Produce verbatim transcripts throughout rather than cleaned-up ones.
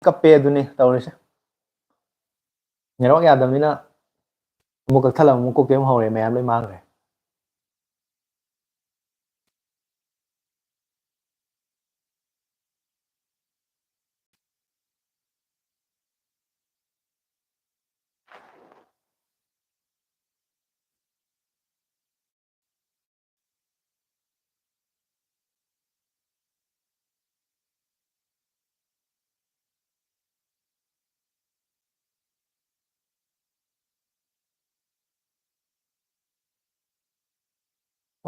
ꯀꯞꯄꯦ ꯑꯗꯨꯅꯤ ꯇꯧꯔꯤꯁꯦ꯫ ꯅꯦꯠꯋꯥꯛ ꯌꯥꯗꯕꯅꯤꯅ ꯑꯃꯨꯛ ꯀꯛꯊꯠꯂꯒ ꯑꯃꯨꯛ ꯀꯣꯛꯇꯩ ꯑꯃꯨꯛ ꯍꯧꯔꯦ, ꯃꯌꯥꯝ ꯂꯣꯏ ꯃꯥꯡꯈ꯭ꯔꯦ꯫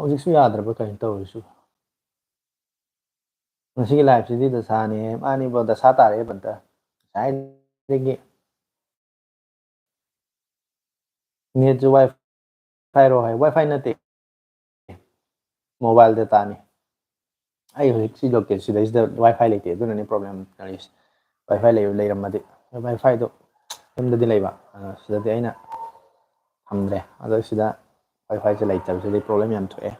ꯍꯧꯖꯤꯛꯁꯨ ꯌꯥꯗ꯭ꯔꯕ ꯀꯩꯅꯣ ꯇꯧꯔꯤꯁꯨ? ꯉꯁꯤꯒꯤ ꯂꯥꯏꯐꯁꯤꯗꯤ ꯗꯁꯥꯅꯤ, ꯃꯥꯅꯤꯕꯣ, ꯗꯁꯥ ꯇꯥꯔꯛꯑꯦ ꯕꯟꯇ꯫ ꯉꯁꯥꯏꯗꯒꯤ ꯅꯦꯠꯁꯨ ꯋꯥꯏ ꯐꯥꯏꯔꯣ ꯍꯥꯏ, ꯋꯥꯏ ꯐꯥꯏ ꯅꯠꯇꯦ, ꯃꯣꯕꯥꯏꯜ ꯗꯇꯥꯅꯤ꯫ ꯑꯩ ꯍꯧꯖꯤꯛ ꯁꯤ ꯂꯣꯀꯦꯜ ꯁꯤꯗꯩꯁꯤꯗ ꯋꯥꯏ ꯐꯥꯏ ꯂꯩꯇꯦ, ꯑꯗꯨꯅꯅꯦ ꯄ꯭ꯔꯣꯕ꯭ꯂꯦꯝ ꯂꯩꯔꯤꯁꯦ꯫ ꯋꯥꯏ ꯐꯥꯏ ꯂꯩ-, ꯂꯩꯔꯝꯃꯗꯤ, ꯋꯥꯏ ꯐꯥꯏꯗꯣ ꯌꯨꯝꯗꯗꯤ ꯂꯩꯕ, ꯑꯗꯣ ꯁꯤꯗꯗꯤ ꯑꯩꯅ ꯊꯝꯗ꯭ꯔꯦ꯫ ꯑꯗꯣ ꯁꯤꯗ ꯋꯥꯏ ꯐꯥꯏꯁꯦ ꯂꯩꯇꯕꯁꯤꯗꯤ ꯄ꯭ꯔꯣꯕ꯭ꯂꯦꯝ ꯌꯥꯝ ꯊꯣꯛꯑꯦ꯫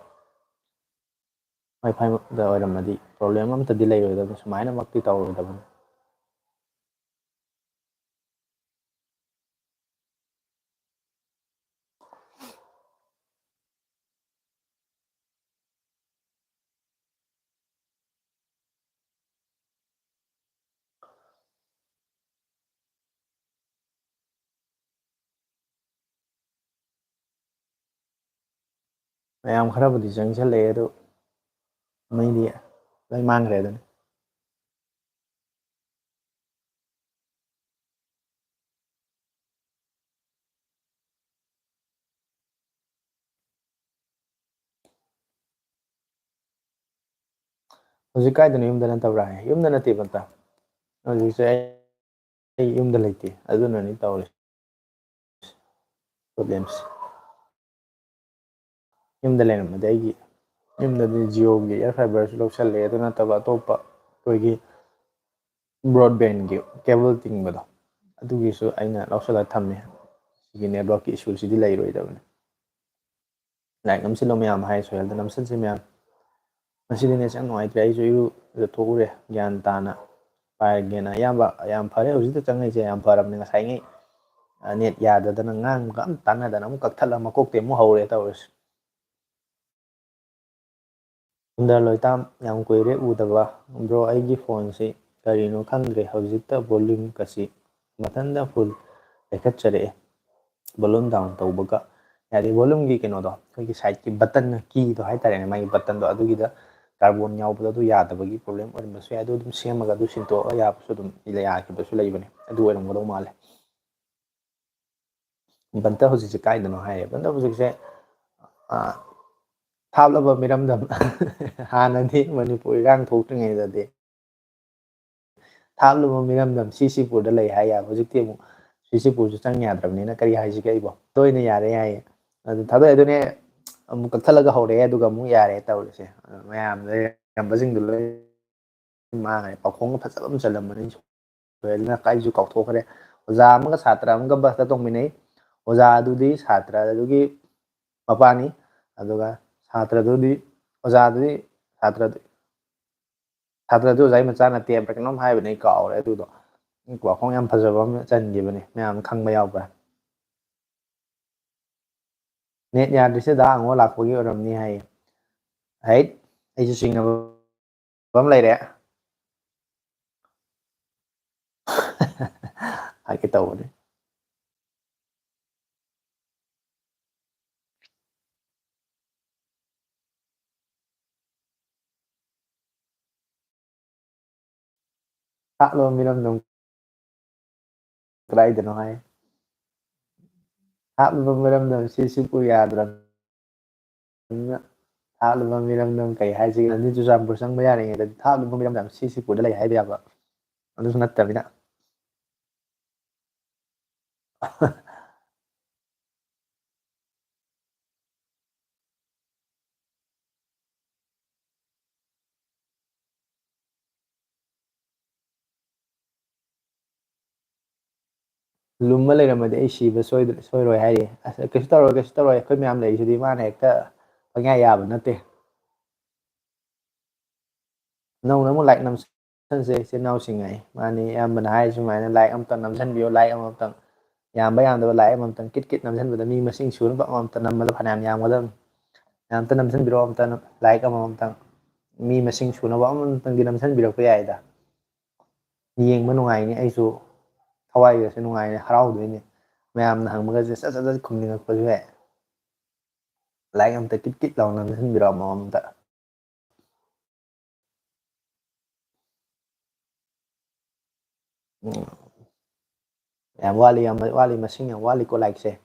ꯋꯥꯏ ꯐꯥꯏꯗ ꯑꯣꯏꯔꯝꯃꯗꯤ ꯄ꯭ꯔꯣꯕ꯭ꯂꯦꯝ ꯑꯝꯇꯗꯤ ꯂꯩꯔꯣꯏꯗꯕꯅꯤ, ꯁꯨꯃꯥꯏꯅꯃꯛꯇꯤ ꯇꯧꯔꯣꯏꯗꯕꯅꯤ꯫ ꯃꯌꯥꯝ ꯈꯔꯕꯨꯗꯤ ꯆꯪꯁꯜꯂꯛꯑꯦ, ꯑꯗꯨ ꯃꯩꯗꯤ ꯂꯣꯏ ꯃꯥꯡꯈ꯭ꯔꯦ ꯑꯗꯨꯅꯤ꯫ ꯍꯧꯖꯤꯛ ꯀꯥꯏꯗꯅꯣ, ꯌꯨꯝꯗ ꯅꯠꯇꯕ꯭ꯔꯥ ꯍꯥꯏ? ꯌꯨꯝꯗ ꯅꯠꯇꯦ ꯕꯟꯇ, ꯍꯧꯖꯤꯛꯁꯦ ꯑꯩ ꯑꯩ ꯌꯨꯝꯗ ꯂꯩꯇꯦ, ꯑꯗꯨꯅꯅꯤ ꯇꯧꯔꯤꯁꯦ ꯄ꯭ꯔꯣꯕ꯭ꯂꯦꯝꯁꯦ꯫ ꯌꯨꯝꯗ ꯂꯩꯔꯝꯃꯗꯤ ꯑꯩꯒꯤ ꯌꯨꯝꯗꯗꯤ ꯖꯤꯑꯣꯒꯤ ꯏꯌꯥꯔ ꯐꯥꯏꯕꯔꯁꯨ ꯂꯧꯁꯜꯂꯦ, ꯑꯗꯨ ꯅꯠꯇꯕ ꯑꯇꯣꯞꯄ ꯑꯩꯈꯣꯏꯒꯤ ꯕ꯭ꯔꯣꯗꯕꯦꯟꯒꯤ ꯀꯦꯕꯜ ꯇꯤꯡꯕꯗꯣ, ꯑꯗꯨꯒꯤꯁꯨ ꯑꯩꯅ ꯂꯧꯁꯜꯂꯒ ꯊꯝꯃꯦ꯫ ꯁꯤꯒꯤ ꯅꯦꯠꯋꯥꯛꯀꯤ ꯏꯁꯨꯁꯤꯗꯤ ꯂꯩꯔꯣꯏꯗꯕꯅꯤ꯫ ꯂꯥꯏꯛ ꯅꯝꯁꯤꯜꯂꯣ ꯃꯌꯥꯝ ꯍꯥꯏ, ꯁꯣꯍꯦꯜꯗ ꯅꯝꯁꯤꯟꯁꯤ ꯃꯌꯥꯝ꯫ ꯉꯁꯤꯗꯤ ꯅꯦꯠꯁꯦ ꯌꯥꯝ ꯅꯨꯡꯉꯥꯏꯇ꯭ꯔꯦ, ꯑꯩꯁꯨ ꯏꯔꯨꯖꯊꯣꯛꯎꯔꯦ ꯒ꯭ꯌꯥꯟ ꯇꯥꯅ꯫ ꯄꯥꯏꯔꯒꯦꯅ꯫ ꯑꯌꯥꯝꯕ ꯌꯥꯝ ꯐꯔꯦ, ꯍꯧꯖꯤꯛꯇ ꯆꯪꯉꯛꯏꯁꯦ ꯌꯥꯝ ꯐꯔꯕꯅꯦ꯫ ꯉꯁꯥꯏꯉꯩ, ꯑ, ꯅꯦꯠ ꯌꯥꯗꯗꯅ ꯉꯥꯡꯕꯒ ꯑꯝ ꯇꯥꯟꯅꯗꯅ ꯑꯃꯨꯛ ꯀꯛꯊꯠꯂ ꯃꯀꯣꯛꯇꯩ ꯑꯃꯨꯛ ꯍꯧꯔꯦ ꯇꯧꯔꯤꯁꯦ꯫ ꯁꯨꯟꯗꯔ ꯂꯣꯏꯇꯥꯝ, ꯌꯥꯝ ꯀꯨꯏꯔꯦ ꯎꯗꯕ꯫ ꯕ꯭ꯔꯣ, ꯑꯩꯒꯤ ꯐꯣꯟꯁꯤ ꯀꯔꯤꯅꯣ ꯈꯪꯗ꯭ꯔꯦ, ꯍꯧꯖꯤꯛꯇ ꯚꯣꯂ꯭ꯌꯨꯝꯒꯁꯤ ꯃꯊꯟꯇ ꯐꯨꯜ ꯂꯩꯈꯠꯆꯔꯛꯑꯦ꯫ ꯚꯣꯂ꯭ꯌꯨꯝ ꯗꯥꯎꯟ ꯇꯧꯕꯒ ꯌꯥꯗꯦ꯫ ꯚꯣꯂ꯭ꯌꯨꯝꯒꯤ ꯀꯩꯅꯣꯗꯣ, ꯑꯩꯈꯣꯏꯒꯤ ꯁꯥꯏꯠꯀꯤ ꯕꯇꯟ, ꯀꯤꯗꯣ ꯍꯥꯏꯇꯥꯔꯦꯅꯦ, ꯃꯥꯒꯤ ꯕꯇꯟꯗꯣ, ꯑꯗꯨꯒꯤꯗ ꯀꯥꯔꯕꯣꯟ ꯌꯥꯎꯕꯗꯣ ꯑꯗꯨ ꯌꯥꯗꯕꯒꯤ ꯄ꯭ꯔꯣꯕ꯭ꯂꯦꯝ ꯑꯣꯏꯔꯝꯕꯁꯨ ꯌꯥꯏ꯫ ꯑꯗꯨ ꯑꯗꯨꯝ ꯁꯦꯝꯃꯒ ꯑꯗꯨ ꯁꯤꯟꯇꯣꯛꯑꯒ ꯌꯥꯕꯁꯨ ꯑꯗꯨꯝ ꯌꯥꯈꯤꯕꯁꯨ ꯂꯩꯕꯅꯦ꯫ ꯑꯗꯨ ꯑꯣꯏꯔꯝꯒꯗꯧ ꯃꯥꯜꯂꯦ꯫ ꯕꯟꯇ ꯍꯧꯖꯤꯛꯁꯦ ꯀꯥꯏꯗꯅꯣ ꯍꯥꯏꯌꯦ꯫ ꯕꯟꯇ ꯍꯧꯖꯤꯛꯁꯦ, ꯑ, ꯊꯥꯞꯂꯕ ꯃꯤꯔꯝꯗꯝ, ꯍꯥꯟꯅꯗꯤ ꯃꯅꯤꯄꯨꯔ ꯏꯔꯥꯡ ꯊꯣꯛꯇ꯭ꯔꯤꯉꯩꯗꯗꯤ ꯊꯥꯞꯂꯕ ꯃꯤꯔꯝꯗꯝ ꯁꯤꯁꯤꯄꯨꯔꯗ ꯂꯩ ꯍꯥꯏ ꯌꯥꯕ, ꯍꯧꯖꯤꯛꯇꯤ ꯑꯃꯨꯛ ꯁꯤꯁꯤꯄꯨꯔꯁꯨ ꯆꯪ ꯌꯥꯗ꯭ꯔꯕꯅꯤꯅ ꯀꯔꯤ ꯍꯥꯏꯁꯤꯒꯦ ꯑꯩꯕꯣ? ꯇꯣꯏꯅ ꯌꯥꯔꯦ ꯍꯥꯏꯌꯦ꯫ ꯑꯗꯨ ꯊꯥꯗꯣꯛꯑꯦ, ꯑꯗꯨꯅꯦ ꯑꯃꯨꯛ ꯀꯛꯊꯠꯂꯒ ꯍꯧꯔꯛꯑꯦ, ꯑꯗꯨꯒ ꯑꯃꯨꯛ ꯌꯥꯔꯦ ꯇꯧꯔꯤꯁꯦ꯫ ꯑꯗꯨ ꯃꯌꯥꯝ ꯂꯩꯔꯝꯕꯁꯤꯡꯗꯣ ꯂꯣꯏ ꯃꯥꯡꯉꯦ꯫ ꯄꯥꯎꯈꯣꯡꯒ ꯐꯖꯕ ꯑꯃ ꯆꯜꯂꯝꯕꯅꯤ꯫ ꯁꯣꯏꯗꯅ ꯑꯩꯁꯨ ꯀꯥꯎꯊꯣꯛꯈ꯭ꯔꯦ꯫ ꯑꯣꯖꯥ ꯑꯃꯒ ꯁꯥꯇ꯭ꯔ ꯑꯃꯒ ꯕꯁꯇ ꯇꯣꯡꯃꯤꯟꯅꯩ꯫ ꯑꯣꯖꯥꯗꯨꯗꯤ ꯁꯥꯇ꯭ꯔꯗꯨꯒꯤ ꯃꯄꯥꯅꯤ, ꯑꯗꯨꯒ ꯁꯥꯇ꯭ꯔꯗꯨꯗꯤ, ꯑꯣꯖꯥꯗꯨꯗꯤ ꯁꯥꯇ꯭ꯔꯗꯨ, ꯁꯥꯇ꯭ꯔꯗꯨ ꯑꯣꯖꯥꯒꯤ ꯃꯆꯥ ꯅꯠꯇꯦ ꯍꯥꯏꯕ꯭ꯔꯥ ꯀꯩꯅꯣꯝ ꯍꯥꯏꯕꯅꯦ, ꯑꯩ ꯀꯥꯎꯔꯦ꯫ ꯑꯗꯨꯗꯣ ꯋꯥꯐꯝ ꯌꯥꯝ ꯐꯖꯕ ꯑꯃ ꯆꯟꯈꯤꯕꯅꯦ, ꯃꯌꯥꯝ ꯈꯪꯕ ꯌꯥꯎꯕ꯭ꯔꯥ? "ꯅꯦꯠ ꯌꯥꯗ꯭ꯔꯤꯁꯦ ꯗꯥ ꯑꯉꯣ ꯂꯥꯛꯄꯒꯤ ꯑꯣꯏꯔꯝꯅꯤ" ꯍꯥꯏꯌꯦ꯫ ꯍꯩꯠ, ꯑꯩꯁꯨ ꯆꯤꯡꯅꯕ ꯑꯃ ꯂꯩꯔꯦ꯫ ꯍꯥꯏꯒꯦ ꯇꯧꯕꯅꯦ꯫ ꯊꯥꯞꯂꯕ ꯃꯤꯔꯝꯗꯝ ꯀꯗꯥꯏꯗꯅꯣ ꯍꯥꯏ꯫ ꯊꯥꯞꯂꯕ ꯃꯤꯔꯝꯗꯝ ꯁꯤꯁꯤꯄꯨꯔ ꯌꯥꯗ꯭ꯔꯕꯅꯤꯅ, ꯊꯥꯞꯂꯕ ꯃꯤꯔꯝꯗꯝ ꯀꯩ ꯍꯥꯏꯁꯤꯒꯦ? ꯅꯪꯗꯤ ꯆꯨꯔꯆꯥꯟꯄꯨꯔ ꯆꯪꯕ ꯌꯥꯔꯤꯉꯩꯗ ꯊꯥꯞꯂꯕ ꯃꯤꯔꯝꯗꯝ ꯁꯤꯁꯤꯄꯨꯔꯗ ꯂꯩ ꯍꯥꯏꯕ ꯌꯥꯕ, ꯑꯗꯨꯁꯨ ꯅꯠꯇꯕꯅꯤꯅ꯫ ꯂꯨꯝꯃ ꯂꯩꯔꯝꯃꯗꯤ ꯑꯩ ꯁꯤꯕ ꯁꯣꯏꯗ꯭ꯔꯦ-, ꯁꯣꯏꯔꯣꯏ ꯍꯥꯏꯔꯤ꯫ ꯑꯁ, ꯀꯩꯁꯨ ꯇꯧꯔꯣꯏ, ꯀꯩꯁꯨ ꯇꯧꯔꯣꯏ, ꯑꯩꯈꯣꯏ ꯃꯌꯥꯝ ꯂꯩꯔꯤꯁꯤꯗꯤ, ꯃꯥꯅ ꯍꯦꯛꯇ ꯄꯪꯌꯥ ꯌꯥꯕ ꯅꯠꯇꯦ꯫ ꯅꯧꯅ ꯑꯃꯨꯛ ꯂꯥꯏꯛ ꯅꯝꯁꯤ꯫ ꯅꯝꯁꯟꯁꯦ ꯏꯆꯤꯟ ꯏꯅꯥꯎꯁꯤꯡ ꯑꯩ꯫ ꯃꯥꯅꯤ, ꯑꯌꯥꯝꯕꯅ ꯍꯥꯏꯔꯤꯁꯨ ꯁꯨꯃꯥꯏꯅ, like ꯑꯃꯇꯪ ꯅꯝꯁꯤꯟꯕꯤꯌꯨ, like ꯑꯃꯃꯝꯇꯪ, ꯌꯥꯝꯕ ꯌꯥꯝꯗꯕ like ꯑꯃꯃꯝꯇꯪ ꯀꯤꯠ ꯀꯤꯠ ꯅꯝꯁꯤꯟꯕꯗ ꯃꯤ ꯃꯁꯤꯡ ꯁꯨꯅꯕ ꯑꯃꯃꯝꯇꯪ ꯅꯝꯕꯗ ꯐꯅꯌꯥꯝ ꯌꯥꯝꯒꯗꯕꯅꯤ꯫ ꯌꯥꯝꯇ ꯅꯝꯁꯤꯟꯕꯤꯔꯛꯑꯣ, ꯑꯝꯇ like ꯑꯃꯃꯝꯇꯪ, ꯃꯤ ꯃꯁꯤꯡ ꯁꯨꯅꯕ ꯑꯃꯃꯝꯇꯪꯗꯤ ꯅꯝꯁꯤꯟꯕꯤꯔꯛꯄ ꯌꯥꯏꯗ꯫ ꯌꯦꯡꯕ ꯅꯨꯡꯉꯥꯏꯅꯤ, ꯑꯩꯁꯨ ꯊꯋꯥꯏꯒꯁꯦ ꯅꯨꯡꯉꯥꯏꯅ ꯍꯔꯥꯎꯗꯣꯏꯅꯦ꯫ ꯃꯌꯥꯝꯅ ꯍꯪꯕꯒꯁꯦ ꯁꯠ ꯁꯠ ꯁꯠ ꯈꯨꯝꯅꯤꯡꯉꯛꯄꯁꯨ ꯌꯥꯏ꯫ Like ꯑꯝꯇ ꯀꯤꯠ ꯀꯤꯠ ꯂꯥꯎꯅ ꯅꯝꯁꯤꯟꯕꯤꯔꯛꯑꯣ ꯑꯃꯃꯝꯇ꯫ ꯎꯝ꯫ ꯌꯥꯝ ꯋꯥꯠꯂꯤ, ꯌꯥꯝ ꯋꯥꯠꯂꯤ, ꯃꯁꯤꯡ ꯌꯥꯝ ꯋꯥꯠꯂꯤꯀꯣ likeꯁꯦ꯫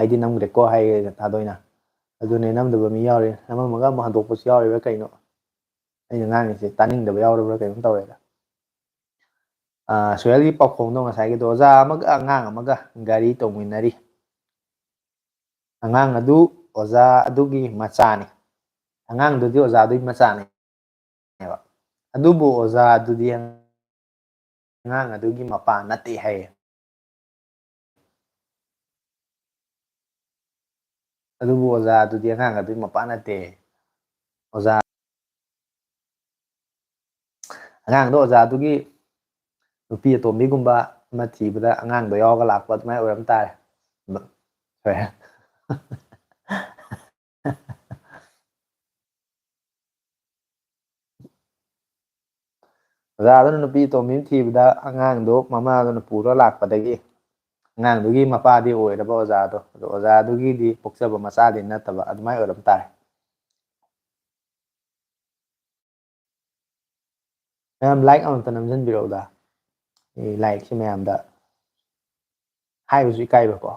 ꯑꯩꯗꯤ ꯅꯝꯈ꯭ꯔꯦꯀꯣ ꯍꯥꯏꯔꯦ ꯊꯥꯗꯣꯏꯅ꯫ ꯑꯗꯨꯅꯦ, ꯅꯝꯗꯕ ꯃꯤ ꯌꯥꯎꯔꯤ, ꯅꯝꯃꯝꯃꯒ ꯑꯃꯨꯛ ꯍꯟꯗꯣꯛꯄꯁꯨ ꯌꯥꯎꯔꯤꯕ꯭ꯔꯥ ꯀꯩꯅꯣ? ꯑꯩꯅ ꯉꯥꯡꯉꯤꯁꯦ ꯇꯥꯅꯤꯡꯗꯕ ꯌꯥꯎꯔꯕ꯭ꯔꯥ ꯀꯩꯅꯣꯝ ꯇꯧꯔꯦꯗ꯫ ꯑꯥ, ꯁꯣꯍꯦꯜꯒꯤ ꯄꯥꯎꯈꯣꯡꯗꯣ ꯉꯁꯥꯏꯒꯤꯗꯣ, ꯑꯣꯖꯥ ꯑꯃꯒ ꯑꯉꯥꯡ ꯑꯃꯒ ꯒꯥꯔꯤ ꯇꯣꯡꯃꯤꯟꯅꯔꯤ꯫ ꯑꯉꯥꯡ ꯑꯗꯨ ꯑꯣꯖꯥ ꯑꯗꯨꯒꯤ ꯃꯆꯥꯅꯤ꯫ ꯑꯉꯥꯡꯗꯨꯗꯤ ꯑꯣꯖꯥ ꯑꯗꯨꯒꯤ ꯃꯆꯥꯅꯦꯕ꯫ ꯑꯗꯨꯕꯨ ꯑꯣꯖꯥ ꯑꯗꯨꯗꯤ ꯑꯉꯥꯡ ꯑꯗꯨꯒꯤ ꯃꯄꯥ ꯅꯠꯇꯦ ꯍꯥꯏꯌꯦ꯫ ꯑꯗꯨꯕꯨ ꯑꯣꯖꯥ ꯑꯗꯨꯗꯤ ꯑꯉꯥꯡ ꯑꯗꯨꯒꯤ ꯃꯄꯥ ꯅꯠꯇꯦ꯫ ꯑꯣꯖꯥ, ꯑꯉꯥꯡꯗꯣ ꯑꯣꯖꯥꯗꯨꯒꯤ ꯅꯨꯄꯤ ꯑꯇꯣꯝꯕꯤꯒꯨꯝꯕ ꯑꯃ ꯊꯤꯕꯗ ꯑꯉꯥꯡꯗꯣ ꯌꯥꯎꯔꯒ ꯂꯥꯛꯄ ꯑꯗꯨꯃꯥꯏꯅ ꯑꯣꯏꯔꯝ ꯇꯥꯔꯦ꯫ ꯁꯣꯏꯔꯦ꯫ ꯑꯣꯖꯥꯗꯨꯅ ꯅꯨꯄꯤ ꯑꯇꯣꯝꯕꯤ ꯑꯃ ꯊꯤꯕꯗ ꯑꯉꯥꯡꯗꯣ ꯃꯃꯥꯗꯨꯅ ꯄꯨꯔ ꯂꯥꯛꯄꯗꯒꯤ ꯑꯉꯥꯡꯗꯨꯒꯤ ꯃꯄꯥꯗꯤ ꯑꯣꯏꯔꯕ ꯑꯣꯖꯥꯗꯣ, ꯑꯗꯣ ꯑꯣꯖꯥꯗꯨꯒꯤꯗꯤ ꯄꯣꯛꯆꯕ ꯃꯆꯥꯗꯤ ꯅꯠꯇꯕ ꯑꯗꯨꯃꯥꯏꯅ ꯑꯣꯏꯔꯝ ꯇꯥꯔꯦ꯫ ꯃꯌꯥꯝ like ꯑꯃꯇ ꯅꯝꯁꯤꯟꯕꯤꯔꯛꯎꯗ꯫ ꯑꯩ likeꯁꯦ ꯃꯌꯥꯝꯗ ꯍꯥꯏꯕꯁꯨ ꯏꯀꯥꯏꯕꯀꯣ꯫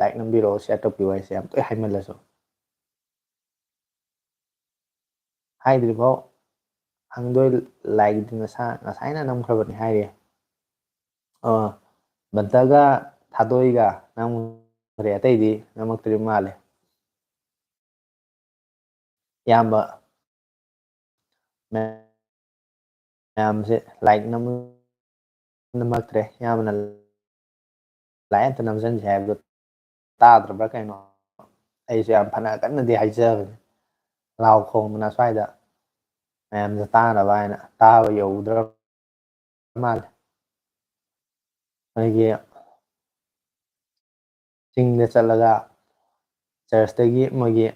Like ꯅꯝꯕꯤꯔꯛꯑꯣ, share ꯇꯧꯕꯤꯌꯨ ꯍꯥꯏꯁꯦ ꯌꯥꯝ ꯇꯣꯏ ꯍꯥꯏꯃꯜꯂꯁꯨ꯫ ꯍꯥꯏꯗ꯭ꯔꯤꯐꯥꯎ ꯍꯪꯗꯣꯏ, likeꯗꯤ ꯅꯁꯥ ꯉꯁꯥꯏꯅ ꯅꯝꯈ꯭ꯔꯕꯅꯤ ꯍꯥꯏꯔꯤ꯫ ꯑꯥ, ꯕꯟꯇꯒ ꯊꯥꯗꯣꯏꯒ ꯅꯝꯈ꯭ꯔꯦ, ꯑꯇꯩꯗꯤ ꯅꯝꯃꯛꯇ꯭ꯔꯤ ꯃꯥꯜꯂꯦ꯫ ꯏꯌꯥꯝꯕ ꯃꯌꯥꯝꯁꯦ like ꯅꯝ-, ꯅꯝꯃꯛꯇ꯭ꯔꯦ꯫ ꯏꯌꯥꯝꯕꯅ like ꯑꯝꯇ ꯅꯝꯖꯟꯁꯦ ꯍꯥꯏꯕꯗꯣ ꯇꯥꯗ꯭ꯔꯕ꯭ꯔꯥ ꯀꯩꯅꯣ? ꯑꯩꯁꯨ ꯌꯥꯝ ꯐꯅ ꯀꯟꯅꯗꯤ ꯍꯥꯏꯖꯕꯅꯤ, ꯂꯥꯎ ꯈꯣꯡꯗꯅ ꯁ꯭ꯋꯥꯏꯗ꯫ ꯃꯌꯥꯝꯗ ꯇꯥꯅꯕ ꯍꯥꯏꯅ ꯇꯥꯕ ꯌꯧꯗ꯭ꯔ ꯃꯥꯜꯂꯦ꯫ ꯑꯩꯒꯤ ꯆꯤꯡꯗ ꯆꯠꯂꯒ ꯆꯔꯆꯇꯒꯤ ꯃꯣꯏꯒꯤ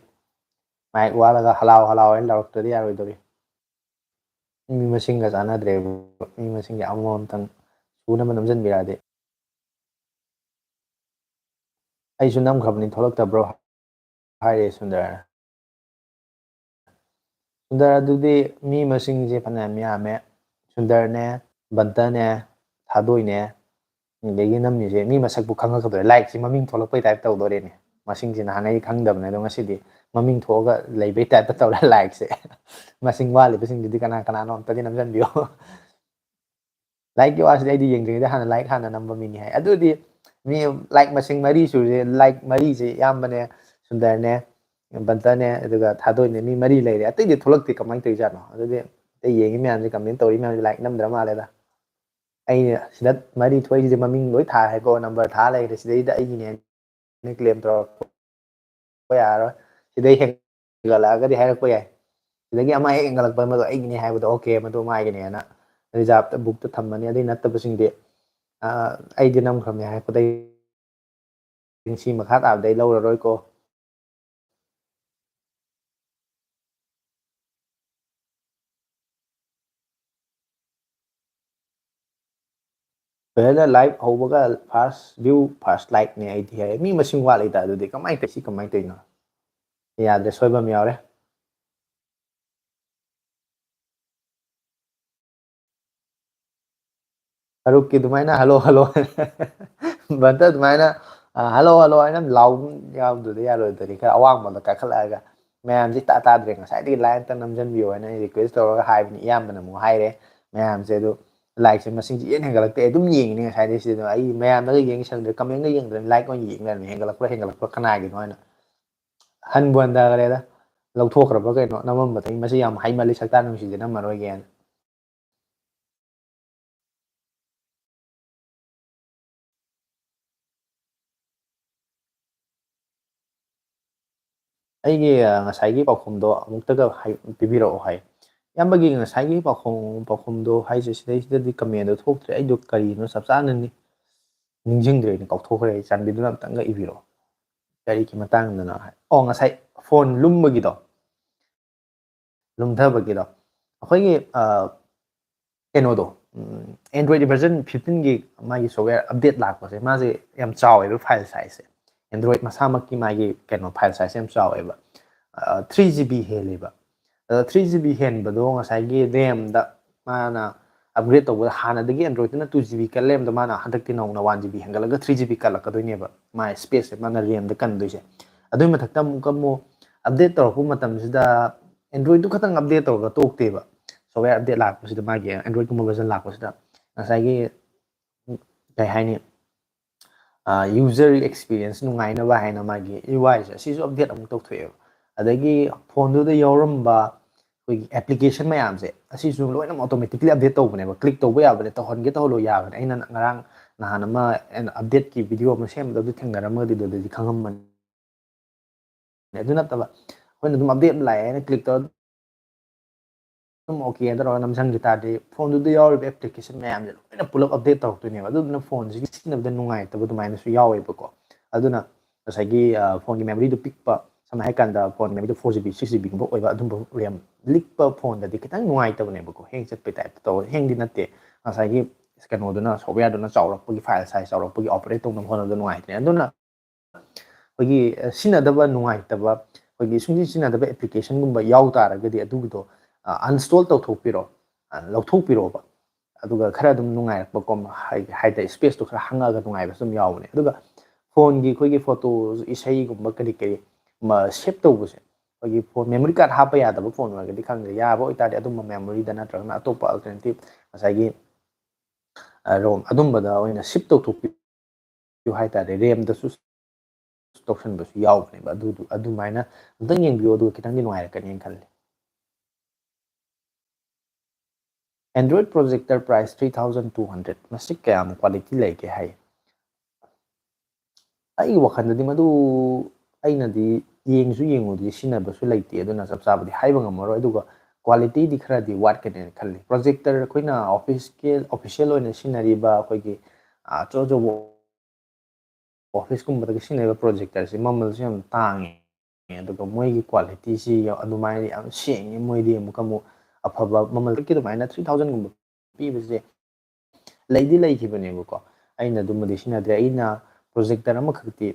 ꯃꯥꯏꯛ ꯋꯥꯜꯂꯒ "ꯍꯂꯥꯎ ꯍꯂꯥꯎ" ꯍꯥꯏꯅ ꯂꯥꯎꯔꯛꯇ꯭ꯔꯗꯤ ꯌꯥꯔꯣꯏꯗꯧꯔꯤ꯫ ꯃꯤ ꯃꯁꯤꯡꯒ ꯆꯥꯟꯅꯗ꯭ꯔꯦꯕ꯫ ꯃꯤ ꯃꯁꯤꯡꯁꯦ ꯑꯃꯃꯝꯇꯪ ꯁꯨꯅꯕ ꯅꯝꯁꯤꯟꯕꯤꯔꯛꯑꯗꯤ꯫ "ꯑꯩꯁꯨ ꯅꯝꯈ꯭ꯔꯕꯅꯤ, ꯊꯣꯛꯂꯛꯇꯕ꯭ꯔꯣ?" ꯍꯥꯏꯔꯦ ꯁꯨꯟꯗꯔꯅ꯫ ꯁꯨꯟꯗꯔ, ꯑꯗꯨꯗꯤ ꯃꯤ ꯃꯁꯤꯡꯁꯦ ꯐꯅꯌꯥꯝ ꯌꯥꯝꯃꯦ꯫ ꯁꯨꯟꯗꯔꯅꯦ, ꯕꯟꯇꯅꯦ, ꯊꯥꯗꯣꯏꯅꯦ, ꯑꯗꯒꯤ ꯅꯝꯃꯤꯁꯦ ꯃꯤ ꯃꯁꯛꯄꯨ ꯈꯪꯉꯛꯀꯗꯣꯔꯦ꯫ ꯂꯥꯏꯛꯁꯦ ꯃꯃꯤꯡ ꯊꯣꯛꯂꯛꯄꯩ ꯇꯥꯏꯞ ꯇꯧꯗꯣꯔꯦꯅꯦ꯫ ꯃꯁꯤꯡꯁꯦ ꯅꯍꯥꯟꯉꯩ ꯈꯪꯗꯕꯅꯦ, ꯑꯗꯣ ꯉꯁꯤꯗꯤ ꯃꯃꯤꯡ ꯊꯣꯛꯑꯒ ꯂꯩꯕꯩ ꯇꯥꯏꯞꯇ ꯇꯧꯔꯦ ꯂꯥꯏꯛꯁꯦ꯫ ꯃꯁꯤꯡ ꯋꯥꯠꯂꯤꯕꯁꯤꯡꯗꯨꯗꯤ ꯀꯅꯥ ꯀꯅꯥꯅꯣ ꯑꯝꯇꯗꯤ ꯅꯝꯁꯤꯟꯕꯤꯌꯣ꯫ ꯂꯥꯏꯛꯀꯤ ꯋꯥꯁꯤꯗꯤ ꯑꯩꯗꯤ ꯌꯦꯡꯗ꯭ꯔꯤꯉꯩꯗ ꯍꯥꯟꯅ ꯂꯥꯏꯛ ꯍꯥꯟꯅ ꯅꯝꯕ ꯃꯤꯅꯤ ꯍꯥꯏ꯫ ꯑꯗꯨꯗꯤ ꯃꯤ ꯂꯥꯏꯛ ꯃꯁꯤꯡ ꯃꯔꯤ ꯁꯨꯔꯦ꯫ ꯂꯥꯏꯛ ꯃꯔꯤꯁꯦ ꯏꯌꯥꯝꯕꯅꯦ, ꯁꯨꯟꯗꯔꯅꯦ, ꯕꯟꯇꯅꯦ, ꯑꯗꯨꯒ ꯊꯥꯗꯣꯏꯅꯦ꯫ ꯃꯤ ꯃꯔꯤ ꯂꯩꯔꯦ꯫ ꯑꯇꯩꯗꯤ ꯊꯣꯛꯂꯛꯇꯦ꯫ ꯀꯃꯥꯏꯅ ꯇꯧꯔꯤꯖꯥꯠꯅꯣ? ꯑꯗꯨꯗꯤ ꯑꯇꯩ ꯌꯦꯡꯉꯤ ꯃꯌꯥꯝꯁꯦ, ꯀꯃꯦꯟ ꯇꯧꯔꯤ ꯃꯌꯥꯝꯁꯦ ꯂꯥꯏꯛ ꯅꯝꯗ꯭ꯔ ꯃꯥꯜꯂꯦꯗ꯫ ꯑꯩꯅ ꯁꯤꯗ ꯃꯔꯤ ꯊꯣꯛꯏꯁꯤꯗꯤ ꯃꯃꯤꯡ ꯂꯣꯏ ꯊꯥ ꯍꯥꯏꯀꯣ, ꯅꯝꯕꯔ ꯊꯥ ꯂꯩꯔꯦ꯫ ꯁꯤꯗꯩꯗ ꯑꯩꯒꯤꯅꯦ ꯀ꯭ꯂꯦꯝ ꯇꯧꯔꯛꯄ ꯌꯥꯔꯔꯣꯏ꯫ ꯁꯤꯗꯩ ꯍꯦꯟꯒꯠꯂꯛꯑꯒꯗꯤ ꯍꯥꯏꯔꯛꯄ ꯌꯥꯏ꯫ ꯁꯤꯗꯒꯤ ꯑꯃ ꯍꯦꯛ ꯍꯦꯟꯒꯠꯂꯛꯄ, ꯃꯗꯨ ꯑꯩꯒꯤꯅꯦ ꯍꯥꯏꯕꯗꯣ, "ꯑꯣꯀꯦ, ꯃꯗꯨ ꯃꯥꯒꯤꯅꯦꯅ" ꯔꯤꯖꯥꯞꯇ ꯕꯨꯛꯇ ꯊꯝꯃꯅꯤ꯫ ꯑꯗꯨꯏ ꯅꯠꯇꯕꯁꯤꯡꯗꯤ, ꯑ, "ꯑꯩꯗꯤ ꯅꯝꯈ꯭ꯔꯕꯅꯦ" ꯍꯥꯏꯔꯛꯄꯗꯩ ꯁꯤ ꯃꯈꯥ ꯇꯥꯕꯗꯤ ꯑꯩ ꯂꯧꯔꯔꯣꯏꯀꯣ꯫ ꯕ꯭ꯔꯗꯔ, ꯂꯥꯏꯚ ꯍꯧꯕꯒ ꯐꯥꯔꯁ ꯚ꯭ꯌꯨ, ꯐꯥꯔꯁ ꯂꯥꯏꯛꯅꯦ ꯑꯩꯗꯤ ꯍꯥꯏ꯫ ꯃꯤ ꯃꯁꯤꯡ ꯋꯥꯠꯂꯤꯗ꯫ ꯑꯗꯨꯗꯤ ꯀꯃꯥꯏꯅ ꯇꯧ-, ꯁꯤ ꯀꯃꯥꯏꯅ ꯇꯧꯔꯤꯅꯣ? ꯌꯥꯗ꯭ꯔꯦ, ꯁꯣꯏꯕ ꯑꯃ ꯌꯥꯎꯔꯦ꯫ ꯐꯥꯔꯨꯛꯀꯤ ꯑꯗꯨꯃꯥꯏꯅ "ꯍꯜꯂꯣ, ꯍꯜꯂꯣ", ꯕꯟꯇ ꯑꯗꯨꯃꯥꯏꯅ, ꯑ, "ꯍꯜꯂꯣ, ꯍꯜꯂꯣ" ꯍꯥꯏꯅ ꯂꯥꯎꯕ ꯌꯥꯎꯗ꯭ꯔꯗꯤ ꯌꯥꯔꯣꯏꯗꯣꯔꯤ꯫ ꯈꯔ ꯑꯋꯥꯡꯕꯗ ꯀꯥꯈꯠꯂꯛꯑꯒ, "ꯃꯌꯥꯝꯁꯤ ꯇꯥ ꯇꯥꯗ꯭ꯔꯦ, ꯉꯁꯥꯏꯗꯒꯤ ꯂꯥꯏꯛ ꯑꯝꯇ ꯅꯝꯁꯤꯟꯕꯤꯌꯣ" ꯍꯥꯏꯅ ꯑꯩ ꯔꯤꯀ꯭ꯋꯦꯁ ꯇꯧꯔꯒ ꯍꯥꯏꯕꯅꯤ꯫ ꯏꯌꯥꯝꯕꯅ ꯑꯃꯨꯛ ꯍꯥꯏꯔꯦ, ꯃꯌꯥꯝꯁꯦ ꯑꯗꯨ ꯂꯥꯏꯛꯁꯦ ꯃꯁꯤꯡꯁꯦ ꯏꯍꯦꯟ ꯍꯦꯟꯒꯠꯂꯛꯇꯦ꯫ ꯑꯗꯨꯝ ꯌꯦꯡꯉꯤꯅꯦ ꯉꯁꯥꯏꯗꯒꯤ ꯁꯤꯗ꯫ ꯑꯩ ꯃꯌꯥꯝꯗꯒ ꯌꯦꯡ ꯁꯪꯗ꯭ꯔꯦ, ꯀꯃꯦꯟꯒ ꯌꯦꯡꯗ꯭ꯔꯦ, ꯂꯥꯏꯛ ꯑꯣꯏꯅ ꯌꯦꯡ ꯂꯩꯔꯝꯃꯦ꯫ ꯍꯦꯟꯒꯠꯂꯛꯄ꯭ꯔꯥ, ꯍꯦꯟꯒꯠꯂꯛꯄ꯭ꯔꯥ ꯀꯅꯥꯒꯤꯅꯣ ꯍꯥꯏꯅ꯫ ꯍꯟꯕꯨ ꯍꯟꯊꯈ꯭ꯔꯦꯗ꯫ ꯂꯧꯊꯣꯛꯈ꯭ꯔꯕ꯭ꯔꯥ ꯀꯩꯅꯣ ꯅꯝꯃꯝꯕꯗꯒꯤ꯫ "ꯃꯁꯤ ꯌꯥꯝ ꯍꯩꯃꯜꯂꯤ, ꯁꯛꯇꯥꯛ ꯅꯨꯡꯁꯤꯗꯦ, ꯅꯝꯃꯔꯣꯏꯒꯦꯅ"꯫ ꯑꯩꯒꯤ, ꯑ, ꯉꯁꯥꯏꯒꯤ ꯄꯥꯎꯈꯨꯝꯗꯣ ꯑꯃꯨꯛꯇꯒ ꯍꯥꯏ-, ꯄꯤꯕꯤꯔꯛꯑꯣ ꯍꯥꯏ꯫ ꯏꯌꯥꯝꯕꯒꯤ ꯉꯁꯥꯏꯒꯤ ꯄꯥꯎꯈꯨꯝ ꯄꯥꯎꯈꯨꯝꯗꯣ ꯍꯥꯏꯁꯦ ꯁꯤꯗꯩꯁꯤꯗꯗꯤ ꯀꯃꯦꯟꯗꯣ ꯊꯣꯛꯇ꯭ꯔꯦ꯫ ꯑꯩꯗꯣ ꯀꯔꯤꯅꯣ ꯆꯞ ꯆꯥꯅ ꯅꯤꯡꯁꯤꯡꯗ꯭ꯔꯦꯅꯦ, ꯀꯥꯎꯊꯣꯛꯈ꯭ꯔꯦ꯫ ꯑꯩ ꯆꯥꯟꯕꯤꯗꯨꯅ ꯑꯝꯇꯪꯒ ꯏꯕꯤꯔꯛꯑꯣ, ꯀꯔꯤꯒꯤ ꯃꯇꯥꯡꯗꯅꯣ ꯍꯥꯏ꯫ ꯑꯣ, ꯉꯁꯥꯏ ꯐꯣꯟ ꯂꯨꯝꯕꯒꯤꯗꯣ, ꯂꯨꯝꯊꯕꯒꯤꯗꯣ꯫ ꯑꯩꯈꯣꯏꯒꯤ ꯀꯩꯅꯣꯗꯣ, Android version fifteenꯒꯤ ꯃꯥꯒꯤ software update ꯂꯥꯛꯄꯁꯦ, ꯃꯥꯁꯦ ꯌꯥꯝ ꯆꯥꯎꯋꯦꯕ file sizeꯁꯦ꯫ Android ꯃꯁꯥꯃꯛꯀꯤ ꯃꯥꯒꯤ ꯀꯩꯅꯣ file size ꯌꯥꯝ ꯆꯥꯎꯋꯦꯕ, three GB ꯍꯦꯜꯂꯦꯕ꯫ ꯑꯗꯣ three GB ꯍꯦꯟꯕꯗꯣ ꯉꯁꯥꯏꯒꯤ RAMꯗ ꯃꯥꯅ upgrade ꯇꯧꯕꯗ, ꯍꯥꯟꯅꯗꯒꯤ Androidꯇꯨꯅ two GB ꯀꯜ ꯂꯩꯔꯝꯕꯗꯣ, ꯃꯥꯅ ꯍꯟꯗꯛꯇꯤ ꯅꯧꯅ one GB ꯍꯦꯟꯒꯠꯂꯒ three GB ꯀꯜꯂꯛꯀꯗꯣꯏꯅꯦꯕ, ꯃꯥ spaceꯁꯦ ꯃꯥꯅ RAMꯗ ꯀꯟꯗꯣꯏꯁꯦ꯫ ꯑꯗꯨꯒꯤ ꯃꯊꯛꯇ ꯑꯃꯨꯛꯀ ꯑꯃꯨꯛ update ꯇꯧꯔꯛꯄ ꯃꯇꯝꯁꯤꯗ Androidꯇꯨ ꯈꯛꯇꯪ update ꯇꯧꯔꯒ ꯇꯣꯛꯇꯦꯕ꯫ Software update ꯂꯥꯛꯄꯁꯤꯗ, ꯃꯥꯒꯤ Androidꯀꯨꯝꯕ version ꯂꯥꯛꯄꯁꯤꯗ ꯉꯁꯥꯏꯒꯤ ꯀꯩ ꯍꯥꯏꯅꯤ, user experience ꯅꯨꯡꯉꯥꯏꯅꯕ ꯍꯥꯏꯅ ꯃꯥꯒꯤ UIꯁꯦ ꯑꯁꯤꯁꯨ update ꯑꯃꯨꯛ ꯇꯧꯊꯣꯛꯑꯦꯕ꯫ ꯑꯗꯒꯤ ꯐꯣꯟꯗꯨꯗ ꯌꯥꯎꯔꯝꯕ ꯑꯩꯈꯣꯏꯒꯤ application ꯃꯌꯥꯝꯁꯦ ꯑꯁꯤꯁꯨ ꯂꯣꯏꯅꯃꯛ automatically update ꯇꯧꯕꯅꯦꯕ꯫ Click ꯇꯧꯕ ꯌꯥꯕꯅꯦ, ꯇꯧꯍꯟꯒꯦ ꯇꯧꯍꯜꯂꯣ ꯌꯥꯕꯅꯦ꯫ ꯑꯩꯅ ꯉꯔꯥꯡ ꯅꯍꯥꯟ ꯑꯃ updateꯀꯤ video ꯑꯃ ꯁꯦꯝꯕꯗ ꯑꯗꯨ ꯊꯦꯡꯅꯔꯝꯃꯒꯗꯤ ꯑꯗꯨꯗꯗꯤ ꯈꯪꯉꯝꯃꯅꯤ꯫ ꯑꯗꯨ ꯅꯠꯇꯕ ꯑꯩꯈꯣꯏꯅ ꯑꯗꯨꯝ update ꯂꯥꯛꯑꯦ ꯍꯥꯏꯅ click ꯇꯧꯔ ꯑꯗꯨꯝ OK ꯇꯧꯔꯒ ꯅꯝꯁꯤꯟꯈꯤ ꯇꯥꯔꯗꯤ ꯐꯣꯟꯗꯨꯗ ꯌꯥꯎꯔꯤꯕ application ꯃꯌꯥꯝꯁꯦ ꯂꯣꯏꯅ ꯄꯨꯂꯞ update ꯇꯧꯔꯛꯇꯣꯏꯅꯦꯕ꯫ ꯑꯗꯨꯗꯨꯅ ꯐꯣꯟꯁꯤꯒꯤ ꯁꯤꯖꯤꯟꯅꯕꯗ ꯅꯨꯡꯉꯥꯏꯇꯕ ꯑꯗꯨꯃꯥꯏꯅꯁꯨ ꯌꯥꯎꯋꯦꯕꯀꯣ꯫ ꯑꯗꯨꯅ ꯉꯁꯥꯏꯒꯤ ꯐꯣꯟꯒꯤ memoryꯗꯨ ꯄꯤꯛꯄ, ꯁꯝꯅ ꯍꯥꯏꯔꯀꯥꯟꯗ ꯐꯣꯟ memoryꯗꯨ four GB, six GBꯒꯨꯝꯕ ꯑꯣꯏꯕ ꯑꯗꯨꯝꯕ RAM ꯂꯤꯛꯄ ꯐꯣꯟꯗꯗꯤ ꯈꯤꯇꯪ ꯅꯨꯡꯉꯥꯏꯇꯕꯅꯦꯕꯀꯣ, hang ꯆꯠꯄꯩ typeꯇ ꯇꯧꯕ꯫ Hangꯗꯤ ꯅꯠꯇꯦ, ꯉꯁꯥꯏꯒꯤ ꯀꯩꯅꯣꯗꯨꯅ, softwareꯗꯨꯅ ꯆꯥꯎꯔꯛꯄꯒꯤ, file size ꯆꯥꯎꯔꯛꯄꯒꯤ operate ꯇꯧꯅꯕ ꯍꯣꯠꯅꯕꯗ ꯅꯨꯡꯉꯥꯏꯇ꯭ꯔꯦ꯫ ꯑꯗꯨꯅ ꯑꯩꯈꯣꯏꯒꯤ ꯁꯤꯖꯤꯟꯅꯗꯕ ꯅꯨꯡꯉꯥꯏꯇꯕ, ꯑꯩꯈꯣꯏꯒꯤ ꯁꯨꯡꯁꯤꯟ ꯁꯤꯖꯤꯟꯅꯗꯕ applicationꯒꯨꯝꯕ ꯌꯥꯎ ꯇꯥꯔꯒꯗꯤ ꯑꯗꯨꯒꯤꯗꯣ uninstall ꯇꯧꯊꯣꯛꯄꯤꯔꯣ, ꯂꯧꯊꯣꯛꯄꯤꯔꯣꯕ꯫ ꯑꯗꯨꯒ ꯈꯔ ꯑꯗꯨꯝ ꯅꯨꯡꯉꯥꯏꯔꯛꯄꯀꯣ, ꯍꯥꯏ-, ꯍꯥꯏꯇꯥꯔꯦ, spaceꯇꯣ ꯈꯔ ꯍꯥꯡꯉꯛꯑꯒ ꯅꯨꯡꯉꯥꯏꯕꯁꯨ ꯑꯗꯨꯝ ꯌꯥꯎꯕꯅꯦ꯫ ꯑꯗꯨꯒ ꯐꯣꯟꯒꯤ ꯑꯩꯈꯣꯏꯒꯤ photos, ꯏꯁꯩꯒꯨꯝꯕ ꯀꯔꯤ ꯀꯔꯤ ꯁꯦꯞ ꯇꯧꯕꯁꯦ, ꯑꯩꯈꯣꯏꯒꯤ ꯐꯣꯟ memory card ꯍꯥꯞꯄ ꯌꯥꯗꯕ ꯐꯣꯟ ꯑꯣꯏꯔꯒꯗꯤ ꯈꯪꯗꯦ, ꯌꯥꯕ ꯑꯣꯏꯇꯥꯔꯗꯤ ꯑꯗꯨꯝꯕ memoryꯗ ꯅꯠꯇ꯭ꯔꯒꯅ ꯑꯇꯣꯞꯄ alternative ꯉꯁꯥꯏꯒꯤ ROM ꯑꯗꯨꯝꯕꯗ ꯑꯣꯏꯅ shift ꯇꯧꯊꯣꯛꯄꯤꯌꯨ ꯍꯥꯏꯇꯥꯔꯦ꯫ RAMꯗꯁꯨ ꯇꯧꯁꯟꯕꯁꯨ ꯌꯥꯎꯕꯅꯦꯕ꯫ ꯑꯗꯨꯗꯨ ꯑꯗꯨꯃꯥꯏꯅ ꯑꯝꯇꯪ ꯌꯦꯡꯕꯤꯌꯨ, ꯑꯗꯨꯒ ꯈꯤꯇꯪꯗꯤ ꯅꯨꯡꯉꯥꯏꯔꯛꯀꯅꯤꯅ ꯈꯜꯂꯤ꯫ Android projector price three thousand two hundred, ꯃꯁꯤ ꯀꯌꯥꯝ quality ꯂꯩꯒꯦ ꯍꯥꯏ꯫ ꯑꯩꯒꯤ ꯋꯥꯈꯜꯗꯗꯤ ꯃꯗꯨ ꯑꯩꯅꯗꯤ ꯌꯦꯡꯁꯨ ꯌꯦꯡꯉꯨꯗꯦ, ꯁꯤꯖꯤꯟꯅꯕꯁꯨ ꯂꯩꯇꯦ, ꯑꯗꯨꯅ ꯆꯞ ꯆꯥꯕꯗꯤ ꯍꯥꯏꯕ ꯉꯝꯃꯔꯣꯏ꯫ ꯑꯗꯨꯒ ꯀ꯭ꯋꯥꯂꯤꯇꯤꯗꯤ ꯈꯔꯗꯤ ꯋꯥꯠꯀꯅꯦꯅ ꯈꯜꯂꯤ꯫ ꯄ꯭ꯔꯣꯖꯦꯛꯇꯔ ꯑꯩꯈꯣꯏꯅ ꯑꯣꯐꯤꯁꯀꯤ, ꯑꯣꯐꯤꯁꯤꯌꯦꯜ ꯑꯣꯏꯅ ꯁꯤꯖꯤꯟꯅꯔꯤꯕ ꯑꯩꯈꯣꯏꯒꯤ, ꯑ, ꯑꯆꯧ ꯑꯆꯧꯕ ꯑꯣꯐꯤꯁꯀꯨꯝꯕꯗꯒ ꯁꯤꯖꯤꯟꯅꯔꯤꯕ ꯄ꯭ꯔꯣꯖꯦꯛꯇꯔꯁꯦ ꯃꯃꯜꯁꯨ ꯌꯥꯝ ꯇꯥꯡꯉꯦ, ꯑꯗꯨꯒ ꯃꯣꯏꯒꯤ ꯀ꯭ꯋꯥꯂꯤꯇꯤꯁꯤ ꯑꯗꯨꯃꯥꯏꯅ ꯌꯥꯝ ꯁꯦꯡꯉꯦ꯫ ꯃꯣꯏꯗꯤ ꯑꯃꯨꯛꯀ ꯑꯃꯨꯛ ꯑꯐꯕ ꯃꯃꯜ ꯑꯗꯨꯃꯥꯏꯅ three thousand ꯒꯨꯝꯕ ꯄꯤꯕꯁꯦ ꯂꯩꯗꯤ ꯂꯩꯈꯤꯕꯅꯦꯕꯀꯣ꯫ ꯑꯩꯅ ꯑꯗꯨꯃꯗꯤ ꯁꯤꯖꯤꯟꯅꯗ꯭ꯔꯦ꯫ ꯑꯩꯅ ꯄ꯭ꯔꯣꯖꯦꯛꯇꯔ ꯑꯃꯈꯛꯇꯤ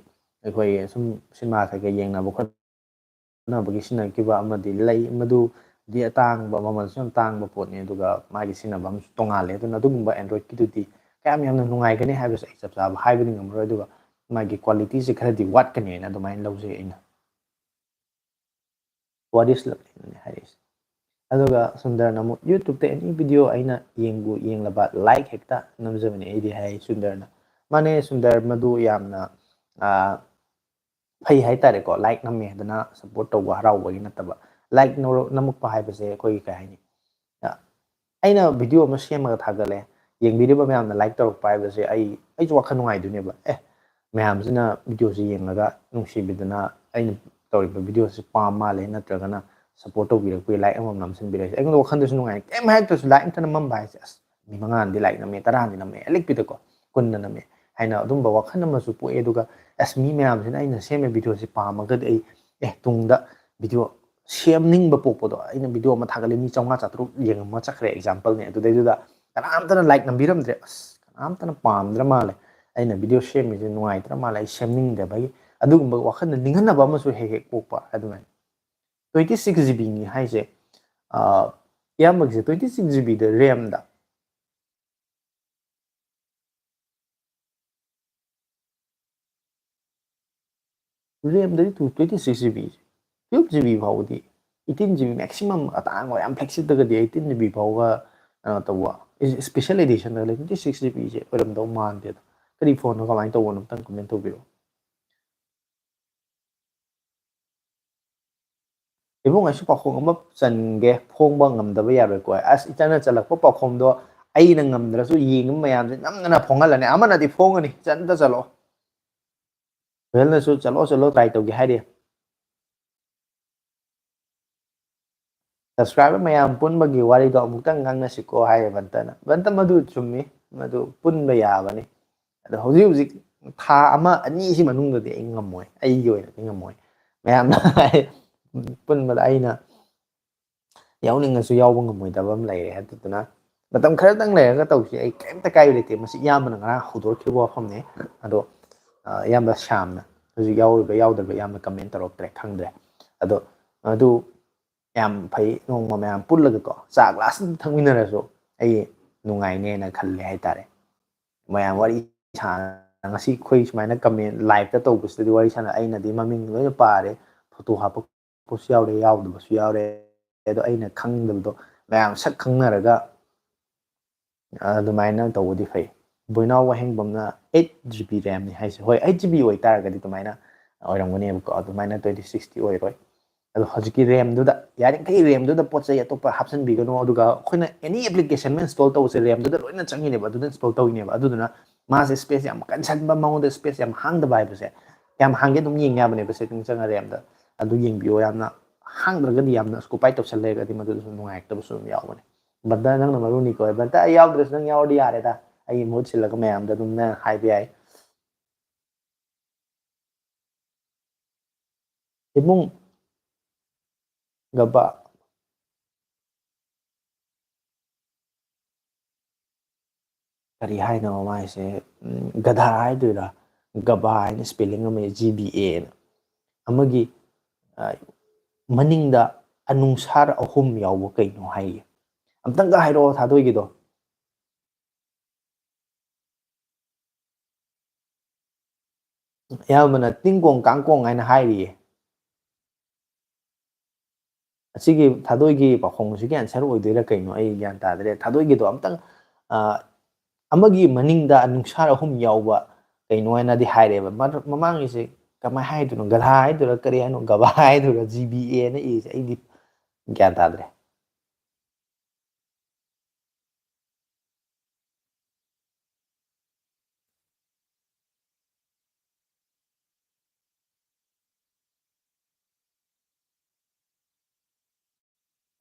ꯑꯩꯈꯣꯏ ꯁꯨꯝ ꯁꯤꯅꯦꯃꯥ ꯀꯩꯀꯩ ꯌꯦꯡꯅꯕ ꯈꯣꯠꯅꯕꯒꯤ ꯁꯤꯖꯤꯟꯅꯈꯤꯕ ꯑꯃꯗꯤ ꯂꯩ꯫ ꯃꯗꯨꯗꯤ ꯑꯇꯥꯡꯕ, ꯃꯃꯜꯁꯨ ꯌꯥꯝ ꯇꯥꯡꯕ ꯄꯣꯠꯅꯤ, ꯑꯗꯨꯒ ꯃꯥꯒꯤ ꯁꯤꯖꯤꯟꯅꯕ ꯑꯃꯁꯨ ꯇꯣꯡꯉꯥꯜꯂꯦ꯫ ꯑꯗꯨꯅ ꯑꯗꯨꯒꯨꯝꯕ Android ꯀꯤꯗꯨꯗꯤ ꯀꯌꯥꯝ ꯌꯥꯝꯅ ꯅꯨꯡꯉꯥꯏꯒꯅꯤ ꯍꯥꯏꯕꯁꯦ ꯑꯩ ꯆꯞ ꯆꯥꯕ ꯍꯥꯏꯕꯗꯤ ꯉꯝꯃꯔꯣꯏ, ꯑꯗꯨꯒ ꯃꯥꯒꯤ ꯀ꯭ꯋꯥꯂꯤꯇꯤꯁꯦ ꯈꯔꯗꯤ ꯋꯥꯠꯀꯅꯦꯅ ꯑꯗꯨꯃꯥꯏꯅ ꯂꯧꯖꯩ ꯑꯩꯅ꯫ What is lovely ꯅꯅꯦ ꯍꯥꯏꯔꯛꯏꯁꯦ꯫ ꯑꯗꯨꯒ ꯁꯨꯟꯗꯔꯅ ꯑꯃꯨꯛ, "YouTube-ꯇ any video ꯑꯩꯅ ꯌꯦꯡꯕꯨ ꯌꯦꯡꯂꯕ like ꯍꯦꯛꯇ ꯅꯝꯖꯕꯅꯦ ꯑꯩꯗꯤ" ꯍꯥꯏ ꯁꯨꯟꯗꯔꯅ꯫ ꯃꯥꯅꯦ ꯁꯨꯟꯗꯔ, ꯃꯗꯨ ꯌꯥꯝꯅ, ꯑꯥ, ꯐꯩ ꯍꯥꯏꯇꯥꯔꯦꯀꯣ꯫ Like ꯅꯝꯃꯦ ꯍꯥꯏꯗꯅ support ꯇꯧꯕ ꯍꯔꯥꯎꯕꯒꯤ ꯅꯠꯇꯕ꯫ Like ꯅꯧꯔ-, ꯅꯝꯃꯛꯄ ꯍꯥꯏꯕꯁꯦ ꯑꯩꯈꯣꯏꯒꯤ ꯀꯩ ꯍꯥꯏꯅꯤ? ꯑ, ꯑꯩꯅ video ꯑꯃ ꯁꯦꯝꯃꯒ ꯊꯥꯒꯠꯂꯦ, ꯌꯦꯡꯕꯤꯔꯤꯕ ꯃꯌꯥꯝꯅ like ꯇꯧꯔꯛꯄ ꯍꯥꯏꯕꯁꯦ ꯑꯩ, ꯑꯩꯁꯨ ꯋꯥꯈꯜ ꯅꯨꯡꯉꯥꯏꯗꯣꯏꯅꯦꯕ꯫ ꯑꯦ, ꯃꯌꯥꯝꯁꯤꯅ video-ꯁꯤ ꯌꯦꯡꯉꯒ ꯅꯨꯡꯁꯤꯕꯤꯗꯅ ꯑꯩꯅ ꯇꯧꯔꯤꯕ video-ꯁꯤ ꯄꯥꯝ ꯃꯥꯜꯂꯦ, ꯅꯠꯇ꯭ꯔꯒꯅ support ꯇꯧꯕꯤꯔꯛꯄꯒꯤ like ꯑꯃꯃꯝ ꯅꯝꯁꯤꯟꯕꯤꯔꯛꯏꯁꯦ꯫ ꯑꯩꯉꯣꯟꯗ ꯋꯥꯈꯜꯗꯁꯨ ꯅꯨꯡꯉꯥꯏ꯫ ꯀꯩꯝ ꯍꯥꯏꯔꯛꯇ꯭ꯔꯁꯨ like ꯑꯝꯇ ꯅꯝꯃꯝꯕ ꯍꯥꯏꯁꯦ, ꯑꯁ, ꯃꯤ ꯃꯉꯥꯅꯗꯤ like ꯅꯝꯃꯦ, ꯇꯔꯥꯅꯗꯤ ꯅꯝꯃꯦ, ꯑꯂꯤꯛꯄꯤꯗꯀꯣ, ꯀꯨꯟꯅ ꯅꯝꯃꯦ ꯍꯥꯏꯅ ꯑꯗꯨꯝꯕ ꯋꯥꯈꯜ ꯑꯃꯁꯨ ꯄꯣꯛꯑꯦ꯫ ꯑꯗꯨꯒ, ꯑꯁ, ꯃꯤ ꯃꯌꯥꯝꯁꯤꯅ ꯑꯩꯅ ꯁꯦꯝꯃꯤꯕ video-ꯁꯤ ꯄꯥꯝꯃꯒꯗꯤ ꯑꯩ, ꯑꯦ, ꯇꯨꯡꯗ video ꯁꯦꯝꯅꯤꯡꯕ ꯄꯣꯛꯄꯗꯣ, ꯑꯩꯅ video ꯑꯃ ꯊꯥꯒꯠꯂꯦ, ꯃꯤ ꯆꯥꯝꯃꯉꯥ ꯆꯥꯇ꯭ꯔꯨꯛ ꯌꯦꯡꯉꯝꯃ ꯆꯠꯈ꯭ꯔꯦ, example-ꯅꯦ꯫ ꯑꯗꯨꯗꯩꯗꯨꯗ ꯀꯅꯥꯝꯇꯅ like ꯅꯝꯕꯤꯔꯝꯗ꯭ꯔꯦ, "ꯑꯁ, ꯀꯅꯥꯝꯇꯅ ꯄꯥꯝꯗ꯭ꯔ ꯃꯥꯜꯂꯦ, ꯑꯩꯅ video ꯁꯦꯝꯃꯤꯁꯦ ꯅꯨꯡꯉꯥꯏꯇ꯭ꯔ ꯃꯥꯜꯂꯦ, ꯑꯩ ꯁꯦꯝꯅꯤꯡꯗꯕꯒꯤ", ꯑꯗꯨꯒꯨꯝꯕ ꯋꯥꯈꯜꯗ ꯅꯤꯡꯍꯟꯅꯕ ꯑꯃꯁꯨ ꯍꯦꯛ ꯍꯦꯛ ꯄꯣꯛꯄ꯫ ꯑꯗꯨꯃꯥꯏꯅ twenty six GB-ꯅꯤ ꯍꯥꯏꯁꯦ, ꯑ, ꯏꯌꯥꯝꯕꯒꯤꯁꯦ twenty six GB-ꯗ RAM-ꯗ? RAM-ꯗꯗꯤ two twenty six GB, twelve GB ꯐꯥꯎꯕꯗꯤ, eighteen GB maximum ꯑꯇꯥꯡꯕ ꯌꯥꯝ flagship-ꯇꯒꯗꯤ eighteen GB ꯐꯥꯎꯕ, ꯀꯩꯅꯣ ꯇꯧꯕ, special edition-ꯗ ꯂꯩ꯫ Twenty six GB-ꯁꯦ ꯑꯣꯏꯔꯝꯗꯧ ꯃꯥꯟꯗꯦꯗ꯫ ꯀꯔꯤ phone-ꯅꯣ, ꯀꯃꯥꯏꯅ ꯇꯧꯕꯅꯣ ꯑꯝꯇꯪ comment ꯇꯧꯕꯤꯔꯛꯑꯣ꯫ ꯏꯕꯨꯡ, ꯑꯩꯁꯨ ꯄꯥꯎꯈꯣꯡ ꯑꯃ ꯆꯟꯒꯦ, ꯐꯣꯡꯕ ꯉꯝꯗꯕ ꯌꯥꯔꯣꯏꯀꯣ꯫ ꯑꯁ, ꯏꯆꯟꯅ ꯆꯜꯂꯛꯄ ꯄꯥꯎꯈꯣꯡꯗꯣ ꯑꯩꯅ ꯉꯝꯗ꯭ꯔꯁꯨ ꯌꯦꯡꯉꯤꯕ ꯃꯌꯥꯝꯁꯦ ꯅꯝꯗꯅ ꯐꯣꯡꯍꯜꯂꯅꯤ꯫ ꯑꯃꯅꯗꯤ ꯐꯣꯡꯒꯅꯤ, ꯏꯆꯟ ꯑꯝꯇ ꯆꯠꯂꯣ꯫ ꯁꯣꯍꯦꯜꯅꯁꯨ "ꯆꯠꯂꯣ, ꯆꯠꯂꯣ, try ꯇꯧꯒꯦ" ꯍꯥꯏꯔꯤ꯫ Subscriber ꯃꯌꯥꯝ ꯄꯨꯟꯕꯒꯤ ꯋꯥꯔꯤꯗꯣ ꯑꯃꯨꯛꯇꯪ ꯉꯥꯡꯅꯁꯤꯀꯣ ꯍꯥꯏꯌꯦ ꯕꯟꯇꯅ꯫ ꯕꯟꯇ, ꯃꯗꯨ ꯆꯨꯝꯃꯤ, ꯃꯗꯨ ꯄꯨꯟꯕ ꯌꯥꯕꯅꯤ꯫ ꯑꯗꯣ ꯍꯧꯖꯤꯛ ꯍꯧꯖꯤꯛ ꯊꯥ ꯑꯃ ꯑꯅꯤꯁꯤ ꯃꯅꯨꯡꯗꯗꯤ ꯑꯩ ꯉꯝꯃꯣꯏ, ꯑꯩꯒꯤ ꯑꯣꯏꯅꯗꯤ ꯉꯝꯃꯣꯏ꯫ ꯃꯌꯥꯝꯅ ꯄꯨꯟꯕꯗ ꯑꯩꯅ ꯌꯥꯎꯅꯤꯡꯉꯁꯨ ꯌꯥꯎꯕ ꯉꯝꯃꯣꯏꯗꯕ ꯑꯃ ꯂꯩꯔꯦ꯫ ꯑꯗꯨꯗꯨꯅ ꯃꯇꯝ ꯈꯔꯗꯪ ꯂꯩꯔꯒ ꯇꯧꯁꯤ, ꯑꯩ ꯀꯔꯤꯝꯇ ꯀꯥꯏꯕ ꯂꯩꯇꯦ꯫ ꯃꯁꯤ ꯏꯌꯥꯝꯕꯅ ꯉꯔꯥꯡ ꯍꯧꯗꯣꯔꯛꯈꯤꯕ ꯋꯥꯐꯝꯅꯤ꯫ ꯑꯗꯣ ꯑ, ꯏꯌꯥꯝꯕ ꯁ꯭ꯌꯥꯝꯅ ꯍꯧꯖꯤꯛ ꯌꯥꯎꯔꯤꯕ꯭ꯔꯥ ꯌꯥꯎꯗꯕ꯭ꯔꯥ ꯏꯌꯥꯝꯕ comment ꯇꯧꯔꯛꯇ꯭ꯔꯦ, ꯈꯪꯗ꯭ꯔꯦ꯫ ꯑꯗꯣ ꯑꯗꯨ ꯌꯥꯝ ꯐꯩ, ꯅꯣꯡꯃ ꯃꯌꯥꯝ ꯄꯨꯜꯂꯒꯀꯣ ꯆꯥ glass ꯑꯃ ꯊꯛꯃꯤꯟꯅꯔꯁꯨ ꯑꯩ ꯅꯨꯡꯉꯥꯏꯅꯦꯅ ꯈꯜꯂꯦ ꯍꯥꯏꯇꯥꯔꯦ꯫ ꯃꯌꯥꯝ ꯋꯥꯔꯤ ꯁꯥꯟꯅ, ꯉꯁꯤ ꯑꯩꯈꯣꯏ ꯁꯨꯃꯥꯏꯅ comment live ꯇ ꯇꯧꯕꯁꯤꯗꯗꯤ ꯋꯥꯔꯤ ꯁꯥꯟꯅ, ꯑꯩꯅꯗꯤ ꯃꯃꯤꯡ ꯂꯣꯏꯅ ꯄꯥꯔꯦ, photo ꯍꯥꯞꯄꯛꯄꯁꯨ ꯌꯥꯎꯔꯦ, ꯌꯥꯎꯗꯕꯁꯨ ꯌꯥꯎꯔꯦ꯫ ꯑꯗꯣ ꯑꯩꯅ ꯈꯪꯗꯕꯗꯣ ꯃꯌꯥꯝ ꯁꯛ ꯈꯪꯅꯔꯒ ꯑꯗꯨꯃꯥꯏꯅ ꯇꯧꯕꯗꯤ ꯐꯩ꯫ ꯕꯣꯏꯅꯥꯎ ꯋꯥꯍꯦꯡꯕꯝꯅ eight GB RAM ꯅꯤ ꯍꯥꯏꯁꯦ, ꯍꯣꯏ, eight GB ꯑꯣꯏꯇꯥꯔꯒꯗꯤ ꯑꯗꯨꯃꯥꯏꯅ ꯑꯣꯏꯔꯝꯒꯅꯦꯕꯀꯣ, ꯑꯗꯨꯃꯥꯏꯅ twenty six ꯇꯤ ꯑꯣꯏꯔꯣꯏ꯫ ꯑꯗꯣ ꯍꯧꯖꯤꯛꯀꯤ RAM ꯗꯨꯗ, ꯌꯥꯔꯤꯃꯈꯩ RAM ꯗꯨꯗ ꯄꯣꯠ ꯆꯩ ꯑꯇꯣꯞꯄ ꯍꯥꯞꯆꯤꯟꯕꯤꯒꯅꯨ꯫ ꯑꯗꯨꯒ ꯑꯩꯈꯣꯏꯅ any application ꯑꯃ install ꯇꯧꯕꯁꯦ RAM ꯗꯨꯗ ꯂꯣꯏꯅ ꯆꯪꯉꯤꯅꯦꯕ, ꯑꯗꯨꯗ install ꯇꯧꯔꯤꯅꯦꯕ꯫ ꯑꯗꯨꯗꯨꯅ ꯃꯥꯁꯦ space ꯌꯥꯝ ꯀꯟꯁꯟꯕ, ꯃꯉꯣꯟꯗ space ꯌꯥꯝ ꯍꯥꯡꯗꯕ ꯍꯥꯏꯕꯁꯦ, ꯌꯥꯝ ꯍꯥꯡꯒꯦ ꯑꯗꯨꯝ ꯌꯦꯡ ꯌꯥꯕꯅꯦꯕ settings ꯆꯪꯉ RAM ꯗ꯫ ꯑꯗꯨ ꯌꯦꯡꯕꯤꯌꯣ, ꯌꯥꯝꯅ ꯍꯥꯡꯗ꯭ꯔꯒꯗꯤ ꯌꯥꯝꯅ occupy ꯇꯧꯁꯜ ꯂꯩꯔꯒꯗꯤ ꯃꯗꯨꯗꯁꯨ ꯅꯨꯡꯉꯥꯏꯔꯛꯇꯕꯁꯨ ꯑꯗꯨꯝ ꯌꯥꯎꯕꯅꯦ꯫ ꯕ꯭ꯔꯗꯔ, ꯅꯪꯅ ꯃꯔꯨꯅꯤꯀꯣ꯫ ꯕ꯭ꯔꯗꯔ, ꯑꯩ ꯌꯥꯎꯗ꯭ꯔꯁꯨ ꯅꯪ ꯌꯥꯎꯔꯗꯤ ꯌꯥꯔꯦꯗ꯫ ꯑꯩꯒꯤ ꯃꯍꯨꯠ ꯁꯤꯜꯂꯒ ꯃꯌꯥꯝꯗ ꯑꯗꯨꯝ ꯅꯪ ꯍꯥꯏꯕ ꯌꯥꯏ꯫ ꯏꯕꯨꯡ ꯒꯕꯥ꯫ ꯀꯔꯤ ꯍꯥꯏꯅꯣ ꯃꯥꯏꯁꯦ? ꯎꯝ, ꯒꯙꯥ ꯍꯥꯏꯗꯣꯏꯔꯥ? ꯒꯕꯥ ꯍꯥꯏꯅ spelling ꯑꯃ, G B A ꯅ꯫ ꯑꯃꯒꯤ, ꯑ, ꯃꯅꯤꯡꯗ ꯑꯅꯨꯡꯁꯥꯔ ꯑꯍꯨꯝ ꯌꯥꯎꯕ ꯀꯩꯅꯣ ꯍꯥꯏꯌꯦ꯫ ꯑꯝꯇꯪꯒ ꯍꯥꯏꯔꯛꯑꯣ ꯊꯥꯗꯣꯏꯒꯤꯗꯣ꯫ ꯑꯌꯥꯝꯕꯅ ꯇꯤꯡ ꯀꯣꯡ ꯀꯥꯡ ꯀꯣꯡ ꯍꯥꯏꯅ ꯍꯥꯏꯔꯤꯌꯦ꯫ ꯑꯁꯤꯒꯤ ꯊꯥꯗꯣꯏꯒꯤ ꯄꯥꯎꯈꯣꯡꯁꯤꯒꯤ answer ꯑꯣꯏꯗꯣꯏꯔꯥ ꯀꯩꯅꯣ ꯑꯩ ꯒ꯭ꯌꯥꯟ ꯇꯥꯗ꯭ꯔꯦ꯫ ꯊꯥꯗꯣꯏꯒꯤꯗꯣ ꯑꯝꯇꯪ, ꯑ, ꯑꯃꯒꯤ ꯃꯅꯤꯡꯗ ꯅꯨꯡꯁꯥꯔ ꯑꯍꯨꯝ ꯌꯥꯎꯕ ꯀꯩꯅꯣ ꯍꯥꯏꯅꯗꯤ ꯍꯥꯏꯔꯦꯕ꯫ ꯃ-, ꯃꯃꯥꯡꯒꯤꯁꯦ ꯀꯃꯥꯏ ꯍꯥꯏꯗꯣꯏꯅꯣ? ꯒꯙꯥ ꯍꯥꯏꯗꯣꯏꯔꯥ ꯀꯔꯤ ꯍꯥꯏꯅꯣ? ꯒꯕꯥ ꯍꯥꯏꯗꯣꯏꯔꯥ? G B A ꯅ ꯏꯁꯦ ꯑꯩꯗꯤ ꯒ꯭ꯌꯥꯟ ꯇꯥꯗ꯭ꯔꯦ꯫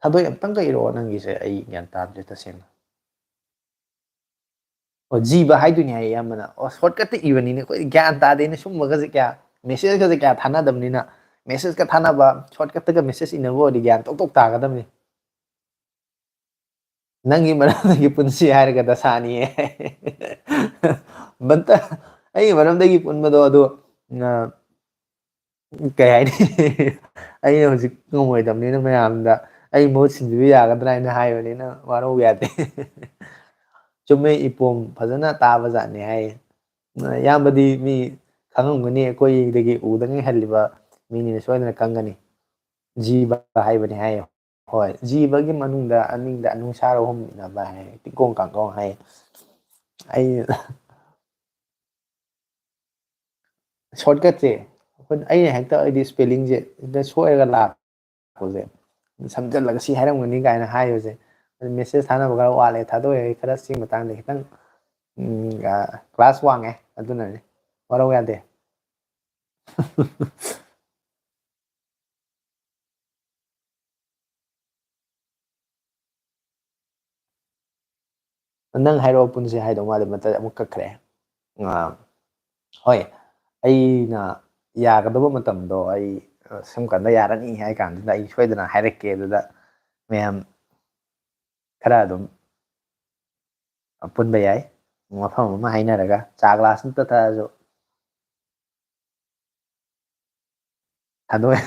ꯊꯥꯗꯣꯏ ꯑꯝꯇꯪꯒ ꯏꯔꯛꯑꯣ ꯅꯪꯒꯤꯁꯦ, ꯑꯩ ꯒ꯭ꯌꯥꯟ ꯇꯥꯗ꯭ꯔꯦ ꯇꯁꯦꯡꯅ꯫ ꯑꯣ, ꯖꯤꯕ ꯍꯥꯏꯗꯣꯏꯅꯤ ꯍꯥꯏꯌꯦ ꯑꯌꯥꯝꯕꯅ꯫ ꯑꯣ, ꯁꯣꯔꯠꯀꯠꯇ ꯏꯕꯅꯤꯅꯦ ꯑꯩꯈꯣꯏ, ꯒ꯭ꯌꯥꯟ ꯇꯥꯗꯦꯅꯦ ꯁꯨꯝꯕꯒꯁꯦ ꯀꯌꯥ꯫ ꯃꯦꯁꯦꯖꯀꯁꯦ ꯀꯌꯥ ꯊꯥꯅꯗꯕꯅꯤꯅ꯫ ꯃꯦꯁꯦꯖꯀ ꯊꯥꯅꯕ, ꯁꯣꯔꯠꯀꯠꯇꯒ ꯃꯦꯁꯦꯖ ꯏꯅꯕ ꯑꯣꯏꯔꯗꯤ ꯒ꯭ꯌꯥꯟ ꯇꯣꯛ ꯇꯣꯛ ꯇꯥꯒꯗꯕꯅꯤ꯫ ꯅꯪꯒꯤ ꯃꯔꯝꯗꯒꯤ ꯄꯨꯟꯁꯤ ꯍꯥꯏꯔꯒ ꯗꯁꯥꯅꯤꯌꯦ꯫ ꯕꯟꯇ, ꯑꯩꯒꯤ ꯃꯔꯝꯗꯒꯤ ꯄꯨꯟꯕꯗꯣ ꯑꯗꯨ, ꯑ, ꯀꯩ ꯍꯥꯏꯅꯤ? ꯑꯩꯅ ꯍꯧꯖꯤꯛ ꯉꯝꯃꯣꯏꯗꯕꯅꯤꯅ ꯃꯌꯥꯝꯗ ꯑꯩ ꯃꯍꯨꯠ ꯁꯤꯟꯕꯤꯕ ꯌꯥꯒꯗ꯭ꯔꯥ ꯍꯥꯏꯅ ꯍꯥꯏꯕꯅꯤꯅ ꯋꯥꯔꯧ ꯌꯥꯗꯦ꯫ ꯆꯨꯝꯃꯦ, ꯏꯄꯣꯝ ꯐꯖꯅ ꯇꯥꯕ ꯖꯥꯠꯅꯤ ꯍꯥꯏꯌꯦ꯫ ꯏꯌꯥꯝꯕꯗꯤ ꯃꯤ ꯈꯪꯉꯝꯒꯅꯤ, ꯑꯩꯈꯣꯏꯗꯒꯤ ꯎꯗꯉꯩ ꯍꯜꯂꯤꯕ ꯃꯤꯅꯤꯅ ꯁꯣꯏꯗꯅ ꯈꯪꯒꯅꯤ꯫ ꯖꯤꯕ ꯍꯥꯏꯕꯅꯤ ꯍꯥꯏꯌꯦ꯫ ꯍꯣꯏ, ꯖꯤꯕꯒꯤ ꯃꯅꯨꯡꯗ ꯑꯅꯤꯡꯗ ꯑꯅꯨꯡꯁꯥꯔ ꯑꯍꯨꯝ ꯏꯟꯅꯕ ꯍꯥꯏ, ꯇꯤꯡꯀꯣꯡ ꯀꯥꯡꯀꯣꯡ ꯍꯥꯏ꯫ ꯑꯩ ꯁꯣꯔꯠꯀꯠꯁꯦ, ꯑꯩꯈꯣꯏ, ꯑꯩꯅ ꯍꯦꯛꯇ, ꯑꯩꯗꯤ ꯁ꯭ꯄꯦꯂꯤꯡꯁꯦ ꯍꯦꯛꯇ ꯁꯣꯏꯔꯒ ꯂꯥꯛꯄꯁꯦ, ꯁꯝꯖꯜꯂꯒ ꯁꯤ ꯍꯥꯏꯔꯝꯒꯅꯤ ꯀꯥꯏꯅ ꯍꯥꯏꯕꯁꯦ, ꯑꯗꯨ ꯃꯦꯁꯦꯖ ꯊꯥꯅꯕ ꯈꯔ ꯋꯥꯠꯂꯦ꯫ ꯊꯥꯗꯣꯛꯑꯦ, ꯑꯩ ꯈꯔ ꯁꯤꯒꯤ ꯃꯇꯥꯡꯗ ꯈꯤꯇꯪ, ꯎꯝ, ꯑ, ꯀ꯭ꯂꯥꯁ ꯋꯥꯡꯉꯦ, ꯑꯗꯨꯅꯅꯦ, ꯋꯥꯔꯧ ꯌꯥꯗꯦ꯫ ꯅꯪ ꯍꯥꯏꯔꯛꯑꯣ, ꯄꯨꯟꯁꯤ ꯍꯥꯏꯗꯧ ꯃꯥꯜꯂꯦ, ꯃꯇꯠ ꯑꯃꯨꯛ ꯀꯛꯈ꯭ꯔꯦ꯫ ꯑꯥ, ꯍꯣꯏ, ꯑꯩꯅ ꯌꯥꯒꯗꯕ ꯃꯇꯝꯗꯣ ꯑꯩ, ꯑ, ꯁꯨꯝ ꯀꯥꯟꯗ ꯌꯥꯔꯅꯤ ꯍꯥꯏ ꯀꯥꯟꯗꯨꯗ ꯑꯩ ꯁꯣꯏꯗꯅ ꯍꯥꯏꯔꯛꯀꯦ꯫ ꯑꯗꯨꯗ ꯃꯌꯥꯝ ꯈꯔ ꯑꯗꯨꯝ ꯄꯨꯟꯕ ꯌꯥꯏ, ꯃꯐꯝ ꯑꯃ ꯍꯥꯏꯅꯔꯒ ꯆꯥ ꯒ꯭ꯂꯥꯁ ꯑꯝꯇ ꯊꯛꯑꯁꯨ꯫ ꯊꯥꯗꯣꯛꯑꯦ꯫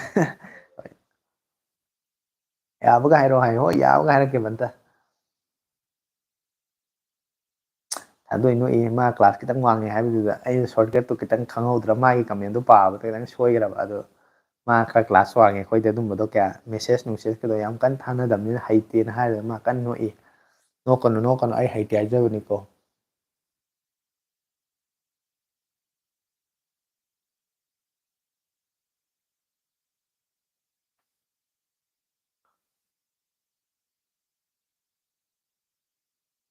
ꯌꯥꯕꯒ ꯍꯥꯏꯔꯣ ꯍꯥꯏ꯫ ꯍꯣꯏ, ꯌꯥꯕꯒ ꯍꯥꯏꯔꯛꯀꯦ ꯕꯟꯇ꯫ ꯊꯥꯗꯣꯏ ꯅꯣꯛꯏ, ꯃꯥ ꯀ꯭ꯂꯥꯁ ꯈꯤꯇꯪ ꯋꯥꯡꯉꯦ ꯍꯥꯏꯕꯗꯨꯗ ꯑꯩꯅ ꯁꯣꯔꯠꯀꯠꯇꯣ ꯈꯤꯇꯪ ꯈꯪꯍꯧꯗ꯭ꯔꯕ, ꯃꯥꯒꯤ ꯀꯃꯦꯟꯗꯣ ꯄꯥꯕꯗ ꯈꯤꯇꯪ ꯁꯣꯏꯈ꯭ꯔꯕ꯫ ꯑꯗꯣ ꯃꯥ ꯈꯔ ꯀ꯭ꯂꯥꯁ ꯋꯥꯡꯉꯦ, ꯑꯩꯈꯣꯏꯗꯤ ꯑꯗꯨꯝꯕꯗꯣ ꯀꯌꯥ, ꯃꯦꯁꯦꯖ ꯅꯨꯡꯁꯦꯖꯀꯗꯣ ꯌꯥꯝ ꯀꯟꯅ ꯊꯥꯅꯗꯕꯅꯤꯅ ꯍꯩꯇꯦꯅ ꯍꯥꯏꯔꯒ ꯃꯥ ꯀꯟꯅ ꯅꯣꯛꯏ꯫ ꯅꯣꯛꯀꯅꯨ, ꯅꯣꯛꯀꯅꯨ, ꯑꯩ ꯍꯩꯇꯦ ꯍꯥꯏꯖꯕꯅꯤꯀꯣ꯫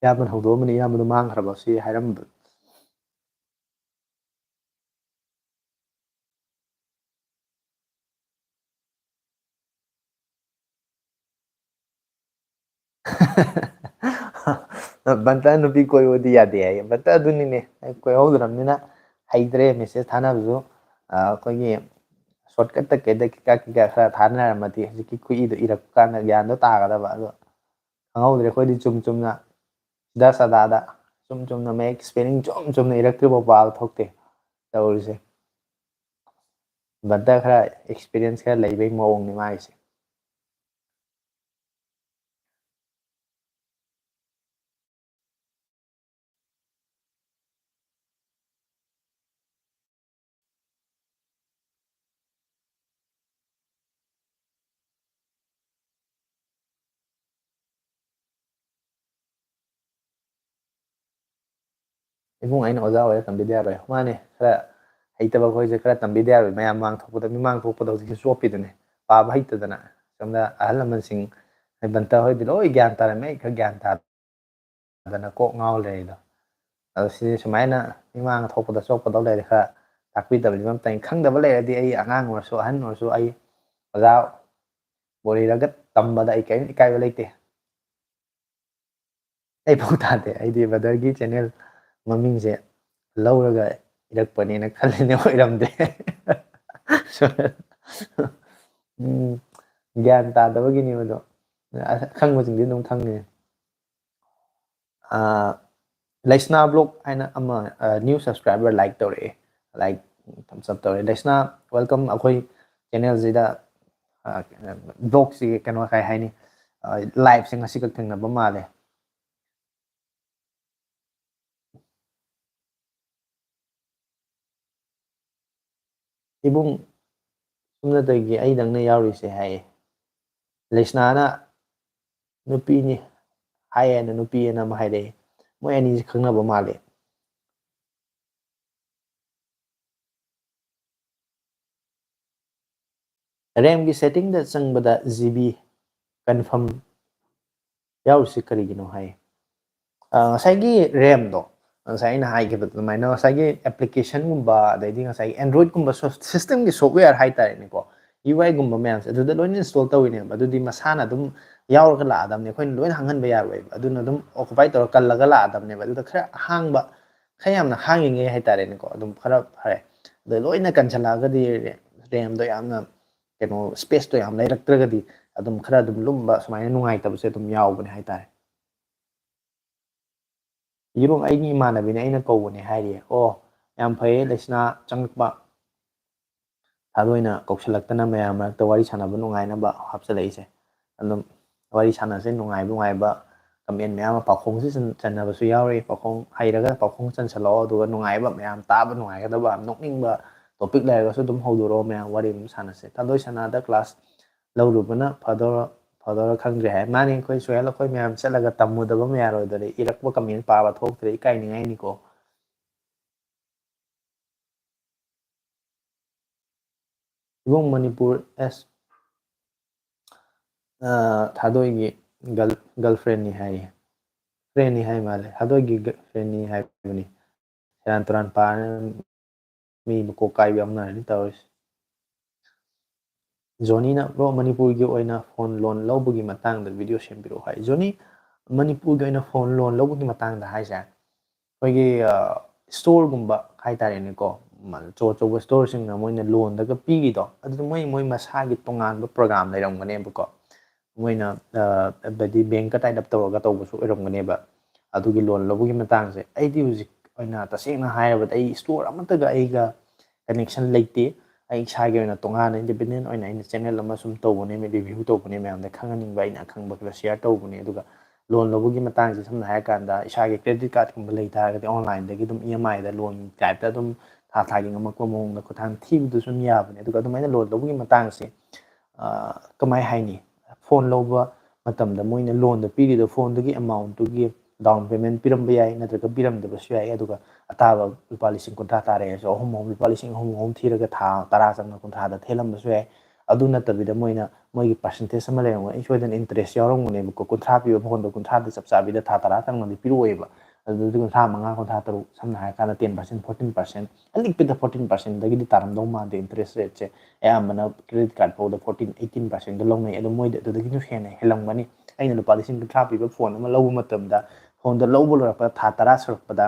ꯏꯌꯥꯝꯕꯅ ꯍꯧꯗꯣꯛꯑꯝꯕꯅꯤ, ꯏꯌꯥꯝꯕꯗꯣ ꯃꯥꯡꯈ꯭ꯔꯕ ꯁꯤ ꯍꯥꯏꯔꯝꯕ꯫ ꯕꯟꯇ ꯅꯨꯄꯤ ꯀꯣꯏꯕꯗꯤ ꯌꯥꯗꯦ ꯍꯥꯏꯌꯦ꯫ ꯕꯟꯇ ꯑꯗꯨꯅꯤꯅꯦ, ꯑꯩ ꯀꯣꯏꯍꯧꯗ꯭ꯔꯕꯅꯤꯅ ꯍꯩꯇ꯭ꯔꯦ꯫ ꯃꯦꯁꯦꯖ ꯊꯥꯅꯕꯁꯨ ꯑꯩꯈꯣꯏꯒꯤ ꯁꯣꯔꯠꯀꯠꯇ ꯀꯩꯗ ꯀꯩꯀꯥ ꯀꯩꯀꯥ ꯈꯔ ꯊꯥꯅꯔꯝꯃꯗꯤ ꯍꯧꯖꯤꯛꯀꯤ ꯈꯨꯏꯗꯣ ꯏꯔꯛꯄ ꯀꯥꯟꯗ ꯒ꯭ꯌꯥꯟꯗꯣ ꯇꯥꯒꯗꯕ꯫ ꯑꯗꯣ ꯈꯪꯍꯧꯗ꯭ꯔꯦ꯫ ꯑꯩꯈꯣꯏꯗꯤ ꯆꯨꯝ ꯆꯨꯝꯅ ꯁꯤꯗ ꯁꯗꯥꯗ ꯆꯨꯝ ꯆꯨꯝꯅ ꯃꯌꯦꯛ ꯁ꯭ꯄꯦꯂꯤꯡ ꯆꯨꯝ ꯆꯨꯝꯅ ꯏꯔꯛꯇ꯭ꯔꯤꯐꯥꯎ ꯄꯥꯕ ꯊꯣꯛꯇꯦ ꯇꯧꯔꯤꯁꯦ꯫ ꯕꯟꯇ ꯈꯔ ꯑꯦꯛꯁꯄꯤꯔꯤꯌꯦꯟꯁ ꯈꯔ ꯂꯩꯕꯩ ꯃꯑꯣꯡꯅꯤ ꯃꯥꯒꯤꯁꯦ꯫ ꯏꯕꯨꯡ, ꯑꯩꯅ ꯑꯣꯖꯥ ꯑꯣꯏꯔ ꯇꯝꯕꯤꯗ ꯌꯥꯔꯣꯏ꯫ ꯃꯥꯅꯦ, ꯈꯔ ꯍꯩꯇꯕ ꯑꯩꯈꯣꯏꯁꯦ ꯈꯔ ꯇꯝꯕꯤꯗ ꯌꯥꯔꯣꯏ꯫ ꯃꯌꯥꯝ ꯃꯥꯡ ꯊꯣꯛꯄꯗ, ꯃꯤꯃꯥꯡ ꯊꯣꯛꯄꯗ ꯍꯧꯖꯤꯛꯁꯦ ꯆꯣꯞꯄꯤꯗꯨꯅꯦ, ꯄꯥꯕ ꯍꯩꯇꯗꯅ꯫ ꯁꯣꯝꯗ ꯑꯍꯜ ꯂꯃꯟꯁꯤꯡ, ꯕꯟꯇ ꯍꯣꯏꯗꯤ ꯂꯣꯏ ꯒ꯭ꯌꯥꯟ ꯇꯥꯔꯝꯃꯦ, ꯑꯩ ꯈꯔ ꯒ꯭ꯌꯥꯟ ꯇꯥꯗꯅ ꯀꯣꯛ ꯉꯥꯎ ꯂꯩꯔꯤꯗꯣ꯫ ꯑꯗꯣ ꯁꯤꯗꯤ ꯁꯨꯃꯥꯏꯅ ꯃꯤꯃꯥꯡ ꯊꯣꯛꯄꯗ ꯆꯣꯞꯀꯗꯧ ꯂꯩꯔꯦ꯫ ꯈꯔ ꯇꯥꯛꯄꯤ ꯇꯝꯕꯤꯕ ꯑꯝꯇꯪ, ꯈꯪꯗꯕ ꯂꯩꯔꯗꯤ ꯑꯩ ꯑꯉꯥꯡ ꯑꯣꯏꯔꯁꯨ ꯑꯍꯟ ꯑꯣꯏꯔꯁꯨ ꯑꯩ ꯑꯣꯖꯥ ꯑꯣꯏꯔꯒ ꯇꯝꯕꯗ ꯑꯩ ꯀꯔꯤꯝ ꯏꯀꯥꯏꯕ ꯂꯩꯇꯦ꯫ ꯑꯩ ꯐꯥꯎ ꯇꯥꯗꯦ꯫ ꯑꯩꯗꯤ ꯕ꯭ꯔꯗꯔꯒꯤ ꯆꯦꯅꯦꯜ ꯃꯃꯤꯡꯁꯦ ꯂꯧꯔꯒ ꯏꯔꯛꯄꯅꯦꯅ ꯈꯜꯂꯤꯅꯦ, ꯑꯣꯏꯔꯝꯗꯦ꯫ ꯎꯝ, ꯒ꯭ꯌꯥꯟ ꯇꯥꯗꯕꯒꯤꯅꯤ ꯃꯗꯣ꯫ ꯑ-, ꯈꯪꯕꯁꯤꯡꯗꯤ ꯑꯗꯨꯝ ꯈꯪꯉꯦ꯫ ꯑ, ꯂꯩꯁꯅꯥ ꯕ꯭ꯂꯣꯛ ꯍꯥꯏꯅ ꯑꯃ, ꯑ, new subscriber like ꯇꯧꯔꯛꯑꯦ꯫ Like, thumbs up ꯇꯧꯔꯦ꯫ ꯂꯩꯁꯅꯥ, welcome꯫ ꯑꯩꯈꯣꯏ ꯆꯦꯅꯦꯜꯁꯤꯗ, ꯑ, ꯕ꯭ꯂꯣꯛꯁꯤꯒꯤ ꯀꯩꯅꯣ ꯀꯩ ꯍꯥꯏꯅꯤ, ꯑ, ꯂꯥꯏꯐꯁꯦ ꯉꯁꯤ ꯈꯛ ꯊꯦꯡꯅꯕ ꯃꯥꯜꯂꯦ꯫ ꯏꯕꯨꯡ, ꯁꯨꯞꯅꯇꯒꯤ ꯑꯩꯗꯪꯅ ꯌꯥꯎꯔꯤꯁꯦ ꯍꯥꯏꯌꯦ꯫ ꯂꯩꯁꯅꯥꯅ ꯅꯨꯄꯤꯅꯤ ꯍꯥꯏꯌꯦꯅ ꯅꯨꯄꯤ ꯑꯅ ꯑꯃ ꯍꯥꯏꯔꯛꯑꯦ꯫ ꯃꯣꯏ ꯑꯅꯤꯁꯦ ꯈꯪꯅꯕ ꯃꯥꯜꯂꯦ꯫ ꯔꯦꯝꯒꯤ ꯁꯦꯠꯇꯤꯡꯗ ꯆꯪꯕꯗ ꯖꯤ ꯕꯤ ꯀꯟꯐꯥꯔꯝ ꯌꯥꯎꯔꯤꯁꯤ ꯀꯔꯤꯒꯤꯅꯣ ꯍꯥꯏ꯫ ꯑ, ꯉꯁꯥꯏꯒꯤ ꯔꯦꯝꯗꯣ, ꯉꯁꯥꯏ ꯑꯩꯅ ꯍꯥꯏꯈꯤꯕ ꯑꯗꯨꯃꯥꯏꯅ ꯉꯁꯥꯏꯒꯤ ꯑꯦꯄ꯭ꯂꯤꯀꯦꯁꯟꯒꯨꯝꯕ, ꯑꯗꯩꯗꯤ ꯉꯁꯥꯏꯒꯤ Androidꯀꯨꯝꯕ ꯁꯣ-, ꯁꯤꯁꯇꯦꯝꯒꯤ ꯁꯣꯞꯋꯦꯌꯔ ꯍꯥꯏꯇꯥꯔꯦꯅꯦꯀꯣ, ꯌꯨ ꯑꯥꯏꯒꯨꯝꯕ ꯃꯌꯥꯝꯁꯦ ꯑꯗꯨꯗ ꯂꯣꯏꯅ ꯏꯟꯁꯇꯣꯜ ꯇꯧꯋꯤꯅꯦꯕ꯫ ꯑꯗꯨꯗꯤ ꯃꯁꯥꯅ ꯑꯗꯨꯝ ꯌꯥꯎꯔꯒ ꯂꯥꯛꯑꯗꯕꯅꯦ, ꯑꯩꯈꯣꯏꯅ ꯂꯣꯏꯅ ꯍꯥꯡꯍꯟꯕ ꯌꯥꯔꯣꯏꯕ꯫ ꯑꯗꯨꯅ ꯑꯗꯨꯝ ꯑꯣꯀꯨꯄꯥꯏ ꯇꯧꯔ ꯀꯜꯂꯒ ꯂꯥꯛꯑꯗꯕꯅꯦꯕ꯫ ꯑꯗꯨꯗ ꯈꯔ ꯑꯍꯥꯡꯕ, ꯈꯔ ꯌꯥꯝꯅ ꯍꯥꯡꯉꯤꯉꯩ ꯍꯥꯏꯇꯥꯔꯦꯅꯦꯀꯣ, ꯑꯗꯨꯝ ꯈꯔ ꯐꯔꯦ꯫ ꯑꯗꯣ ꯂꯣꯏꯅ ꯀꯟꯁꯜꯂꯛꯑꯒꯗꯤ ꯔꯦꯝꯗꯣ ꯌꯥꯝꯅ, ꯀꯩꯅꯣ, ꯁ꯭ꯄꯦꯁꯇꯣ ꯌꯥꯝ ꯂꯩꯔꯛꯇ꯭ꯔꯒꯗꯤ ꯑꯗꯨꯝ ꯈꯔ ꯑꯗꯨꯝ ꯂꯨꯝꯕ ꯁꯨꯃꯥꯏꯅ ꯅꯨꯡꯉꯥꯏꯇꯕꯁꯦ ꯑꯗꯨꯝ ꯌꯥꯎꯕꯅꯦ ꯍꯥꯏꯇꯥꯔꯦ꯫ ꯌꯦꯔꯨꯝ ꯑꯩꯒꯤ ꯏꯃꯥꯟꯅꯕꯤꯅ ꯑꯩꯅ ꯀꯧꯕꯅꯦ ꯍꯥꯏꯔꯤꯌꯦ꯫ ꯑꯣ, ꯌꯥꯝ ꯐꯩꯌꯦ ꯂꯩꯁꯅꯥ ꯆꯪꯉꯛꯄ꯫ ꯊꯥꯗꯣꯏꯅ ꯀꯧꯁꯜꯂꯛꯇꯅ ꯃꯌꯥꯝ ꯃꯔꯛꯇ ꯋꯥꯔꯤ ꯁꯥꯟꯅꯕ ꯅꯨꯡꯉꯥꯏꯅꯕ ꯍꯥꯞꯆꯜꯂꯛꯏꯁꯦ꯫ ꯑꯗꯨꯝ ꯋꯥꯔꯤ ꯁꯥꯟꯅꯁꯦ, ꯅꯨꯡꯉꯥꯏꯕ ꯅꯨꯡꯉꯥꯏꯕ ꯀꯃꯦꯟ ꯃꯌꯥꯝ ꯑꯃ꯫ ꯄꯥꯎꯈꯣꯡꯁꯨ ꯆꯟ-, ꯆꯟꯅꯕꯁꯨ ꯌꯥꯎꯔꯤ꯫ ꯄꯥꯎꯈꯣꯡ ꯍꯩꯔꯒ ꯄꯥꯎꯈꯣꯡ ꯆꯟꯁꯜꯂꯛꯑꯣ, ꯑꯗꯨꯒ ꯅꯨꯡꯉꯥꯏꯕ ꯃꯌꯥꯝ, ꯇꯥꯕ ꯅꯨꯡꯉꯥꯏꯒꯗꯕ ꯅꯣꯛꯅꯤꯡꯕ ꯇꯣꯄꯤꯛ ꯂꯩꯔꯒꯁꯨ ꯑꯗꯨꯝ ꯍꯧꯗꯣꯔꯛꯑꯣ, ꯃꯌꯥꯝ ꯋꯥꯔꯤ ꯑꯗꯨꯝ ꯁꯥꯟꯅꯁꯦ꯫ ꯊꯥꯗꯣꯏ ꯁꯅꯥꯗ ꯀ꯭ꯂꯥꯁ ꯂꯧꯔꯨꯕꯅ ꯐꯗꯧꯔ, ꯐꯗꯧꯔ ꯈꯪꯗ꯭ꯔꯦ ꯍꯥꯏ꯫ ꯃꯥꯅꯤ, ꯑꯩꯈꯣꯏ ꯁꯣꯍꯦꯜ, ꯑꯩꯈꯣꯏ ꯃꯌꯥꯝ ꯆꯠꯂꯒ ꯇꯝꯃꯨꯗꯕ ꯑꯃ ꯌꯥꯔꯣꯏꯗꯣꯔꯤ꯫ ꯏꯔꯛꯄ ꯀꯃꯦꯟ ꯄꯥꯕ ꯊꯣꯛꯇ꯭ꯔꯦ, ꯏꯀꯥꯏꯅꯤꯡꯉꯥꯏꯅꯤꯀꯣ꯫ ꯏꯕꯨꯡ ꯃꯅꯤꯄꯨꯔ ꯑꯦꯁ, ꯑ, ꯊꯥꯗꯣꯏꯒꯤ ꯒꯔꯜ, ꯒꯔꯜꯐ꯭ꯔꯦꯟꯅꯤ ꯍꯥꯏꯌꯦ꯫ ꯐ꯭ꯔꯦꯟꯅꯤ ꯍꯥꯏ ꯃꯥꯜꯂꯦ꯫ ꯊꯥꯗꯣꯏꯒꯤ ꯒ-, ꯐ꯭ꯔꯦꯟꯅꯤ ꯍꯥꯏꯕꯅꯤ꯫ ꯁꯦꯔꯥꯟ ꯇꯨꯔꯥꯟ ꯄꯥꯔ ꯃꯤ ꯃꯀꯣꯛ ꯀꯥꯏꯕ ꯌꯥꯎꯅꯔꯅꯤ ꯇꯧꯔꯤꯁꯦ꯫ ꯖꯣꯅꯤꯅ, "Bro, ꯃꯅꯤꯄꯨꯔꯒꯤ ꯑꯣꯏꯅ ꯐꯣꯟ ꯂꯣꯟ ꯂꯧꯕꯒꯤ ꯃꯇꯥꯡꯗ ꯚꯤꯗꯤꯑꯣ ꯁꯦꯝꯕꯤꯔꯛꯑꯣ" ꯍꯥꯏ꯫ ꯖꯣꯅꯤ, ꯃꯅꯤꯄꯨꯔꯒꯤ ꯑꯣꯏꯅ ꯐꯣꯟ ꯂꯣꯟ ꯂꯧꯕꯒꯤ ꯃꯇꯥꯡꯗ ꯍꯥꯏꯁꯦ, ꯑꯩꯈꯣꯏꯒꯤ, ꯑ, ꯁ꯭ꯇꯣꯔꯒꯨꯝꯕ ꯍꯥꯏꯇꯥꯔꯦꯅꯦꯀꯣ, ꯃ-, ꯑꯆꯧ ꯑꯆꯧꯕ ꯁ꯭ꯇꯣꯔꯁꯤꯡꯅ ꯃꯣꯏꯅ ꯂꯣꯟꯗꯒ ꯄꯤꯔꯤꯗꯣ, ꯑꯗꯨꯗ ꯃꯣꯏ, ꯃꯣꯏ ꯃꯁꯥꯒꯤ ꯇꯣꯉꯥꯟꯕ ꯄ꯭ꯔꯣꯒ꯭ꯔꯥꯝ ꯂꯩꯔꯝꯒꯅꯦꯕꯀꯣ꯫ ꯃꯣꯏꯅ, ꯑ, ꯍꯥꯏꯗꯤ ꯕꯦꯡꯀ tie up ꯇꯧꯔꯒ ꯇꯧꯕꯁꯨ ꯑꯣꯏꯔꯝꯒꯅꯦꯕ꯫ ꯑꯗꯨꯒꯤ ꯂꯣꯟ ꯂꯧꯕꯒꯤ ꯃꯇꯥꯡꯁꯦ ꯑꯩꯗꯤ ꯍꯧꯖꯤꯛ ꯑꯣꯏꯅ ꯇꯁꯦꯡꯅ ꯍꯥꯏꯔꯕꯗ ꯑꯩ ꯁ꯭ꯇꯣꯔ ꯑꯃꯠꯇꯒ ꯑꯩꯒ ꯀꯅꯦꯛꯁꯟ ꯂꯩꯇꯦ꯫ ꯑꯩ ꯏꯁꯥꯒꯤ ꯑꯣꯏꯅ ꯇꯣꯉꯥꯟꯅ ꯏꯟꯗꯤꯄꯦꯟꯗꯦꯟ ꯑꯣꯏꯅ ꯑꯩꯅ ꯆꯦꯅꯦꯜ ꯑꯃ ꯁꯨꯝ ꯇꯧꯕꯅꯦ, ꯔꯤꯚ꯭ꯌꯨ ꯇꯧꯕꯅꯦ, ꯃꯌꯥꯝꯗ ꯈꯪꯍꯟꯅꯤꯡꯕ, ꯑꯩꯅ ꯑꯈꯪꯕ ꯈꯔ ꯁꯤꯌꯔ ꯇꯧꯕꯅꯦ꯫ ꯑꯗꯨꯒ ꯂꯣꯟ ꯂꯧꯕꯒꯤ ꯃꯇꯥꯡꯁꯦ ꯁꯝꯅ ꯍꯥꯏꯔꯀꯥꯟꯗ ꯏꯁꯥꯒꯤ ꯀ꯭ꯔꯦꯗꯤꯠ ꯀꯥꯔꯠꯀꯨꯝꯕ ꯂꯩ ꯇꯥꯔꯒꯗꯤ ꯑꯣꯟꯂꯥꯏꯟꯗꯒꯤ ꯑꯗꯨꯝ ꯏ ꯑꯦꯝ ꯑꯥꯏꯗ ꯂꯣꯟ ꯇꯥꯏꯞꯇ ꯑꯗꯨꯝ ꯊꯥ ꯊꯥꯒꯤ ꯉꯝꯃꯛꯄ ꯃꯑꯣꯡꯗ ꯈꯨꯠꯊꯥꯡ ꯊꯤꯕꯗꯨꯁꯨ ꯑꯗꯨꯝ ꯌꯥꯕꯅꯦ꯫ ꯑꯗꯨꯒ ꯑꯗꯨꯃꯥꯏꯅ ꯂꯣꯟ ꯂꯧꯕꯒꯤ ꯃꯇꯥꯡꯁꯦ, ꯑ, ꯀꯃꯥꯏ ꯍꯥꯏꯅꯤ, ꯐꯣꯟ ꯂꯧꯕ ꯃꯇꯝꯗ ꯃꯣꯏꯅ ꯂꯣꯟꯗ ꯄꯤꯔꯤꯗꯣ ꯐꯣꯟꯗꯨꯒꯤ ꯑꯦꯃꯥꯎꯟꯠꯇꯨꯒꯤ ꯗꯥꯎꯟ ꯄꯦꯃꯦꯟꯠ ꯄꯤꯔꯝꯕ ꯌꯥꯏ, ꯅꯠꯇ꯭ꯔꯒ ꯄꯤꯔꯝꯗꯕꯁꯨ ꯌꯥꯏ꯫ ꯑꯗꯨꯒ ꯑꯇꯥꯕ ꯂꯨꯄꯥ ꯂꯤꯁꯤꯡ ꯀꯨꯟꯊ꯭ꯔꯥ ꯇꯥꯔꯛꯑꯦꯁꯨ ꯑꯍꯨꯝ ꯑꯍꯨꯝ, ꯂꯨꯄꯥ ꯂꯤꯁꯤꯡ ꯑꯍꯨꯝ ꯑꯍꯨꯝ ꯊꯤꯔꯒ ꯊꯥ ꯇꯔꯥ ꯆꯪꯅ ꯀꯨꯟꯊ꯭ꯔꯥꯗ ꯊꯤꯍꯜꯂꯝꯕꯁꯨ ꯌꯥꯏ꯫ ꯑꯗꯨ ꯅꯠꯇꯕꯤꯗ ꯃꯣꯏꯅ ꯃꯣꯏꯒꯤ ꯄꯥꯔꯁꯦꯟꯇꯦꯖ ꯑꯃ ꯂꯩꯔꯝꯒꯅꯤ, ꯁꯣꯏꯗꯅ ꯏꯟꯇꯔꯦꯁ ꯌꯥꯎꯔꯝꯒꯅꯦꯕꯀꯣ꯫ ꯀꯨꯟꯊ꯭ꯔꯥ ꯄꯤꯕ ꯐꯣꯟꯗꯣ ꯀꯨꯟꯊ꯭ꯔꯥꯗ ꯆꯞ ꯆꯥꯕꯤꯗ ꯊꯥ ꯇꯔꯥ ꯆꯪꯅꯗꯤ ꯄꯤꯔꯛꯑꯣꯏꯕ꯫ ꯑꯗꯨꯗꯤ ꯀꯨꯟꯊ꯭ꯔꯥ ꯃꯉꯥ, ꯀꯨꯟꯊ꯭ꯔꯥ ꯇꯔꯨꯛ, ꯁꯝꯅ ꯍꯥꯏꯔꯀꯥꯟꯗ ten percent, fourteen percent, ꯑꯂꯤꯛꯄꯗ fourteen percentꯗꯒꯤꯗꯤ ꯇꯥꯔꯝꯗꯧ ꯃꯥꯟꯗꯦ interest rateꯁꯦ꯫ ꯑꯌꯥꯝꯕꯅ credit card ꯐꯥꯎꯗ fourteen, eighteen percentꯗ ꯂꯧꯅꯩ꯫ ꯑꯗꯣ ꯃꯣꯏꯗꯤ ꯑꯗꯨꯗꯒꯤꯁꯨ ꯍꯦꯟꯅ ꯍꯦꯜꯂꯝꯒꯅꯤ꯫ ꯑꯩꯅ ꯂꯨꯄꯥ ꯂꯤꯁꯤꯡ ꯀꯨꯟꯊ꯭ꯔꯥ ꯄꯤꯕ phone ꯑꯃ ꯂꯧꯕ ꯃꯇꯝꯗ, phoneꯗꯣ ꯂꯧꯕ ꯂꯣꯏꯔꯛꯄꯗ ꯊꯥ ꯇꯔꯥ ꯁꯨꯔꯛꯄꯗ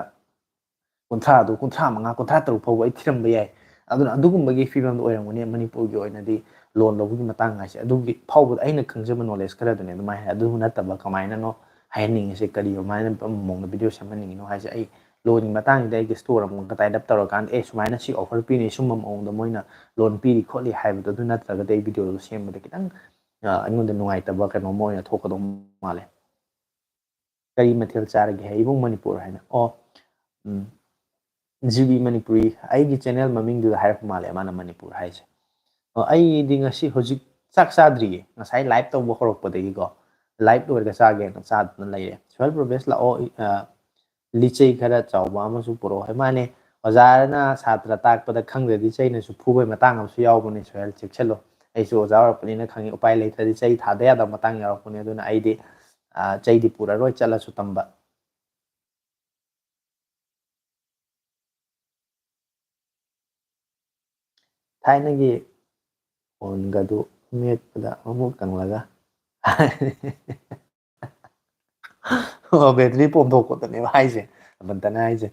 ꯀꯨꯟꯊ꯭ꯔꯥꯗꯨ, ꯀꯨꯟꯊ꯭ꯔꯥ ꯃꯉꯥ, ꯀꯨꯟꯊ꯭ꯔꯥ ꯇꯔꯨꯛ ꯐꯥꯎꯕ ꯑꯩ ꯊꯤꯔꯝꯕ ꯌꯥꯏ꯫ ꯑꯗꯨꯅ ꯑꯗꯨꯒꯨꯝꯕꯒꯤ ꯐꯤꯕꯝꯗ ꯑꯣꯏꯔꯝꯒꯅꯤ ꯃꯅꯤꯄꯨꯔꯒꯤ ꯑꯣꯏꯅꯗꯤ loan ꯂꯧꯕꯒꯤ ꯃꯇꯥꯡ ꯍꯥꯏꯁꯦ꯫ ꯑꯗꯨꯒꯤ ꯐꯥꯎꯕꯗ ꯑꯩꯅ ꯈꯪꯖꯕ knowledge ꯈꯔꯗꯨꯅꯤ ꯑꯗꯨꯃꯥꯏꯅ ꯍꯥꯏ꯫ ꯑꯗꯨ ꯅꯠꯇꯕ ꯀꯃꯥꯏꯅꯅꯣ ꯍꯥꯏꯍꯟꯅꯤꯡꯉꯤꯁꯦ, ꯀꯔꯤ ꯃꯑꯣꯡꯗ video ꯁꯦꯝꯍꯟꯅꯤꯡꯉꯤꯅꯣ ꯍꯥꯏꯁꯦ꯫ ꯑꯩ loanꯒꯤ ꯃꯇꯥꯡꯁꯤꯗ ꯑꯩꯒꯤ store ꯑꯃꯒ tie up ꯇꯧꯔꯀꯥꯟꯗ, "ꯑꯦ, ꯁꯨꯃꯥꯏꯅ ꯁꯤ offer ꯄꯤꯅꯤ, ꯁꯨꯝꯕ ꯃꯑꯣꯡꯗ ꯃꯣꯏꯅ loan ꯄꯤꯔꯤ ꯈꯣꯠꯂꯤ" ꯍꯥꯏꯕꯗꯣ ꯑꯗꯨ ꯅꯠꯇ꯭ꯔꯒꯗꯤ ꯑꯩ videoꯗꯣ ꯁꯦꯝꯕꯗ ꯈꯤꯇꯪ, ꯑ, ꯑꯩꯉꯣꯟꯗ ꯅꯨꯡꯉꯥꯏꯇꯕ ꯀꯩꯅꯣꯝꯃ ꯑꯣꯏꯅ ꯊꯣꯛꯀꯗꯧ ꯃꯥꯜꯂꯦ꯫ "ꯀꯔꯤ ꯃꯊꯦꯜ ꯆꯥꯔꯒꯦ?" ꯍꯥꯏ, "ꯏꯕꯨꯡ ꯃꯅꯤꯄꯨꯔ" ꯍꯥꯏꯅ꯫ ꯑꯣ, ꯎꯝ, G B ꯃꯅꯤꯄꯨꯔꯤ, ꯑꯩꯒꯤ channel ꯃꯃꯤꯡꯗꯨꯗ ꯍꯥꯏꯔꯛꯄ ꯃꯥꯜꯂꯦ ꯃꯥꯅ ꯃꯅꯤꯄꯨꯔ ꯍꯥꯏꯁꯦ꯫ ꯑꯣ, ꯑꯩꯗꯤ ꯉꯁꯤ ꯍꯧꯖꯤꯛ ꯆꯥꯛ ꯆꯥꯗ꯭ꯔꯤꯌꯦ, ꯉꯁꯥꯏ live ꯇꯧꯕ ꯍꯧꯔꯛꯄꯗꯒꯤꯀꯣ, live ꯂꯣꯏꯔꯒ ꯆꯥꯒꯦꯅ ꯆꯥꯗꯅ ꯂꯩꯔꯦ꯫ ꯁꯣꯍꯦꯜ ꯄ꯭ꯔꯣꯕꯦꯁ ꯂꯥꯛꯑꯣ, ꯑ, ꯂꯤꯆꯩ ꯈꯔ ꯆꯥꯎꯕ ꯑꯃꯁꯨ ꯄꯨꯔꯛꯑꯣ ꯍꯥꯏ꯫ ꯃꯥꯅꯦ, ꯑꯣꯖꯥꯅ ꯁꯥꯇ꯭ꯔ ꯇꯥꯛꯄꯗ ꯈꯪꯗ꯭ꯔꯗꯤ ꯆꯩꯅꯁꯨ ꯐꯨꯕꯩ ꯃꯇꯥꯡ ꯑꯃꯁꯨ ꯌꯥꯎꯕꯅꯦ ꯁꯣꯍꯦꯜ, ꯆꯦꯛꯁꯤꯜꯂꯣ꯫ ꯑꯩꯁꯨ ꯑꯣꯖꯥ ꯑꯣꯏꯔꯛꯄꯅꯤꯅ ꯈꯪꯉꯤ, ꯎꯄꯥꯏ ꯂꯩꯇ꯭ꯔꯗꯤ ꯆꯩ ꯊꯥꯗ ꯌꯥꯗꯕ ꯃꯇꯥꯡ ꯌꯥꯎꯔꯛꯄꯅꯦ꯫ ꯑꯗꯨꯅ ꯑꯩꯗꯤ, ꯑ, ꯆꯩꯗꯤ ꯄꯨꯔꯔꯣꯏ, ꯆꯠꯂꯁꯨ ꯇꯝꯕ꯫ ꯊꯥꯏꯅꯒꯤ phoneꯒꯗꯨ ꯃꯦꯠꯄꯗ ꯃꯃꯨꯠ ꯀꯪꯂꯒ꯫ ꯑꯣ, battery ꯄꯣꯝꯊꯣꯛꯄꯗꯅꯦꯕ ꯍꯥꯏꯁꯦ, ꯑꯃꯟꯇꯅ ꯍꯥꯏꯁꯦ꯫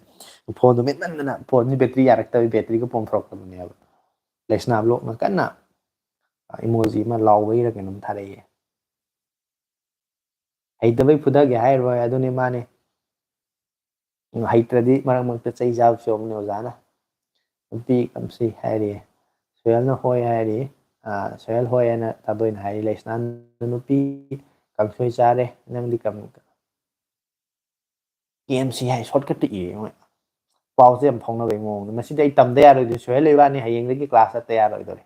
Phoneꯗꯨ ꯃꯦꯠꯃꯟꯗꯅ phoneꯁꯤ battery ꯌꯥꯔꯛꯇꯕꯩ batteryꯒ ꯄꯣꯝꯊꯣꯔꯛꯄꯗꯨꯅꯦꯕ꯫ ꯂꯩꯁꯅꯥ vlogꯅ ꯀꯟꯅ emojiꯑꯃ ꯂꯥꯎꯕꯩꯔ ꯀꯩꯅꯣꯝ ꯊꯥꯔꯛꯏꯌꯦ꯫ ꯍꯩꯇꯕꯩ ꯐꯨꯗꯒꯦ ꯍꯥꯏꯔꯣꯏ, ꯑꯗꯨꯅꯤ ꯃꯥꯅꯤ꯫ ꯎꯝ, ꯍꯩꯇ꯭ꯔꯗꯤ ꯃꯔꯛ ꯃꯔꯛꯇ ꯆꯩ ꯆꯥꯕꯁꯨ ꯌꯥꯎꯕꯅꯤ ꯑꯣꯖꯥꯅ꯫ ꯅꯨꯄꯤ ꯀꯝꯁꯤ ꯍꯥꯏꯔꯤ꯫ ꯁꯣꯍꯦꯜꯅ ꯍꯣꯏ ꯍꯥꯏꯔꯤ꯫ ꯑꯥ, ꯁꯣꯍꯦꯜ ꯍꯣꯏ ꯍꯥꯏꯅ ꯊꯥꯗꯣꯏꯅ ꯍꯥꯏꯔꯤ꯫ ꯂꯩꯁꯅꯥ, ꯅꯨꯄꯤ ꯀꯥꯡꯁꯣꯏ ꯆꯥꯔꯦ, ꯅꯪꯗꯤ ꯀꯝ-, K M C ꯍꯥꯏ shortcutꯇ ꯏꯔꯦ ꯃꯣꯏ꯫ ꯄꯥꯎꯁꯦ ꯌꯥꯝ ꯐꯥꯎꯅꯕꯩ ꯃꯑꯣꯡꯗ꯫ ꯃꯁꯤꯗꯤ ꯑꯩ ꯇꯝꯗ ꯌꯥꯔꯣꯏꯗꯣꯏ, ꯁꯣꯍꯦꯜ ꯏꯕꯥꯅꯤ ꯍꯌꯦꯡꯗꯒꯤ class ꯆꯠꯇ ꯌꯥꯔꯣꯏꯗꯣꯔꯤ꯫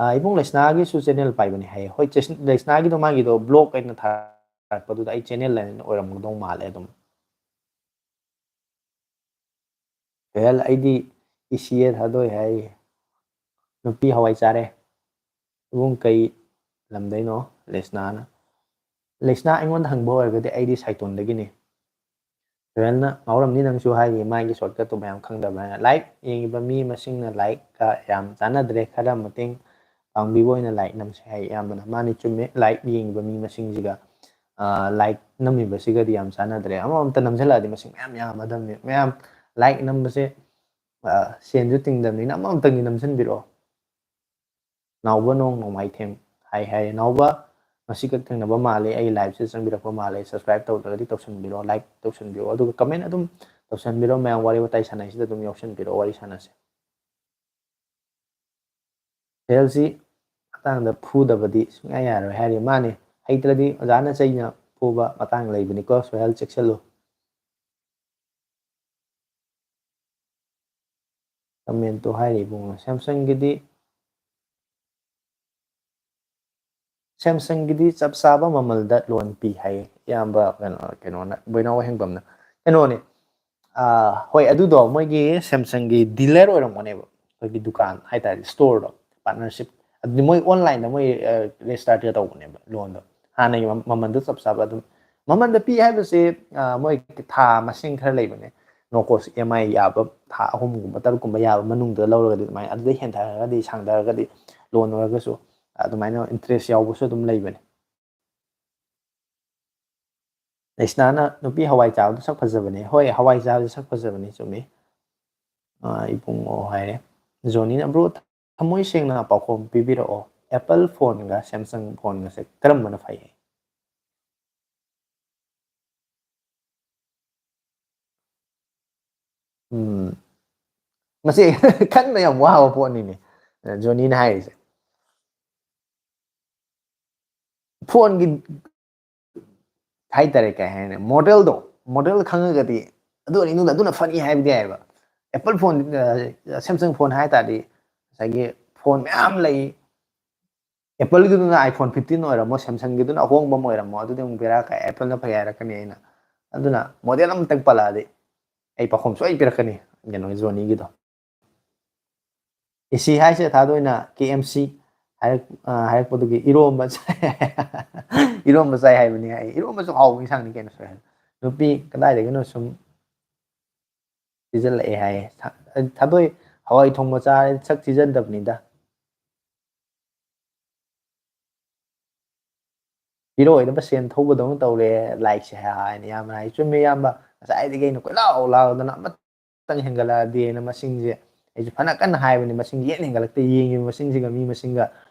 ꯑꯥ, ꯏꯕꯨꯡ ꯂꯩꯁꯅꯥꯒꯤꯁꯨ channel ꯄꯥꯏꯕꯅꯦ ꯍꯥꯏꯌꯦ꯫ ꯍꯣꯏ, ꯆꯦꯁ-, ꯂꯩꯁꯅꯥꯒꯤꯗꯣ ꯃꯥꯒꯤꯗꯣ vlog ꯑꯩꯅ ꯊꯥꯔꯛꯄꯗꯨꯗ ꯑꯩ channel ꯑꯅ ꯑꯣꯏꯔꯝꯒꯗꯧ ꯃꯥꯜꯂꯦ ꯑꯗꯨꯝ꯫ ꯁꯣꯍꯦꯜ, ꯑꯩꯗꯤ E C A ꯊꯥꯗꯣꯏ ꯍꯥꯏꯌꯦ꯫ ꯅꯨꯄꯤ ꯍꯋꯥꯏ ꯆꯥꯔꯦ꯫ ꯏꯕꯨꯡ ꯀꯩ ꯂꯝꯗꯩꯅꯣ? ꯂꯩꯁꯅꯥꯅ꯫ ꯂꯩꯁꯅꯥ ꯑꯩꯉꯣꯟꯗ ꯍꯪꯕ ꯑꯣꯏꯔꯒꯗꯤ ꯑꯩꯗꯤ ꯁꯥꯏꯇꯣꯟꯗꯒꯤꯅꯤ꯫ ꯁꯣꯍꯦꯜꯅ ꯉꯥꯎꯔꯝꯅꯤ ꯅꯪꯁꯨ ꯍꯥꯏꯔꯤ, ꯃꯥꯒꯤ shortcut ꯇꯨ ꯃꯌꯥꯝ ꯈꯪꯗꯕ꯭ꯔꯥ ꯍꯥꯏꯅ꯫ Like ꯌꯦꯡꯉꯤꯕ ꯃꯤ ꯃꯁꯤꯡꯅ like ꯀ ꯌꯥꯝ ꯆꯥꯟꯅꯗ꯭ꯔꯦ, ꯈꯔ ꯃꯇꯦꯡ ꯄꯥꯡꯕꯤꯕ ꯑꯣꯏꯅ like ꯅꯝꯁꯦ ꯍꯥꯏ꯫ ꯑꯌꯥꯝꯕꯅ ꯃꯥꯅꯤ, ꯆꯨꯝꯃꯦ, like ꯌꯦꯡꯉꯤꯕ ꯃꯤ ꯃꯁꯤꯡꯁꯤꯒ, ꯑ, like ꯅꯝꯃꯤꯕꯁꯤꯒꯗꯤ ꯌꯥꯝ ꯆꯥꯟꯅꯗ꯭ꯔꯦ꯫ ꯑꯃꯃꯝꯇ ꯅꯝꯁꯤꯜꯂꯛꯑꯗꯤ ꯃꯁꯤꯡ ꯃꯌꯥꯝ ꯌꯥꯝꯃꯗꯕꯅꯤ꯫ ꯃꯌꯥꯝ like ꯅꯝꯕꯁꯦ, ꯑ, ꯁꯦꯟꯁꯨ ꯇꯤꯡꯗꯕꯅꯤꯅ ꯑꯃꯃꯝꯇꯪꯗꯤ ꯅꯝꯁꯤꯟꯕꯤꯔꯛꯑꯣ꯫ ꯅꯥꯎꯕ ꯅꯣꯡ ꯅꯣꯡꯃꯥꯏꯊꯦꯝ ꯍꯥꯏ ꯍꯥꯏ꯫ ꯅꯥꯎꯕ, ꯉꯁꯤ ꯈꯛ ꯊꯦꯡꯅꯕ ꯃꯥꯜꯂꯦ, ꯑꯩ live ꯁꯤꯗ ꯆꯪꯕꯤꯔꯛꯄ ꯃꯥꯜꯂꯦ, subscribe ꯇꯧꯗ꯭ꯔꯒꯗꯤ ꯇꯧꯁꯟꯕꯤꯔꯣ, like ꯇꯧꯁꯟꯕꯤꯔꯣ, ꯑꯗꯨꯒ comment ꯑꯗꯨꯝ ꯇꯧꯁꯟꯕꯤꯔꯣ꯫ ꯃꯌꯥꯝ ꯋꯥꯔꯤ ꯋꯥꯇꯥꯏ ꯁꯥꯟꯅꯩꯁꯤꯗ ꯑꯗꯨꯝ ꯌꯥꯎꯁꯟꯕꯤꯔꯣ, ꯋꯥꯔꯤ ꯁꯥꯟꯅꯁꯦ꯫ ꯁꯣꯍꯦꯜꯁꯤ ꯃꯇꯥꯡꯗ ꯐꯨꯗꯕꯗꯤ ꯁꯨꯡꯌꯥ ꯌꯥꯔꯣꯏ ꯍꯥꯏꯔꯤ꯫ ꯃꯥꯅꯤ, ꯍꯩꯇ꯭ꯔꯗꯤ ꯑꯣꯖꯥꯅ ꯆꯩꯅ ꯐꯨꯕ ꯃꯇꯥꯡ ꯂꯩꯕꯅꯤꯀꯣ, ꯁꯣꯍꯦꯜ ꯆꯦꯛꯁꯤꯜꯂꯨ꯫ Comment ꯇꯣ ꯍꯥꯏꯔꯤ ꯏꯕꯨꯡꯉꯣ, Samsung ꯒꯤꯗꯤ, Samsung ꯒꯤꯗꯤ ꯆꯞ ꯆꯥꯕ ꯃꯃꯜꯗ loan ꯄꯤ ꯍꯥꯏꯌꯦ ꯏꯌꯥꯝꯕ, ꯀꯩꯅꯣ, ꯀꯩꯅꯣꯅ, ꯕꯣꯏꯅꯥꯎ ꯍꯦꯡꯕꯝꯅ꯫ ꯀꯩꯅꯣꯅꯦ, ꯑꯥ, ꯍꯣꯏ, ꯑꯗꯨꯗꯣ ꯃꯣꯏꯒꯤ Samsung ꯒꯤ dealer ꯑꯣꯏꯔꯝꯒꯅꯦꯕ, ꯑꯩꯈꯣꯏꯒꯤ ꯗꯨꯀꯥꯟ ꯍꯥꯏꯇꯥꯔꯦ, store ꯗꯣ, partnership꯫ ꯑꯗꯨꯗꯤ ꯃꯣꯏ online ꯗ ꯃꯣꯏ, ꯑ, register ꯇꯧꯕꯅꯦꯕ loan ꯗꯣ꯫ ꯍꯥꯟꯅꯒꯤ ꯃ-, ꯃꯃꯜꯗꯣ ꯆꯞ ꯆꯥꯕ ꯑꯗꯨꯝ, ꯃꯃꯜꯗ ꯄꯤ ꯍꯥꯏꯕꯁꯦ, ꯑ, ꯃꯣꯏ ꯊꯥ ꯃꯁꯤꯡ ꯈꯔ ꯂꯩꯕꯅꯦ, no cost E M I ꯌꯥꯕ, ꯊꯥ ꯑꯍꯨꯝꯒꯨꯝꯕ ꯇꯔꯨꯛꯀꯨꯝꯕ ꯌꯥꯕ ꯃꯅꯨꯡꯗ ꯂꯧꯔꯒꯗꯤ ꯑꯗꯨꯃꯥꯏꯅ, ꯑꯗꯨꯗꯩ ꯍꯦꯟꯊꯔꯒꯗꯤ, ꯁꯥꯡꯊꯔꯒꯗꯤ, loan ꯑꯣꯏꯔꯒꯁꯨ ꯑꯗꯨꯃꯥꯏꯅ interest ꯌꯥꯎꯕꯁꯨ ꯑꯗꯨꯝ ꯂꯩꯕꯅꯦ꯫ ꯂꯩꯁꯅꯥꯅ ꯅꯨꯄꯤ ꯍꯋꯥꯏ ꯆꯥꯕꯗꯣ ꯁꯛ ꯐꯖꯕꯅꯦ꯫ ꯍꯣꯏ, ꯍꯋꯥꯏ ꯆꯥꯕꯗꯣ ꯁꯛ ꯐꯖꯕꯅꯦ, ꯆꯨꯝꯃꯤ꯫ ꯑ, ꯏꯕꯨꯡꯉꯣ ꯍꯥꯏꯔꯦ꯫ ꯖꯣꯅꯤꯅ, "Bro, ꯊꯃꯣꯏ ꯁꯦꯡꯅ ꯄꯥꯎꯈꯨꯝ ꯄꯤꯕꯤꯔꯛꯑꯣ, Apple phone ꯒ Samsung phone ꯒꯁꯦ ꯀꯔꯝꯕꯅ ꯐꯩ?" ꯎꯝ꯫ ꯃꯁꯤ ꯈꯟꯕ ꯌꯥꯝ ꯋꯥꯕ ꯄꯣꯠꯅꯤꯅꯦ, ꯖꯣꯅꯤꯅ ꯍꯥꯏꯔꯤꯁꯦ꯫ Phone ꯒꯤ ꯍꯥꯏꯇꯥꯔꯦ, ꯀꯩ ꯍꯥꯏꯅꯤ, model ꯗꯣ, model ꯈꯪꯉꯒꯗꯤ ꯑꯗꯨ ꯑꯅꯤꯗꯨꯗ ꯑꯗꯨꯅ ꯐꯅꯤ ꯍꯥꯏꯕꯗꯤ ꯌꯥꯏꯑꯕ꯫ Apple phone, ꯑ, Samsung phone ꯍꯥꯏ ꯇꯥꯔꯗꯤ ꯉꯁꯥꯏꯒꯤ phone ꯃꯌꯥꯝ ꯂꯩ꯫ Apple ꯒꯤꯗꯨꯅ iPhone fifteen ꯑꯣꯏꯔꯝꯃꯣ, Samsung ꯒꯤꯗꯨꯅ ꯑꯍꯣꯡꯕ ꯑꯃ ꯑꯣꯏꯔꯝꯃꯣ, ꯑꯗꯨꯗꯤ ꯑꯃꯨꯛ ꯕꯦꯔꯥ ꯀꯥꯏ, Apple ꯅ ꯐꯩ ꯍꯥꯏꯔꯛꯀꯅꯤ ꯑꯩꯅ꯫ ꯑꯗꯨꯅ model ꯑꯃꯇꯪ ꯄꯜꯂꯛꯑꯗꯤ ꯑꯩ ꯄꯥꯎꯈꯨꯝ ꯁꯣꯏ ꯄꯤꯔꯛꯀꯅꯤ, ꯀꯩꯅꯣ, ꯖꯣꯅꯤꯒꯤꯗꯣ꯫ ꯑꯦ ꯁꯤ ꯍꯥꯏꯁꯦ ꯊꯥꯗꯣꯏꯅ K M C ꯍꯥꯏꯔꯛ-, ꯑ, ꯍꯥꯏꯔꯛꯄꯗꯨꯒꯤ ꯏꯔꯣꯝꯕ ꯆꯥꯏ꯫ ꯏꯔꯣꯝꯕ ꯆꯥꯏ ꯍꯥꯏꯕꯅꯤ꯫ ꯑꯩ ꯏꯔꯣꯝꯕꯁꯨ ꯍꯥꯎꯕ ꯏꯟꯁꯥꯡꯅꯤ ꯀꯩꯅꯣ, ꯁꯣꯏ ꯍꯥꯏ꯫ ꯅꯨꯄꯤ ꯀꯗꯥꯏꯗꯒꯤꯅꯣ ꯁꯨꯝ ꯄꯤꯖꯜꯂꯛꯑꯦ ꯍꯥꯏꯌꯦ꯫ ꯊ-, ꯊꯥꯗꯣꯏ ꯍꯋꯥꯏ ꯊꯣꯡꯕ ꯆꯥꯔꯗꯤ ꯁꯛ ꯊꯤꯖꯗꯕꯅꯤꯗ꯫ ꯄꯤꯔꯛꯑꯣꯏꯗꯕ ꯁꯦꯟ ꯊꯧꯕꯗꯧꯅ ꯇꯧꯔꯦ ꯂꯥꯏꯛꯁꯦ ꯍꯥꯏꯅ ꯏꯌꯥꯝꯕꯅ ꯍꯥꯏ꯫ ꯆꯨꯝꯃꯦ ꯏꯌꯥꯝꯕ, ꯉꯁꯥꯏꯗꯒꯤ ꯑꯩꯅ ꯀꯣꯏꯂꯥꯎ ꯂꯥꯎꯗꯅ ꯑꯃꯠꯇ ꯈꯤꯇꯪ ꯍꯦꯟꯒꯠꯂꯛꯑꯗꯤꯅ ꯃꯁꯤꯡꯁꯦ ꯑꯩꯁꯨ ꯐꯅ ꯀꯟꯅ ꯍꯥꯏꯕꯅꯤ꯫ ꯃꯁꯤꯡ ꯌꯦꯟ ꯍꯦꯟꯒꯠꯂꯛꯇ ꯌꯦꯡꯉꯤꯕ ꯃꯁꯤꯡꯁꯤꯒ ꯃꯤ ꯃꯁꯤꯡꯒ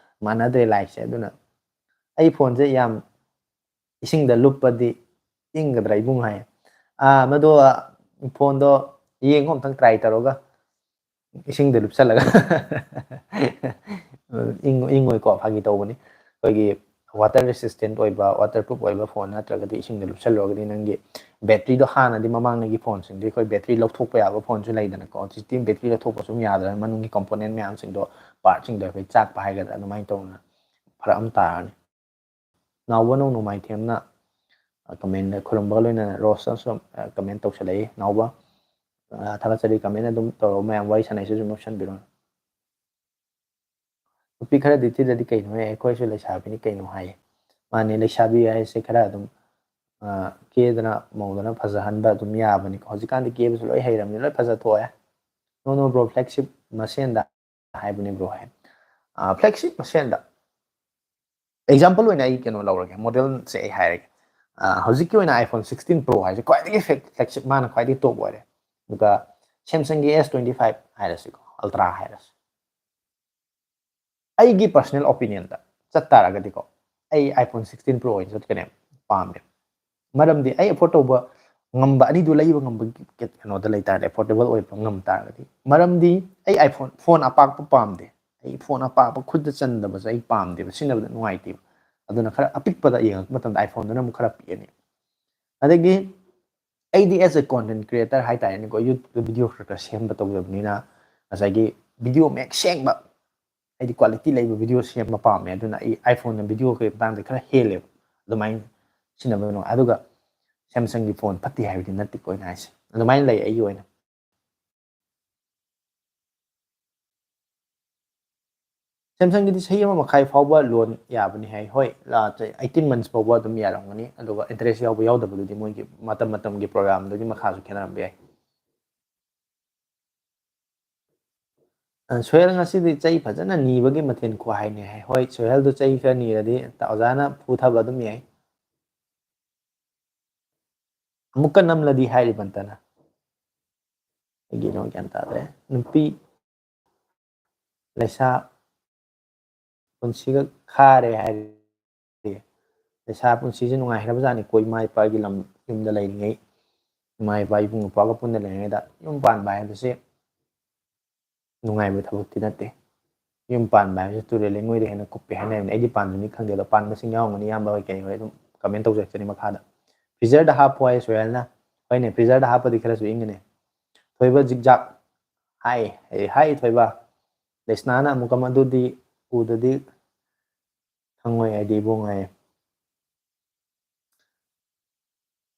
ꯃꯥꯟꯅꯗ꯭ꯔꯦ ꯂꯥꯏꯛꯁꯦ꯫ ꯑꯗꯨꯅ ꯑꯩ ꯐꯣꯟꯁꯦ ꯌꯥꯝ ꯏꯁꯤꯡꯗ ꯂꯨꯞꯄꯗꯤ ꯏꯪꯒꯗ꯭ꯔꯥ ꯏꯕꯨꯡ ꯍꯥꯏ꯫ ꯑꯥ, ꯃꯗꯣ ꯐꯣꯟꯗꯣ ꯌꯦꯡꯉꯣ ꯑꯝꯇꯪ try ꯇꯧꯔꯒ꯫ ꯏꯁꯤꯡꯗ ꯂꯨꯞꯁꯜꯂꯒ꯫ ꯏꯪ-, ꯏꯪꯉꯣꯏꯀꯣ, ꯐꯥꯒꯤ ꯇꯧꯕꯅꯤ꯫ ꯑꯩꯈꯣꯏꯒꯤ water resistant ꯑꯣꯏꯕ, waterproof ꯑꯣꯏꯕ ꯐꯣꯟ ꯅꯠꯇ꯭ꯔꯒꯗꯤ ꯏꯁꯤꯡꯗ ꯂꯨꯞꯁꯜꯂꯨꯔꯒꯗꯤ ꯅꯪꯒꯤ batteryꯗꯣ, ꯍꯥꯟꯅꯗꯤ ꯃꯃꯥꯡꯉꯩꯒꯤ ꯐꯣꯟꯁꯤꯡꯗꯤ ꯑꯩꯈꯣꯏ battery ꯂꯧꯊꯣꯛꯄ ꯌꯥꯕ ꯐꯣꯟꯁꯨ ꯂꯩꯗꯅꯀꯣ, ꯍꯧꯖꯤꯛꯇꯤ battery ꯂꯧꯊꯣꯛꯄ ꯁꯨꯝ ꯌꯥꯗ꯭ꯔꯦ, ꯃꯅꯨꯡꯒꯤ component ꯃꯌꯥꯝꯁꯤꯡꯗꯣ, partꯁꯤꯡꯗꯣ ꯑꯩꯈꯣꯏ ꯆꯥꯛꯄ ꯍꯥꯏꯒꯗ꯭ꯔꯥ, ꯑꯗꯨꯃꯥꯏꯅ ꯇꯧꯗꯅ ꯐꯔꯛ ꯑꯃ ꯇꯥꯔꯅꯤ꯫ ꯅꯥꯎꯕ ꯅꯣꯡ ꯅꯣꯡꯃꯥꯏꯊꯦꯝꯅ, ꯑ, comment ꯈꯨꯔꯨꯝꯕꯒ ꯂꯣꯏꯅꯅ ꯔꯣꯁꯇꯁꯨ, ꯑ, comment ꯇꯧꯁꯜꯂꯛꯏ꯫ ꯅꯥꯎꯕ, ꯑ, ꯊꯥꯒꯠꯆꯔꯤ, comment ꯑꯗꯨꯝ ꯇꯧꯔꯛꯑꯣ, ꯃꯌꯥꯝ ꯋꯥꯔꯤ ꯁꯥꯟꯅꯩꯁꯤꯁꯨ ꯅꯣꯛꯁꯟꯕꯤꯔꯣ꯫ ꯅꯨꯄꯤ ꯈꯔꯗꯤ ꯊꯤꯗ꯭ꯔꯗꯤ ꯀꯩꯅꯣꯍꯦ, ꯑꯩꯈꯣꯏꯁꯨ ꯂꯩꯁꯥꯕꯤꯅꯤ ꯀꯩꯅꯣ ꯍꯥꯏꯌꯦ꯫ ꯃꯥꯅꯦ, ꯂꯩꯁꯥꯕꯤ ꯍꯥꯏꯁꯦ ꯈꯔ ꯑꯗꯨꯝ, ꯑ, ꯀꯦꯗꯅ ꯃꯧꯗꯅ ꯐꯖꯍꯟꯕ ꯑꯗꯨꯝ ꯌꯥꯕꯅꯤꯀꯣ꯫ ꯍꯧꯖꯤꯛꯀꯥꯟꯗꯤ ꯀꯦꯕꯁꯨ ꯂꯣꯏ ꯍꯩꯔꯕꯅꯤ, ꯂꯣꯏ ꯐꯖꯊꯣꯛꯑꯦ꯫ No, no, bro, flagship ꯃꯁꯦꯟꯗ ꯍꯥꯏꯕꯅꯤ, bro, ꯍꯥꯏ꯫ ꯑ, flagship ꯃꯁꯦꯟꯗ example ꯑꯣꯏꯅ ꯑꯩ ꯀꯩꯅꯣ ꯂꯧꯔꯒꯦ, modelꯁꯦ ꯑꯩ ꯍꯥꯏꯔꯒꯦ꯫ ꯑ, ꯍꯧꯖꯤꯛꯀꯤ ꯑꯣꯏꯅ iPhone sixteen Pro ꯍꯥꯏꯁꯦ ꯈ꯭ꯋꯥꯏꯗꯒꯤ flagship, ꯃꯥꯅ ꯈ꯭ꯋꯥꯏꯗꯒꯤ top ꯑꯣꯏꯔꯦ꯫ ꯑꯗꯨꯒ Samsungꯒꯤ S twenty five ꯍꯥꯏꯔꯁꯤꯀꯣ, Ultra ꯍꯥꯏꯔꯁꯤ꯫ ꯑꯩꯒꯤ personal opinionꯗ ꯆꯠ ꯇꯥꯔꯒꯗꯤꯀꯣ, ꯑꯩ iPhone sixteen Pro ꯑꯣꯏꯅ ꯆꯠꯀꯅꯦꯕ, ꯄꯥꯝꯃꯦꯕ꯫ ꯃꯔꯝꯗꯤ ꯑꯩ afford ꯇꯧꯕ ꯉꯝꯕ, ꯑꯅꯤꯗꯨ ꯂꯩꯕ ꯉꯝꯕꯒꯤ ꯀꯩꯅꯣꯗ ꯂꯩ ꯇꯥꯔꯗꯤ, affordable ꯑꯣꯏꯕ ꯉꯝ ꯇꯥꯔꯒꯗꯤ꯫ ꯃꯔꯝꯗꯤ ꯑꯩ iPhone, ꯐꯣꯟ ꯑꯄꯥꯛꯄ ꯄꯥꯝꯗꯦ꯫ ꯑꯩ ꯐꯣꯟ ꯑꯄꯥꯛꯄ ꯈꯨꯠꯇ ꯆꯟꯗꯕꯁꯦ ꯑꯩ ꯄꯥꯝꯗꯦꯕ, ꯁꯤꯖꯤꯟꯅꯕꯗ ꯅꯨꯡꯉꯥꯏꯇꯦꯕ꯫ ꯑꯗꯨꯅ ꯈꯔ ꯑꯄꯤꯛꯄꯗ ꯌꯦꯡꯉꯛꯄ ꯃꯇꯝꯗ iPhoneꯗꯨꯅ ꯑꯃꯨꯛ ꯈꯔ ꯄꯤꯛꯑꯅꯤ꯫ ꯑꯗꯒꯤ ꯑꯩꯗꯤ as a content creator ꯍꯥꯏꯇꯥꯔꯦꯅꯦꯀꯣ, YouTubeꯇ video ꯈꯔ ꯈꯔ ꯁꯦꯝꯕ ꯇꯧꯖꯕꯅꯤꯅ, ꯉꯁꯥꯏꯒꯤ video ꯃꯌꯦꯛ ꯁꯦꯡꯕ, ꯑꯩꯗꯤ quality ꯂꯩꯕ video ꯁꯦꯝꯕ ꯄꯥꯝꯃꯦ꯫ ꯑꯗꯨꯅ ꯑꯩ iPhoneꯅ videoꯒꯤ ꯃꯇꯥꯡꯗ ꯈꯔ ꯍꯦꯜꯂꯦꯕ, ꯑꯗꯨꯃꯥꯏꯅ ꯁꯤꯖꯤꯟꯅꯕ ꯅꯨꯡꯉꯥꯏ꯫ ꯑꯗꯨꯒ Samsungꯒꯤ ꯐꯣꯟ ꯐꯠꯇꯦ ꯍꯥꯏꯕꯗꯤ ꯅꯠꯇꯦꯀꯣ ꯑꯩꯅ ꯍꯥꯏꯁꯦ, ꯑꯗꯨꯃꯥꯏꯅ ꯂꯩ ꯑꯩꯒꯤ ꯑꯣꯏꯅ꯫ ꯁꯦꯝꯁꯪꯒꯤꯗꯤ ꯆꯍꯤ ꯑꯃ ꯃꯈꯥꯏ ꯐꯥꯎꯕ ꯂꯣꯟ ꯌꯥꯕꯅꯤ ꯍꯥꯏ꯫ ꯍꯣꯏ, ꯑꯩꯠꯇꯤꯟ ꯃꯟꯁ ꯐꯥꯎꯕ ꯑꯗꯨꯝ ꯌꯥꯔꯝꯒꯅꯤ, ꯑꯗꯨꯒ ꯏꯟꯇꯔꯦꯁ ꯌꯥꯎꯕ ꯌꯥꯎꯗꯕꯗꯨꯗꯤ ꯃꯣꯏꯒꯤ ꯃꯇꯝ ꯃꯇꯝꯒꯤ ꯄ꯭ꯔꯣꯒ꯭ꯔꯥꯝꯗꯨꯒꯤ ꯃꯈꯥꯁꯨ ꯈꯦꯠꯅꯔꯝꯕ ꯌꯥꯏ꯫ ꯑ, ꯁꯣꯍꯦꯜ ꯉꯁꯤꯗꯤ ꯆꯩ ꯐꯖꯅ ꯅꯤꯕꯒꯤ ꯃꯊꯦꯜ ꯈꯨꯍꯥꯏꯅꯦ ꯍꯥꯏ꯫ ꯍꯣꯏ, ꯁꯣꯍꯦꯜꯗꯨ ꯆꯩ ꯈꯔ ꯅꯤꯔꯗꯤ ꯑꯣꯖꯥꯅ ꯐꯨꯊꯕ ꯑꯗꯨꯝ ꯌꯥꯏ꯫ ꯑꯃꯨꯛꯀ ꯅꯝꯂꯗꯤ ꯍꯥꯏꯔꯤꯕ ꯅꯠꯇꯅ꯫ ꯑꯩꯒꯤꯅꯣ ꯒ꯭ꯌꯥꯟ ꯇꯥꯗ꯭ꯔꯦ꯫ ꯅꯨꯄꯤ ꯂꯩꯁꯥ ꯄꯨꯟꯁꯤꯒ ꯈꯥꯔꯦ ꯍꯥꯏꯔꯤ꯫ ꯂꯩꯁꯥ ꯄꯨꯟꯁꯤꯁꯦ ꯅꯨꯡꯉꯥꯏꯈ꯭ꯔꯕꯖꯥꯠꯅꯤꯀꯣ, ꯏꯃꯥ ꯏꯄꯥꯒꯤ ꯂꯝ, ꯌꯨꯝꯗ ꯂꯩꯔꯤꯉꯩ, ꯏꯃꯥ ꯏꯄꯥ ꯏꯕꯨꯡ ꯏꯄ꯭ꯋꯥꯒ ꯄꯨꯟꯅ ꯂꯩꯔꯤꯉꯩꯗ꯫ ꯌꯨꯝ ꯄꯥꯟꯕ ꯍꯥꯏꯕꯁꯦ ꯅꯨꯡꯉꯥꯏꯕ ꯊꯕꯛꯇꯤ ꯅꯠꯇꯦ꯫ ꯌꯨꯝ ꯄꯥꯟꯕ ꯍꯥꯏꯕꯁꯦ ꯇꯨꯔꯦꯜ ꯂꯩꯉꯣꯏꯗ ꯍꯦꯟꯅ ꯀꯨꯞꯄꯦ ꯍꯥꯏꯅꯕꯅꯦ꯫ ꯑꯩꯗꯤ ꯄꯥꯟꯕ ꯃꯤ ꯈꯪꯗꯦ, ꯑꯗꯣ ꯄꯥꯟꯕꯁꯤꯡ ꯌꯥꯎꯔꯝꯒꯅꯤ, ꯏꯌꯥꯝꯕ ꯍꯣꯏ ꯀꯩ ꯍꯣꯏ ꯑꯗꯨꯝ ꯀꯃꯦꯟ ꯇꯧꯖꯔꯛꯆꯅꯤ ꯃꯈꯥꯗ꯫ ꯐ꯭ꯔꯤꯖꯔꯗ ꯍꯥꯞꯄꯣ ꯍꯥꯏ ꯁꯣꯍꯦꯜꯅ꯫ ꯍꯣꯏꯅꯦ, ꯐ꯭ꯔꯤꯖꯔꯗ ꯍꯥꯞꯄꯗꯤ ꯈꯔꯁꯨ ꯏꯪꯒꯅꯤ꯫ ꯊꯣꯏꯕ ꯖꯤꯛꯖꯥꯛ ꯍꯥꯏ, ꯑꯦ, ꯍꯥꯏ ꯊꯣꯏꯕ, ꯂꯩꯁꯅꯥꯅ ꯑꯃꯨꯛꯀ ꯃꯗꯨꯗꯤ ꯎꯗꯗꯤ ꯈꯪꯉꯣꯏ ꯍꯥꯏꯗꯤ ꯏꯕꯨꯡ ꯍꯥꯏꯌꯦ꯫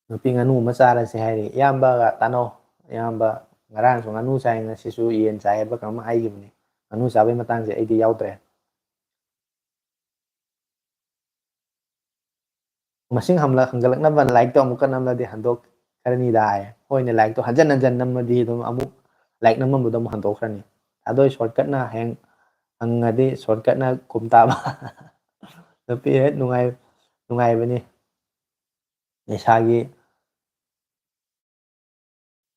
ꯅꯨꯄꯤ ꯉꯥꯅꯨ ꯑꯃ ꯆꯥꯔꯁꯦ ꯍꯥꯏꯔꯤ꯫ ꯏꯌꯥꯝꯕꯒ ꯇꯥꯟꯅꯧ꯫ ꯏꯌꯥꯝꯕ ꯉꯔꯥꯡꯁꯨ ꯉꯥꯅꯨ ꯆꯥꯏ, ꯉꯁꯤꯁꯨ ꯌꯦꯟ ꯆꯥꯏ ꯍꯥꯏꯕ ꯀꯩꯅꯣꯝ ꯍꯥꯏꯈꯤꯕꯅꯤ꯫ ꯉꯥꯅꯨ ꯆꯥꯕꯩ ꯃꯇꯥꯡꯁꯦ ꯑꯩꯗꯤ ꯌꯥꯎꯗ꯭ꯔꯦ꯫ ꯃꯁꯤꯡ ꯍꯝꯂ-, ꯍꯟꯒꯠꯂꯛꯅꯕ ꯂꯥꯏꯛꯇꯣ ꯑꯃꯨꯛꯀ ꯅꯝꯂꯗꯤ ꯍꯟꯗꯣꯛꯈ꯭ꯔꯅꯤꯗ ꯍꯥꯏ꯫ ꯍꯣꯏꯅꯦ, ꯂꯥꯏꯛꯇꯣ ꯍꯟꯖꯟ ꯍꯟꯖꯟ ꯅꯝꯃꯗꯤ ꯑꯗꯨꯝ ꯑꯃꯨꯛ ꯂꯥꯏꯛ ꯅꯝꯃꯝꯕꯗꯣ ꯑꯃꯨꯛ ꯍꯟꯗꯣꯛꯈ꯭ꯔꯅꯤ꯫ ꯑꯗꯣ ꯁꯣꯔꯠꯀꯠꯅ ꯍꯌꯦꯡ ꯍꯪꯉꯗꯤ ꯁꯣꯔꯠꯀꯠꯅ ꯈꯨꯝ ꯇꯥꯕ꯫ ꯅꯨꯄꯤ ꯍꯦꯛ ꯅꯨꯡꯉꯥꯏ-, ꯅꯨꯡꯉꯥꯏꯕꯅꯤ꯫ ꯂꯩꯁꯥꯒꯤ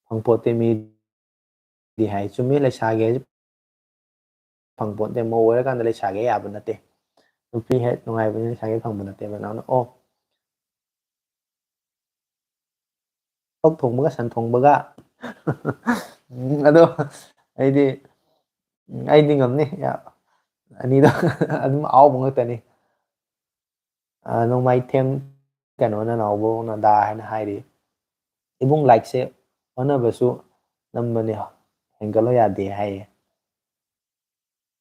ꯐꯪꯄꯣꯠꯇꯦ ꯃꯤꯗꯤ ꯍꯥꯏ꯫ ꯆꯨꯝꯃꯤ, ꯂꯩꯁꯥꯒꯤ ꯍꯥꯏꯁꯦ ꯐꯪꯄꯣꯠꯇꯦ꯫ ꯃꯧ ꯑꯣꯏꯔꯀꯥꯟꯗ ꯂꯩꯁꯥꯒꯦ ꯌꯥꯕ ꯅꯠꯇꯦ꯫ ꯅꯨꯄꯤ ꯍꯦꯛ ꯅꯨꯡꯉꯥꯏꯕꯅꯤ ꯂꯩꯁꯥꯒꯦ ꯐꯪꯕ ꯅꯠꯇꯦꯕ꯫ ꯅꯪꯅ, ꯑꯣ, ꯑꯣꯛ ꯊꯣꯡꯕꯒ ꯁꯟ ꯊꯣꯡꯕꯒ꯫ ꯎꯝ, ꯑꯗꯣ ꯑꯩꯗꯤ, ꯎꯝ, ꯑꯩꯗꯤ ꯉꯝꯅꯤ꯫ ꯌꯥ-, ꯑꯅꯤꯗꯣ ꯑꯗꯨꯝ ꯑꯍꯥꯎꯕ ꯉꯥꯛꯇꯅꯤ꯫ ꯑ, ꯅꯣꯡꯃꯥꯏꯊꯦꯝ ꯀꯩꯅꯣ ꯅꯅꯥꯎꯕꯧꯅ ꯗꯥ ꯍꯥꯏꯅ ꯍꯥꯏꯔꯤ꯫ ꯏꯕꯨꯡ ꯂꯥꯏꯛꯁꯦ ꯍꯣꯠꯅꯕꯁꯨ ꯅꯝꯕꯅꯦ, ꯍꯦꯟꯒꯠꯂꯣ ꯌꯥꯗꯦ ꯍꯥꯏꯌꯦ꯫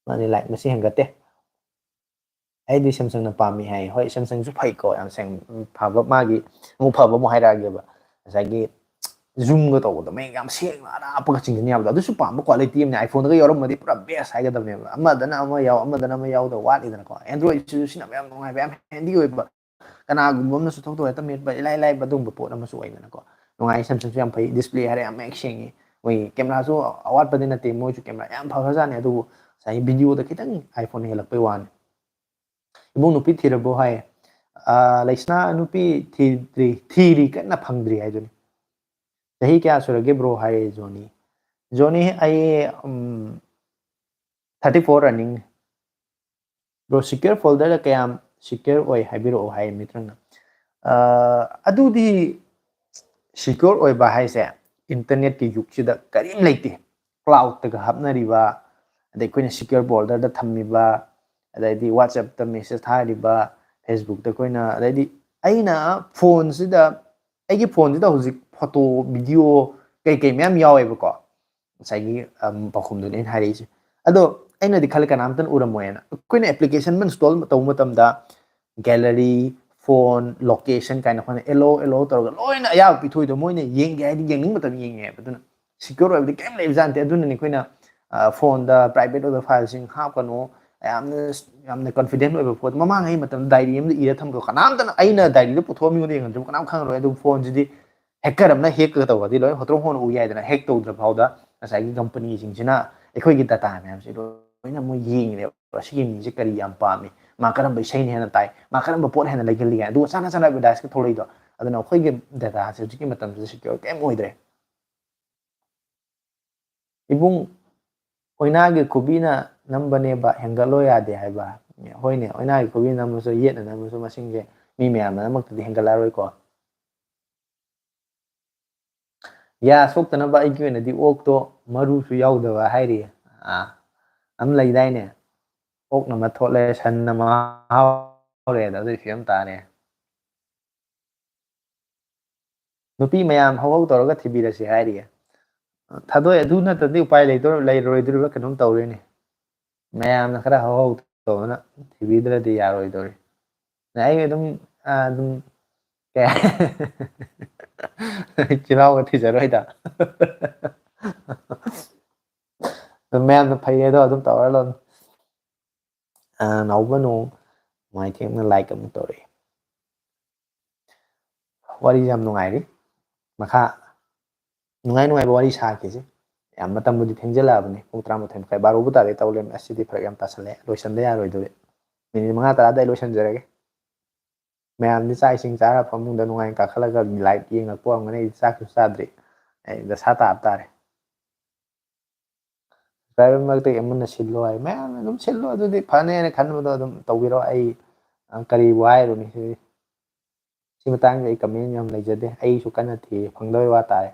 ꯃꯥꯅꯤ, ꯂꯥꯏꯛ ꯃꯁꯤꯡ ꯍꯦꯟꯒꯠꯇꯦ꯫ ꯑꯩꯗꯤ ꯁꯦꯝꯁꯪꯅ ꯄꯥꯝꯃꯤ ꯍꯥꯏ꯫ ꯍꯣꯏ, ꯁꯦꯝꯁꯪꯁꯨ ꯐꯩꯀꯣ, ꯌꯥꯝ ꯁꯦꯡ-, ꯐꯕ, ꯃꯥꯒꯤ ꯑꯃꯨꯛ ꯐꯕ ꯑꯃꯨꯛ ꯍꯥꯏꯔꯛꯑꯒꯦꯕ꯫ ꯉꯁꯥꯏꯒꯤ ꯖꯨꯝꯒ ꯇꯧꯕꯗ ꯃꯌꯦꯛ ꯌꯥꯝ ꯁꯦꯡꯅ ꯑꯔꯥꯞꯄꯒ ꯆꯤꯡꯁꯤꯟ ꯌꯥꯕꯗꯣ, ꯑꯗꯨꯁꯨ ꯄꯥꯝꯕ ꯀ꯭ꯋꯥꯂꯤꯇꯤ ꯑꯃꯅꯦ꯫ ꯑꯥꯏꯐꯣꯟꯗꯒ ꯌꯥꯎꯔꯝꯃꯗꯤ ꯄꯨꯔꯥ ꯕꯦꯁ ꯍꯥꯏꯒꯗꯕꯅꯦꯕ꯫ ꯑꯃꯗꯅ ꯑꯃ ꯌꯥꯎ, ꯑꯃꯗꯅ ꯑꯃ ꯌꯥꯎꯗꯕ ꯋꯥꯠꯂꯤꯗꯅꯀꯣ꯫ ꯑꯦꯟꯗ꯭ꯔꯣꯏꯗꯁꯤꯁꯨ ꯁꯤꯖꯤꯟꯅꯕ ꯌꯥꯝ ꯅꯨꯡꯉꯥꯏꯕ, ꯌꯥꯝ ꯍꯦꯟꯗꯤ ꯑꯣꯏꯕ, ꯀꯅꯥꯒꯨꯝꯕ ꯑꯃꯅꯁꯨ ꯊꯧꯗꯣꯛ ꯍꯦꯛꯇ ꯃꯦꯠꯄ ꯏꯂꯥꯏ ꯂꯥꯏꯕ ꯑꯗꯨꯒꯨꯝꯕ ꯄꯣꯠ ꯑꯃꯁꯨ ꯑꯣꯏꯗꯅꯀꯣ꯫ ꯅꯨꯡꯉꯥꯏ, ꯁꯦꯝꯁꯪꯁꯨ ꯌꯥꯝ ꯐꯩ, ꯗꯤꯁꯄ꯭ꯂꯦ ꯍꯥꯏꯔꯦ ꯌꯥꯝ ꯃꯌꯦꯛ ꯁꯦꯡꯉꯤ꯫ ꯃꯣꯏꯒꯤ ꯀꯦꯃꯦꯔꯥꯁꯨ ꯑꯋꯥꯠꯄꯗꯤ ꯅꯠꯇꯦ, ꯃꯣꯏꯁꯨ ꯀꯦꯃꯦꯔꯥ ꯌꯥꯝ ꯐꯈ꯭ꯔꯖꯥꯠꯅꯤ꯫ ꯑꯗꯨꯕꯨ ꯉꯁꯥꯏꯒꯤ ꯚꯤꯗꯤꯑꯣꯗ ꯈꯤꯇꯪ ꯑꯥꯏꯐꯣꯟ ꯍꯦꯜꯂꯛꯄꯩ ꯋꯥꯅꯤ꯫ "ꯏꯕꯨꯡ, ꯅꯨꯄꯤ ꯊꯤꯔꯕꯣ?" ꯍꯥꯏ꯫ "ꯑ, ꯂꯩꯁꯅꯥ, ꯅꯨꯄꯤ ꯊꯤꯗ꯭ꯔꯤ, ꯊꯤꯔꯤ, ꯀꯟꯅ ꯐꯪꯗ꯭ꯔꯤ" ꯍꯥꯏꯗꯨꯅꯤ꯫ "ꯆꯍꯤ ꯀꯌꯥ ꯁꯨꯔꯒꯦ ꯕ꯭ꯔꯣ?" ꯍꯥꯏꯔꯦ ꯖꯣꯅꯤ꯫ "ꯖꯣꯅꯤ, ꯑꯩ, um, thirty four running꯫ Bro, secure ꯐꯣꯜꯗꯔꯗ ꯀꯌꯥꯝ ꯁꯤꯀ꯭ꯌꯣꯔ ꯑꯣꯏ ꯍꯥꯏꯕꯤꯔꯛꯑꯣ" ꯍꯥꯏ ꯃꯤꯇ꯭ꯔꯪꯅ꯫ ꯑ, ꯑꯗꯨꯗꯤ ꯁꯤꯀ꯭ꯌꯣꯔ ꯑꯣꯏꯕ ꯍꯥꯏꯁꯦ ꯏꯟꯇꯔꯅꯦꯠꯀꯤ ꯌꯨꯒꯁꯤꯗ ꯀꯔꯤꯝ ꯂꯩꯇꯦ꯫ ꯀ꯭ꯂꯥꯎꯗꯇꯒ ꯍꯥꯞꯅꯔꯤꯕ, ꯑꯗꯩ ꯑꯩꯈꯣꯏꯅ ꯁꯤꯀ꯭ꯌꯣꯔ ꯐꯣꯜꯗꯔꯗ ꯊꯝꯃꯤꯕ, ꯑꯗꯩꯗꯤ WhatsApp-ꯇ ꯃꯦꯁꯦꯖ ꯊꯥꯔꯤꯕ, Facebook-ꯇ ꯑꯩꯈꯣꯏꯅ, ꯑꯗꯩꯗꯤ ꯑꯩꯅ ꯐꯣꯟꯁꯤꯗ, ꯑꯩꯒꯤ ꯐꯣꯟꯁꯤꯗ ꯍꯧꯖꯤꯛ ꯐꯣꯇꯣ, ꯚꯤꯗꯤꯑꯣ, ꯀꯩꯀꯩ ꯃꯌꯥꯝ ꯌꯥꯎꯋꯦꯕꯀꯣ꯫ ꯉꯁꯥꯏꯒꯤ, ꯑꯝ, ꯄꯥꯎꯈꯨꯝꯗꯨꯅꯦ ꯑꯩꯅ ꯍꯥꯏꯔꯛꯏꯁꯦ꯫ ꯑꯗꯣ ꯑꯩꯅꯗꯤ ꯈꯜꯂꯦ ꯀꯅꯥꯝꯇꯅ ꯎꯔꯝꯃꯣꯏꯅ꯫ ꯑꯩꯈꯣꯏꯅ ꯑꯦꯄ꯭ꯂꯤꯀꯦꯁꯟ ꯑꯃ ꯏꯟꯁꯇꯣꯜ ꯇꯧꯕ ꯃꯇꯝꯗ ꯒꯦꯂꯔꯤ, ꯐꯣꯟ, ꯂꯣꯀꯦꯁꯟ ꯀꯥꯏꯅ ꯑꯩꯈꯣꯏꯅ ꯑꯦꯂꯣ, ꯑꯦꯂꯣ ꯇꯧꯔꯒ ꯂꯣꯏꯅ ꯑꯌꯥꯕ ꯄꯤꯊꯣꯛꯏꯗꯣ, ꯃꯣꯏꯅ ꯌꯦꯡꯒꯦ ꯍꯥꯏꯗꯤ ꯌꯦꯡꯅꯤꯡꯕ ꯃꯇꯝꯗ ꯌꯦꯡꯉꯦ ꯍꯥꯏꯕ꯫ ꯑꯗꯨꯅ ꯁꯤꯀ꯭ꯌꯣꯔ ꯑꯣꯏꯕꯗꯤ ꯀꯔꯤꯝ ꯂꯩꯕꯖꯥꯠ ꯅꯠꯇꯦ꯫ ꯑꯗꯨꯅꯅꯤ ꯑꯩꯈꯣꯏꯅ, ꯑ, ꯐꯣꯟꯗ ꯄ꯭ꯔꯥꯏꯚꯦꯠ ꯑꯣꯏꯕ ꯐꯥꯏꯜꯁꯤꯡ ꯍꯥꯞꯀꯅꯨ, ꯌꯥꯝꯅ, ꯌꯥꯝꯅ ꯀꯟꯐꯤꯗꯦꯟ ꯑꯣꯏꯕ ꯄꯣꯠ꯫ ꯃꯃꯥꯡꯉꯩ ꯃꯇꯝꯗ ꯗꯥꯏꯔꯤ ꯑꯃꯗ ꯏꯔ ꯊꯝꯕꯗꯣ ꯀꯅꯥꯝꯇꯅ, ꯑꯩꯅ ꯗꯥꯏꯔꯤꯗꯣ ꯄꯨꯊꯣꯛꯑ ꯃꯤꯉꯣꯟꯗ ꯌꯦꯡꯍꯟꯗ꯭ꯔꯤꯕ ꯀꯅꯥꯝ ꯈꯪꯉꯔꯣꯏ꯫ ꯑꯗꯨ ꯐꯣꯟꯁꯤꯗꯤ ꯍꯦꯀꯔ ꯑꯃꯅ ꯍꯦꯛꯀ ꯇꯧꯔꯗꯤ ꯂꯣꯏ ꯍꯣꯇ꯭ꯔꯣ ꯍꯣꯟꯅ ꯎ ꯌꯥꯏꯗꯅ, ꯍꯦꯛ ꯇꯧꯗ꯭ꯔ ꯐꯥꯎꯗ ꯉꯁꯥꯏꯒꯤ ꯀꯝꯄꯅꯤꯁꯤꯡꯁꯤꯅ ꯑꯩꯈꯣꯏꯒꯤ ꯗꯇꯥ ꯃꯌꯥꯝꯁꯦ ꯂꯣꯏꯅ ꯃꯣꯏ ꯌꯦꯡꯉꯤꯅꯦꯕ꯫ ꯁꯤꯒꯤ ꯃꯤꯁꯦ ꯀꯔꯤ ꯌꯥꯝ ꯄꯥꯝꯃꯤ, ꯃꯥ ꯀꯔꯝꯕ ꯏꯁꯩꯅ ꯍꯦꯟꯅ ꯇꯥꯏ, ꯃꯥ ꯀꯔꯝꯕ ꯄꯣꯠ ꯍꯦꯟꯅ ꯂꯩꯒꯜꯂꯤ ꯀꯥꯏꯅ, ꯑꯗꯨꯒ ꯆꯥꯅ ꯆꯥꯅ ꯑꯦꯗꯚꯔꯇꯥꯏꯁꯀ ꯊꯣꯛꯂꯛꯏꯗꯣ꯫ ꯑꯗꯨꯅ ꯑꯩꯈꯣꯏꯒꯤ ꯗꯇꯥꯁꯦ ꯍꯧꯖꯤꯛꯀꯤ ꯃꯇꯝꯁꯤꯗ ꯁꯦꯀ꯭ꯌꯣꯔ ꯀꯔꯤꯝ ꯑꯣꯏꯗ꯭ꯔꯦ꯫ ꯏꯕꯨꯡ, ꯑꯣꯏꯅꯥꯒꯤ ꯈꯨꯕꯤꯅ ꯅꯝꯕꯅꯦꯕ, ꯍꯦꯟꯒꯠꯂꯣ ꯌꯥꯗꯦ ꯍꯥꯏꯕ꯫ ꯍꯣꯏꯅꯦ, ꯑꯣꯏꯅꯥꯒꯤ ꯈꯨꯕꯤꯅ ꯅꯝꯕꯁꯨ, ꯌꯦꯠꯅ ꯅꯝꯕꯁꯨ ꯃꯁꯤꯡꯁꯦ ꯃꯤ ꯃꯌꯥꯝꯅ ꯑꯃꯃꯛꯇꯗꯤ ꯍꯦꯟꯒꯠꯂꯛꯑꯔꯣꯏꯀꯣ꯫ ꯌꯥ ꯁꯣꯛꯇꯅꯕ ꯑꯩꯒꯤ ꯑꯣꯏꯅꯗꯤ ꯑꯣꯛꯇꯣ ꯃꯔꯨꯁꯨ ꯌꯥꯎꯗꯕ ꯍꯥꯏꯔꯤ꯫ ꯑꯥ, ꯑꯃ ꯂꯩꯗꯥꯏꯅꯦ, "ꯑꯣꯛꯅ ꯃꯊꯣꯠꯂꯦ, ꯁꯟꯅ ꯃꯍꯥꯎꯔꯦ" ꯑꯗꯣ, ꯑꯗꯨꯒꯤ ꯐꯤꯕꯝ ꯇꯥꯔꯦ꯫ "ꯅꯨꯄꯤ ꯃꯌꯥꯝ ꯍꯧꯍꯧ ꯇꯧꯔꯒ ꯊꯤꯕꯤꯔꯁꯤ" ꯍꯥꯏꯔꯤꯌꯦ꯫ ꯊꯥꯗꯣꯛꯑꯦ, ꯑꯗꯨ ꯅꯠꯇ꯭ꯔꯗꯤ ꯎꯄꯥꯏ ꯂꯩꯗꯣꯏ-, ꯂꯩꯔꯔꯣꯏꯗꯣꯔꯤꯕ꯭ꯔꯥ ꯀꯩꯅꯣꯝ ꯇꯧꯔꯦꯅꯦ꯫ ꯃꯌꯥꯝꯅ ꯈꯔ ꯍꯧꯍꯧ ꯇꯧꯗꯅ ꯊꯤꯕꯤꯗ꯭ꯔꯗꯤ ꯌꯥꯔꯣꯏꯗꯧꯔꯤ꯫ ꯑꯩ ꯑꯗꯨꯝ, ꯑ, ꯑꯗꯨꯝ, ꯀꯩ ꯍꯥꯏ-, ꯆꯤꯜꯍꯥꯎꯒ ꯊꯤꯖꯔꯣꯏꯗ꯫ ꯑꯗꯨ ꯃꯌꯥꯝꯅ ꯐꯩꯌꯦ ꯑꯗꯣ ꯑꯗꯨꯝ ꯇꯧꯔ ꯂꯣꯏꯔꯦ꯫ ꯑ, ꯅꯥꯎꯕ ꯅꯣꯡ ꯃꯥꯏꯊꯦꯛꯅ like ꯑꯃꯨꯛ ꯇꯧꯔꯛꯑꯦ꯫ ꯋꯥꯔꯤꯁꯦ ꯌꯥꯝ ꯅꯨꯡꯉꯥꯏꯔꯤ꯫ ꯃꯈꯥ ꯅꯨꯡꯉꯥꯏ ꯅꯨꯡꯉꯥꯏꯕ ꯋꯥꯔꯤ ꯁꯥꯈꯤꯁꯦ꯫ ꯌꯥꯝ ꯃꯇꯝꯕꯨꯗꯤ ꯊꯦꯡꯖꯤꯜꯂꯛꯑꯕꯅꯤ, ꯄꯨꯡ ꯇꯔꯥꯃꯥꯊꯣꯏ ꯃꯈꯥꯏ, ꯕꯥꯔꯣꯕꯨ ꯇꯥꯔꯦ ꯇꯧ ꯂꯩꯔꯝꯃꯦ꯫ ꯑꯁꯤꯗꯤ ꯐꯔꯛ ꯌꯥꯝ ꯇꯥꯁꯜꯂꯦ, ꯂꯣꯏꯁꯟꯗ ꯌꯥꯔꯣꯏꯗꯧꯔꯦ꯫ ꯃꯤꯅꯤꯠ ꯃꯉꯥ ꯇꯔꯥꯗ ꯑꯩ ꯂꯣꯏꯁꯟꯖꯔꯒꯦ꯫ ꯃꯌꯥꯝꯗꯤ ꯆꯥꯛ ꯏꯁꯤꯡ ꯆꯥꯔ ꯐꯃꯨꯡꯗ ꯅꯨꯡꯉꯥꯏꯅ ꯀꯥꯈꯠꯂꯒ like ꯌꯦꯡꯉꯛꯄ ꯑꯣꯏꯔꯝꯒꯅꯤ꯫ ꯑꯩꯗꯤ ꯆꯥꯛꯁꯨ ꯆꯥꯗ꯭ꯔꯤ, ꯑꯩ ꯗꯁꯥ ꯇꯥꯕ ꯇꯥꯔꯦ꯫ Subscriber ꯃꯔꯛꯇꯒꯤ ꯑꯃꯅ ꯁꯤꯜꯂꯣ ꯍꯥꯏ, ꯃꯌꯥꯝꯅ ꯑꯗꯨꯝ ꯁꯤꯜꯂꯣ꯫ ꯑꯗꯨꯗꯤ ꯐꯅꯦꯅ ꯈꯟꯕꯗꯣ ꯑꯗꯨꯝ ꯇꯧꯕꯤꯔꯣ꯫ ꯑꯩ, ꯑ, ꯀꯔꯤꯕꯨ ꯍꯥꯏꯔꯨꯅꯤ? ꯁꯤ, ꯁꯤ ꯃꯇꯥꯡꯗ ꯑꯩ comment ꯌꯥꯝ ꯂꯩꯖꯗꯦ꯫ ꯑꯩꯁꯨ ꯀꯟꯅ ꯊꯤꯔꯤ, ꯐꯪꯗꯕꯩ ꯋꯥ ꯇꯥꯔꯦ꯫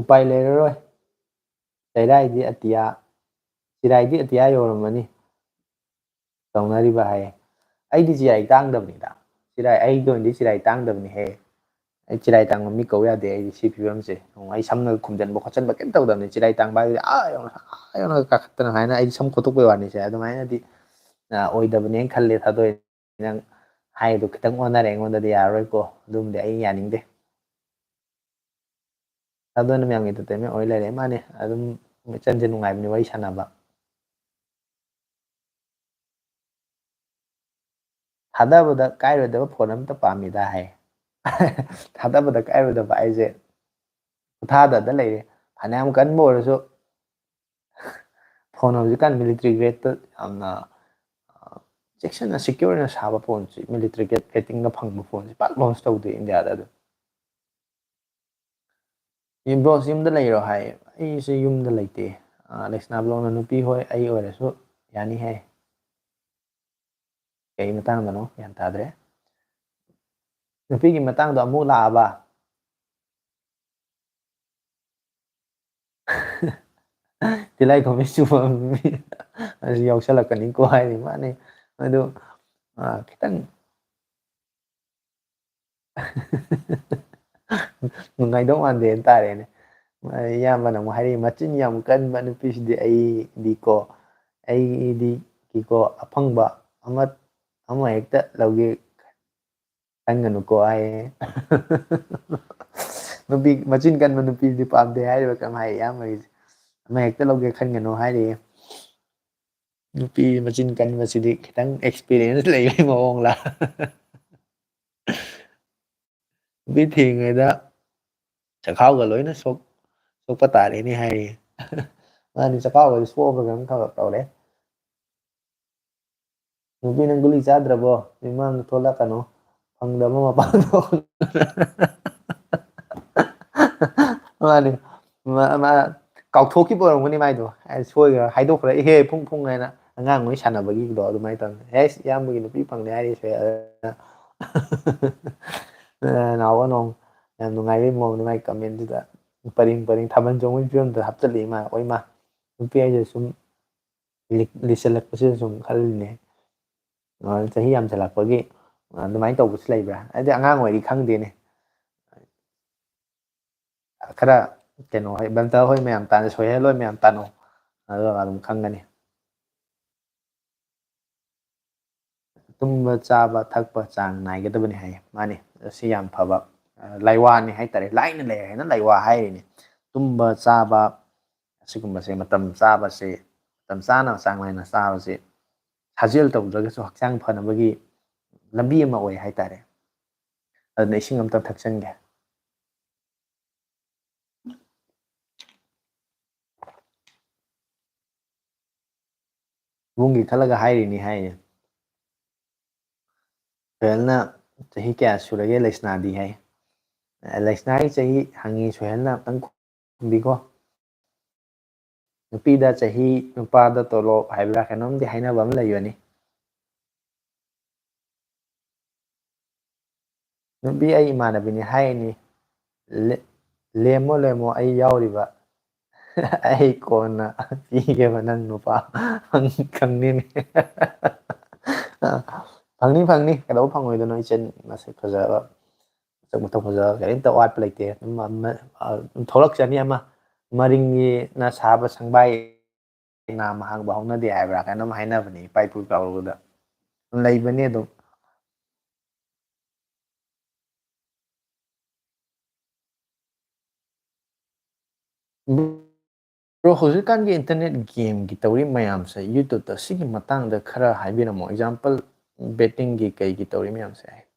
ꯎꯄꯥꯏ ꯂꯩꯔꯔꯣꯏ꯫ ꯆꯩꯔꯥꯏꯗꯤ ꯑꯇꯤꯌꯥ, ꯆꯤꯔꯥꯏꯗꯤ ꯑꯇꯤꯌꯥ ꯌꯧꯔꯝꯃꯅꯤ꯫ ꯇꯧꯅꯔꯤꯕ ꯍꯥꯏꯌꯦ꯫ ꯑꯩꯗꯤ ꯆꯤꯔꯥꯏ ꯇꯥꯡꯗꯕꯅꯤꯗ꯫ ꯆꯤꯔꯥꯏ, ꯑꯩꯒꯤ ꯑꯣꯏꯅꯗꯤ ꯆꯤꯔꯥꯏ ꯇꯥꯡꯗꯕꯅꯤꯍꯦ꯫ ꯑꯩ ꯆꯤꯔꯥꯏ ꯇꯥꯡꯕ ꯃꯤ ꯀꯧ ꯌꯥꯗꯦ ꯑꯩꯗꯤ ꯁꯤ ꯐꯤꯕꯝꯁꯦ꯫ ꯑꯩ ꯁꯝꯅ ꯈꯨꯝꯖꯤꯟꯕ ꯈꯣꯠꯆꯟꯕ ꯀꯩꯝ ꯇꯧꯗꯕꯅꯤ꯫ ꯆꯤꯔꯥꯏ ꯇꯥꯡꯕ ꯍꯥꯏꯗꯨꯗꯤ ꯑꯥ ꯌꯧꯅ, ꯑꯥ ꯌꯧꯅ ꯀꯥꯈꯠꯇꯅ ꯍꯥꯏꯅ ꯑꯩꯗꯤ ꯁꯝ ꯈꯣꯠꯇꯣꯛꯄꯩ ꯋꯥꯅꯤꯁꯦ꯫ ꯑꯗꯨꯃꯥꯏꯅꯗꯤ, ꯑ, ꯑꯣꯏꯗꯕꯅꯦꯅ ꯈꯜꯂꯦ ꯊꯥꯗꯣꯛꯑꯦ꯫ ꯅꯪ ꯍꯥꯏꯗꯣ ꯈꯤꯇꯪ ꯑꯣꯟꯅꯔꯦ ꯑꯩꯉꯣꯟꯗꯗꯤ, ꯌꯥꯔꯔꯣꯏꯀꯣ꯫ ꯑꯗꯨꯝꯗꯤ ꯑꯩ ꯌꯥꯅꯤꯡꯗꯦ꯫ ꯑꯗꯨꯅ ꯃꯌꯥꯝꯒꯤ entertainment ꯑꯣꯏ ꯂꯩꯔꯦ꯫ ꯃꯥꯅꯦ, ꯑꯗꯨꯝ ꯏꯆꯟꯁꯦ ꯅꯨꯡꯉꯥꯏꯕꯅꯤ ꯋꯥꯔꯤ ꯁꯥꯟꯅꯕ꯫ ꯊꯥꯗꯕꯗ ꯀꯥꯏꯔꯣꯏꯗꯕ phone ꯑꯝꯇ ꯄꯥꯝꯃꯤꯗ ꯍꯥꯏ꯫ ꯊꯥꯗꯕꯗ ꯀꯥꯏꯔꯣꯏꯗꯕ ꯍꯥꯏꯁꯦ ꯈꯨꯊꯥꯗꯗ ꯂꯩꯔꯦ꯫ ꯐꯅꯌꯥꯝ ꯀꯟꯕ ꯑꯣꯏꯔꯁꯨ phone ꯍꯧꯖꯤꯛꯀꯥꯟ military grade ꯇ ꯌꯥꯝꯅ, ꯑ, ꯆꯦꯛꯁꯤꯟꯅ secure ꯑꯣꯏꯅ ꯁꯥꯕ phone ꯁꯤ, military grade rating ꯒ ꯐꯪꯕ phone ꯁꯤ ꯄꯥꯛ launch ꯇꯧꯗꯦ ꯏꯟꯗꯤꯌꯥꯗ꯫ ꯑꯗꯨ ꯕ꯭ꯔꯣꯁ ꯌꯨꯝꯗ ꯂꯩꯔꯣ ꯍꯥꯏ꯫ ꯑꯩꯁꯦ ꯌꯨꯝꯗ ꯂꯩꯇꯦ꯫ ꯑ, ꯂꯩꯁꯅꯥ ꯕ꯭ꯂꯣꯛꯅ ꯅꯨꯄꯤ ꯍꯣꯏ ꯑꯩ ꯑꯣꯏꯔꯁꯨ ꯌꯥꯅꯤ ꯍꯥꯏ꯫ ꯀꯩ ꯃꯇꯥꯡꯗꯅꯣ ꯒ꯭ꯌꯥꯟ ꯇꯥꯗ꯭ꯔꯦ꯫ ꯅꯨꯄꯤꯒꯤ ꯃꯇꯥꯡꯗꯣ ꯑꯃꯨꯛ ꯂꯥꯛꯑꯕ? ꯇꯤꯂꯥꯏꯈꯣꯝꯕꯤ ꯆꯨꯕ ꯃꯤ ꯑꯁꯤ ꯌꯥꯎꯁꯜꯂꯛꯀꯅꯤꯀꯣ ꯍꯥꯏꯔꯤ꯫ ꯃꯥꯅꯤ꯫ ꯑꯗꯨ, ꯑ, ꯈꯤꯇꯪ ꯅꯨꯡꯉꯥꯏꯗꯧ ꯃꯥꯟꯗꯦꯅ ꯇꯥꯔꯦꯅꯦ꯫ ꯏꯌꯥꯝꯕꯅ ꯑꯃꯨꯛ ꯍꯥꯏꯔꯛꯏ, "ꯃꯆꯤꯟ ꯌꯥꯝ ꯀꯟꯕ ꯅꯨꯄꯤꯁꯤꯗꯤ ꯑꯩꯗꯤꯀꯣ, ꯑꯩꯗꯤ ꯀꯤꯀꯣ ꯑꯐꯪꯕ ꯑꯃ, ꯑꯃ ꯍꯦꯛꯇ ꯂꯧꯒꯦ ꯈꯟꯒꯅꯨꯀꯣ ꯍꯥꯏꯌꯦ꯫ ꯅꯨꯄꯤ ꯃꯆꯤꯟ ꯀꯟꯕ ꯅꯨꯄꯤꯗꯤ ꯄꯥꯝꯗꯦ ꯍꯥꯏꯔꯤꯕ ꯀꯩꯝ ꯍꯥꯏ ꯏꯌꯥꯝꯕꯒꯤꯁꯦ꯫ ꯑꯃ ꯍꯦꯛꯇ ꯂꯧꯒꯦ ꯈꯟꯒꯅꯨ ꯍꯥꯏꯔꯤꯌꯦ꯫ ꯅꯨꯄꯤ ꯃꯆꯤꯟ ꯀꯟꯕꯁꯤꯗꯤ ꯈꯤꯇꯪ experience ꯂꯩꯕꯩ ꯃꯑꯣꯡꯂ? ꯅꯨꯄꯤ ꯊꯤꯔꯤꯉꯩꯗ ꯆꯈꯥꯎꯒ ꯂꯣꯏꯅ ꯁꯣꯛ-, ꯁꯣꯛꯄ ꯇꯥꯔꯦꯅꯦ ꯍꯥꯏꯔꯤ꯫ ꯃꯥꯅꯤ, ꯆꯈꯥꯎꯒꯗꯤ ꯁꯣꯛꯑꯕ꯭ꯔꯥ ꯀꯩꯅꯣꯝ ꯈꯔ ꯇꯧꯔꯦ꯫ ꯅꯨꯄꯤ ꯅꯪ ꯒꯨꯂꯤ ꯆꯥꯗ꯭ꯔꯕꯣ? ꯃꯤꯃꯥꯡꯗ ꯊꯣꯛꯂꯛꯀꯅꯨ꯫ ꯐꯪꯗꯕ ꯃꯄꯥꯟ ꯊꯣꯛ-, ꯃꯥꯅꯤ꯫ ꯃꯥ, ꯃꯥ ꯀꯥꯎꯊꯣꯛꯈꯤꯕ ꯑꯣꯏꯔꯝꯒꯅꯤ ꯃꯥꯏꯗꯣ꯫ ꯑꯩ ꯁꯣꯏꯈ꯭ꯔ, ꯍꯥꯏꯗꯣꯛꯈ꯭ꯔ, "ꯏꯍꯦ, ꯐꯨꯡ ꯐꯨꯡ" ꯍꯥꯏꯅ ꯑꯉꯥꯡ ꯃꯣꯏ ꯁꯥꯟꯅꯕꯒꯤꯗꯣ ꯑꯗꯨꯃꯥꯏꯅ ꯇꯧꯅꯤ꯫ "ꯑꯦꯁ, ꯏꯌꯥꯝꯕꯒꯤ ꯅꯨꯄꯤ ꯐꯪꯅꯤ ꯍꯥꯏꯔꯤ ꯁꯣꯏ-, ꯑ, ꯅꯥꯎꯕ ꯅꯣꯡ ꯌꯥꯝ ꯅꯨꯡꯉꯥꯏꯕꯩ ꯃꯑꯣꯡꯗ ꯃꯥꯏ comment ꯗꯨꯗ ꯄꯔꯦꯡ ꯄꯔꯦꯡ ꯊꯥꯕꯜ ꯆꯣꯡꯕꯒꯤ ꯐꯤꯕꯝꯗ ꯍꯥꯞꯆꯤꯜꯂꯛꯏ ꯃꯥ꯫ ꯑꯣꯏ ꯃꯥ, ꯅꯨꯄꯤ ꯍꯥꯏꯁꯦ ꯁꯨꯝ ꯂꯤ-, ꯂꯤꯁꯜꯂꯛꯄꯁꯤꯗ ꯁꯨꯝ ꯈꯜꯂꯤꯅꯦ꯫ ꯑ, ꯆꯍꯤ ꯌꯥꯝꯁꯜꯂꯛꯄꯒꯤ ꯑꯗꯨꯃꯥꯏꯅ ꯇꯧꯕꯁꯨ ꯂꯩꯕ꯭ꯔꯥ? ꯍꯥꯏꯗꯤ ꯑꯉꯥꯡ ꯑꯣꯏꯔꯤ ꯈꯪꯗꯦꯅꯦ꯫ ꯈꯔ ꯀꯩꯅꯣ ꯍꯣꯏ, ꯕꯟꯇ ꯍꯣꯏ ꯃꯌꯥꯝ ꯇꯥꯟꯅ, ꯁꯣꯏꯍꯦꯜ ꯍꯣꯏ ꯃꯌꯥꯝ ꯇꯥꯟꯅꯧ, ꯑꯗꯨꯒ ꯑꯗꯨꯝ ꯈꯪꯒꯅꯤ꯫ ꯇꯨꯝꯕ, ꯆꯥꯕ, ꯊꯛꯄ ꯆꯥꯡ ꯅꯥꯏꯒꯗꯕꯅꯤ ꯍꯥꯏ꯫ ꯃꯥꯅꯤ, ꯑꯁꯤ ꯌꯥꯝ ꯐꯕ, ꯑ, ꯂꯥꯏꯋꯥꯅꯤ ꯍꯥꯏꯇꯥꯔꯦ꯫ ꯂꯥꯏꯅ ꯂꯩ ꯍꯥꯏꯅ ꯂꯥꯏꯋꯥ ꯍꯥꯏꯔꯤꯅꯤ꯫ ꯇꯨꯝꯕ, ꯆꯥꯕ, ꯑꯁꯤꯒꯨꯝꯕꯁꯦ ꯃꯇꯝ ꯆꯥꯕꯁꯦ, ꯃꯇꯝ ꯆꯥꯅ ꯆꯥꯡ ꯅꯥꯏꯅ ꯆꯥꯕꯁꯦ ꯁꯥꯖꯦꯜ ꯇꯧꯗ꯭ꯔꯒꯁꯨ ꯍꯛꯆꯥꯡ ꯐꯅꯕꯒꯤ ꯂꯝꯕꯤ ꯑꯃ ꯑꯣꯏ ꯍꯥꯏꯇꯥꯔꯦ꯫ ꯑꯗꯨꯅ ꯏꯁꯤꯡ ꯑꯝꯇ ꯊꯛꯆꯟꯒꯦ꯫ ꯏꯕꯨꯡꯒꯤ ꯈꯜꯂꯒ ꯍꯥꯏꯔꯤꯅꯤ ꯍꯥꯏꯌꯦ꯫ ꯁꯣꯍꯦꯜꯅ ꯆꯍꯤ ꯀꯌꯥ ꯁꯨꯔꯒꯦ ꯂꯩꯁꯅꯥꯗꯤ ꯍꯥꯏ꯫ ꯂꯩꯁꯅꯥꯒꯤ ꯆꯍꯤ ꯍꯪꯉꯤ ꯁꯣꯍꯦꯜꯅ ꯑꯝꯇꯪ ꯈꯨꯝꯕꯤꯈꯣ꯫ ꯅꯨꯄꯤꯗ ꯆꯍꯤ, ꯅꯨꯄꯥꯗ ꯇꯣꯂꯣꯞ ꯍꯥꯏꯕ꯭ꯔꯥ ꯀꯩꯅꯣꯝꯗꯤ ꯍꯥꯏꯅꯕ ꯑꯃ ꯂꯩꯕꯅꯤ꯫ ꯅꯨꯄꯤ ꯑꯩ ꯏꯃꯥꯟꯅꯕꯤꯅꯤ ꯍꯥꯏꯔꯤꯅꯤ꯫ "ꯂꯦ-, ꯂꯦꯝꯃꯣ, ꯂꯦꯝꯃꯣ, ꯑꯩ ꯌꯥꯎꯔꯤꯕ꯫ ꯑꯩ ꯀꯣꯟꯅ ꯄꯤꯒꯦꯕ ꯅꯪ ꯅꯨꯄꯥ꯫ ꯐꯪ-, ꯐꯪꯅꯤꯅꯦ꯫" ꯐꯪꯅꯤ, ꯐꯪꯅꯤ꯫ ꯀꯩꯗꯧꯕ ꯐꯪꯉꯣꯏꯗꯣꯏꯅꯣ? ꯏꯆꯟ ꯃꯁꯛ ꯐꯖꯕ, ꯃꯁꯛ ꯃꯇꯧ ꯐꯖꯕ, ꯀꯔꯤꯝꯇ ꯋꯥꯠꯄ ꯂꯩꯇꯦ꯫ ꯑꯗꯨꯝ ꯑꯃ, ꯑꯗꯨꯝ ꯊꯣꯛꯂꯛꯆꯅꯤ ꯑꯃ꯫ "ꯃꯔꯤꯡꯒꯤꯅ ꯁꯥꯕ ꯁꯪꯕꯥꯏ ꯅꯥꯝꯃ ꯍꯥꯡꯕ ꯍꯧꯅꯗꯦ" ꯍꯥꯏꯕ꯭ꯔꯥ ꯀꯩꯅꯣꯝ ꯍꯥꯏꯅꯕꯅꯦ ꯏꯄꯥ ꯏꯄꯨ ꯀꯥꯎꯔꯨꯕꯗ꯫ ꯂꯩꯕꯅꯦ ꯑꯗꯨꯝ꯫ Bro, ꯍꯧꯖꯤꯛꯀꯥꯟꯒꯤ internet game ꯒꯤ ꯇꯧꯔꯤ ꯃꯌꯥꯝꯁꯦ YouTube ꯇ ꯁꯤꯒꯤ ꯃꯇꯥꯡꯗ ꯈꯔ ꯍꯥꯏꯕꯤꯔꯝꯃꯣ꯫ Example, betting ꯒꯤ ꯀꯩꯒꯤ ꯇꯧꯔꯤ ꯃꯌꯥꯝꯁꯦ꯫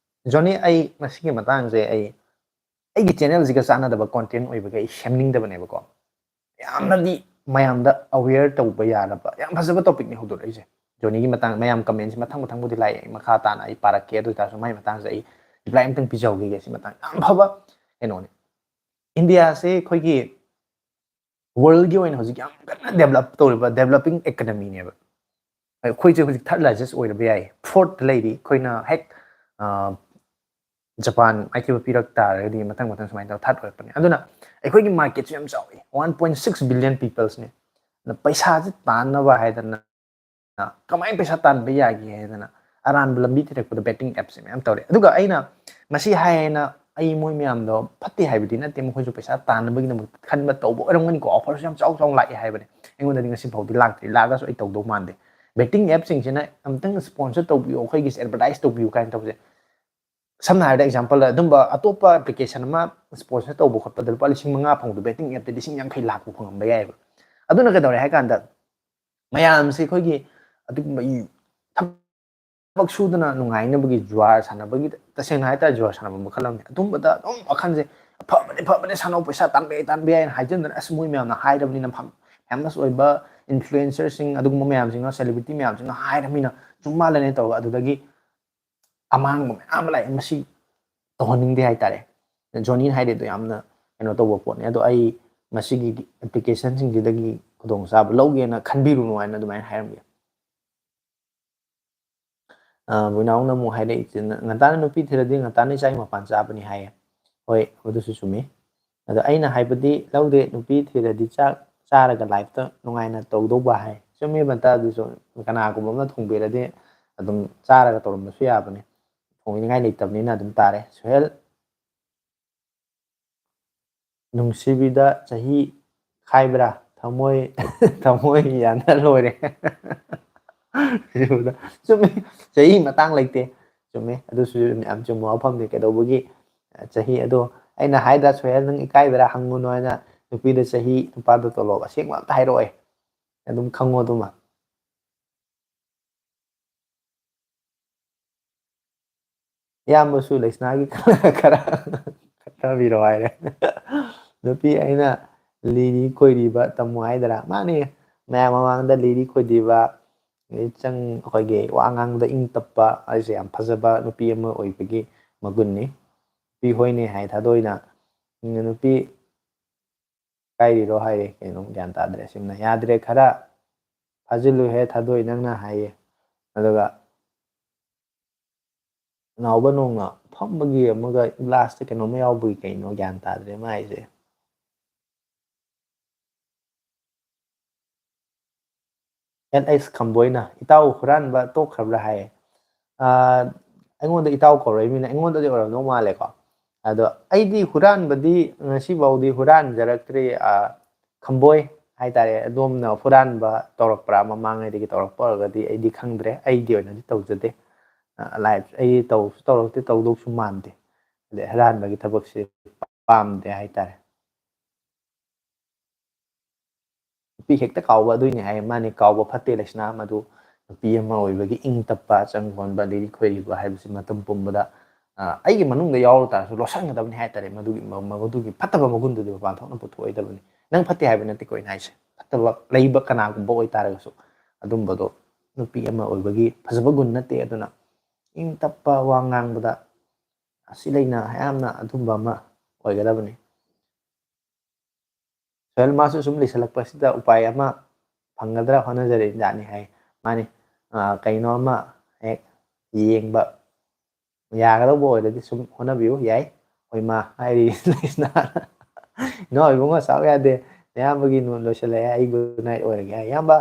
Johnny, ꯑꯩ ꯃꯁꯤꯒꯤ ꯃꯇꯥꯡꯁꯦ ꯑꯩ ꯑꯩꯒꯤ channel ꯁꯤꯒ ꯆꯥꯟꯅꯗꯕ content ꯑꯣꯏꯕꯒꯤ ꯑꯩ ꯁꯦꯝꯅꯤꯡꯗꯕꯅꯦꯕꯀꯣ꯫ ꯌꯥꯝꯅꯗꯤ ꯃꯌꯥꯝꯗ aware ꯇꯧꯕ ꯌꯥꯅꯕ ꯌꯥꯝ ꯐꯖꯕ topic ꯅꯤ ꯍꯧꯗꯣꯔꯛꯏꯁꯦ꯫ Johnny ꯒꯤ ꯃꯇꯥꯡ ꯃꯌꯥꯝ comment ꯁꯤ ꯃꯊꯪ ꯃꯊꯪꯕꯨꯗꯤ ꯂꯥꯛꯑꯦ, ꯑꯩ ꯃꯈꯥ ꯇꯥꯅ ꯑꯩ ꯄꯥꯔꯛꯀꯦ꯫ ꯑꯗꯨ ꯑꯣꯏꯇꯥꯔꯁꯨ ꯃꯥꯏ ꯃꯇꯥꯡꯁꯦ ꯑꯩ reply ꯑꯝꯇꯪ ꯄꯤꯖꯍꯧꯈꯤꯒꯦ꯫ ꯁꯤ ꯃꯇꯥꯡ ꯌꯥꯝ ꯐꯕ ꯀꯩꯅꯣꯅꯤ꯫ India ꯁꯦ ꯑꯩꯈꯣꯏꯒꯤ world ꯒꯤ ꯑꯣꯏꯅ ꯍꯧꯖꯤꯛ ꯌꯥꯝ ꯀꯟꯅ develop ꯇꯧꯔꯤꯕ developing economy ꯅꯦꯕ꯫ ꯑꯩꯈꯣꯏꯁꯦ ꯍꯧꯖꯤꯛ third largest ꯑꯣꯏꯔꯕ ꯌꯥꯏ꯫ Fourth ꯂꯩꯔꯤ ꯑꯩꯈꯣꯏꯅ ꯍꯦꯛ, ꯑ, ꯖꯄꯥꯟ ꯃꯥꯏꯊꯤꯕ ꯄꯤꯔꯛ ꯇꯥꯔꯒꯗꯤ ꯃꯊꯪ ꯃꯊꯪ ꯁꯨꯃꯥꯏꯅ ꯇꯧꯔ third ꯑꯣꯏꯔꯛꯄꯅꯤ꯫ ꯑꯗꯨꯅ ꯑꯩꯈꯣꯏꯒꯤ market ꯁꯨ ꯌꯥꯝ ꯆꯥꯎꯏ, one point six billion peoples ꯅꯤ꯫ ꯑꯗꯨꯅ ꯄꯩꯁꯥꯁꯦ ꯇꯥꯟꯅꯕ ꯍꯥꯏꯗꯅ ꯀꯃꯥꯏꯅ ꯄꯩꯁꯥ ꯇꯥꯟꯕ ꯌꯥꯒꯦ ꯍꯥꯏꯗꯅ ꯑꯔꯥꯟꯕ ꯂꯝꯕꯤ ꯊꯤꯔꯛꯄꯗ betting app ꯁꯦ ꯃꯌꯥꯝ ꯇꯧꯔꯦ꯫ ꯑꯗꯨꯒ ꯑꯩꯅ ꯃꯁꯤ ꯍꯥꯏ ꯍꯥꯏꯅ ꯑꯩ ꯃꯣꯏ ꯃꯌꯥꯝꯗꯣ ꯐꯠꯇꯦ ꯍꯥꯏꯕꯗꯤ ꯅꯠꯇꯦ, ꯃꯈꯣꯏꯁꯨ ꯄꯩꯁꯥ ꯇꯥꯟꯅꯕꯒꯤꯗꯃꯛꯇ ꯈꯟꯕ ꯇꯧꯕ ꯑꯣꯏꯔꯝꯒꯅꯤꯀꯣ꯫ Offer ꯁꯨ ꯌꯥꯝ ꯆꯥꯎ ꯆꯥꯎꯅ ꯂꯥꯛꯑꯦ ꯍꯥꯏꯕꯅꯦ꯫ ꯑꯩꯉꯣꯟꯗꯗꯤ ꯉꯁꯤ ꯐꯥꯎꯗꯤ ꯂꯥꯛꯇ꯭ꯔꯤ, ꯂꯥꯛꯑꯒꯁꯨ ꯑꯩ ꯇꯧꯗꯧ ꯃꯥꯟꯗꯦ꯫ Betting app ꯁꯤꯡꯁꯤꯅ ꯑꯝꯇꯪ sponsor ꯇꯧꯕꯤꯌꯨ, ꯑꯩꯈꯣꯏꯒꯤꯁꯦ advertise ꯇꯧꯕꯤꯌꯨ ꯀꯥꯏꯅ ꯇꯧꯕꯁꯦ꯫ ꯁꯝꯅ ꯍꯥꯏꯔꯕꯗ example, ꯑꯗꯨꯝꯕ ꯑꯇꯣꯞꯄ application ꯑꯃ sponsor ꯇꯧꯕ ꯈꯣꯠꯄꯗ ꯂꯨꯄꯥ ꯂꯤꯁꯤꯡ ꯃꯉꯥ ꯐꯪꯕꯗꯣ betting app ꯇ ꯂꯤꯁꯤꯡ ꯌꯥꯡꯈꯩ ꯂꯥꯛꯄ ꯐꯪꯉꯝꯕ ꯌꯥꯏꯑꯕ꯫ ꯑꯗꯨꯅ ꯀꯩꯗꯧꯔꯦ ꯍꯥꯏ ꯀꯥꯟꯗ ꯃꯌꯥꯝꯁꯦ ꯑꯩꯈꯣꯏꯒꯤ ꯑꯗꯨꯒꯨꯝꯕ ꯊꯕꯛ ꯁꯨꯗꯅ ꯅꯨꯡꯉꯥꯏꯅꯕꯒꯤ ꯖꯨꯋꯥꯔ ꯁꯥꯟꯅꯕꯒꯤ, ꯇꯁꯦꯡꯅ ꯍꯥꯏꯇꯥꯔꯦ ꯖꯨꯋꯥꯔ ꯁꯥꯟꯅꯕ ꯃꯈꯜ ꯑꯃꯅꯤ꯫ ꯑꯗꯨꯝꯕꯗ ꯑꯗꯨꯝ ꯋꯥꯈꯜꯁꯦ ꯐꯕꯅꯦ ꯐꯕꯅꯦ ꯁꯥꯟꯅꯧ, ꯄꯩꯁꯥ ꯇꯥꯟꯕ ꯌꯥꯏ ꯇꯥꯟꯕ ꯌꯥꯏꯅ ꯍꯥꯏꯖꯤꯟꯗꯅ, ꯑꯁ ꯃꯣꯏ ꯃꯌꯥꯝꯅ ꯍꯥꯏꯔꯕꯅꯤꯅ, famous ꯑꯣꯏꯕ influencer ꯁꯤꯡ ꯑꯗꯨꯒꯨꯝꯕ ꯃꯌꯥꯝꯁꯤꯡꯅ, celebrity ꯃꯌꯥꯝꯁꯤꯡꯅ ꯍꯥꯏꯔꯕꯅꯤꯅ ꯆꯨꯝ ꯃꯥꯜꯂꯦꯅꯦ ꯇꯧꯔꯒ ꯑꯗꯨꯗꯒꯤ ꯑꯃꯥꯡꯕ ꯃꯌꯥꯝ ꯑꯃ ꯂꯥꯛꯑꯦ꯫ ꯃꯁꯤ ꯇꯧꯍꯟꯅꯤꯡꯗꯦ ꯍꯥꯏꯇꯥꯔꯦ꯫ Johnny ꯅ ꯍꯥꯏꯔꯤꯗꯣ ꯌꯥꯝꯅ ꯀꯩꯅꯣ ꯇꯧꯕ ꯄꯣꯠꯅꯦ꯫ ꯑꯗꯣ ꯑꯩ ꯃꯁꯤꯒꯤ application ꯁꯤꯡꯁꯤꯗꯒꯤ ꯈꯨꯗꯣꯡꯆꯥꯕ ꯂꯧꯒꯦꯅ ꯈꯟꯕꯤꯔꯨꯅꯨ ꯍꯥꯏꯅ ꯑꯗꯨꯃꯥꯏꯅ ꯍꯥꯏꯔꯝꯒꯦ꯫ ꯑ, ꯕꯨꯅꯥꯎꯅ ꯑꯃꯨꯛ ꯍꯥꯏꯔꯛꯏꯁꯤꯅ, "ꯉꯟꯇꯥꯅ ꯅꯨꯄꯤ ꯊꯤꯔꯗꯤ ꯉꯟꯇꯥꯅ ꯏꯆꯥꯒꯤ ꯃꯄꯥꯟ ꯆꯥꯕꯅꯤ" ꯍꯥꯏꯌꯦ꯫ ꯍꯣꯏ, ꯑꯗꯨꯁꯨ ꯆꯨꯝꯃꯤ꯫ ꯑꯗꯣ ꯑꯩꯅ ꯍꯥꯏꯕꯗꯤ ꯂꯧꯗꯦ, ꯅꯨꯄꯤ ꯊꯤꯔꯗꯤ ꯆꯥꯛ ꯆꯥꯔꯒ life ꯇ ꯅꯨꯡꯉꯥꯏꯅ ꯇꯧꯗꯧꯕ ꯍꯥꯏ꯫ ꯆꯨꯝꯃꯤ ꯕꯟꯇ, ꯑꯗꯨꯁꯨ ꯀꯅꯥꯒꯨꯝꯕ ꯑꯃꯅ ꯊꯣꯡꯕꯤꯔꯗꯤ ꯑꯗꯨꯝ ꯆꯥꯔꯒ ꯇꯧꯔꯝꯕꯁꯨ ꯌꯥꯕꯅꯤ꯫ ꯊꯣꯡꯕꯤꯅꯤꯡꯉꯥꯏ ꯂꯩꯇꯕꯅꯤꯅ ꯑꯗꯨꯝ ꯇꯥꯔꯦ꯫ ꯁꯨꯍꯦꯜ, ꯅꯨꯡꯁꯤꯕꯤꯗ ꯆꯍꯤ ꯈꯥꯏꯕ꯭ꯔꯥ? ꯊꯃꯣꯏ, ꯊꯃꯣꯏ ꯌꯥꯅ ꯂꯣꯏꯔꯦ꯫ ꯆꯨꯝꯃꯤ, ꯆꯍꯤ ꯃꯇꯥꯡ ꯂꯩꯇꯦ꯫ ꯆꯨꯝꯃꯤ, ꯑꯗꯨꯁꯨ ꯌꯥꯝ ꯆꯨꯝꯕ ꯋꯥꯐꯝꯅꯤ꯫ ꯀꯩꯗꯧꯕꯒꯤ ꯆꯍꯤ ꯑꯗꯣ ꯑꯩꯅ ꯍꯥꯏꯗ꯭ꯔꯥ, ꯁꯣꯍꯦꯜ, ꯅꯪ ꯏꯀꯥꯏꯕ꯭ꯔꯥ ꯍꯪꯒꯅꯨ ꯍꯥꯏꯅ꯫ ꯅꯨꯄꯤꯗ ꯆꯍꯤ, ꯅꯨꯄꯥꯗ ꯇꯣꯂꯣꯞ ꯑꯁꯦꯡꯕ ꯑꯝꯇ ꯍꯥꯏꯔꯛꯑꯣꯏ꯫ ꯑꯗꯨꯝ ꯈꯪꯉꯣ ꯑꯗꯨꯃ꯫ ꯏꯌꯥꯝꯕꯁꯨ ꯂꯩꯁꯅꯥꯒꯤ ꯈꯔ ꯈꯠꯊꯕꯤꯔꯣ ꯍꯥꯏꯔꯦ꯫ ꯅꯨꯄꯤ ꯑꯩꯅ ꯂꯤꯔꯤ ꯈꯣꯏꯔꯤꯕ ꯇꯝꯃꯨ ꯍꯥꯏꯗꯔꯥ? ꯃꯥꯅꯤ, ꯃꯌꯥꯝ ꯃꯃꯥꯡꯗ ꯂꯤꯔꯤ ꯈꯣꯏꯗꯤꯕ, ꯆꯪ-, ꯑꯩꯈꯣꯏꯒꯤ ꯋꯥ ꯉꯥꯡꯕꯗ ꯏꯪ ꯇꯞꯄ ꯍꯥꯏꯁꯦ ꯌꯥꯝ ꯐꯖꯕ ꯅꯨꯄꯤ ꯑꯃ ꯑꯣꯏꯕꯒꯤ ꯃꯒꯨꯟꯅꯤ꯫ ꯅꯨꯄꯤ ꯍꯣꯏꯅꯦ ꯍꯥꯏ ꯊꯥꯗꯣꯛꯏꯅ, ꯅꯨꯄꯤ ꯀꯥꯏꯔꯤꯔꯣ ꯍꯥꯏꯔꯦ꯫ ꯀꯩꯅꯣ ꯒ꯭ꯌꯥꯟ ꯇꯥꯗ꯭ꯔꯦ꯫ ꯁꯤꯝꯅ ꯌꯥꯗ꯭ꯔꯦ, ꯈꯔ ꯐꯥꯖꯤꯜꯂꯨꯍꯦ ꯊꯥꯗꯣꯛꯏ ꯅꯪꯅ ꯍꯥꯏꯌꯦ꯫ ꯑꯗꯨꯒ ꯅꯥꯎꯕ ꯅꯣꯡꯅ ꯐꯝꯕꯒꯤ ꯑꯃꯒ ꯒ꯭ꯂꯥꯁꯇ ꯀꯩꯅꯣꯝꯃ ꯌꯥꯎꯕꯒꯤ ꯀꯩꯅꯣ ꯒ꯭ꯌꯥꯟ ꯇꯥꯗ꯭ꯔꯦ ꯃꯥ ꯍꯥꯏꯁꯦ꯫ ꯑꯦꯟ ꯑꯩꯁ ꯈꯝꯕꯣꯏꯅ, "ꯏꯇꯥꯎ ꯍꯨꯔꯥꯟꯕ ꯇꯣꯛꯈ꯭ꯔꯕ꯭ꯔꯥ?" ꯍꯥꯏꯌꯦ꯫ ꯑꯥ, ꯑꯩꯉꯣꯟꯗ ꯏꯇꯥꯎ ꯀꯧꯔꯛꯏ ꯃꯤꯅ ꯑꯩꯉꯣꯟꯗꯗꯤ ꯑꯣꯏꯔꯝꯗꯧ ꯃꯥꯜꯂꯦꯀꯣ꯫ ꯑꯗꯣ ꯑꯩꯗꯤ ꯍꯨꯔꯥꯟꯕꯗꯤ ꯉꯁꯤꯐꯥꯎꯗꯤ ꯍꯨꯔꯥꯟꯖꯔꯛꯇ꯭ꯔꯤ꯫ ꯑꯥ, ꯈꯝꯕꯣꯏ ꯍꯥꯏꯇꯥꯔꯦ, ꯑꯗꯣꯝꯅ ꯍꯨꯔꯥꯟꯕ ꯇꯧꯔꯛꯄ꯭ꯔꯥ? ꯃꯃꯥꯡꯉꯩꯗꯒꯤ ꯇꯧꯔꯛꯄ ꯑꯣꯏꯔꯒꯗꯤ ꯑꯩꯗꯤ ꯈꯪꯗ꯭ꯔꯦ, ꯑꯩꯒꯤ ꯑꯣꯏꯅꯗꯤ ꯇꯧꯖꯗꯦ꯫ ꯑꯥ, ꯂꯥꯏꯐ ꯑꯩ ꯇꯧꯁꯨ ꯇꯧꯔꯛꯇꯦ, ꯇꯧꯗꯧꯁꯨ ꯃꯥꯟꯗꯦ꯫ ꯑꯗꯩ ꯍꯨꯔꯥꯟꯕꯒꯤ ꯊꯕꯛꯁꯦ ꯄꯥꯝꯗꯦ ꯍꯥꯏꯇꯥꯔꯦ꯫ ꯅꯨꯄꯤ ꯍꯦꯛꯇ ꯀꯥꯎꯕ ꯑꯗꯨꯏꯅꯦ ꯍꯥꯏ꯫ ꯃꯥꯅꯤ, ꯀꯥꯎꯕ ꯐꯠꯇꯦ ꯂꯩꯁꯅꯥ, ꯃꯗꯨ ꯅꯨꯄꯤ ꯑꯃ ꯑꯣꯏꯕꯒꯤ ꯏꯪ ꯇꯞꯄ, ꯆꯪ ꯍꯣꯟꯕ, ꯂꯤꯔꯤ ꯈꯣꯏꯔꯤꯕ ꯍꯥꯏꯕꯁꯤ ꯃꯇꯝ ꯄꯨꯝꯕꯗ, ꯑ, ꯑꯩꯒꯤ ꯃꯅꯨꯡꯗ ꯌꯥꯎꯔ ꯇꯥꯔꯁꯨ ꯂꯣꯠꯁꯤꯟꯒꯗꯕꯅꯤ ꯍꯥꯏꯇꯥꯔꯦ꯫ ꯃꯗꯨꯒꯤ, ꯃ-, ꯃꯗꯨꯒꯤ ꯐꯠꯇꯕ ꯃꯒꯨꯟꯗꯨꯗꯤ ꯃꯄꯥꯟ ꯊꯣꯛꯅ ꯄꯨꯊꯣꯛꯑꯣꯏꯗꯕꯅꯤ꯫ ꯅꯪ ꯐꯠꯇꯦ ꯍꯥꯏꯕ ꯅꯠꯇꯦꯀꯣ ꯑꯩꯅ ꯍꯥꯏꯁꯦ, ꯐꯠꯇꯕ ꯂꯩꯕ ꯀꯅꯥꯒꯨꯝꯕ ꯑꯣꯏꯇꯥꯔꯒꯁꯨ ꯑꯗꯨꯝꯕꯗꯣ ꯅꯨꯄꯤ ꯑꯃ ꯑꯣꯏꯕꯒꯤ ꯐꯖꯕ ꯒꯨꯟ ꯅꯠꯇꯦ꯫ ꯑꯗꯨꯅ ꯏꯪ ꯇꯞꯄ ꯋꯥ ꯉꯥꯡꯕꯗ ꯑꯁꯤ ꯂꯩꯅ ꯌꯥꯝꯅ ꯑꯗꯨꯝꯕ ꯑꯃ ꯑꯣꯏꯒꯗꯕꯅꯤ꯫ ꯁꯣꯍꯦꯜ ꯃꯥꯁꯨ ꯁꯨꯝ ꯂꯩꯁꯜꯂꯛꯄꯁꯤꯗ ꯎꯄꯥꯏ ꯑꯃ ꯐꯪꯒꯗ꯭ꯔꯥ ꯍꯣꯠꯅꯖꯔꯤꯕꯖꯥꯠꯅꯤ ꯍꯥꯏ꯫ ꯃꯥꯅꯤ, ꯑ, ꯀꯩꯅꯣ ꯑꯃ ꯍꯦꯛ ꯌꯦꯡꯕ ꯌꯥꯒꯗꯧꯕ ꯑꯣꯏꯔꯗꯤ ꯁꯨꯝ ꯍꯣꯠꯅꯕꯤꯌꯨ, ꯌꯥꯏ꯫ ꯍꯣꯏ ꯃꯥ ꯍꯥꯏꯔꯤ ꯂꯩꯁꯅꯥ꯫ ꯏꯅꯥꯎ ꯏꯕꯨꯡꯉꯣ ꯆꯥꯎ ꯌꯥꯗꯦ, ꯑꯌꯥꯝꯕꯒꯤ ꯅꯣ-, ꯂꯣꯏꯁꯤꯜꯂꯛꯑꯦ, ꯑꯩ ꯒꯨꯗ ꯅꯥꯏꯠ ꯑꯣꯏꯔꯒꯦ ꯍꯥꯏ꯫ ꯏꯌꯥꯝꯕ,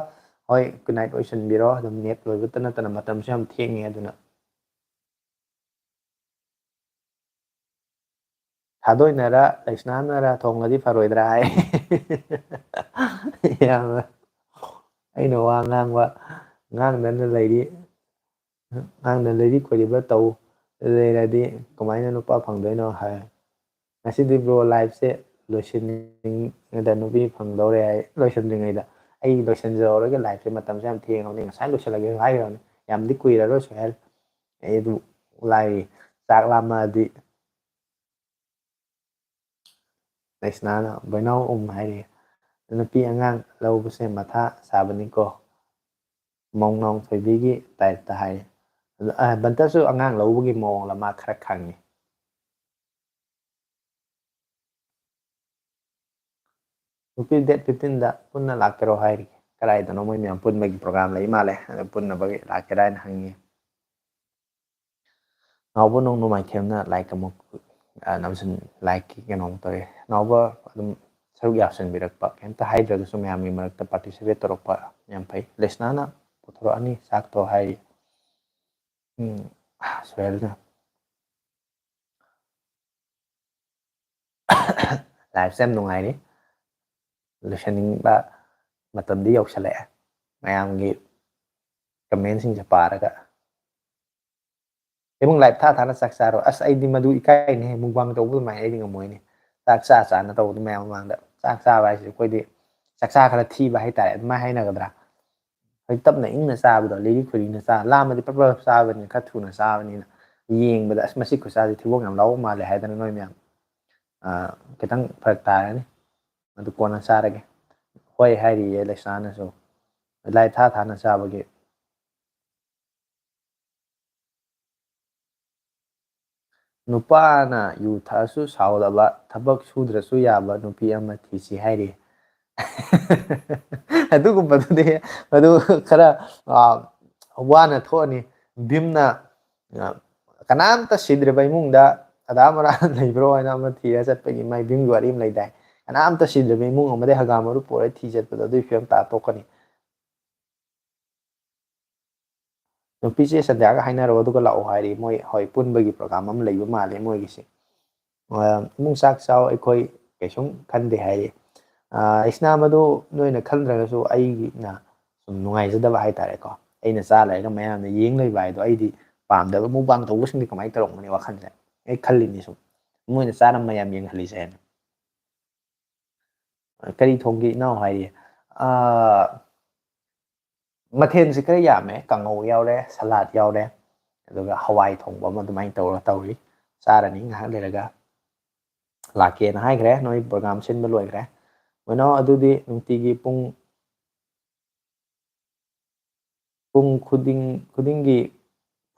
ꯍꯣꯏ ꯒꯨꯗ ꯅꯥꯏꯠ ꯑꯣꯏꯁꯤꯟꯕꯤꯔꯣ, ꯑꯗꯨꯝ ꯅꯦꯠ ꯂꯣꯏꯕꯇ ꯅꯠꯇꯅ ꯃꯇꯝꯁꯨ ꯌꯥꯝ ꯊꯦꯡꯉꯦ꯫ ꯑꯗꯨꯅ ꯊꯥꯗꯣꯏꯅꯔ ꯂꯩꯁꯅꯥꯅꯔ ꯊꯣꯡꯉꯗꯤ ꯐꯔꯣꯏꯗ꯭ꯔꯥ ꯍꯥꯏ꯫ ꯏꯌꯥꯝꯕ, ꯑꯩꯅ ꯋꯥ ꯉꯥꯡꯕ, ꯉꯥꯡꯗꯅ ꯂꯩꯔꯤ, ꯉꯥꯡꯗꯅ ꯂꯩꯔꯤ ꯈꯣꯏꯔꯤꯕ ꯇꯧ ꯂꯩꯔꯗꯤ ꯀꯃꯥꯏꯅ ꯅꯨꯄꯥ ꯐꯪꯗꯣꯏꯅꯣ ꯍꯥꯏ꯫ ꯉꯁꯤꯗꯤ ꯕ꯭ꯔꯣ ꯂꯥꯏꯐꯁꯦ ꯂꯣꯏꯁꯤꯟꯅꯤꯡꯉꯗ ꯅꯨꯄꯤ ꯐꯪꯗꯧꯔꯦ ꯍꯥꯏ꯫ ꯂꯣꯏꯁꯤꯟꯗ꯭ꯔꯤꯉꯩꯗ ꯑꯩ ꯂꯣꯏꯁꯤꯟꯖꯍꯧꯔꯒꯦ, live ꯁꯦ ꯃꯇꯝꯁꯦ ꯌꯥꯝ ꯊꯦꯡꯉꯕꯅꯤ, ꯉꯁꯥꯏ ꯂꯣꯏꯁꯤꯜꯂꯒꯦ ꯍꯥꯏꯈ꯭ꯔꯕꯅꯤ꯫ ꯌꯥꯝꯗꯤ ꯀꯨꯏꯔꯔꯣꯏ ꯁꯨꯍꯦꯜ꯫ ꯑꯩ ꯑꯗꯨ ꯂꯥꯏꯔꯤ, ꯆꯥꯛ ꯂꯥꯝꯃꯛꯑꯗꯤ꯫ ꯂꯩꯁꯅꯥꯅ ꯕꯣꯏꯅꯥꯎ ꯎꯝ ꯍꯥꯏꯔꯤ, "ꯅꯨꯄꯤ ꯑꯉꯥꯡ ꯂꯧꯕꯁꯦ ꯃꯊꯥ ꯁꯥꯕꯅꯤꯀꯣ, ꯃꯧ ꯅꯥꯎ ꯊꯣꯏꯕꯤꯒꯤ type ꯇ" ꯍꯥꯏꯔꯤ꯫ ꯑꯗꯣ, ꯑ, ꯕꯟꯇꯁꯨ ꯑꯉꯥꯡ ꯂꯧꯕꯒꯤ ꯃꯑꯣꯡꯂ ꯃꯥ ꯈꯔ ꯈꯪꯉꯤ꯫ ꯅꯨꯄꯤ date fifteen ꯗ ꯄꯨꯟꯅ ꯂꯥꯛꯀꯦꯔꯣ ꯍꯥꯏꯔꯤ꯫ ꯀꯗꯥꯏꯗꯅꯣ ꯃꯣꯏ ꯃꯌꯥꯝ ꯄꯨꯟꯕꯒꯤ program ꯂꯩ ꯃꯥꯜꯂꯦ꯫ ꯑꯗꯣ ꯄꯨꯟꯅꯕꯒꯤ ꯂꯥꯛꯀꯦꯔꯥ ꯍꯥꯏꯅ ꯍꯪꯉꯤ꯫ ꯅꯥꯎꯕ ꯅꯣꯡ ꯅꯣꯡꯃꯥꯏꯊꯦꯝꯅ like ꯑꯃꯨꯛ, ꯑ, ꯅꯝꯁꯤꯟ-, like ꯀꯤ ꯀꯩꯅꯣꯃꯨꯛ ꯇꯧꯋꯦ꯫ ꯅꯥꯎꯕ ꯑꯗꯨꯝ ꯁꯔꯨꯛ ꯌꯥꯁꯟꯕꯤꯔꯛꯄ, ꯀꯩꯝꯇ ꯍꯥꯏꯗ꯭ꯔꯒꯁꯨ ꯃꯌꯥꯝꯒꯤ ꯃꯔꯛꯇ participate ꯇꯧꯔꯛꯄ ꯌꯥꯝ ꯐꯩ꯫ ꯂꯩꯁꯅꯥꯅ "ꯄꯨꯊꯣꯔꯛꯑꯅꯤ ꯆꯥꯛꯇꯣ" ꯍꯥꯏꯔꯤ꯫ ꯎꯝ, ꯁꯨꯍꯦꯜꯅ꯫ Live ꯁꯦ ꯌꯥꯝ ꯅꯨꯡꯉꯥꯏꯔꯤ꯫ ꯂꯣꯏꯁꯤꯟꯅꯤꯡꯕ ꯃꯇꯝꯗꯤ ꯌꯧꯁꯜꯂꯛꯑꯦ꯫ ꯃꯌꯥꯝꯒꯤ comment ꯁꯤꯡꯁꯦ ꯄꯥꯔꯒ, "ꯏꯕꯨꯡ, live ꯊꯥ ꯊꯥꯅ ꯆꯥꯛ ꯆꯥꯔꯣ"꯫ ꯑꯁ, ꯑꯩꯗꯤ ꯃꯗꯨ ꯏꯀꯥꯏꯅꯦ, mukbang ꯇꯧꯕ ꯑꯗꯨꯃꯥꯏꯅ ꯑꯩꯗꯤ ꯉꯝꯃꯣꯏꯅꯦ꯫ ꯆꯥꯛ ꯆꯥ ꯆꯥꯅ ꯇꯧꯕꯗꯨ ꯃꯌꯥꯝ ꯃꯃꯥꯡꯗ꯫ ꯆꯥꯛ ꯆꯥꯕ ꯍꯥꯏꯁꯦ ꯑꯩꯈꯣꯏꯗꯤ ꯆꯥꯛꯆꯥ ꯈꯔ ꯊꯤꯕ ꯍꯥꯏꯇꯥꯔꯦ, ꯑꯗꯨꯃꯥꯏꯅ ꯍꯥꯏꯅꯒꯗ꯭ꯔꯥ? ꯍꯧꯖꯤꯛ ꯇꯞꯅ ꯏꯪꯅ ꯆꯥꯕꯗꯣ, ꯂꯤꯔꯤ ꯈꯣꯏꯔꯤꯅ ꯆꯥ-, ꯂꯥꯝꯃꯗꯤ ꯄ꯭ꯔꯞ ꯄ꯭ꯔꯞ ꯆꯥꯕꯅꯤꯅ, ꯈꯔ ꯊꯨꯅ ꯆꯥꯕꯅꯤꯅ, ꯌꯦꯡꯕꯗ, "ꯑꯁ, ꯃꯁꯤ ꯈꯨꯠꯆꯥꯁꯦ ꯊꯤꯕꯣꯡ ꯌꯥꯝ ꯂꯥꯎꯕ ꯃꯥꯜꯂꯦ" ꯍꯥꯏꯗꯅ ꯅꯣꯏ ꯃꯌꯥꯝ, ꯑ, ꯈꯤꯇꯪ ꯐꯔꯛ ꯇꯥꯔꯅꯤ꯫ ꯑꯗꯨ ꯀꯣꯟꯅ ꯆꯥꯔꯒꯦ꯫ ꯍꯣꯏ ꯍꯥꯏꯔꯤꯌꯦ ꯂꯩꯁꯥꯅꯁꯨ꯫ Live ꯊꯥ ꯊꯥꯅ ꯆꯥꯕꯒꯤ꯫ "ꯅꯨꯄꯥꯅ ꯌꯨ ꯊꯛꯑꯁꯨ ꯁꯥꯎꯗꯕ, ꯊꯕꯛ ꯁꯨꯗ꯭ꯔꯁꯨ ꯌꯥꯕ ꯅꯨꯄꯤ ꯑꯃ ꯊꯤꯁꯤ" ꯍꯥꯏꯔꯤ꯫ ꯑꯗꯨꯒꯨꯝꯕꯗꯨꯗꯤ ꯃꯗꯨ ꯈꯔ, ꯑ, ꯋꯥꯅ ꯊꯣꯛꯑꯅꯤ꯫ ꯚꯤꯝꯅ, ꯑ, ꯀꯅꯥꯝꯇ ꯁꯤꯗ꯭ꯔꯤꯕ ꯏꯃꯨꯡꯗ ꯑꯗꯥ ꯃꯔꯥ ꯂꯩꯕ꯭ꯔꯣ ꯍꯥꯏꯅ ꯑꯃ ꯊꯤꯔ ꯆꯠꯄꯒꯤ ꯃꯥꯏ ꯚꯤꯝꯒꯤ ꯋꯥꯔꯤ ꯑꯃ ꯂꯩꯗꯥꯏ? ꯀꯅꯥꯝꯇ ꯁꯤꯗ꯭ꯔꯤꯕ ꯏꯃꯨꯡ ꯑꯃꯗꯒꯤ ꯍꯒꯥ ꯃꯔꯨ ꯄꯨꯔ ꯊꯤ ꯆꯠꯄꯗꯣ, ꯑꯗꯨꯒꯤ ꯐꯤꯕꯝ ꯇꯥ ꯇꯣꯛꯀꯅꯤ꯫ ꯅꯨꯄꯤꯁꯦ ꯁꯟꯗ꯭ꯌꯥꯒ ꯍꯥꯏꯅꯔꯣ, ꯑꯗꯨꯒ ꯂꯥꯛꯑꯣ ꯍꯥꯏꯔꯤ꯫ ꯃꯣꯏ ꯍꯣꯏ ꯄꯨꯟꯕꯒꯤ program ꯑꯃ ꯂꯩꯕ ꯃꯥꯜꯂꯦ ꯃꯣꯏꯒꯤꯁꯦ꯫ ꯑ, "ꯏꯃꯨꯡ ꯆꯥꯛ ꯆꯥꯎ, ꯑꯩꯈꯣꯏ ꯀꯩꯁꯨꯝ ꯈꯟꯗꯦ" ꯍꯥꯏꯔꯤ꯫ ꯑ, ꯏꯁꯅꯥ, ꯃꯗꯨ ꯅꯣꯏꯅ ꯈꯟꯗ꯭ꯔꯒꯁꯨ ꯑꯩꯅ ꯁꯨꯝ ꯅꯨꯡꯉꯥꯏꯖꯗꯕ ꯍꯥꯏꯇꯥꯔꯦꯀꯣ꯫ ꯑꯩꯅ ꯆꯥ ꯂꯩꯔꯒ ꯃꯌꯥꯝꯅ ꯌꯦꯡ ꯂꯩꯕ ꯍꯥꯏꯗꯣ ꯑꯩꯗꯤ ꯄꯥꯝꯗꯕ꯫ Mukbang ꯇꯧꯕꯁꯤꯡꯗꯤ ꯀꯃꯥꯏꯅ ꯇꯧꯔꯝꯒꯅꯤ ꯋꯥꯈꯜꯁꯦ? ꯑꯩ ꯈꯜꯂꯤꯅꯤ ꯁꯨꯝ, ꯃꯣꯏꯅ ꯆꯥꯔ ꯃꯌꯥꯝ ꯌꯦꯡꯍꯜꯂꯤꯁꯦ ꯍꯥꯏꯅ꯫ ꯀꯔꯤ ꯊꯣꯡꯒꯦ ꯏꯅꯥꯎ ꯍꯥꯏꯔꯤ? ꯑꯥ, ꯃꯊꯦꯜꯁꯦ ꯈꯔ ꯌꯥꯝꯃꯦ, ꯀꯥꯡꯉꯧ ꯌꯥꯎꯔꯦ, ꯁꯂꯥꯗ ꯌꯥꯎꯔꯦ, ꯑꯗꯨꯒ ꯍꯋꯥꯏ ꯊꯣꯡꯕ ꯑꯃ ꯑꯗꯨꯃꯥꯏꯅ ꯇꯧꯔꯒ ꯇꯧꯔꯤ꯫ ꯆꯥꯔꯅꯤ ꯉꯥꯏꯍꯥꯛ ꯂꯩꯔꯒ꯫ ꯂꯥꯛꯀꯦꯅ ꯍꯥꯏꯈ꯭ꯔꯦ, ꯅꯣꯏ ꯄ꯭ꯔꯣꯒ꯭ꯔꯥꯝ ꯁꯤꯟꯕ ꯂꯣꯏꯈ꯭ꯔꯦ꯫ ꯃꯣꯏꯅ ꯑꯗꯨꯗꯤ ꯅꯨꯡꯇꯤꯒꯤ ꯄꯨꯡ ꯄꯨꯡ ꯈꯨꯗꯤꯡ ꯈꯨꯗꯤꯡꯒꯤ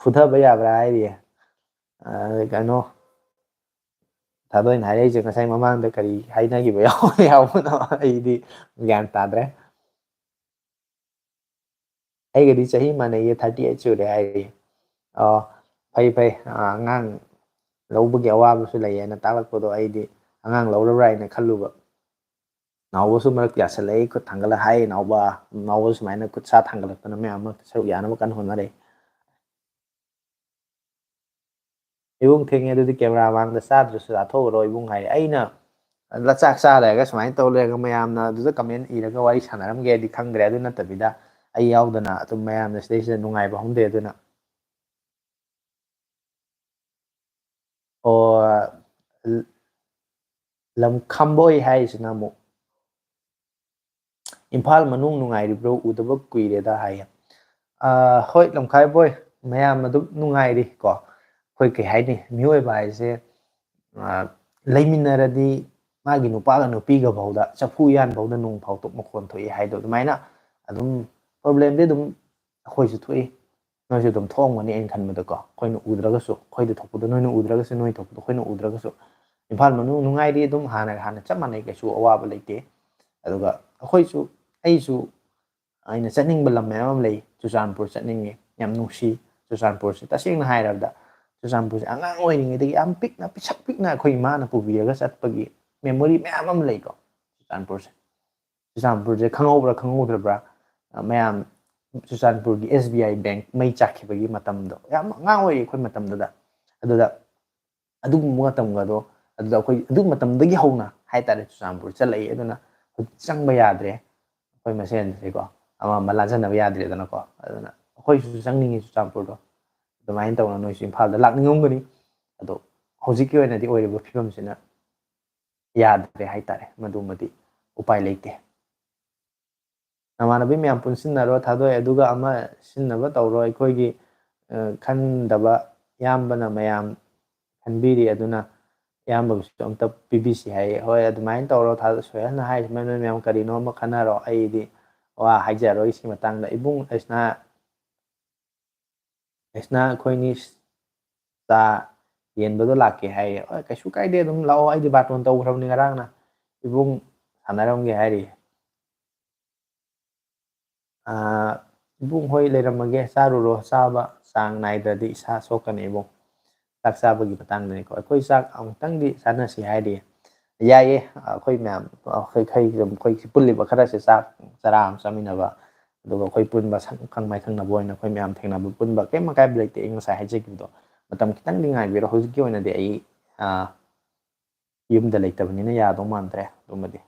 ꯐꯨꯊꯕ ꯌꯥꯕ꯭ꯔꯥ ꯍꯥꯏꯔꯤꯌꯦ꯫ ꯑ, ꯀꯩꯅꯣ, ꯊꯥꯗꯣꯏꯅ ꯍꯥꯏꯔꯛꯏꯁꯦ ꯉꯁꯥꯏ ꯃꯃꯥꯡꯗ ꯀꯔꯤ ꯍꯥꯏꯅꯈꯤꯕ ꯌꯥꯎ-, ꯌꯥꯎꯕꯅꯣ ꯑꯩꯗꯤ ꯒ꯭ꯌꯥꯟ ꯇꯥꯗ꯭ꯔꯦ꯫ ꯑꯩꯒꯗꯤ ꯆꯍꯤ ꯃꯥꯟꯅꯩꯌꯦ, thirty eight ꯁꯨꯔꯦ ꯍꯥꯏꯔꯤ꯫ ꯑꯣ, ꯐꯩ ꯐꯩ꯫ ꯑ, ꯑꯉꯥꯡ ꯂꯧꯕꯒꯤ ꯑꯋꯥꯕꯁꯨ ꯂꯩꯌꯦꯅ ꯇꯥꯛꯂꯛꯄꯗꯣ ꯑꯩꯗꯤ ꯑꯉꯥꯡ ꯂꯧꯔꯕ꯭ꯔꯥ ꯍꯥꯏꯅ ꯈꯜꯂꯨꯕ꯫ ꯅꯥꯎꯕꯁꯨ ꯃꯔꯛꯇ ꯌꯥꯁꯜꯂꯛꯏ, ꯈꯨꯠ ꯊꯥꯡꯒꯠꯂ ꯍꯥꯏ ꯅꯥꯎꯕ꯫ ꯅꯥꯎꯕ ꯁꯨꯃꯥꯏꯅ ꯈꯨꯠ ꯁꯥ ꯊꯥꯡꯒꯠꯂꯛꯇꯅ ꯃꯌꯥꯝ ꯃꯔꯛꯇ ꯁꯔꯨꯛ ꯌꯥꯅꯕ ꯀꯟꯅ ꯍꯣꯠꯅꯔꯤ꯫ "ꯏꯕꯨꯡ, ꯊꯦꯡꯉꯦ, ꯑꯗꯨꯗꯤ ꯀꯦꯃꯦꯔꯥ ꯃꯥꯡꯗ ꯆꯥꯗ꯭ꯔꯁꯨ ꯆꯥꯊꯣꯛꯎꯔꯣ ꯏꯕꯨꯡ" ꯍꯥꯏꯔꯦ꯫ ꯑꯩꯅ ꯆꯥꯛ ꯆꯥ ꯂꯩꯔꯒ ꯁꯨꯃꯥꯏꯅ ꯇꯧ ꯂꯩꯔꯒ ꯃꯌꯥꯝꯅ ꯑꯗꯨꯗ ꯀꯃꯦꯟ ꯏꯔꯒ ꯋꯥꯔꯤ ꯁꯥꯟꯅꯔꯝꯒꯦꯗꯤ ꯈꯪꯗ꯭ꯔꯦ꯫ ꯑꯗꯨ ꯅꯠꯇꯕꯤꯗ ꯑꯩ ꯌꯥꯎꯗꯅ ꯑꯗꯨꯝ ꯃꯌꯥꯝꯅ ꯁꯤꯗꯩꯁꯤꯗ ꯅꯨꯡꯉꯥꯏꯕ ꯍꯧꯗꯦ꯫ ꯑꯗꯨꯅ ꯑꯣ, ꯂꯝꯈꯥꯝꯕꯣꯏ ꯍꯥꯏꯔꯤꯁꯤꯅ ꯑꯃꯨꯛ, "ꯏꯝꯐꯥꯜ ꯃꯅꯨꯡ ꯅꯨꯡꯉꯥꯏꯔꯤꯕ꯭ꯔꯣ? ꯎꯗꯕ ꯀꯨꯏꯔꯦꯗ" ꯍꯥꯏꯌꯦ꯫ ꯑꯥ, ꯍꯣꯏ, ꯂꯝꯈꯥꯏꯕꯣꯏ, ꯃꯌꯥꯝ ꯑꯗꯨꯝ ꯅꯨꯡꯉꯥꯏꯔꯤ ꯀꯣ꯫ ꯑꯩꯈꯣꯏ ꯀꯩ ꯍꯥꯏꯅꯤ, ꯃꯤꯑꯣꯏꯕ ꯍꯥꯏꯁꯦ, ꯑꯥ, ꯂꯩꯃꯤꯟꯅꯔꯗꯤ ꯃꯥꯒꯤ ꯅꯨꯄꯥꯒ ꯅꯨꯄꯤꯒ ꯐꯥꯎꯗ, ꯆꯐꯨ ꯎꯌꯥꯟ ꯐꯥꯎꯗ ꯅꯣꯡ ꯐꯥꯎꯗꯣꯛ ꯃꯈꯣꯟ ꯊꯣꯛꯏ ꯍꯥꯏꯗꯣ, ꯑꯗꯨꯃꯥꯏꯅ ꯑꯗꯨꯝ ꯄ꯭ꯔꯣꯕ꯭ꯂꯦꯝꯗꯤ ꯑꯗꯨꯝ ꯑꯩꯈꯣꯏꯁꯨ ꯊꯣꯛꯏ, ꯅꯣꯏꯁꯨ ꯑꯗꯨꯝ ꯊꯣꯛꯑꯝꯒꯅꯤ ꯑꯩꯅ ꯈꯟꯕꯗꯀꯣ꯫ ꯑꯩꯈꯣꯏꯅ ꯎꯗ꯭ꯔꯒꯁꯨ, ꯑꯩꯈꯣꯏꯗ ꯊꯣꯛꯄꯗꯣ ꯅꯣꯏꯅ ꯎꯗ꯭ꯔꯒꯁꯨ, ꯅꯣꯏ ꯊꯣꯛꯄꯗꯣ ꯑꯩꯈꯣꯏꯅ ꯎꯗ꯭ꯔꯒꯁꯨ, ꯏꯝꯐꯥꯜ ꯃꯅꯨꯡ ꯅꯨꯡꯉꯥꯏꯔꯤ, ꯑꯗꯨꯝ ꯍꯥꯟꯅꯒ ꯍꯥꯟꯅ ꯆꯞ ꯃꯥꯟꯅꯩ, ꯀꯩꯁꯨ ꯑꯋꯥꯕ ꯂꯩꯇꯦ꯫ ꯑꯗꯨꯒ ꯑꯩꯈꯣꯏꯁꯨ, ꯑꯩꯁꯨ ꯑꯩꯅ ꯆꯠꯅꯤꯡꯕ ꯂꯝ ꯃꯌꯥꯝ ꯑꯃ ꯂꯩ꯫ ꯆꯨꯔꯆꯥꯟꯄꯨꯔ ꯆꯠꯅꯤꯡꯉꯤ, ꯌꯥꯝ ꯅꯨꯡꯁꯤ ꯆꯨꯔꯆꯥꯟꯄꯨꯔꯁꯦ꯫ ꯇꯁꯦꯡꯅ ꯍꯥꯏꯔꯕꯗ ꯆꯨꯔꯆꯥꯟꯄꯨꯔꯁꯦ ꯑꯉꯥꯡ ꯑꯣꯏꯔꯤꯉꯩꯗꯒꯤ ꯌꯥꯝ ꯄꯤꯛꯅ, ꯄꯤꯁꯛ ꯄꯤꯛꯅ ꯑꯩꯈꯣꯏ ꯏꯃꯥꯅ ꯄꯨꯕꯤꯔꯒ ꯆꯠꯄꯒꯤ ꯃꯦꯃꯣꯔꯤ ꯃꯌꯥꯝ ꯑꯃ ꯂꯩꯀꯣ ꯆꯨꯔꯆꯥꯟꯄꯨꯔꯁꯦ꯫ ꯆꯨꯔꯆꯥꯟꯄꯨꯔꯁꯦ ꯈꯪꯍꯧꯕ꯭ꯔꯥ ꯈꯪꯍꯧꯗ꯭ꯔꯕ꯭ꯔꯥ? ꯑ, ꯃꯌꯥꯝ, ꯆꯨꯔꯆꯥꯟꯄꯨꯔꯒꯤ S B I bank ꯃꯩ ꯆꯥꯛꯈꯤꯕꯒꯤ ꯃꯇꯝꯗꯣ, ꯌꯥꯝ ꯑꯉꯥꯡ ꯑꯣꯏꯔꯤ ꯑꯩꯈꯣꯏ ꯃꯇꯝꯗꯨꯗ꯫ ꯑꯗꯨꯗ ꯑꯗꯨꯒꯨꯝꯕ ꯃꯇꯝꯒꯗꯣ, ꯑꯗꯨꯗ ꯑꯩꯈꯣꯏ ꯑꯗꯨ ꯃꯇꯝꯗꯒꯤ ꯍꯧꯅ ꯍꯥꯏꯇꯥꯔꯦ ꯆꯨꯔꯆꯥꯟꯄꯨꯔ ꯆꯠꯂꯛꯏ꯫ ꯑꯗꯨꯅ ꯍꯧꯖꯤꯛ ꯆꯪꯕ ꯌꯥꯗ꯭ꯔꯦ, ꯑꯩꯈꯣꯏ ꯃꯁꯦꯟꯁꯤꯀꯣ ꯑꯃ ꯑꯃ ꯂꯥꯟꯖꯟꯅꯕ ꯌꯥꯗ꯭ꯔꯦꯗꯅꯀꯣ꯫ ꯑꯗꯨꯅ ꯑꯩꯈꯣꯏꯁꯨ ꯆꯪꯅꯤꯡꯉꯤ ꯆꯨꯔꯆꯥꯟꯄꯨꯔꯗꯣ꯫ ꯑꯗꯨꯃꯥꯏꯅ ꯇꯧꯅ ꯅꯣꯏꯁꯨ ꯏꯝꯐꯥꯜꯗ ꯂꯥꯛꯅꯤꯡꯉꯝꯒꯅꯤ꯫ ꯑꯗꯣ ꯍꯧꯖꯤꯛꯀꯤ ꯑꯣꯏꯅꯗꯤ ꯑꯣꯏꯔꯤꯕ ꯐꯤꯕꯝꯁꯤꯅ ꯌꯥꯗ꯭ꯔꯦ ꯍꯥꯏꯇꯥꯔꯦ꯫ ꯃꯗꯨꯃꯗꯤ ꯎꯄꯥꯏ ꯂꯩꯇꯦ꯫ ꯅꯃꯥꯟꯅꯕꯤ ꯃꯌꯥꯝ ꯄꯨꯟꯁꯤꯟꯅꯔꯣ, ꯊꯥꯗꯣꯛꯑꯦ, ꯑꯗꯨꯒ ꯑꯃ ꯁꯤꯟꯅꯕ ꯇꯧꯔꯣ꯫ ꯑꯩꯈꯣꯏꯒꯤ, ꯑ, ꯈꯟꯗꯕ ꯏꯌꯥꯝꯕꯅ ꯃꯌꯥꯝ ꯈꯟꯕꯤꯔꯤ, ꯑꯗꯨꯅ ꯏꯌꯥꯝꯕꯒꯤꯁꯨ ꯑꯝꯇ ꯄꯤꯕꯤꯁꯤ ꯍꯥꯏꯌꯦ꯫ ꯍꯣꯏ, ꯑꯗꯨꯃꯥꯏꯅ ꯇꯧꯔꯣ꯫ ꯊꯥ-, ꯁꯣꯍꯦꯜꯅ ꯍꯥꯏꯔꯤꯁꯤ, ꯃꯌꯥꯝ, ꯃꯌꯥꯝ ꯀꯔꯤꯅꯣ ꯑꯃ ꯈꯟꯅꯔꯣ, ꯑꯩꯗꯤ ꯋꯥ ꯍꯥꯏꯖꯔꯣꯏ ꯁꯤ ꯃꯇꯥꯡꯗ꯫ ꯏꯕꯨꯡ ꯑꯩꯁꯅꯥ, ꯑꯩꯁꯅꯥ, ꯑꯩꯈꯣꯏꯅꯤ ꯆꯥ ꯌꯦꯟꯕꯗꯣ ꯂꯥꯛꯀꯦ ꯍꯥꯏꯌꯦ꯫ ꯍꯣꯏ, ꯀꯩꯁꯨ ꯀꯥꯏꯗꯦ, ꯑꯗꯨꯝ ꯂꯥꯛꯑꯣ, ꯑꯩꯗꯤ ꯕꯥꯔꯇꯣꯟ ꯇꯧꯈ꯭ꯔꯕꯅꯤ ꯉꯔꯥꯡꯅ꯫ ꯏꯕꯨꯡ ꯁꯥꯟꯅꯔꯝꯒꯦ ꯍꯥꯏꯔꯤ꯫ ꯑꯥ, ꯏꯕꯨꯡ ꯍꯣꯏ ꯂꯩꯔꯝꯃꯒꯦ, ꯆꯥꯔꯨꯔꯣ, ꯆꯥꯕ ꯆꯥꯡ ꯅꯥꯏꯗ꯭ꯔꯗꯤ ꯏꯁꯥ ꯁꯣꯛꯀꯅꯤ ꯏꯕꯨꯡ꯫ ꯆꯥꯛ ꯆꯥꯕꯒꯤ ꯃꯇꯥꯡꯗꯅꯤꯀꯣ, ꯑꯩꯈꯣꯏ ꯆꯥꯛ ꯑꯃꯨꯛꯇꯪꯗꯤ ꯆꯥꯅꯁꯤ ꯍꯥꯏꯔꯤ꯫ ꯌꯥꯏꯌꯦ, ꯑꯩꯈꯣꯏ ꯃꯌꯥꯝ, ꯑꯩꯈꯣꯏ, ꯑꯩꯈꯣꯏ, ꯑꯩꯈꯣꯏ ꯄꯨꯜꯂꯤꯕ ꯈꯔꯁꯦ ꯆꯥꯛ ꯆꯔꯥ ꯑꯃ ꯆꯥꯃꯤꯟꯅꯕ, ꯑꯗꯨꯒ ꯑꯩꯈꯣꯏ ꯄꯨꯟꯕ ꯁꯛ ꯈꯪ ꯃꯥꯏ ꯈꯪꯅꯕ ꯑꯣꯏꯅ ꯑꯩꯈꯣꯏ ꯃꯌꯥꯝ ꯊꯦꯡꯅꯕ ꯄꯨꯟꯕ ꯀꯩꯝ ꯑꯀꯥꯏꯕ ꯂꯩꯇꯦ꯫ ꯑꯩ ꯉꯁꯥꯏ ꯍꯥꯏꯖꯈꯤꯕꯗꯣ, ꯃꯇꯝ ꯈꯤꯇꯪꯗꯤ ꯉꯥꯏꯕꯤꯔꯣ꯫ ꯍꯧꯖꯤꯛꯀꯤ ꯑꯣꯏꯅꯗꯤ ꯑꯩ, ꯑꯥ, ꯌꯨꯝꯗ ꯂꯩꯇꯕꯅꯤꯅ ꯌꯥꯗꯧ ꯃꯥꯟꯗ꯭ꯔꯦ ꯑꯗꯨꯃꯗꯤ꯫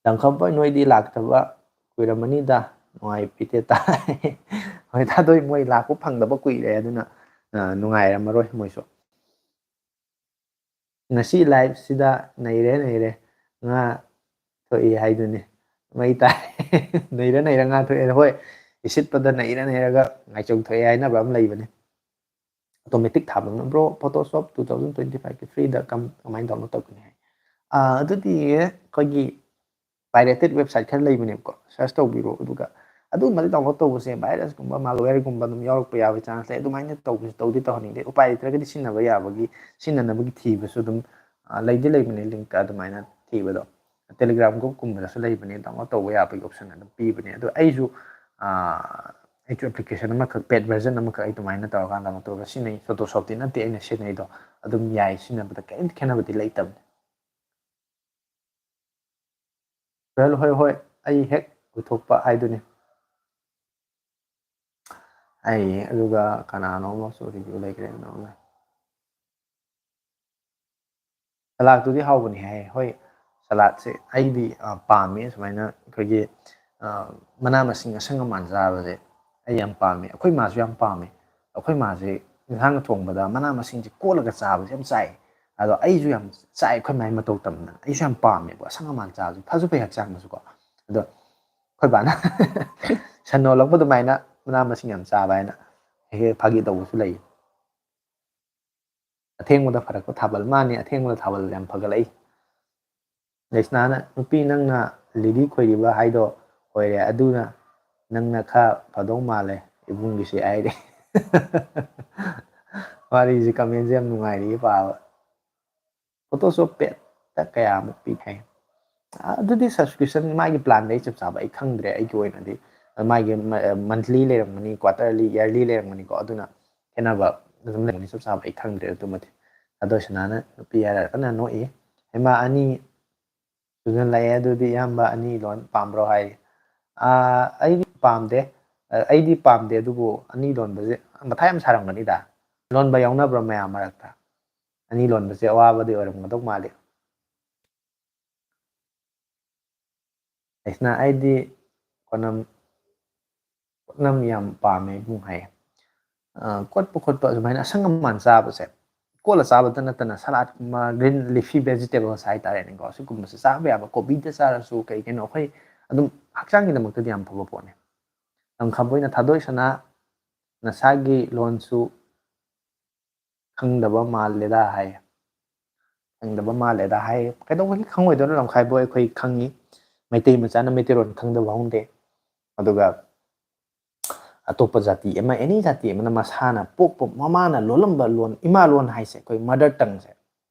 ꯂꯪꯈꯝꯕ ꯅꯣꯏꯗꯤ ꯂꯥꯛꯇꯕ ꯀꯨꯏꯔꯝꯃꯅꯤꯗ, ꯅꯨꯡꯉꯥꯏ ꯄꯤꯇꯦ ꯇꯥꯏ꯫ ꯍꯣꯏ, ꯊꯥꯗꯣꯏ ꯃꯣꯏ ꯂꯥꯛꯄ ꯐꯪꯗꯕ ꯀꯨꯏꯔꯦ, ꯑꯗꯨꯅ, ꯑ, ꯅꯨꯡꯉꯥꯏꯔꯝꯃꯔꯣꯏ ꯃꯣꯏꯁꯨ꯫ ꯉꯁꯤ live ꯁꯤꯗ ꯅꯩꯔꯦ, ꯅꯩꯔꯦ, ꯉꯥ ꯊꯣꯛꯏ ꯍꯥꯏꯗꯨꯅꯤ꯫ ꯃꯩ ꯇꯥꯏ꯫ ꯅꯩꯔ ꯅꯩꯔ ꯉꯥ ꯊꯣꯛꯑꯦ꯫ ꯍꯣꯏ, ꯏꯁꯤꯠꯄꯗ ꯅꯩꯔ ꯅꯩꯔꯒ ꯉꯥꯏꯆꯧ ꯊꯣꯛꯑꯦ ꯍꯥꯏꯅꯕ ꯑꯃ ꯂꯩꯕꯅꯤ꯫ Automatic ꯊꯥꯕ ꯑꯃ, "Bro, Photoshop two thousand twenty five ꯀꯤ free ꯗ ꯀꯝ-, ꯀꯃꯥꯏꯅ download ꯇꯧꯒꯅꯤ?" ꯍꯥꯏ꯫ ꯑꯥ, ꯑꯗꯨꯗꯤ ꯑꯩꯈꯣꯏꯒꯤ pirated website ꯈꯔ ꯂꯩꯕꯅꯦꯕꯀꯣ, search ꯇꯧꯕꯤꯔꯣ, ꯑꯗꯨꯒ ꯑꯗꯨꯒꯨꯝꯕꯗꯤ download ꯇꯧꯕꯁꯦ virus ꯀꯨꯝꯕ, malware ꯒꯨꯝꯕ ꯑꯗꯨꯝ ꯌꯥꯎꯔꯛꯄ ꯌꯥꯕꯒꯤ chance ꯂꯩ꯫ ꯑꯗꯨꯃꯥꯏꯅ ꯇꯧꯕꯁꯦ ꯇꯧꯗꯤ ꯇꯧꯍꯟꯅꯤꯡꯗꯦ꯫ ꯎꯄꯥꯏ ꯂꯩꯇ꯭ꯔꯒꯗꯤ ꯁꯤꯖꯤꯟꯅꯕ ꯌꯥꯕꯒꯤ, ꯁꯤꯖꯤꯟꯅꯅꯕꯒꯤ ꯊꯤꯕꯁꯨ ꯑꯗꯨꯝ, ꯑꯥ, ꯂꯩꯗꯤ ꯂꯩꯕꯅꯦ, link ꯑꯗꯨꯃꯥꯏꯅ ꯊꯤꯕꯗꯣ꯫ Telegram group ꯀꯨꯝꯕꯗꯁꯨ ꯂꯩꯕꯅꯦ, download ꯇꯧꯕ ꯌꯥꯕꯒꯤ option ꯑꯗꯨꯝ ꯄꯤꯕꯅꯦ꯫ ꯑꯗꯣ ꯑꯩꯁꯨ, ꯑꯥ, ꯑꯩꯁꯨ application ꯑꯃꯈꯛ, paid version ꯑꯃꯈꯛ ꯑꯩ ꯑꯗꯨꯃꯥꯏꯅ ꯇꯧꯔꯀꯥꯟꯗ download ꯇꯧꯔꯒ ꯁꯤꯖꯤꯟꯅꯩ꯫ Photoshop ꯇꯤ ꯅꯠꯇꯦ ꯑꯩꯅ ꯁꯤꯖꯤꯟꯅꯩꯗꯣ, ꯑꯗꯨꯝ ꯌꯥꯏ, ꯁꯤꯖꯤꯟꯅꯕꯗ ꯀꯔꯤꯝꯇ ꯈꯦꯠꯅꯕꯗꯤ ꯂꯩꯇꯕꯅꯦ꯫ Well, ꯍꯣꯏ, ꯍꯣꯏ, ꯑꯩ ꯍꯦꯛ ꯎꯊꯣꯛꯄ ꯍꯥꯏꯗꯨꯅꯤ꯫ ꯑꯩ, ꯑꯗꯨꯒ ꯀꯅꯥꯅꯣ ꯑꯃꯁꯨ review ꯂꯩꯈ꯭ꯔꯦ, ꯀꯅꯥꯅꯣ? Salad ꯇꯨꯗꯤ ꯍꯥꯎꯕꯅꯤ ꯍꯥꯏ꯫ ꯍꯣꯏ, salad ꯁꯦ ꯑꯩꯗꯤ, ꯑ, ꯄꯥꯝꯃꯤ꯫ ꯁꯨꯃꯥꯏꯅ ꯑꯩꯈꯣꯏꯒꯤ, ꯑ, ꯃꯅꯥ ꯃꯁꯤꯡ ꯑꯁꯪ ꯑꯃꯥꯟ ꯆꯥꯕꯁꯦ ꯑꯩ ꯌꯥꯝ ꯄꯥꯝꯃꯤ꯫ ꯑꯩꯈꯣꯏ ꯃꯥꯁꯨ ꯌꯥꯝ ꯄꯥꯝꯃꯤ꯫ ꯑꯩꯈꯣꯏ ꯃꯥꯁꯦ ꯏꯟꯁꯥꯡ ꯊꯣꯡꯕꯗ ꯃꯅꯥ ꯃꯁꯤꯡꯁꯦ ꯀꯣꯠꯂꯒ ꯆꯥꯕꯁꯦ ꯌꯥꯝ ꯆꯥꯏ꯫ ꯑꯗꯣ ꯑꯩꯁꯨ ꯌꯥꯝ ꯆꯥꯏ, ꯑꯩꯈꯣꯏ ꯃꯥꯏ ꯃꯇꯧ ꯇꯝꯗꯅ꯫ ꯑꯩꯁꯨ ꯌꯥꯝ ꯄꯥꯝꯃꯦꯕ ꯑꯁꯪ ꯑꯃꯥꯟ ꯆꯥꯕꯁꯨ, ꯐꯁꯨ ꯐꯩ ꯍꯛꯆꯥꯡꯗꯁꯨꯀꯣ꯫ ꯑꯗꯣ ꯑꯩꯈꯣꯏ ꯕꯥꯅ ꯁꯟ ꯌꯣꯜꯂꯛꯄ ꯑꯗꯨꯃꯥꯏꯅ ꯃꯅꯥ ꯃꯁꯤꯡ ꯌꯥꯝ ꯆꯥꯕ ꯍꯥꯏꯅ ꯍꯦꯛ ꯍꯦꯛ ꯐꯥꯒꯤ ꯇꯧꯕꯁꯨ ꯂꯩ꯫ ꯑꯊꯦꯡꯕꯗ ꯐꯔꯛꯄ ꯊꯥꯕꯜ ꯃꯥꯅꯤ, ꯑꯊꯦꯡꯕꯗ ꯊꯥꯕꯜ ꯌꯥꯝ ꯐꯒꯠꯂꯛꯏ꯫ ꯂꯩꯁꯅꯥꯅ, "ꯅꯨꯄꯤ, ꯅꯪꯅ ꯂꯤꯔꯤ ꯈꯣꯏꯔꯤꯕ ꯍꯥꯏꯗꯣ ꯑꯣꯏꯔꯦ, ꯑꯗꯨꯅ ꯅꯪꯅ ꯈꯔ ꯐꯗꯧ ꯃꯥꯜꯂꯦ ꯏꯕꯨꯡꯒꯤꯁꯦ" ꯍꯥꯏꯔꯦ꯫ ꯋꯥꯔꯤꯁꯦ, ꯀꯃꯦꯟꯁꯦ ꯌꯥꯝ ꯅꯨꯡꯉꯥꯏꯔꯤ ꯄꯥꯕ꯫ ꯐꯣꯇꯣꯁꯣꯞ ꯄꯦꯠꯇ ꯀꯌꯥꯃꯨꯛ ꯄꯤ ꯍꯥꯏ? ꯑꯗꯨꯗꯤ ꯁꯕꯁꯀ꯭ꯔꯤꯞꯁꯟ ꯃꯥꯒꯤ ꯄ꯭ꯂꯥꯟꯗꯤ ꯑꯩ ꯆꯞ ꯆꯥꯕ ꯑꯩ ꯈꯪꯗ꯭ꯔꯦ꯫ ꯑꯩꯒꯤ ꯑꯣꯏꯅꯗꯤ ꯃꯥꯒꯤ ꯃꯟꯊꯂꯤ ꯂꯩꯔꯝꯒꯅꯤ, ꯀ꯭ꯋꯥꯇꯔꯂꯤ, ꯏꯌꯔꯂꯤ ꯂꯩꯔꯝꯒꯅꯤꯀꯣ꯫ ꯑꯗꯨꯅ ꯈꯦꯠꯅꯕ ꯑꯗꯨꯝ ꯂꯩꯔꯝꯒꯅꯤ, ꯆꯞ ꯆꯥꯕ ꯑꯩ ꯈꯪꯗ꯭ꯔꯦ ꯑꯗꯨꯃꯗꯤ꯫ ꯑꯗꯣ ꯁꯅꯥꯅ ꯅꯨꯄꯤ ꯍꯥꯏꯔ ꯀꯟꯅ ꯅꯣꯛꯏ꯫ ꯍꯩꯃꯥ, ꯑꯅꯤ ꯁꯨꯖꯜꯂꯛꯑꯦ꯫ ꯑꯗꯨꯗꯤ ꯏꯌꯥꯝꯕ ꯑꯅꯤ ꯂꯣꯟ ꯄꯥꯝꯕ꯭ꯔꯣ ꯍꯥꯏ꯫ "ꯑꯥ, ꯑꯩꯗꯤ ꯄꯥꯝꯗꯦ꯫ ꯑ, ꯑꯩꯗꯤ ꯄꯥꯝꯗꯦ, ꯑꯗꯨꯕꯨ ꯑꯅꯤ ꯂꯣꯟꯕꯁꯦ ꯃꯊꯥ ꯌꯥꯝ ꯁꯥꯔꯝꯒꯅꯤꯗ꯫ ꯂꯣꯟꯕ ꯌꯥꯎꯅꯕ꯭ꯔꯣ ꯃꯌꯥꯝ ꯃꯔꯛꯇ? ꯑꯅꯤ ꯂꯣꯟꯕꯁꯦ ꯑꯋꯥꯕꯗꯤ ꯑꯣꯏꯔꯝꯒꯗꯧ ꯃꯥꯜꯂꯤ"꯫ ꯑꯩꯁꯅ, "ꯑꯩꯗꯤ ꯀꯣꯅꯝ, ꯀꯣꯅꯝ ꯌꯥꯝ ꯄꯥꯝꯃꯦ ꯏꯕꯨꯡ" ꯍꯥꯏꯌꯦ꯫ ꯑ, ꯀꯣꯠꯄ ꯈꯣꯠꯄ ꯑꯗꯨꯃꯥꯏꯅ ꯑꯁꯪ ꯑꯃꯥꯟ ꯆꯥꯕꯁꯦ, ꯀꯣꯠꯂ ꯆꯥꯕꯇ ꯅꯠꯇꯅ ꯁꯂꯥꯠꯀꯨꯝꯕ, green leafy vegetables ꯍꯥꯏꯇꯥꯔꯦꯅꯦꯀꯣ, ꯁꯤꯒꯨꯝꯕꯁꯦ ꯆꯥꯕ ꯌꯥꯕ, ꯀꯣꯕꯤꯗ ꯆꯥꯔꯁꯨ ꯀꯩ ꯀꯩꯅꯣ, ꯑꯩꯈꯣꯏ ꯑꯗꯨꯝ ꯍꯛꯆꯥꯡꯒꯤꯗꯃꯛꯇꯗꯤ ꯌꯥꯝ ꯐꯕ ꯄꯣꯠꯅꯤ꯫ ꯂꯝꯈꯥꯕꯣꯏꯅ, "ꯊꯥꯗꯣꯏ ꯁꯅꯥ, ꯅꯁꯥꯒꯤ ꯂꯣꯟꯁꯨ ꯈꯪꯗꯕ ꯃꯥꯜꯂꯦꯗ" ꯍꯥꯏ꯫ "ꯈꯪꯗꯕ ꯃꯥꯜꯂꯦꯗ" ꯍꯥꯏ꯫ ꯀꯩꯗꯧꯕꯒꯤ ꯈꯪꯉꯣꯏꯗꯣꯏꯅꯣ? ꯂꯝꯈꯥꯏꯕꯣꯏ ꯑꯩꯈꯣꯏ ꯈꯪꯉꯤ꯫ ꯃꯩꯇꯩ ꯃꯆꯥꯅ ꯃꯩꯇꯩꯂꯣꯟ ꯈꯪꯗꯕ ꯍꯧꯅꯗꯦ꯫ ꯑꯗꯨꯒ ꯑꯇꯣꯞꯄ ꯖꯥꯇꯤ ꯑꯃ, ꯑꯦꯅꯤ ꯖꯥꯇꯤ ꯑꯃꯅ ꯃꯁꯥꯅ ꯄꯣꯛꯄ, ꯃꯃꯥꯅ ꯂꯣꯜꯂꯝꯕ ꯂꯣꯟ, ꯏꯃꯥ ꯂꯣꯟ ꯍꯥꯏꯁꯦ, ꯑꯩꯈꯣꯏ ꯃꯥꯗꯔ ꯇꯪꯁꯦ,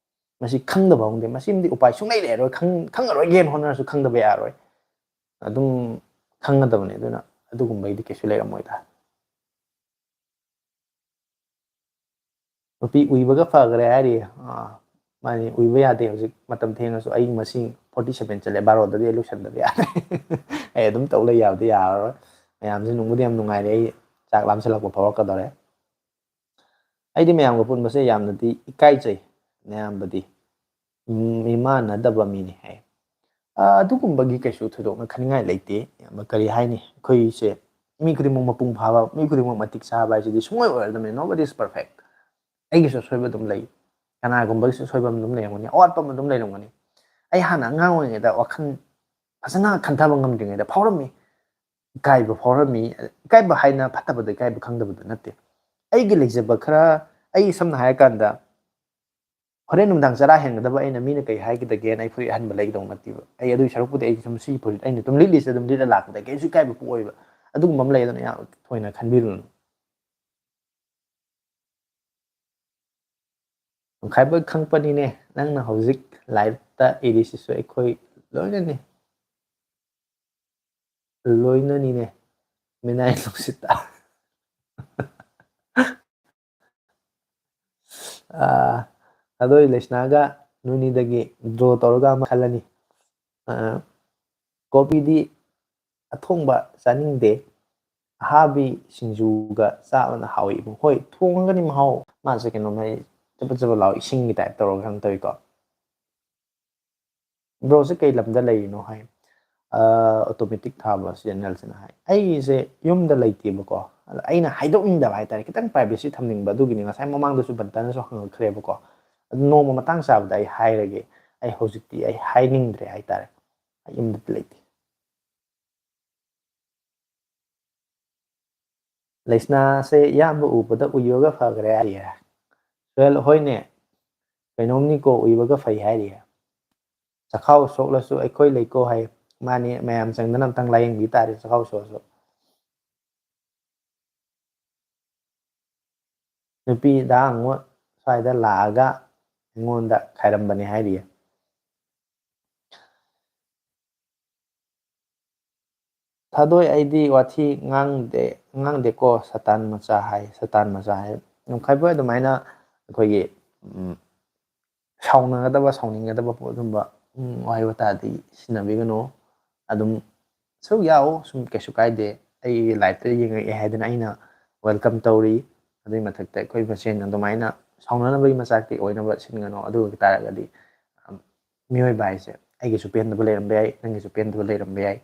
ꯃꯁꯤ ꯈꯪꯗꯕ ꯍꯧꯅꯗꯦ꯫ ꯃꯁꯤꯃꯗꯤ ꯎꯄꯥꯏ ꯁꯨꯡꯂꯩ ꯂꯩꯔꯔꯣꯏ꯫ ꯈꯪ-, ꯈꯪꯉꯔꯣꯏꯒꯦꯅ ꯍꯣꯠꯅꯔꯁꯨ ꯈꯪꯗꯕ ꯌꯥꯔꯣꯏ꯫ ꯑꯗꯨꯝ ꯈꯪꯒꯗꯕꯅꯤ꯫ ꯑꯗꯨꯅ ꯑꯗꯨꯒꯨꯝꯕꯩꯗꯤ ꯀꯩꯁꯨ ꯂꯩꯔꯝꯃꯣꯏꯗ꯫ ꯅꯨꯄꯤ ꯎꯏꯕꯒ ꯐꯈ꯭ꯔꯦ ꯍꯥꯏꯔꯤ꯫ ꯑꯥ, ꯃꯥꯅꯤ, ꯎꯏꯕ ꯌꯥꯗꯦ ꯍꯧꯖꯤꯛ꯫ ꯃꯇꯝ ꯊꯦꯡꯉꯁꯨ ꯑꯩ ꯃꯁꯤꯡ forty seven ꯆꯠꯂꯦ, ꯕꯥꯔꯣꯗꯗꯤ ꯑꯩ ꯂꯣꯏꯁꯟꯗꯕ ꯌꯥꯗꯦ꯫ ꯑꯩ ꯑꯗꯨꯝ ꯇꯧ ꯂꯩ ꯌꯥꯕꯗꯤ ꯌꯥꯔꯔꯣꯏ꯫ ꯃꯌꯥꯝꯁꯦ ꯅꯨꯡꯕꯨꯗꯤ ꯌꯥꯝ ꯅꯨꯡꯉꯥꯏꯔꯦ꯫ ꯑꯩ ꯆꯥꯛ ꯂꯥꯝꯁꯤꯜꯂꯛꯄ ꯐꯥꯎꯔꯛꯀꯗꯧꯔꯦ꯫ ꯑꯩꯗꯤ ꯃꯌꯥꯝꯒ ꯄꯨꯟꯕꯁꯦ ꯌꯥꯝꯅꯗꯤ ꯏꯀꯥꯏꯖꯩ꯫ ꯃꯌꯥꯝꯕꯗꯤ ꯃꯤꯃꯥꯟꯅꯗꯕ ꯃꯤꯅꯤ ꯍꯥꯏ꯫ ꯑ, ꯑꯗꯨꯒꯨꯝꯕꯒꯤ ꯀꯩꯁꯨ ꯊꯣꯏꯗꯣꯛꯅ ꯈꯟꯅꯤꯡꯉꯥꯏ ꯂꯩꯇꯦ꯫ ꯀꯔꯤ ꯍꯥꯏꯅꯤ? ꯑꯩꯈꯣꯏꯁꯦ ꯃꯤ ꯈꯨꯗꯤꯡꯃꯛ ꯃꯄꯨꯡ ꯐꯥꯕ, ꯃꯤ ꯈꯨꯗꯤꯡꯃꯛ ꯃꯇꯤꯛ ꯆꯥꯕ ꯍꯥꯏꯁꯤꯗꯤ ꯁꯨꯡꯑꯣꯏ ꯑꯣꯏꯔꯗꯕꯅꯤ꯫ Nobody is perfect꯫ ꯑꯩꯒꯤꯁꯨ ꯑꯁꯣꯏꯕ ꯑꯗꯨꯝ ꯂꯩ꯫ ꯀꯅꯥꯒꯨꯝꯕꯒꯤꯁꯨ ꯁꯣꯏꯕꯝ ꯑꯗꯨꯝ ꯂꯩꯔꯝꯒꯅꯤ, ꯑꯋꯥꯠꯄ ꯑꯃ ꯑꯗꯨꯝ ꯂꯩꯔꯝꯒꯅꯤ꯫ ꯑꯩ ꯍꯥꯟꯅ ꯑꯉꯥꯡ ꯑꯣꯏꯔꯤꯉꯩꯗ ꯋꯥꯈꯜ ꯐꯖꯅ ꯈꯟꯊꯕ ꯉꯝꯗ꯭ꯔꯤꯉꯩꯗ ꯐꯥꯎꯔꯝꯃꯤ, ꯏꯀꯥꯏꯕ ꯐꯥꯎꯔꯝꯃꯤ꯫ ꯏꯀꯥꯏꯕ ꯍꯥꯏꯅ ꯐꯠꯇꯕꯗ ꯏꯀꯥꯏꯕ ꯈꯪꯗꯕꯗꯨ ꯅꯠꯇꯦ꯫ ꯑꯩꯒꯤ ꯂꯩꯖꯕ ꯈꯔ, ꯑꯩ ꯁꯝꯅ ꯍꯥꯏꯔꯀꯥꯟꯗ ꯍꯣꯔꯦꯟ ꯅꯨꯡꯗꯥꯡ ꯆꯔꯥ ꯍꯦꯟꯒꯗꯕ ꯑꯩꯅ ꯃꯤꯅ ꯀꯩ ꯍꯥꯏꯒꯗꯒꯦꯅ ꯑꯩ ꯐꯨꯔꯤꯠ ꯑꯍꯟꯕ ꯂꯩꯒꯗꯧ ꯅꯠꯇꯦꯕ꯫ ꯑꯩ ꯑꯗꯨꯒꯤ ꯁꯔꯨꯛꯄꯨꯗꯤ ꯑꯩ ꯁꯨꯝ ꯁꯤ ꯐꯨꯔꯤꯠ ꯑꯩꯅ ꯑꯗꯨꯝ ꯂꯤꯠꯂꯤꯁꯦ ꯑꯗꯨꯝ ꯂꯤꯠꯂ ꯂꯥꯛꯄꯗ ꯀꯩꯁꯨ ꯏꯀꯥꯏꯕ ꯄꯣꯛꯑꯣꯏꯕ꯫ ꯑꯗꯨꯒꯨꯝꯕ ꯑꯃ ꯂꯩ, ꯑꯗꯨꯅ ꯌꯥꯝ ꯊꯣꯏꯅ ꯈꯟꯕꯤꯔꯨꯅꯨ꯫ ꯈꯥꯏꯕ ꯈꯪꯄꯅꯤꯅꯦ, ꯅꯪꯅ ꯍꯧꯖꯤꯛ ꯂꯥꯏꯐꯇ ꯏꯔꯤꯁꯤꯁꯨ ꯑꯩꯈꯣꯏ ꯂꯣꯏꯅꯅꯤ꯫ ꯂꯣꯏꯅꯅꯤꯅꯦ꯫ ꯃꯤꯅꯥꯏ ꯅꯨꯡꯁꯤꯠꯇ꯫ ꯑꯥ, ꯑꯗꯣ ꯂꯩꯁꯅꯥꯒ ꯅꯣꯏꯅꯤꯗꯒꯤ ꯗ꯭ꯔꯣ ꯇꯧꯔꯒ ꯑꯃ ꯈꯜꯂꯅꯤ꯫ ꯑꯥ, ꯀꯣꯕꯤꯗꯤ ꯑꯊꯣꯡꯕ ꯆꯥꯅꯤꯡꯗꯦ, ꯑꯍꯥꯕꯤ ꯁꯤꯡꯖꯨꯒ ꯆꯥꯕꯅ ꯍꯥꯎꯏ ꯏꯕꯨꯡ꯫ ꯍꯣꯏ, ꯊꯣꯡꯉꯒꯅꯤ ꯃꯍꯥꯎ꯫ ꯃꯥꯁꯦ ꯀꯩꯅꯣꯝꯃ ꯆꯄꯠ ꯆꯄꯠ ꯂꯥꯎ ꯏꯁꯤꯡꯒꯤ ꯇꯥꯏꯞ ꯇꯧꯔꯒ ꯀꯩꯅꯣ ꯇꯧꯋꯤꯀꯣ꯫ ꯕ꯭ꯔꯣꯁꯦ ꯀꯩ ꯂꯝꯗ ꯂꯩꯔꯤꯅꯣ ꯍꯥꯏ꯫ ꯑꯣꯇꯣꯃꯦꯇꯤꯛ ꯊꯥꯕ ꯁꯤ ꯑꯦꯟ ꯑꯦꯜꯁꯤꯅ ꯍꯥꯏ꯫ ꯑꯩꯁꯦ ꯌꯨꯝꯗ ꯂꯩꯇꯦꯕꯀꯣ꯫ ꯑꯗ ꯑꯩꯅ ꯍꯥꯏꯗꯣꯛꯅꯤꯡꯗꯕ ꯍꯥꯏꯇꯥꯔꯦ, ꯈꯤꯇꯪ ꯄ꯭ꯔꯥꯏꯚꯦꯁꯤ ꯊꯝꯅꯤꯡꯕ, ꯑꯗꯨꯒꯤꯅꯤ ꯉꯁꯥꯏ ꯃꯃꯥꯡꯗꯁꯨ ꯕꯟꯇꯅꯁꯨ ꯍꯪꯉꯛꯈ꯭ꯔꯦꯕꯀꯣ꯫ ꯑꯗꯨ ꯅꯣꯡꯃ ꯃꯇꯥꯡ ꯆꯥꯕꯗ ꯑꯩ ꯍꯥꯏꯔꯒꯦ꯫ ꯑꯩ ꯍꯧꯖꯤꯛꯇꯤ ꯑꯩ ꯍꯥꯏꯅꯤꯡꯗ꯭ꯔꯦ ꯍꯥꯏꯇꯥꯔꯦ, ꯑꯩ ꯌꯨꯝꯗ ꯂꯩꯇꯦ꯫ ꯂꯩꯁꯅꯥꯁꯦ ꯏꯌꯥꯝꯕ ꯎꯕꯗ ꯎꯏꯕꯒ ꯐꯈ꯭ꯔꯦ ꯍꯥꯏꯌꯦ꯫ ꯁꯨꯍꯦꯜ, ꯍꯣꯏꯅꯦ, ꯀꯩꯅꯣꯝꯅꯤꯀꯣ, ꯎꯏꯕꯒ ꯐꯩ ꯍꯥꯏꯔꯤꯌꯦ꯫ ꯆꯈꯥꯎ ꯁꯣꯛꯂꯁꯨ ꯑꯩꯈꯣꯏ ꯂꯩꯀꯣ ꯍꯥꯏ꯫ ꯃꯥꯅꯤ, ꯃꯌꯥꯝ ꯆꯪꯗꯅ ꯑꯝꯇꯪ ꯂꯥꯏꯌꯦꯡꯕꯤ ꯇꯥꯔꯦ ꯆꯈꯥꯎ ꯁꯣꯛꯂꯁꯨ꯫ ꯅꯨꯄꯤ ꯗꯥ ꯑꯉꯣ ꯁ꯭ꯋꯥꯏꯗ ꯂꯥꯛꯑꯒ ꯑꯩꯉꯣꯟꯗ ꯈꯥꯏꯔꯝꯕꯅꯦ ꯍꯥꯏꯔꯤꯌꯦ꯫ ꯊꯥꯗꯣꯏ, ꯑꯩꯗꯤ ꯋꯥꯊꯤ ꯉꯥꯡꯗꯦ, ꯉꯥꯡꯗꯦꯀꯣ, ꯁꯇꯥꯟ ꯃꯆꯥ ꯍꯥꯏ, ꯁꯇꯥꯟ ꯃꯆꯥ ꯍꯥꯏ꯫ ꯅꯝꯈꯥꯏꯕꯣꯏ ꯑꯗꯨꯃꯥꯏꯅ ꯑꯩꯈꯣꯏꯒꯤ, ꯎꯝ, ꯁꯥꯎꯅꯒꯗꯕ, ꯁꯥꯎꯅꯤꯡꯒꯗꯕ ꯄꯣꯠ ꯑꯗꯨꯝꯕ, ꯎꯝ, ꯋꯥꯍꯩ ꯋꯥꯇꯥꯗꯤ ꯁꯤꯖꯤꯟꯅꯕꯤꯒꯅꯨ꯫ ꯑꯗꯨꯝ ꯁꯔꯨꯛ ꯌꯥꯎ, ꯁꯨꯝ ꯀꯩꯁꯨ ꯀꯥꯏꯗꯦ꯫ ꯑꯩꯒꯤ ꯂꯥꯏꯐꯇ ꯌꯦꯡꯉꯛꯑꯦ ꯍꯥꯏꯗꯅ ꯑꯩꯅ ꯋꯦꯜꯀꯝ ꯇꯧꯔꯤ꯫ ꯑꯗꯨꯒꯤ ꯃꯊꯛꯇ ꯑꯩꯈꯣꯏ ꯃꯁꯦꯟ ꯑꯗꯨꯃꯥꯏꯅ ꯁꯥꯎꯅꯅꯕꯒꯤ ꯃꯆꯥꯛꯇꯤ ꯑꯣꯏꯅꯕ ꯁꯤꯟꯒꯅꯨ꯫ ꯑꯗꯨ ꯑꯣꯏꯕ ꯇꯥꯔꯒꯗꯤ, ꯎꯝ, ꯃꯤꯑꯣꯏꯕ ꯍꯥꯏꯁꯦ ꯑꯩꯒꯤꯁꯨ ꯄꯦꯟꯗꯕ ꯂꯩꯔꯝꯕ ꯌꯥꯏ, ꯅꯪꯒꯤꯁꯨ ꯄꯦꯟꯗꯕ ꯂꯩꯔꯝꯕ ꯌꯥꯏ꯫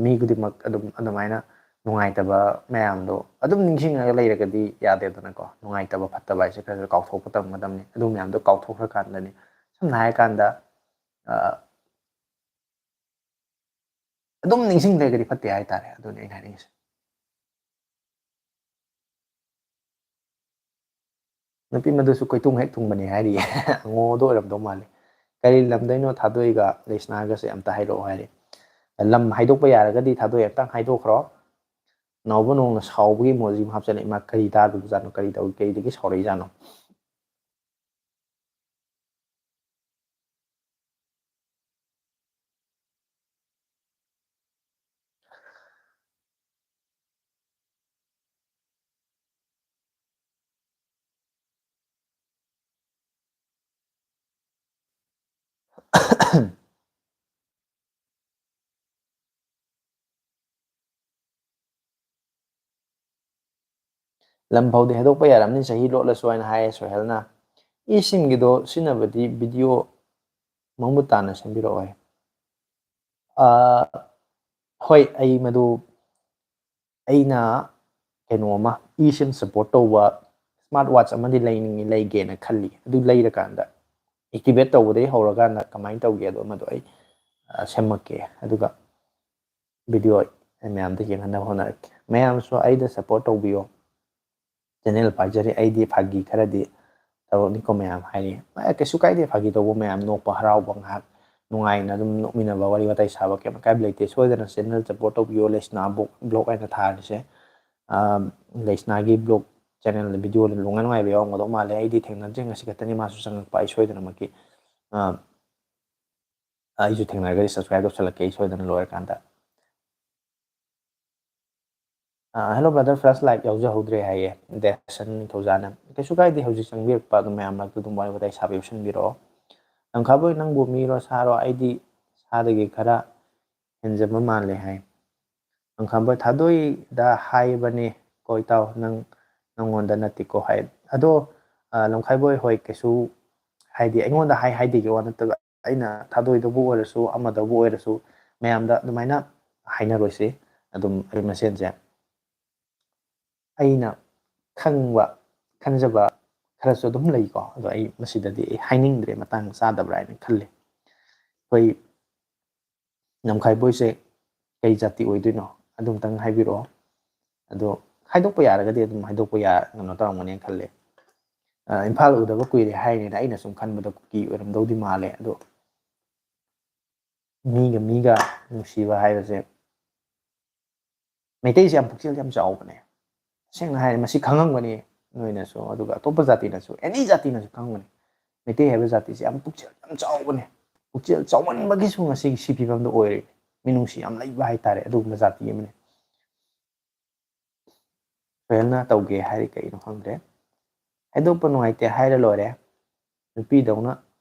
ꯃꯤ ꯈꯨꯗꯤꯡꯃꯛ ꯑꯗꯨꯝ ꯑꯗꯨꯃꯥꯏꯅ ꯅꯨꯡꯉꯥꯏꯇꯕ ꯃꯌꯥꯝꯗꯣ ꯑꯗꯨꯝ ꯅꯤꯡꯁꯤꯡꯉꯒ ꯂꯩꯔꯒꯗꯤ ꯌꯥꯗꯦꯗꯅꯀꯣ꯫ ꯅꯨꯡꯉꯥꯏꯇꯕ ꯐꯠꯇꯕ ꯍꯥꯏꯁꯦ ꯈꯔ ꯈꯔ ꯀꯥꯎꯊꯣꯛꯄ ꯇꯝꯒꯗꯕꯅꯤ꯫ ꯑꯗꯨ ꯃꯌꯥꯝꯗꯣ ꯀꯥꯎꯊꯣꯛꯈ꯭ꯔꯀꯥꯟꯗꯅꯤ, ꯁꯝꯅ ꯍꯥꯏꯔꯀꯥꯟꯗ, ꯑ, ꯑꯗꯨꯝ ꯅꯤꯡꯁꯤꯡ ꯂꯩꯔꯒꯗꯤ ꯐꯠꯇꯦ ꯍꯥꯏꯇꯥꯔꯦ꯫ ꯑꯗꯨꯅꯤ ꯑꯩꯅ ꯍꯥꯏꯅꯤꯡꯉꯤꯁꯦ꯫ ꯅꯨꯄꯤ ꯃꯗꯨꯁꯨ ꯀꯣꯏꯊꯨꯡ ꯍꯦꯛ ꯊꯨꯡꯕꯅꯤ ꯍꯥꯏꯔꯤꯌꯦ꯫ ꯑꯉꯣꯗꯣ ꯑꯣꯏꯔꯝꯗꯧ ꯃꯥꯜꯂꯤ꯫ ꯀꯔꯤ ꯂꯝꯗꯩꯅꯣ ꯊꯥꯗꯣꯏꯒ ꯂꯩꯁꯅꯥꯒꯁꯦ ꯑꯝꯇ ꯍꯥꯏꯔꯛꯑꯣ ꯍꯥꯏꯔꯤ꯫ ꯂꯝ ꯍꯥꯏꯗꯣꯛꯄ ꯌꯥꯔꯒꯗꯤ ꯊꯥꯗꯣꯏ ꯑꯝꯇꯪ ꯍꯥꯏꯗꯣꯛꯈ꯭ꯔꯣ꯫ ꯅꯥꯎꯕ ꯅꯣꯡꯅ ꯁꯥꯎꯕꯒꯤ emoji ꯑꯃ ꯍꯥꯞꯆꯜꯂꯛꯑꯦ꯫ ꯏꯃꯥ, ꯀꯔꯤ ꯇꯥꯗꯕꯖꯥꯠꯅꯣ? ꯀꯔꯤ ꯇꯧ-, ꯀꯔꯤꯗꯒꯤ ꯁꯥꯎꯔꯛꯏꯖꯥꯠꯅꯣ? ꯂꯝ ꯐꯥꯎꯗꯤ ꯍꯥꯏꯗꯣꯛꯄ ꯌꯥꯔꯝꯅꯤ, ꯆꯍꯤ ꯂꯣꯠꯂꯁꯨ ꯍꯥꯏꯅ ꯍꯥꯏꯌꯦ ꯁꯣꯍꯦꯜꯅ꯫ eSIM-ꯒꯤꯗꯣ ꯁꯤꯖꯤꯟꯅꯕꯗꯤ video ꯃꯃꯨꯠ ꯇꯥꯅ ꯁꯦꯝꯕꯤꯔꯛꯑꯣ ꯍꯥꯏ꯫ ꯑꯥ, ꯍꯣꯏ, ꯑꯩ ꯃꯗꯨ, ꯑꯩꯅ ꯀꯩꯅꯣ ꯑꯃ, eSIM support ꯇꯧꯕ smart watch ꯑꯃꯗꯤ ꯂꯩꯅꯤꯡꯉꯤ, ꯂꯩꯒꯦꯅ ꯈꯜꯂꯤ꯫ ꯑꯗꯨ ꯂꯩꯔꯀꯥꯟꯗ activate ꯇꯧꯕꯗꯒꯤ ꯍꯧꯔꯀꯥꯟꯗ ꯀꯃꯥꯏꯅ ꯇꯧꯒꯦ ꯑꯗꯣ ꯃꯗꯨ ꯑꯩ, ꯑ, ꯁꯦꯝꯃꯛꯀꯦ꯫ ꯑꯗꯨꯒ video ꯑꯩ ꯃꯌꯥꯝꯗ ꯌꯦꯡꯍꯟꯅꯕ ꯍꯣꯠꯅꯔꯛꯀꯦ꯫ ꯃꯌꯥꯝꯁꯨ ꯑꯩꯗ support ꯇꯧꯕꯤꯌꯣ꯫ channel ꯄꯥꯏꯖꯔꯤ, ꯑꯩꯗꯤ ꯐꯥꯒꯤ ꯈꯔꯗꯤ ꯇꯧꯔꯛꯅꯤꯀꯣ ꯃꯌꯥꯝ ꯍꯥꯏꯔꯤ꯫ ꯑꯦ, ꯀꯩꯁꯨ ꯀꯥꯏꯗꯦ, ꯐꯥꯒꯤ ꯇꯧꯕ ꯃꯌꯥꯝ, ꯅꯣꯛꯄ ꯍꯔꯥꯎꯕ ꯉꯥꯏꯍꯥꯛ ꯅꯨꯡꯉꯥꯏꯅ ꯑꯗꯨꯝ ꯅꯣꯛꯃꯤꯟꯅꯕ, ꯋꯥꯔꯤ ꯋꯥꯇꯥꯏ ꯁꯥꯕ ꯀꯩꯝ ꯑꯀꯥꯏꯕ ꯂꯩꯇꯦ꯫ ꯁꯣꯏꯗꯅ channel support ꯇꯧꯕꯤꯌꯣ, ꯂꯩꯁꯅꯥ vlog, vlog ꯍꯥꯏꯅ ꯊꯥꯔꯤꯁꯦ꯫ ꯑꯥ, ꯂꯩꯁꯅꯥꯒꯤ vlog channel video ꯅꯨꯡꯉꯥꯏ ꯅꯨꯡꯉꯥꯏꯕ ꯌꯥꯎꯔꯝꯒꯗꯧ ꯃꯥꯜꯂꯦ꯫ ꯑꯩꯗꯤ ꯊꯦꯡꯅꯗ꯭ꯔꯤ, ꯉꯁꯤ ꯈꯛꯇꯅꯤ ꯃꯥꯁꯨ ꯆꯪꯉꯛꯄ꯫ ꯑꯩ ꯁꯣꯏꯗꯅꯃꯛꯀꯤ, ꯑꯥ, ꯑꯩꯁꯨ ꯊꯦꯡꯅꯔꯒꯗꯤ subscribe ꯇꯧꯁꯜꯂꯛꯀꯦ ꯑꯩ ꯁꯣꯏꯗꯅ ꯂꯣꯏꯔꯀꯥꯟꯗ꯫ ꯑꯥ, "Hello brother, first like ꯌꯥꯎꯖꯍꯧꯗ꯭ꯔꯦ" ꯍꯥꯏꯌꯦ ꯗꯦꯁꯟ ꯅꯤꯡꯊꯧꯖꯥꯅ꯫ ꯀꯩꯁꯨ ꯀꯥꯏꯗꯦ, ꯍꯧꯖꯤꯛ ꯆꯪꯕꯤꯔꯛꯄ ꯑꯗꯨꯝ ꯃꯌꯥꯝ ꯃꯔꯛꯇ ꯑꯗꯨꯝ ꯋꯥꯔꯤ ꯋꯥꯇꯥꯏ ꯁꯥꯕꯤꯕ ꯁꯤꯟꯕꯤꯔꯛꯑꯣ꯫ ꯂꯝꯈꯥꯕꯣꯏ, ꯅꯪꯕꯨ ꯃꯤꯔꯣ ꯁꯥꯔꯣ? ꯑꯩꯗꯤ ꯁꯥꯗꯒꯤ ꯈꯔ ꯍꯦꯟꯖꯕ ꯃꯥꯜꯂꯦ ꯍꯥꯏ꯫ ꯂꯝꯈꯥꯕꯣꯏ, "ꯊꯥꯗꯣꯏꯗ ꯍꯥꯏꯕꯅꯦ ꯀꯣ ꯏꯇꯥꯎ, ꯅꯪ, ꯅꯪꯉꯣꯟꯗ ꯅꯠꯇꯦꯀꯣ" ꯍꯥꯏ꯫ ꯑꯗꯣ, ꯑꯥ, ꯂꯝꯈꯥꯏꯕꯣꯏ, ꯍꯣꯏ, ꯀꯩꯁꯨ ꯍꯥꯏꯗꯤ ꯑꯩꯉꯣꯟꯗ ꯍꯥꯏ ꯍꯥꯏꯗꯦꯒꯤ ꯋꯥ ꯅꯠꯇꯕ, ꯑꯩꯅ ꯊꯥꯗꯣꯏꯗꯕꯨ ꯑꯣꯏꯔꯁꯨ ꯑꯃꯗꯕꯨ ꯑꯣꯏꯔꯁꯨ ꯃꯌꯥꯝꯗ ꯑꯗꯨꯃꯥꯏꯅ ꯍꯥꯏꯅꯔꯣꯏꯁꯤ꯫ ꯑꯗꯨꯝ ꯑꯩ ꯃꯁꯦꯟꯁꯦ ꯑꯩꯅ ꯈꯪꯕ, ꯈꯟꯖꯕ ꯈꯔꯁꯨ ꯑꯗꯨꯝ ꯂꯩꯀꯣ꯫ ꯑꯗꯣ ꯑꯩ ꯃꯁꯤꯗꯗꯤ ꯑꯩ ꯍꯥꯏꯅꯤꯡꯗ꯭ꯔꯦ, ꯃꯇꯥꯡ ꯆꯥꯗꯕ꯭ꯔꯥ ꯍꯥꯏꯅ ꯈꯜꯂꯤ꯫ ꯑꯩꯈꯣꯏ ꯅꯝꯈꯥꯏ ꯕꯣꯏꯁꯦ ꯀꯩ ꯖꯥꯇꯤ ꯑꯣꯏꯗꯣꯏꯅꯣ? ꯑꯗꯨꯝꯇꯪ ꯍꯥꯏꯕꯤꯔꯛꯑꯣ꯫ ꯑꯗꯣ ꯍꯥꯏꯗꯣꯛꯄ ꯌꯥꯔꯒꯗꯤ ꯑꯗꯨꯝ ꯍꯥꯏꯗꯣꯛꯄ ꯌꯥ-, ꯀꯩꯅꯣ ꯇꯧꯔꯝꯒꯅꯦꯅ ꯈꯜꯂꯦ꯫ ꯑ, ꯏꯝꯐꯥꯜ ꯎꯗꯕ ꯀꯨꯏꯔꯦ ꯍꯥꯏꯔꯤꯅꯤꯅ ꯑꯩꯅ ꯁꯨꯝ ꯈꯟꯕꯗ ꯀꯨꯀꯤ ꯑꯣꯏꯔꯝꯗꯧꯗꯤ ꯃꯥꯜꯂꯦ꯫ ꯑꯗꯣ ꯃꯤꯒ ꯃꯤꯒ ꯅꯨꯡꯁꯤꯕ ꯍꯥꯏꯕꯁꯦ, ꯃꯩꯇꯩꯁꯦ ꯌꯥꯝ ꯄꯨꯛꯆꯦꯜ ꯌꯥꯝ ꯆꯥꯎꯕꯅꯦ꯫ ꯁꯦꯡꯅ ꯍꯥꯏꯔꯗꯤ ꯃꯁꯤ ꯈꯪꯉꯝꯒꯅꯤ ꯅꯣꯏꯅꯁꯨ, ꯑꯗꯨꯒ ꯑꯇꯣꯞꯄ ꯖꯥꯇꯤꯅꯁꯨ, ꯑꯦꯅꯤ ꯖꯥꯇꯤꯅꯁꯨ ꯈꯪꯉꯝꯒꯅꯤ꯫ ꯃꯩꯇꯩ ꯍꯥꯏꯕ ꯖꯥꯇꯤꯁꯦ ꯌꯥꯝ ꯄꯨꯛꯆꯦꯜ ꯌꯥꯝ ꯆꯥꯎꯕꯅꯦ꯫ ꯄꯨꯛꯆꯦꯜ ꯆꯥꯎꯃꯟꯕꯒꯤꯁꯨ ꯉꯁꯤꯒꯤ ꯁꯤ ꯐꯤꯕꯝꯗ ꯑꯣꯏꯔꯤꯅꯦ꯫ ꯃꯤꯅꯨꯡꯁꯤ ꯌꯥꯝ ꯂꯩꯕ ꯍꯥꯏꯇꯥꯔꯦ, ꯑꯗꯨꯒꯨꯝꯕ ꯖꯥꯇꯤ ꯑꯃꯅꯤ꯫ ꯁꯣꯍꯦꯜꯅ ꯇꯧꯒꯦ ꯍꯥꯏꯔꯤ ꯀꯩꯅꯣ ꯈꯪꯗ꯭ꯔꯦ꯫ ꯍꯥꯏꯗꯣꯛꯄ ꯅꯨꯡꯉꯥꯏꯇꯦ ꯍꯥꯏꯔ ꯂꯣꯏꯔꯦ꯫ ꯅꯨꯄꯤꯗꯧꯅ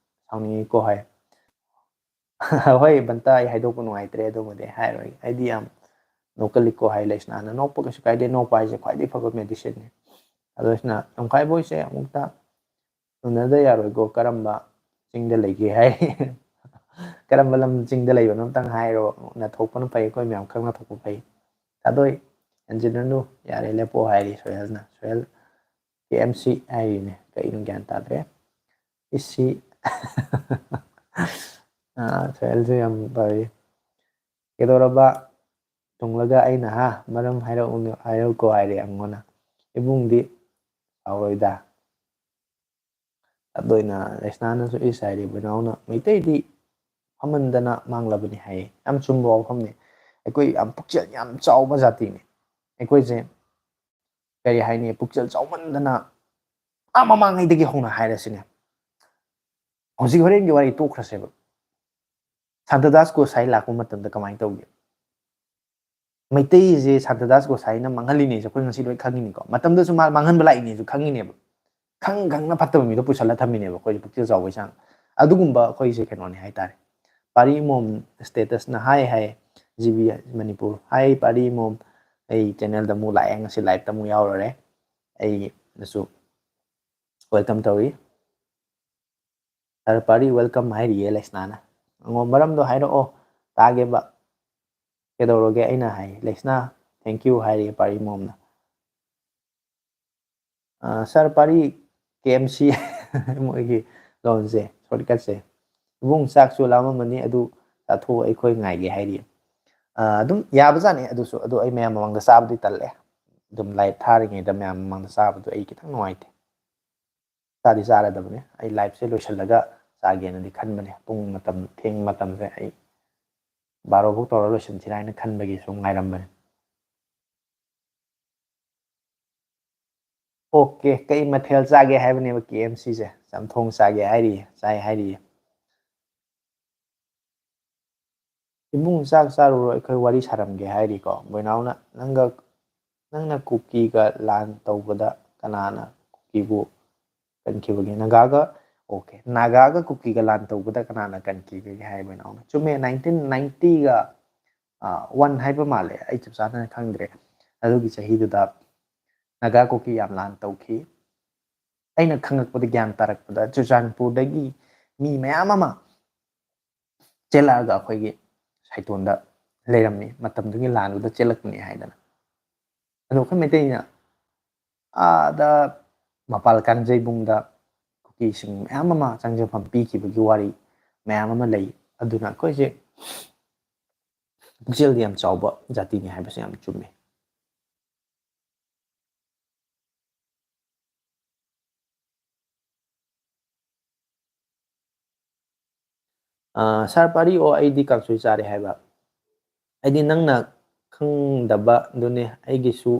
ꯁꯥꯎꯅꯤꯡꯉꯤꯀꯣ ꯍꯥꯏ꯫ ꯍꯣꯏ ꯕꯟꯇ, ꯑꯩ ꯍꯥꯏꯗꯣꯛꯄ ꯅꯨꯡꯉꯥꯏꯇ꯭ꯔꯦ, ꯑꯗꯨꯃꯗꯤ ꯍꯥꯏꯔꯣꯏ꯫ ꯑꯩꯗꯤ ꯌꯥꯝ ꯅꯣꯛꯀꯜꯂꯤꯀꯣ ꯍꯥꯏ ꯂꯩꯁꯅꯥꯅ꯫ ꯅꯣꯛꯄ ꯀꯩꯁꯨ ꯀꯥꯏꯗꯦ, ꯅꯣꯛꯄ ꯍꯥꯏꯁꯦ ꯈ꯭ꯋꯥꯏꯗꯒꯤ ꯐꯕ ꯃꯦꯗꯤꯁꯤꯟꯅꯤ꯫ ꯑꯗꯣ ꯁꯤꯅ ꯅꯝꯈꯥꯏ ꯕꯣꯏꯁꯦ ꯑꯃꯨꯛꯇ ꯎꯅꯗ ꯌꯥꯔꯣꯏꯀꯣ, ꯀꯔꯝꯕ ꯆꯤꯡꯗ ꯂꯩꯒꯦ ꯍꯥꯏ꯫ ꯀꯔꯝꯕ ꯂꯝ ꯆꯤꯡꯗ ꯂꯩꯕꯅꯣ ꯑꯝꯇꯪ ꯍꯥꯏꯔꯣ, ꯎꯅꯊꯣꯛꯄꯅ ꯐꯩ, ꯑꯩꯈꯣꯏ ꯃꯌꯥꯝ ꯈꯪꯅꯊꯣꯛꯄ ꯐꯩ꯫ ꯊꯥꯗꯣꯏ, ꯍꯦꯟꯖꯤꯟꯅꯅꯨ, ꯌꯥꯔꯦ ꯂꯦꯞꯄꯣ ꯍꯥꯏꯔꯤ ꯁꯣꯍꯦꯜꯅ꯫ ꯁꯣꯍꯦꯜ ꯀꯦ ꯑꯦꯝ ꯁꯤ ꯍꯥꯏꯔꯤꯅꯦ, ꯀꯩꯅꯣ ꯒ꯭ꯌꯥꯟ ꯇꯥꯗ꯭ꯔꯦ꯫ ꯏꯁꯤ꯫ ꯑꯥ, ꯁꯣꯍꯦꯜꯁꯨ ꯌꯥꯝ ꯐꯔꯤ꯫ ꯀꯩꯗꯧꯔꯕ? ꯇꯨꯡꯂꯒ ꯑꯩꯅ, ꯍꯥ, ꯃꯔꯝ ꯍꯥꯏꯔꯛꯎꯅꯦ, ꯍꯥꯏꯔꯛꯎꯀꯣ ꯍꯥꯏꯔꯦ ꯑꯉꯣꯟꯅ꯫ ꯏꯕꯨꯡꯗꯤ ꯁꯥꯎꯔꯣꯏꯗ꯫ ꯑꯗꯨ ꯑꯣꯏꯅ ꯂꯩꯁꯅꯥꯅꯁꯨ ꯏꯁ ꯍꯥꯏꯔꯤ, ꯕꯤꯅꯥꯎꯅ ꯃꯩꯇꯩꯗꯤ ꯐꯝꯍꯟꯗꯅ ꯃꯥꯡꯂꯕꯅꯤ ꯍꯥꯏꯌꯦ꯫ ꯌꯥꯝ ꯆꯨꯝꯕ ꯋꯥꯐꯝꯅꯤ꯫ ꯑꯩꯈꯣꯏ ꯌꯥꯝ ꯄꯨꯛꯆꯦꯜ ꯌꯥꯝ ꯆꯥꯎꯕ ꯖꯥꯇꯤꯅꯤ꯫ ꯑꯩꯈꯣꯏꯁꯦ ꯀꯔꯤ ꯍꯥꯏꯅꯤ, ꯄꯨꯛꯆꯦꯜ ꯆꯥꯎꯃꯟꯗꯅ ꯑꯥ ꯃꯃꯥꯡꯉꯩꯗꯒꯤ ꯍꯧꯅ ꯍꯥꯏꯔꯁꯤꯅꯦ꯫ ꯍꯧꯖꯤꯛ ꯍꯣꯔꯦꯟꯒꯤ ꯋꯥꯔꯤ ꯇꯣꯛꯈ꯭ꯔꯁꯦꯕ꯫ ꯁꯥꯟꯇꯗꯥꯁ ꯒꯣꯁꯥꯏ ꯂꯥꯛꯄ ꯃꯇꯝꯗ ꯀꯃꯥꯏꯅ ꯇꯧꯒꯦ? ꯃꯩꯇꯩꯁꯦ ꯁꯥꯟꯇꯗꯥꯁ ꯒꯣꯁꯥꯏꯅ ꯃꯥꯡꯍꯜꯂꯤꯅꯦꯁꯦ ꯑꯩꯈꯣꯏ ꯉꯁꯤ ꯂꯣꯏ ꯈꯪꯉꯤꯅꯤꯀꯣ꯫ ꯃꯇꯝꯗꯁꯨ ꯃꯥ ꯃꯥꯡꯍꯟꯕ ꯂꯥꯛꯏꯅꯦꯁꯨ ꯈꯪꯉꯤꯅꯦꯕ꯫ ꯈꯪ ꯈꯪꯅ ꯐꯠꯇꯕ ꯃꯤꯗꯣ ꯄꯨꯁꯜꯂ ꯊꯝꯃꯤꯅꯦꯕ ꯑꯩꯈꯣꯏꯁꯦ, ꯄꯨꯛꯆꯦꯜ ꯆꯥꯎꯕꯩ ꯆꯥꯡ꯫ ꯑꯗꯨꯒꯨꯝꯕ ꯑꯩꯈꯣꯏꯁꯦ ꯀꯩꯅꯣꯅꯦ ꯍꯥꯏꯇꯥꯔꯦ꯫ ꯄꯥꯔꯤ ꯃꯣꯝ ꯁ꯭ꯇꯦꯇꯁꯅ ꯍꯥꯏ ꯍꯥꯏ, ꯖꯤ ꯕꯤ ꯃꯅꯤꯄꯨꯔ꯫ ꯍꯥꯏ ꯄꯥꯔꯤ ꯃꯣꯝ, ꯑꯩ ꯆꯦꯅꯦꯜꯗ ꯑꯃꯨꯛ ꯂꯥꯛꯑꯦ, ꯉꯁꯤ ꯂꯥꯏꯞꯇ ꯑꯃꯨꯛ ꯌꯥꯎꯔꯨꯔꯦ꯫ ꯑꯩꯅꯁꯨ ꯋꯦꯜꯀꯝ ꯇꯧꯔꯤ꯫ ꯁꯥꯔ ꯄꯥꯔꯤ ꯋꯦꯜꯀꯝ ꯍꯥꯏꯔꯤꯌꯦ ꯂꯩꯁꯅꯥꯅ꯫ ꯑꯉꯣ ꯃꯔꯝꯗꯣ ꯍꯥꯏꯔꯛꯑꯣ ꯇꯥꯒꯦꯕ꯫ "ꯀꯩꯗꯧꯔꯒꯦ?" ꯑꯩꯅ ꯍꯥꯏ꯫ "ꯂꯩꯁꯅꯥ, thank you," ꯍꯥꯏꯔꯛꯑꯦ ꯄꯥꯔꯤ ꯃꯣꯝꯅ꯫ "ꯑ, ꯁꯥꯔ ꯄꯥꯔꯤ, ꯀꯦ ꯑꯦꯝ ꯁꯤ," ꯃꯣꯏꯒꯤ ꯂꯣꯟꯁꯦ, shortcutꯁꯦ꯫ "ꯏꯕꯨꯡ, ꯆꯥꯛꯁꯨ ꯂꯥꯝꯃꯝꯃꯅꯤ, ꯑꯗꯨ ꯆꯥꯊꯣꯛꯑꯣ, ꯑꯩꯈꯣꯏ ꯉꯥꯏꯒꯦ," ꯍꯥꯏꯔꯤ꯫ ꯑ, ꯑꯗꯨꯝ ꯌꯥꯕꯖꯥꯠꯅꯤ ꯑꯗꯨꯁꯨ, ꯑꯗꯣ ꯑꯩ ꯃꯌꯥꯝ ꯃꯃꯥꯡꯗ ꯆꯥꯕꯗꯤ ꯇꯜꯂꯦ꯫ ꯑꯗꯨꯝ live ꯊꯥꯔꯤꯉꯩꯗ ꯃꯌꯥꯝ ꯃꯃꯥꯡꯗ ꯆꯥꯕꯗꯣ ꯑꯩ ꯈꯤꯇꯪ ꯅꯨꯡꯉꯥꯏꯇꯦ꯫ ꯆꯥꯗꯤ ꯆꯥꯔꯗꯕꯅꯦ꯫ ꯑꯩ liveꯁꯦ ꯂꯣꯏꯁꯤꯜꯂꯒ ꯆꯥꯒꯦꯅꯗꯤ ꯈꯟꯕꯅꯦ꯫ ꯄꯨꯡ ꯃꯇꯝ, ꯊꯦꯡ ꯃꯇꯝꯁꯦ ꯑꯩ ꯕꯥꯔꯣ ꯐꯥꯎ ꯇꯧꯔ ꯂꯣꯏꯁꯤꯟꯁꯤꯔꯥ ꯍꯥꯏꯅ ꯈꯟꯕꯒꯤ ꯁꯨꯝ ꯉꯥꯏꯔꯝꯕꯅꯦ꯫ ꯑꯣꯀꯦ, ꯀꯩ ꯃꯊꯦꯜ ꯆꯥꯒꯦ ꯍꯥꯏꯕꯅꯦꯕ ꯀꯦ ꯑꯦꯝ ꯁꯤꯁꯦ? ꯆꯝꯊꯣꯡ ꯆꯥꯒꯦ ꯍꯥꯏꯔꯤꯌꯦ, ꯆꯥꯏ ꯍꯥꯏꯔꯤꯌꯦ꯫ "ꯏꯕꯨꯡ, ꯆꯥꯛ ꯆꯥꯔꯨꯔꯣ, ꯑꯩꯈꯣꯏ ꯋꯥꯔꯤ ꯁꯥꯔꯝꯒꯦ," ꯍꯥꯏꯔꯤꯀꯣ꯫ ꯕꯣꯏꯅꯥꯎꯅ, "ꯅꯪꯒ, ꯅꯪꯅ ꯀꯨꯀꯤꯒ ꯂꯥꯟ ꯇꯧꯕꯗ ꯀꯅꯥꯅ ꯀꯨꯀꯤꯕꯨ ꯀꯟꯈꯤꯕꯒꯦ?" ꯅꯥꯒꯥꯒ, ꯑꯣꯀꯦ, "ꯅꯥꯒꯥꯒ ꯀꯨꯀꯤꯒ ꯂꯥꯟ ꯇꯧꯕꯗ ꯀꯅꯥꯅ ꯀꯟꯈꯤꯕꯒꯦ?" ꯍꯥꯏ ꯕꯣꯏꯅꯥꯎꯅ꯫ ꯆꯨꯝꯃꯦ, nineteen ninetyꯒ, ꯑ, one ꯍꯥꯏꯕ ꯃꯥꯜꯂꯦ, ꯑꯩ ꯆꯞ ꯆꯥꯅ ꯈꯪꯗ꯭ꯔꯦ꯫ ꯑꯗꯨꯒꯤ ꯆꯍꯤꯗꯨꯗ ꯅꯥꯒꯥ ꯀꯨꯀꯤ ꯌꯥꯝ ꯂꯥꯟ ꯇꯧꯈꯤ꯫ ꯑꯩꯅ ꯈꯪꯉꯛꯄꯗ, ꯒ꯭ꯌꯥꯟ ꯇꯥꯔꯛꯄꯗ, ꯆꯨꯔꯆꯥꯟꯄꯨꯔꯗꯒꯤ ꯃꯤ ꯃꯌꯥꯝ ꯑꯃ ꯆꯦꯜꯂꯛꯑꯒ ꯑꯩꯈꯣꯏꯒꯤ ꯁꯥꯏꯇꯣꯟꯗ ꯂꯩꯔꯝꯃꯤ, ꯃꯇꯝꯗꯨꯒꯤ ꯂꯥꯟꯗꯨꯗ ꯆꯦꯜꯂꯛꯄꯅꯤ ꯍꯥꯏꯗꯅ꯫ ꯑꯗꯣ ꯑꯩꯈꯣꯏ ꯃꯩꯇꯩꯅ ꯑꯥꯗ ꯃꯄꯥꯜ ꯀꯥꯡꯖꯩꯕꯨꯡꯗ ꯀꯨꯀꯤꯁꯤꯡ ꯃꯌꯥꯝ ꯑꯃ ꯆꯪꯖꯐꯝ ꯄꯤꯈꯤꯕꯒꯤ ꯋꯥꯔꯤ ꯃꯌꯥꯝ ꯑꯃ ꯂꯩ꯫ ꯑꯗꯨꯅ ꯑꯩꯈꯣꯏꯁꯦ ꯄꯨꯛꯆꯦꯜꯗꯤ ꯌꯥꯝ ꯆꯥꯎꯕ ꯖꯥꯇꯤꯅꯤ ꯍꯥꯏꯕꯁꯦ ꯌꯥꯝ ꯆꯨꯝꯃꯤ꯫ ꯑ, "ꯁꯥꯔ ꯄꯥꯔꯤ, ꯑꯣ, ꯑꯩꯗꯤ ꯀꯥꯡꯁꯣꯏ ꯆꯥꯔꯦ ꯍꯥꯏꯕ꯫ ꯑꯩꯗꯤ ꯅꯪꯅ ꯈꯪꯗꯕꯗꯨꯅꯦ, ꯑꯩꯒꯤꯁꯨ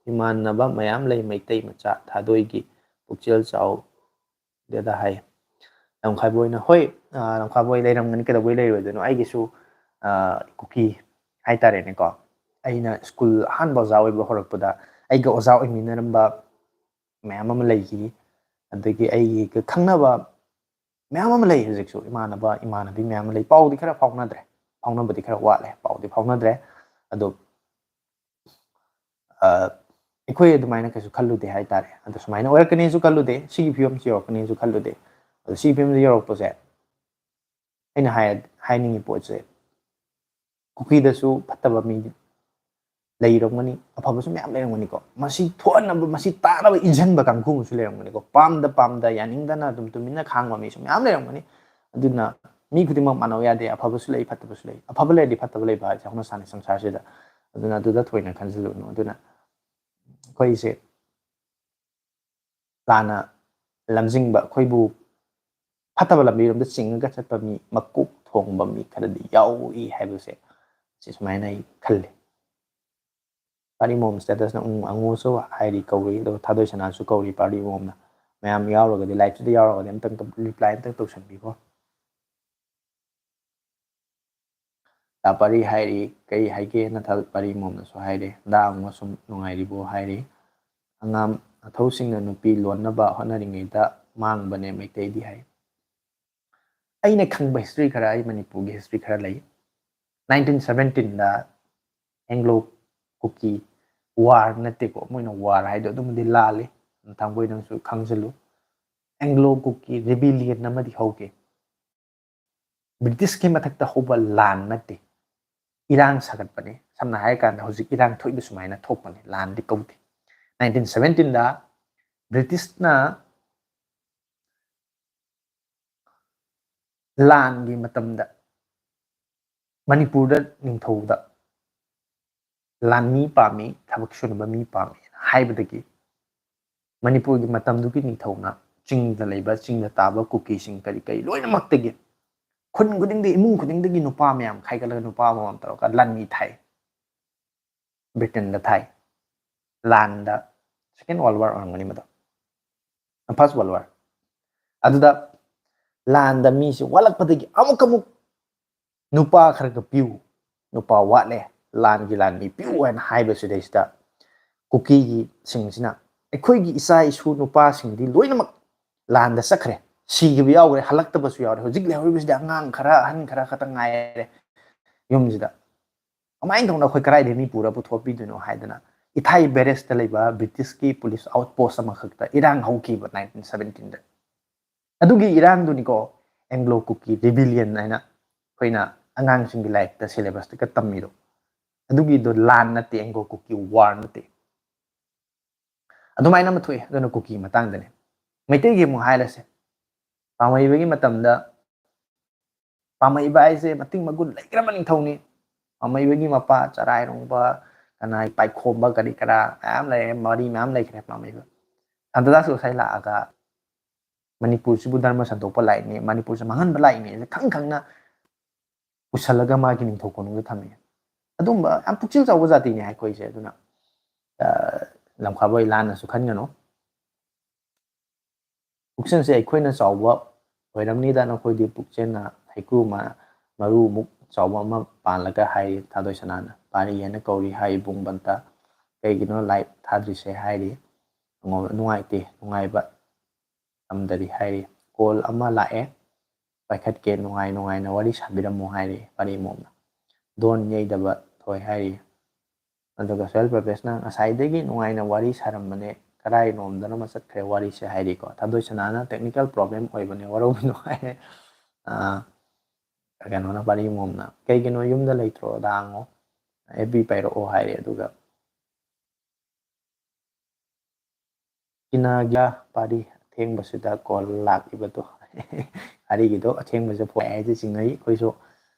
ꯏꯃꯥꯟꯅꯕ ꯃꯌꯥꯝ ꯂꯩ ꯃꯩꯇꯩ ꯃꯆꯥ, ꯊꯥꯗꯣꯏꯒꯤ ꯄꯨꯛꯆꯦꯜ ꯆꯥꯎꯗꯦꯗ," ꯍꯥꯏ꯫ ꯂꯝꯈꯥꯏꯕꯣꯏꯅ, "ꯍꯣꯏ, ꯑ, ꯂꯝꯈꯥꯏꯕꯣꯏ ꯂꯩꯔꯝꯒꯅꯤ, ꯀꯩꯗꯧꯕꯩ ꯂꯩꯔꯣꯏꯗꯣꯏꯅꯣ? ꯑꯩꯒꯤꯁꯨ, ꯑ, ꯀꯨꯀꯤ ꯍꯥꯏꯇꯥꯔꯦꯅꯦꯀꯣ, ꯑꯩꯅ ꯁ꯭ꯀꯨꯜ ꯑꯍꯥꯟꯕ ꯑꯣꯖꯥ ꯑꯣꯏꯕ ꯍꯧꯔꯛꯄꯗ ꯑꯩꯒ ꯑꯣꯖꯥ ꯑꯣꯏꯃꯤꯟꯅꯔꯝꯕ ꯃꯌꯥꯝ ꯑꯃ ꯂꯩꯈꯤ꯫ ꯑꯗꯒꯤ ꯑꯩꯒꯤ ꯈꯪꯅꯕ ꯃꯌꯥꯝ ꯑꯃ ꯂꯩ ꯍꯧꯖꯤꯛꯁꯨ, ꯏꯃꯥꯟꯅꯕ, ꯏꯃꯥꯟꯅꯕꯤ ꯃꯌꯥꯝ ꯑꯃ ꯂꯩ꯫ ꯄꯥꯎꯗꯤ ꯈꯔ ꯐꯥꯎꯅꯗ꯭ꯔꯦ, ꯐꯥꯎꯅꯕꯗꯤ ꯈꯔ ꯋꯥꯠꯂꯦ, ꯄꯥꯎꯗꯤ ꯐꯥꯎꯅꯗ꯭ꯔꯦ꯫ ꯑꯗꯣ, ꯑ, ꯑꯩꯈꯣꯏ ꯑꯗꯨꯃꯥꯏꯅ ꯀꯩꯁꯨ ꯈꯜꯂꯨꯗꯦ ꯍꯥꯏꯇꯥꯔꯦ꯫ ꯑꯗꯣ ꯁꯨꯃꯥꯏꯅ ꯑꯣꯏꯔꯛꯀꯅꯤꯁꯨ ꯈꯜꯂꯨꯗꯦ, ꯁꯤꯒꯤ ꯐꯤꯕꯝꯁꯤ ꯌꯧꯔꯛꯀꯅꯤꯁꯨ ꯈꯜꯂꯨꯗꯦ꯫ ꯑꯗꯣ ꯁꯤꯒꯤ ꯐꯤꯕꯝꯁꯤ ꯌꯧꯔꯛꯄꯁꯦ, ꯑꯩꯅ ꯍꯥꯏ-, ꯍꯥꯏꯅꯤꯡꯉꯤ ꯄꯣꯠꯁꯦ, ꯀꯨꯀꯤꯗꯁꯨ ꯐꯠꯇꯕ ꯃꯤ ꯂꯩꯔꯝꯒꯅꯤ, ꯑꯐꯕꯁꯨ ꯃꯌꯥꯝ ꯂꯩꯔꯝꯒꯅꯤꯀꯣ꯫ ꯃꯁꯤ ꯊꯣꯛꯍꯟꯅꯕ, ꯃꯁꯤ ꯇꯥꯅꯕ ꯏꯟꯁꯤꯟꯕ ꯀꯥꯡꯕꯨ ꯑꯃꯁꯨ ꯂꯩꯔꯝꯒꯅꯤꯀꯣ꯫ ꯄꯥꯝꯗ ꯄꯥꯝꯗ ꯌꯥꯅꯤꯡꯗꯅ ꯑꯗꯨꯝ ꯇꯨꯃꯤꯟꯅ ꯈꯥꯡꯕ ꯃꯤꯁꯨ ꯃꯌꯥꯝ ꯂꯩꯔꯝꯒꯅꯤ꯫ ꯑꯗꯨꯅ ꯃꯤ ꯈꯨꯗꯤꯡꯃꯛ ꯃꯥꯟꯅꯧ ꯌꯥꯗꯦ, ꯑꯐꯕꯁꯨ ꯂꯩ, ꯐꯠꯇꯕꯁꯨ ꯂꯩ꯫ ꯑꯐꯕ ꯂꯩꯔꯗꯤ ꯐꯠꯇꯕ ꯂꯩꯕ ꯍꯥꯏꯁꯦ ꯍꯧꯅ ꯁꯥꯅꯤ ꯁꯪꯁꯥꯔꯁꯤꯗ꯫ ꯑꯗꯨꯅ ꯑꯗꯨꯗ ꯊꯣꯏꯅ ꯈꯟꯖꯤꯜꯂꯨꯅꯨ꯫ ꯑꯗꯨꯅ ꯑꯩꯈꯣꯏꯁꯦ ꯂꯥꯟꯅ ꯂꯝꯖꯤꯡꯕ, ꯑꯩꯈꯣꯏꯕꯨ ꯐꯠꯇꯕ ꯂꯝꯕꯤꯔꯣꯝꯗ ꯆꯤꯡꯉꯒ ꯆꯠꯄ ꯃꯤ, ꯃꯀꯣꯛ ꯊꯣꯡꯕ ꯃꯤ ꯈꯔꯗꯤ ꯌꯥꯎꯏ ꯍꯥꯏꯕꯁꯦ ꯁꯤ ꯁꯨꯃꯥꯏꯅ ꯑꯩ ꯈꯜꯂꯤ꯫ ꯄꯥꯔꯤ ꯃꯣꯝ ꯁ꯭ꯇꯦꯇꯁꯅ ꯎꯝ ꯑꯉꯨꯁꯨ ꯍꯥꯏꯔꯤ ꯀꯧꯔꯤ, ꯑꯗꯨꯒ ꯊꯥꯗꯣꯏ ꯁꯅꯥꯁꯨ ꯀꯧꯔꯤ ꯄꯥꯔꯤ ꯃꯣꯝꯅ꯫ ꯃꯌꯥꯝ ꯌꯥꯎꯔꯒꯗꯤ, ꯂꯥꯏꯞꯁꯤꯗ ꯌꯥꯎꯔꯒꯗꯤ ꯑꯝꯇꯪ ꯔꯤꯄ꯭ꯂꯥꯏ ꯑꯝꯇꯪ ꯇꯧꯁꯟꯕꯤꯈꯣ꯫ ꯇꯥ ꯄꯥꯔꯤ ꯍꯥꯏꯔꯤ, "ꯀꯩ ꯍꯥꯏꯒꯦ?" ꯅꯊꯜ ꯄꯥꯔꯤ ꯃꯣꯝꯅꯁꯨ ꯍꯥꯏꯔꯦ꯫ "ꯗꯥ ꯑꯉꯨ ꯁꯨꯝ ꯅꯨꯡꯉꯥꯏꯔꯤꯕꯣ?" ꯍꯥꯏꯔꯤ꯫ "ꯑꯉꯥꯝ ꯑꯊꯧꯁꯤꯡꯅ ꯅꯨꯄꯤ ꯂꯣꯟꯅꯕ ꯍꯣꯠꯅꯔꯤꯉꯩꯗ ꯃꯥꯡꯕꯅꯦ ꯃꯩꯇꯩꯗꯤ" ꯍꯥꯏ꯫ ꯑꯩꯅ ꯈꯪꯕ ꯍꯤꯁꯇ꯭ꯔꯤ ꯈꯔ, ꯑꯩ ꯃꯅꯤꯄꯨꯔꯒꯤ ꯍꯤꯁꯇ꯭ꯔꯤ ꯈꯔ ꯂꯩ꯫ ꯅꯥꯏꯟꯇꯤꯟ ꯁꯕꯦꯟꯇꯤꯟꯗ ꯑꯦꯡꯒ꯭ꯂꯣ ꯀꯨꯀꯤ ꯋꯥꯔ ꯅꯠꯇꯦꯀꯣ, ꯃꯣꯏꯅ ꯋꯥꯔ ꯍꯥꯏꯗꯣ ꯑꯗꯨꯃꯗꯤ ꯂꯥꯜꯂꯤ꯫ ꯊꯥꯡꯕꯣꯏ ꯅꯪꯁꯨ ꯈꯪꯖꯤꯜꯂꯨ꯫ ꯑꯦꯡꯒ꯭ꯂꯣ ꯀꯨꯀꯤ ꯔꯤꯕꯤꯂꯤꯌꯟ ꯑꯃꯗꯤ ꯍꯧꯈꯤ꯫ ꯕ꯭ꯔꯤꯇꯤꯁꯀꯤ ꯃꯊꯛꯇ ꯍꯧꯕ ꯂꯥꯟ ꯅꯠꯇꯦ, ꯏꯔꯥꯡ ꯁꯥꯒꯠꯄꯅꯤ꯫ ꯁꯝꯅ ꯍꯥꯏꯔꯀꯥꯟꯗ ꯍꯧꯖꯤꯛ ꯏꯔꯥꯡ ꯊꯣꯛꯏꯕ ꯁꯨꯃꯥꯏꯅ ꯊꯣꯛꯄꯅꯤ, ꯂꯥꯟꯗꯤ ꯀꯧꯗꯦ꯫ ꯅꯥꯏꯟꯇꯤꯟ ꯁꯕꯦꯟꯇꯤꯟꯗ ꯕ꯭ꯔꯤꯇꯤꯁꯅ ꯂꯥꯟꯒꯤ ꯃꯇꯝꯗ ꯃꯅꯤꯄꯨꯔꯗ ꯅꯤꯡꯊꯧꯗ ꯂꯥꯟꯃꯤ ꯄꯥꯝꯃꯤ, ꯊꯕꯛ ꯁꯨꯅꯕ ꯃꯤ ꯄꯥꯝꯃꯤ ꯍꯥꯏꯕꯗꯒꯤ ꯃꯅꯤꯄꯨꯔꯒꯤ ꯃꯇꯝꯗꯨꯒꯤ ꯅꯤꯡꯊꯧꯅ ꯆꯤꯡꯗ ꯂꯩꯕ, ꯆꯤꯡꯗ ꯇꯥꯕ ꯀꯨꯀꯤꯁꯤꯡ ꯀꯔꯤ ꯀꯔꯤ ꯂꯣꯏꯅꯃꯛꯇꯒꯤ, ꯈꯨꯟ ꯈꯨꯗꯤꯡꯗꯒꯤ, ꯏꯃꯨꯡ ꯈꯨꯗꯤꯡꯗꯒꯤ ꯅꯨꯄꯥ ꯃꯌꯥꯝ ꯈꯥꯏꯒꯠꯂꯒ ꯅꯨꯄꯥ ꯑꯃꯃꯝ ꯇꯧꯔꯒ ꯂꯥꯟꯃꯤ ꯊꯥꯏ꯫ ꯕ꯭ꯔꯤꯇꯦꯟꯗ ꯊꯥꯏ꯫ ꯂꯥꯟꯗ, ꯁꯦꯀꯦꯟ ꯋꯥꯔꯜ ꯋꯥꯔ ꯑꯣꯏꯔꯝꯒꯅꯤ ꯃꯗꯣ, ꯐꯥꯔꯁ ꯋꯥꯔꯜ ꯋꯥꯔ꯫ ꯑꯗꯨꯗ ꯂꯥꯟꯗ ꯃꯤꯁꯦ ꯋꯥꯠꯂꯛꯄꯗꯒꯤ ꯑꯃꯨꯛ ꯑꯃꯨꯛ ꯅꯨꯄꯥ ꯈꯔꯒ ꯄꯤꯌꯨ, ꯅꯨꯄꯥ ꯋꯥꯠꯂꯦ, ꯂꯥꯟꯒꯤ ꯂꯥꯟꯃꯤ ꯄꯤꯌꯨ ꯍꯥꯏꯅ ꯍꯥꯏꯕꯁꯤꯗꯩꯁꯤꯗ ꯀꯨꯀꯤꯒꯤ ꯁꯤꯡꯁꯤꯅ, "ꯑꯩꯈꯣꯏꯒꯤ ꯏꯆꯥ ꯏꯁꯨ ꯅꯨꯄꯥꯁꯤꯡꯗꯤ ꯂꯣꯏꯅꯃꯛ ꯂꯥꯟꯗ ꯆꯠꯈ꯭ꯔꯦ, ꯁꯤꯈꯤꯕ ꯌꯥꯎꯈ꯭ꯔꯦ, ꯍꯜꯂꯛꯇꯕꯁꯨ ꯌꯥꯎꯔꯦ, ꯍꯧꯖꯤꯛ ꯂꯩꯍꯧꯔꯤꯕꯁꯤꯗꯤ ꯑꯉꯥꯡ ꯈꯔ, ꯑꯍꯟ ꯈꯔ ꯈꯛꯇ ꯉꯥꯏꯔꯦ ꯌꯨꯝꯁꯤꯗ꯫ ꯀꯃꯥꯏꯅ ꯇꯧꯅ ꯑꯩꯈꯣꯏ ꯀꯗꯥꯏꯗꯒꯤ ꯃꯤ ꯄꯨꯔ ꯄꯨꯊꯣꯛꯄꯤꯗꯣꯏꯅꯣ?" ꯍꯥꯏꯗꯅ ꯏꯊꯥꯏ ꯕꯦꯔꯦꯁꯇ ꯂꯩꯕ ꯕ꯭ꯔꯤꯇꯤꯁꯀꯤ ꯄꯨꯂꯤꯁ ꯑꯥꯎꯠ ꯄꯣꯁ ꯑꯃꯈꯛꯇ ꯏꯔꯥꯡ ꯍꯧꯈꯤꯕ ꯅꯥꯏꯟꯇꯤꯟ ꯁꯕꯦꯟꯇꯤꯟꯗ꯫ ꯑꯗꯨꯒꯤ ꯏꯔꯥꯡꯗꯨꯅꯤꯀꯣ ꯑꯦꯡꯒ꯭ꯂꯣ ꯀꯨꯀꯤ ꯔꯤꯕꯤꯂꯤꯌꯟ ꯍꯥꯏꯅ ꯑꯩꯈꯣꯏꯅ ꯑꯉꯥꯡꯁꯤꯡꯒꯤ ꯂꯥꯏꯔꯤꯛꯇ syllabusꯇꯒ ꯇꯝꯃꯤꯗꯣ, ꯑꯗꯨꯒꯤꯗꯣ ꯂꯥꯟ ꯅꯠꯇꯦ, ꯑꯦꯡꯒ꯭ꯂꯣ ꯀꯨꯀꯤ ꯋꯥꯔ ꯅꯠꯇꯦ꯫ ꯑꯗꯨꯃꯥꯏꯅ ꯑꯃ ꯊꯣꯛꯑꯦ꯫ ꯑꯗꯨꯅ ꯀꯨꯀꯤ ꯃꯇꯥꯡꯗꯅꯦ꯫ ꯃꯩꯇꯩꯒꯤ ꯑꯃꯨꯛ ꯍꯥꯏꯔꯁꯦ꯫ ꯄꯥꯝꯍꯩꯕꯒꯤ ꯃꯇꯝꯗ ꯄꯥꯝꯍꯩꯕ ꯍꯥꯏꯁꯦ ꯃꯇꯤꯡ ꯃꯒꯨꯟ ꯂꯩꯈ꯭ꯔꯕ ꯅꯤꯡꯊꯧꯅꯤ꯫ ꯄꯥꯝꯍꯩꯕꯒꯤ ꯃꯄꯥ ꯆꯔꯥꯏꯔꯣꯡꯕ, ꯀꯅꯥꯏ ꯄꯥꯏꯈꯣꯝꯕ ꯀꯔꯤ ꯀꯔꯥ ꯃꯌꯥꯝ ꯂꯩꯔꯦ, ꯃꯔꯤ ꯃꯌꯥꯝ ꯂꯩꯈ꯭ꯔꯦ ꯄꯥꯝꯍꯩꯕ꯫ ꯁꯥꯟꯇꯗꯥꯁ ꯒꯣꯁꯥꯏ ꯂꯥꯛꯑꯒ ꯃꯅꯤꯄꯨꯔꯁꯤꯕꯨ ꯙꯔꯃ ꯁꯟꯗꯣꯛꯄ ꯂꯥꯛꯏꯅꯦ, ꯃꯅꯤꯄꯨꯔꯁꯦ ꯃꯥꯡꯍꯟꯕ ꯂꯥꯛꯏꯅꯦ ꯈꯪ ꯈꯪꯅ ꯄꯨꯁꯜꯂꯒ ꯃꯥꯒꯤ ꯅꯤꯡꯊꯧ ꯀꯣꯅꯨꯡꯗ ꯊꯝꯃꯦ꯫ ꯑꯗꯨꯝꯕ ꯌꯥꯝ ꯄꯨꯛꯆꯦꯜ ꯆꯥꯎꯕ ꯖꯥꯇꯤꯅꯦ ꯑꯩꯈꯣꯏꯁꯦ꯫ ꯑꯗꯨꯅ, ꯑ, ꯂꯝꯈꯥꯕ ꯍꯣꯏ ꯂꯥꯟꯅꯁꯨ ꯈꯟꯒꯅꯨ꯫ ꯄꯨꯛꯆꯦꯜꯁꯦ ꯑꯩꯈꯣꯏꯅ ꯆꯥꯎꯕ ꯑꯣꯏꯔꯝꯅꯤꯗ, ꯅꯈꯣꯏꯗꯤ ꯄꯨꯛꯆꯦꯜꯅ ꯍꯩꯀ꯭ꯔꯨ ꯃ-, ꯃꯔꯨꯃꯨꯛ ꯆꯥꯎꯕ ꯑꯃ ꯄꯥꯜꯂꯒ ꯍꯥꯏꯔꯤ ꯊꯥꯗꯣꯏ ꯁꯅꯥꯅ꯫ ꯄꯥꯔꯤ ꯍꯥꯏꯅ ꯀꯧꯔꯤ ꯍꯥꯏ ꯏꯕꯨꯡ ꯕꯟꯇ꯫ ꯀꯩꯒꯤꯅꯣ like ꯊꯥꯗ꯭ꯔꯤꯁꯦ ꯍꯥꯏꯔꯤ꯫ ꯑꯉꯣꯝ ꯅꯨꯡꯉꯥꯏꯇꯦ, ꯅꯨꯡꯉꯥꯏꯕ ꯇꯝꯗꯔꯤ ꯍꯥꯏꯔꯤ꯫ Call ꯑꯃ ꯂꯥꯛꯑꯦ, ꯄꯥꯏꯈꯠꯀꯦ, ꯅꯨꯡꯉꯥꯏ ꯅꯨꯡꯉꯥꯏꯅ ꯋꯥꯔꯤ ꯁꯥꯕꯤꯔꯝꯃꯣ ꯍꯥꯏꯔꯤ ꯄꯥꯔꯤ ꯃꯣꯝꯅ꯫ ꯗꯣꯟ ꯌꯩꯗꯕ ꯊꯣꯏ ꯍꯥꯏꯔꯤ꯫ ꯑꯗꯨꯒ ꯁꯣꯍꯦꯜ ꯄ꯭ꯔꯚꯦꯁꯅ ꯉꯁꯥꯏꯗꯒꯤ ꯅꯨꯡꯉꯥꯏꯅ ꯋꯥꯔꯤ ꯁꯥꯔꯝꯕꯅꯦ, ꯀꯗꯥꯏꯔꯣꯝꯗꯅꯣꯃ ꯆꯠꯈ꯭ꯔꯦ ꯋꯥꯔꯤꯁꯦ ꯍꯥꯏꯔꯤꯀꯣ꯫ ꯊꯥꯗꯣꯏ ꯁꯅꯥꯅ technical problem ꯑꯣꯏꯕꯅꯦ, ꯋꯥꯔꯧꯕꯤꯅꯨ ꯍꯥꯏꯔꯦ꯫ ꯑꯥ, ꯀꯩꯅꯣꯅ, ꯄꯥꯔꯤ ꯃꯣꯝꯅ, "ꯀꯩꯒꯤꯅꯣ ꯌꯨꯝꯗ ꯂꯩꯇ꯭ꯔꯣ? ꯗꯥꯡꯉꯣ, F B ꯄꯥꯏꯔꯛꯑꯣ" ꯍꯥꯏꯔꯦ꯫ ꯑꯗꯨꯒ ꯀꯤꯅꯥꯒ꯭ꯌꯥ ꯄꯥꯔꯤ ꯑꯊꯦꯡꯕꯁꯤꯗ call ꯂꯥꯛꯏꯕꯗꯣ꯫ ꯄꯥꯔꯤꯒꯤꯗꯣ ꯑꯊꯦꯡꯕꯁꯦ ꯐꯣꯟ ꯍꯥꯏꯁꯦ ꯆꯤꯡꯅꯩ ꯑꯩꯈꯣꯏꯁꯨ꯫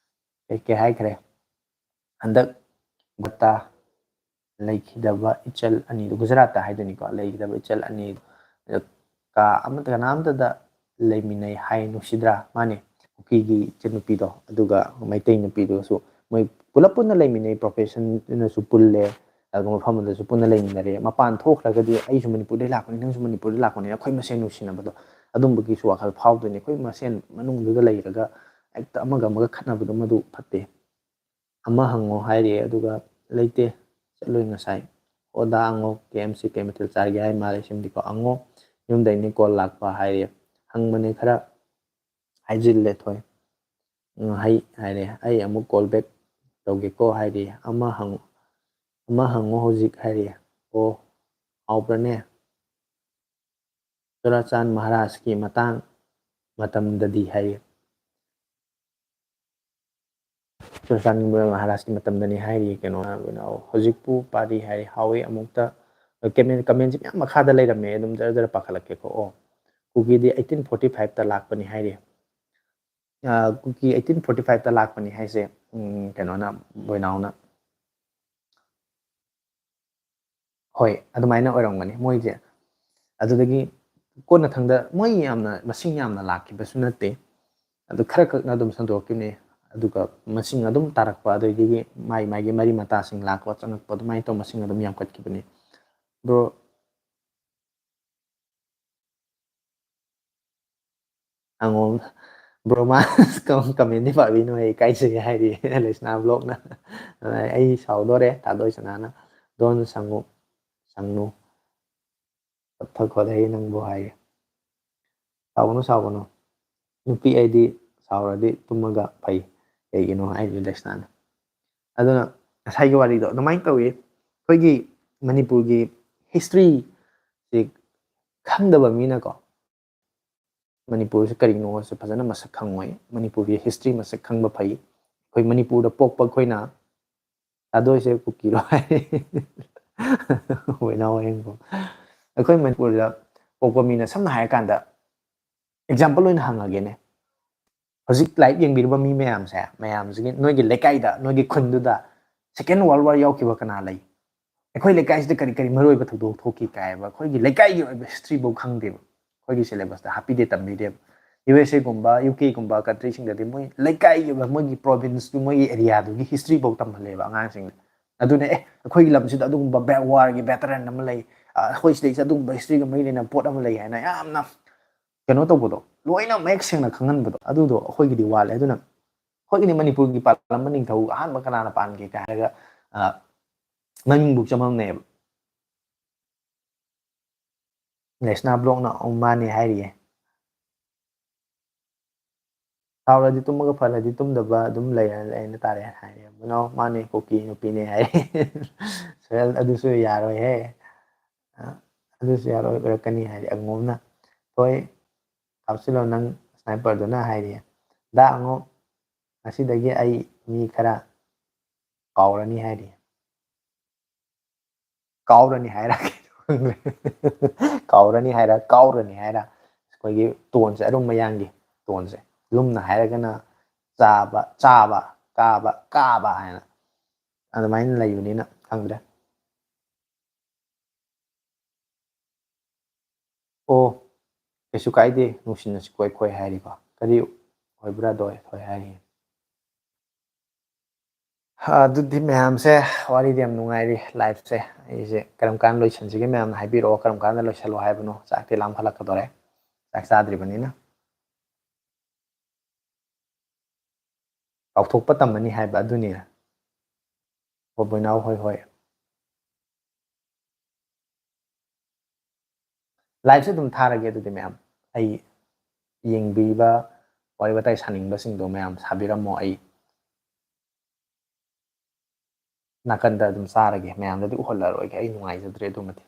ꯀꯩ ꯀꯩ ꯍꯥꯏꯈ꯭ꯔꯦ? ꯍꯟꯗꯛ ꯒꯨꯠꯇ ꯂꯩꯈꯤꯗꯕ ꯏꯆꯜ ꯑꯅꯤꯗꯨ, ꯒꯨꯖꯔꯥꯠꯇ ꯍꯥꯏꯗꯣꯏꯅꯤꯀꯣ, ꯂꯩꯈꯤꯗꯕ ꯏꯆꯜ ꯑꯅꯤ, ꯀꯥ ꯑꯃꯠꯇ, ꯀꯅꯥꯝꯇꯗ ꯂꯩꯃꯤꯟꯅꯩ ꯍꯥꯏ, ꯅꯨꯡꯁꯤꯗ꯭ꯔꯥ? ꯃꯥꯅꯦ, ꯀꯨꯀꯤꯒꯤ ꯏꯆꯟꯅꯨꯄꯤꯗꯣ, ꯑꯗꯨꯒ ꯃꯩꯇꯩ ꯅꯨꯄꯤꯗꯨꯒꯁꯨ ꯃꯣꯏ ꯄꯨꯂꯞ ꯄꯨꯟꯅ ꯂꯩꯃꯤꯟꯅꯩ, professionꯅꯁꯨ ꯄꯨꯜꯂꯦ, ꯑꯗꯨꯒ ꯃꯐꯝ ꯑꯃꯗꯁꯨ ꯄꯨꯟꯅ ꯂꯩꯃꯤꯟꯅꯔꯦ꯫ ꯃꯄꯥꯟ ꯊꯣꯛꯈ꯭ꯔꯒꯗꯤ ꯑꯩꯁꯨ ꯃꯅꯤꯄꯨꯔꯗꯒꯤ ꯂꯥꯛꯄꯅꯤ, ꯅꯪꯁꯨ ꯃꯅꯤꯄꯨꯔꯗꯒꯤ ꯂꯥꯛꯄꯅꯤ, ꯑꯩꯈꯣꯏ ꯃꯁꯦꯟ ꯅꯨꯡꯁꯤꯅꯕꯗꯣ, ꯑꯗꯨꯝꯕꯒꯤꯁꯨ ꯋꯥꯈꯜ ꯐꯥꯎꯗꯣꯏꯅꯤ꯫ ꯑꯩꯈꯣꯏ ꯃꯁꯦꯟ ꯃꯅꯨꯡꯗꯨꯗ ꯂꯩꯔꯒ ꯍꯦꯛꯇ ꯑꯃꯒ ꯑꯃꯒ ꯈꯠꯅꯕꯗꯣ ꯃꯗꯨ ꯐꯠꯇꯦ꯫ ꯑꯃ ꯍꯪꯉꯣ ꯍꯥꯏꯔꯤꯌꯦ, ꯑꯗꯨꯒ ꯂꯩꯇꯦ, ꯆꯠꯂꯨꯏ ꯉꯁꯥꯏ꯫ ꯑꯣꯗꯥ ꯑꯉꯣ, K M C ꯀꯩ ꯃꯊꯦꯜ ꯆꯥꯔꯒꯦ ꯍꯥꯏ ꯃꯥꯜꯂꯦ ꯁꯤꯃꯗꯤꯀꯣ꯫ ꯑꯉꯣ, ꯌꯨꯝꯗꯩꯅꯤ call ꯂꯥꯛꯄ ꯍꯥꯏꯔꯤꯌꯦ꯫ ꯍꯪꯕꯅꯦ ꯈꯔ ꯍꯥꯏꯖꯤꯜꯂꯦ ꯊꯣꯏ꯫ ꯎꯝ, ꯍꯩ ꯍꯥꯏꯔꯦ, "ꯑꯩ ꯑꯃꯨꯛ call back ꯇꯧꯒꯦꯀꯣ" ꯍꯥꯏꯔꯤ꯫ "ꯑꯃ ꯍꯪ-, ꯑꯃ ꯍꯪꯉꯣ ꯍꯧꯖꯤꯛ" ꯍꯥꯏꯔꯤ꯫ "ꯑꯣ, ꯍꯥꯎꯕ꯭ꯔꯅꯦ?" ꯆꯨꯔꯥꯆꯥꯟ ꯃꯍꯥꯔꯥꯖꯀꯤ ꯃꯇꯥꯡ ꯃꯇꯝꯗꯗꯤ ꯍꯥꯏꯔꯤ꯫ ꯆꯨꯔꯆꯥꯟꯄꯨꯔ ꯃꯍꯥꯔꯥꯖꯀꯤ ꯃꯇꯝꯗꯅꯤ ꯍꯥꯏꯔꯤ꯫ ꯀꯩꯅꯣ, ꯀꯩꯅꯣ, ꯍꯧꯖꯤꯛꯄꯨ ꯄꯥꯔꯤ ꯍꯥꯏꯔꯤ꯫ ꯍꯥꯎꯋꯤ꯫ ꯑꯃꯨꯛꯇ ꯀꯃꯦꯟ, ꯀꯃꯦꯟꯁꯤ ꯃꯌꯥꯝ ꯃꯈꯥꯗ ꯂꯩꯔꯝꯃꯦ, ꯑꯗꯨꯝ ꯖꯔ ꯖꯔ ꯄꯥꯈꯠꯂꯛꯀꯦꯀꯣ꯫ ꯑꯣ, ꯀꯨꯀꯤꯗꯤ eighteen forty five ꯇ ꯂꯥꯛꯄꯅꯤ ꯍꯥꯏꯔꯤ꯫ ꯑ, ꯀꯨꯀꯤ eighteen forty five ꯇ ꯂꯥꯛꯄꯅꯤ ꯍꯥꯏꯁꯦ, ꯎꯝ, ꯀꯩꯅꯣꯅ, ꯕꯣꯏꯅꯥꯎꯅ꯫ ꯍꯣꯏ, ꯑꯗꯨꯃꯥꯏꯅ ꯑꯣꯏꯔꯝꯒꯅꯤ ꯃꯣꯏꯁꯦ꯫ ꯑꯗꯨꯗꯒꯤ ꯀꯣꯟꯅꯊꯪꯗ ꯃꯣꯏ ꯌꯥꯝꯅ, ꯃꯁꯤꯡ ꯌꯥꯝꯅ ꯂꯥꯛꯈꯤꯕꯁꯨ ꯅꯠꯇꯦ꯫ ꯑꯗꯨ ꯈꯔ ꯈꯛꯅ ꯑꯗꯨꯝ ꯁꯟꯗꯣꯛꯈꯤꯕꯅꯦ꯫ ꯑꯗꯨꯒ ꯃꯁꯤꯡ ꯑꯗꯨꯝ ꯇꯥꯔꯛꯄ, ꯑꯗꯨꯗꯒꯤ ꯃꯥꯏ ꯃꯥꯏꯒꯤ ꯃꯔꯤ ꯃꯇꯥꯁꯤꯡ ꯂꯥꯛꯄ, ꯆꯪꯉꯛꯄ, ꯑꯗꯨꯃꯥꯏꯅ ꯇꯧꯕ ꯃꯁꯤꯡ ꯑꯗꯨꯝ ꯌꯥꯝꯈꯠꯈꯤꯕꯅꯤ꯫ ꯕ꯭ꯔꯣ, ꯑꯉꯣꯝ, ꯕ꯭ꯔꯣ, ꯃꯥ ꯀꯃꯦꯟꯗꯤ ꯄꯥꯕꯤꯅꯨ, ꯑꯩ ꯏꯀꯥꯏꯖꯩ ꯍꯥꯏꯔꯤ ꯂꯩꯁꯅꯥ ꯕ꯭ꯂꯣꯛꯅ꯫ ꯑꯩ ꯁꯥꯎꯗꯣꯔꯦ, ꯊꯥꯗꯣꯏ ꯁꯅꯥꯅ꯫ ꯗꯣꯟ ꯁꯪꯉꯨ, ꯁꯪꯅꯨ꯫ ꯇꯞꯊ ꯈꯣꯠꯊꯩ ꯅꯪꯕꯨ ꯍꯥꯏꯌꯦ꯫ ꯁꯥꯎꯒꯅꯨ, ꯁꯥꯎꯒꯅꯨ꯫ ꯅꯨꯄꯤ ꯑꯩꯗꯤ ꯁꯥꯎꯔꯗꯤ ꯇꯨꯝꯃꯒ ꯐꯩ꯫ ꯀꯩꯒꯤꯅꯣ ꯍꯥꯏꯔꯤꯕ ꯂꯩꯁꯅꯥꯅ꯫ ꯑꯗꯨꯅ ꯉꯁꯥꯏꯒꯤ ꯋꯥꯔꯤꯗꯣ ꯑꯗꯨꯃꯥꯏꯅ ꯇꯧꯏ꯫ ꯑꯩꯈꯣꯏꯒꯤ ꯃꯅꯤꯄꯨꯔꯒꯤ historyꯁꯤ ꯈꯪꯗꯕ ꯃꯤꯅꯀꯣ, ꯃꯅꯤꯄꯨꯔꯁꯦ ꯀꯔꯤꯅꯣꯁꯦ ꯐꯖꯅ ꯃꯁꯛ ꯈꯪꯉꯣꯏ꯫ ꯃꯅꯤꯄꯨꯔꯒꯤ history ꯃꯁꯛ ꯈꯪꯕ ꯐꯩ꯫ ꯑꯩꯈꯣꯏ ꯃꯅꯤꯄꯨꯔꯗ ꯄꯣꯛꯄ ꯑꯩꯈꯣꯏꯅ, ꯊꯥꯗꯣꯏꯁꯦ ꯀꯨꯀꯤꯔꯣ ꯍꯥꯏ꯫ ꯍꯣꯏ, ꯏꯅꯥꯎ ꯍꯌꯦꯡꯀꯣ꯫ ꯑꯩꯈꯣꯏ ꯃꯅꯤꯄꯨꯔꯗ ꯄꯣꯛꯄ ꯃꯤꯅ, ꯁꯝꯅ ꯍꯥꯏꯔꯀꯥꯟꯗ, example ꯑꯣꯏꯅ ꯍꯪꯉꯒꯦꯅꯦ꯫ ꯍꯧꯖꯤꯛ live ꯌꯦꯡꯕꯤꯔꯤꯕ ꯃꯤ ꯃꯌꯥꯝꯁꯦ, ꯃꯌꯥꯝꯁꯤꯒꯤ, ꯅꯣꯏꯒꯤ ꯂꯩꯀꯥꯏꯗ, ꯅꯣꯏꯒꯤ ꯈꯨꯟꯗꯨꯗ Second World War ꯌꯥꯎꯈꯤꯕ ꯀꯅꯥ ꯂꯩ? ꯑꯩꯈꯣꯏ ꯂꯩꯀꯥꯏꯁꯤꯗ ꯀꯔꯤ ꯀꯔꯤ ꯃꯔꯨꯑꯣꯏꯕ ꯊꯧꯗꯣꯛ ꯊꯣꯛꯈꯤ ꯀꯥꯏꯕ ꯑꯩꯈꯣꯏꯒꯤ ꯂꯩꯀꯥꯏꯒꯤ ꯑꯣꯏꯕ historyꯐꯧ ꯈꯪꯗꯦꯕ꯫ ꯑꯩꯈꯣꯏꯒꯤ syllabusꯇ ꯍꯥꯞꯄꯤꯗꯦ, ꯇꯝꯕꯤꯗꯦꯕ꯫ USAꯒꯨꯝꯕ, UKꯒꯨꯝꯕ countryꯁꯤꯡꯗꯗꯤ ꯃꯣꯏ ꯂꯩꯀꯥꯏꯒꯤ ꯑꯣꯏꯕ, ꯃꯣꯏꯒꯤ provinceꯇꯨ, ꯃꯣꯏꯒꯤ areaꯗꯨꯒꯤ historyꯐꯧ ꯇꯝꯍꯜꯂꯦꯕ ꯑꯉꯥꯡꯁꯤꯡꯗ꯫ ꯑꯗꯨꯅ, ꯑꯦ, ꯑꯩꯈꯣꯏꯒꯤ ꯂꯝꯁꯤꯗ ꯑꯗꯨꯒꯨꯝꯕ ꯕꯦꯛ ꯋꯥꯔꯒꯤ veteran ꯑꯃ ꯂꯩ, ꯑ, ꯑꯩꯈꯣꯏ ꯁꯤꯗꯩꯁꯤꯗ ꯑꯗꯨꯒꯨꯝꯕ historyꯒ ꯃꯔꯤ ꯂꯩꯅꯕ ꯄꯣꯠ ꯑꯃ ꯂꯩ ꯍꯥꯏꯅ ꯌꯥꯝꯅ ꯀꯩꯅꯣ ꯇꯧꯕꯗꯣ, ꯂꯣꯏꯅ ꯃꯌꯦꯛ ꯁꯦꯡꯅ ꯈꯪꯍꯟꯕꯗꯣ, ꯑꯗꯨꯗꯣ ꯑꯩꯈꯣꯏꯒꯤꯗꯤ ꯋꯥꯠꯂꯦ꯫ ꯑꯗꯨꯅ ꯑꯩꯈꯣꯏꯒꯤꯗꯤ ꯃꯅꯤꯄꯨꯔꯒꯤ ꯄꯥꯜꯂꯝꯕ ꯅꯤꯡꯊꯧ ꯑꯍꯥꯟꯕ ꯀꯅꯥꯅ ꯄꯥꯟꯒꯦ ꯀꯥꯏ ꯍꯥꯏꯔꯒ, ꯑ, ꯃꯃꯤꯡꯕꯨꯛ ꯆꯃꯝꯅꯩꯌꯦꯕ꯫ ꯂꯩꯁꯅꯥ ꯕ꯭ꯂꯣꯛꯅ ꯑꯧ ꯃꯥꯅꯦ ꯍꯥꯏꯔꯤꯌꯦ꯫ ꯁꯥꯎꯔꯗꯤ ꯇꯨꯝꯃꯒ ꯐꯔꯗꯤ ꯇꯨꯝꯗꯕ ꯑꯗꯨꯝ ꯂꯩꯔ ꯂꯩꯅ ꯇꯥꯔꯦ ꯍꯥꯏꯔꯦ꯫ ꯃꯅꯥꯎ ꯃꯥꯅꯦ ꯀꯨꯀꯤ ꯅꯨꯄꯤꯅꯦ ꯍꯥꯏꯔꯦ꯫ ꯁꯣꯍꯦꯜ ꯑꯗꯨꯁꯨ ꯌꯥꯔꯣꯏꯍꯦ꯫ ꯑ, ꯑꯗꯨꯁꯨ ꯌꯥꯔꯣꯏ ꯑꯣꯏꯔꯛꯀꯅꯤ ꯍꯥꯏꯔꯦ ꯑꯉꯣꯝꯅ꯫ ꯍꯣꯏ, ꯀꯥꯞꯁꯤꯜꯂꯣ ꯅꯪ sniperꯗꯨꯅ ꯍꯥꯏꯔꯦ꯫ ꯗꯥ ꯑꯉꯣꯝ, ꯉꯁꯤꯗꯒꯤ ꯑꯩ ꯃꯤ ꯈꯔ ꯀꯥꯎꯔꯅꯤ ꯍꯥꯏꯔꯤ꯫ ꯀꯥꯎꯔꯅꯤ ꯍꯥꯏꯔ ꯀꯩꯅꯣ ꯈꯪꯗ꯭ꯔꯦ꯫ ꯀꯥꯎꯔꯅꯤ ꯍꯥꯏꯔ, ꯀꯥꯎꯔꯅꯤ ꯍꯥꯏꯔ, ꯑꯩꯈꯣꯏꯒꯤ ꯇꯣꯟꯁꯦ, ꯑꯔꯨꯝ ꯃꯌꯥꯡꯒꯤ ꯇꯣꯟꯁꯦ꯫ ꯂꯨꯝꯅ ꯍꯥꯏꯔꯒꯅ ꯆꯥꯕ, ꯆꯥꯕ, ꯀꯥꯕ, ꯀꯥꯕ ꯍꯥꯏꯅ ꯑꯗꯨꯃꯥꯏꯅ ꯂꯩꯕꯅꯤꯅ ꯈꯪꯗ꯭ꯔꯦ꯫ ꯑꯣ, ꯀꯩꯁꯨ ꯀꯥꯏꯗꯦ, ꯅꯨꯡꯁꯤꯅꯁꯤ ꯀꯣꯏ ꯈꯣꯏ ꯍꯥꯏꯔꯤꯀꯣ꯫ ꯀꯔꯤ ꯑꯣꯏꯕ꯭ꯔꯥ ꯗꯣꯏ ꯈꯣꯏ ꯍꯥꯏꯔꯤ? ꯑꯗꯨꯗꯤ ꯃꯌꯥꯝꯁꯦ, ꯋꯥꯔꯤꯗꯤ ꯌꯥꯝ ꯅꯨꯡꯉꯥꯏꯔꯤ ꯂꯥꯏꯐꯁꯦ꯫ ꯑꯩꯁꯦ ꯀꯔꯝ ꯀꯥꯟꯗ ꯂꯣꯏꯁꯤꯟꯁꯤꯒꯦ? ꯃꯌꯥꯝꯅ ꯍꯥꯏꯕꯤꯔꯛꯑꯣ, ꯀꯔꯝ ꯀꯥꯟꯗ ꯂꯣꯏꯁꯤꯜꯂꯣ ꯍꯥꯏꯕꯅꯣ? ꯆꯥꯛꯇꯤ ꯂꯥꯝꯈꯠꯂꯛꯀꯗꯣꯔꯦ, ꯆꯥꯛ ꯆꯥꯗ꯭ꯔꯤꯕꯅꯤꯅ꯫ ꯀꯥꯎꯊꯣꯛꯄ ꯇꯝꯃꯅꯤ ꯍꯥꯏꯕ ꯑꯗꯨꯅꯤ꯫ ꯍꯣ, ꯕꯣꯏꯅꯥꯎ, ꯍꯣꯏ, ꯍꯣꯏ꯫ ꯂꯥꯏꯐꯁꯦ ꯑꯗꯨꯝ ꯊꯥꯔꯒꯦ ꯑꯗꯨꯗꯤ ꯃꯌꯥꯝ꯫ ꯑꯩ ꯌꯦꯡꯕꯤꯕ, ꯋꯥꯔꯤ ꯋꯥꯇꯥꯏ ꯁꯥꯅꯤꯡꯕꯁꯤꯡꯗꯣ ꯃꯌꯥꯝ ꯁꯥꯕꯤꯔꯝꯃꯣ꯫ ꯑꯩ ꯅꯥꯀꯟꯗ ꯑꯗꯨꯝ ꯆꯥꯔꯒꯦ, ꯃꯌꯥꯝꯗꯗꯤ ꯎꯍꯜꯂꯔꯣꯏꯒꯦ, ꯑꯩ ꯅꯨꯡꯉꯥꯏꯖꯗ꯭ꯔꯦ ꯑꯗꯨꯃꯗꯤ꯫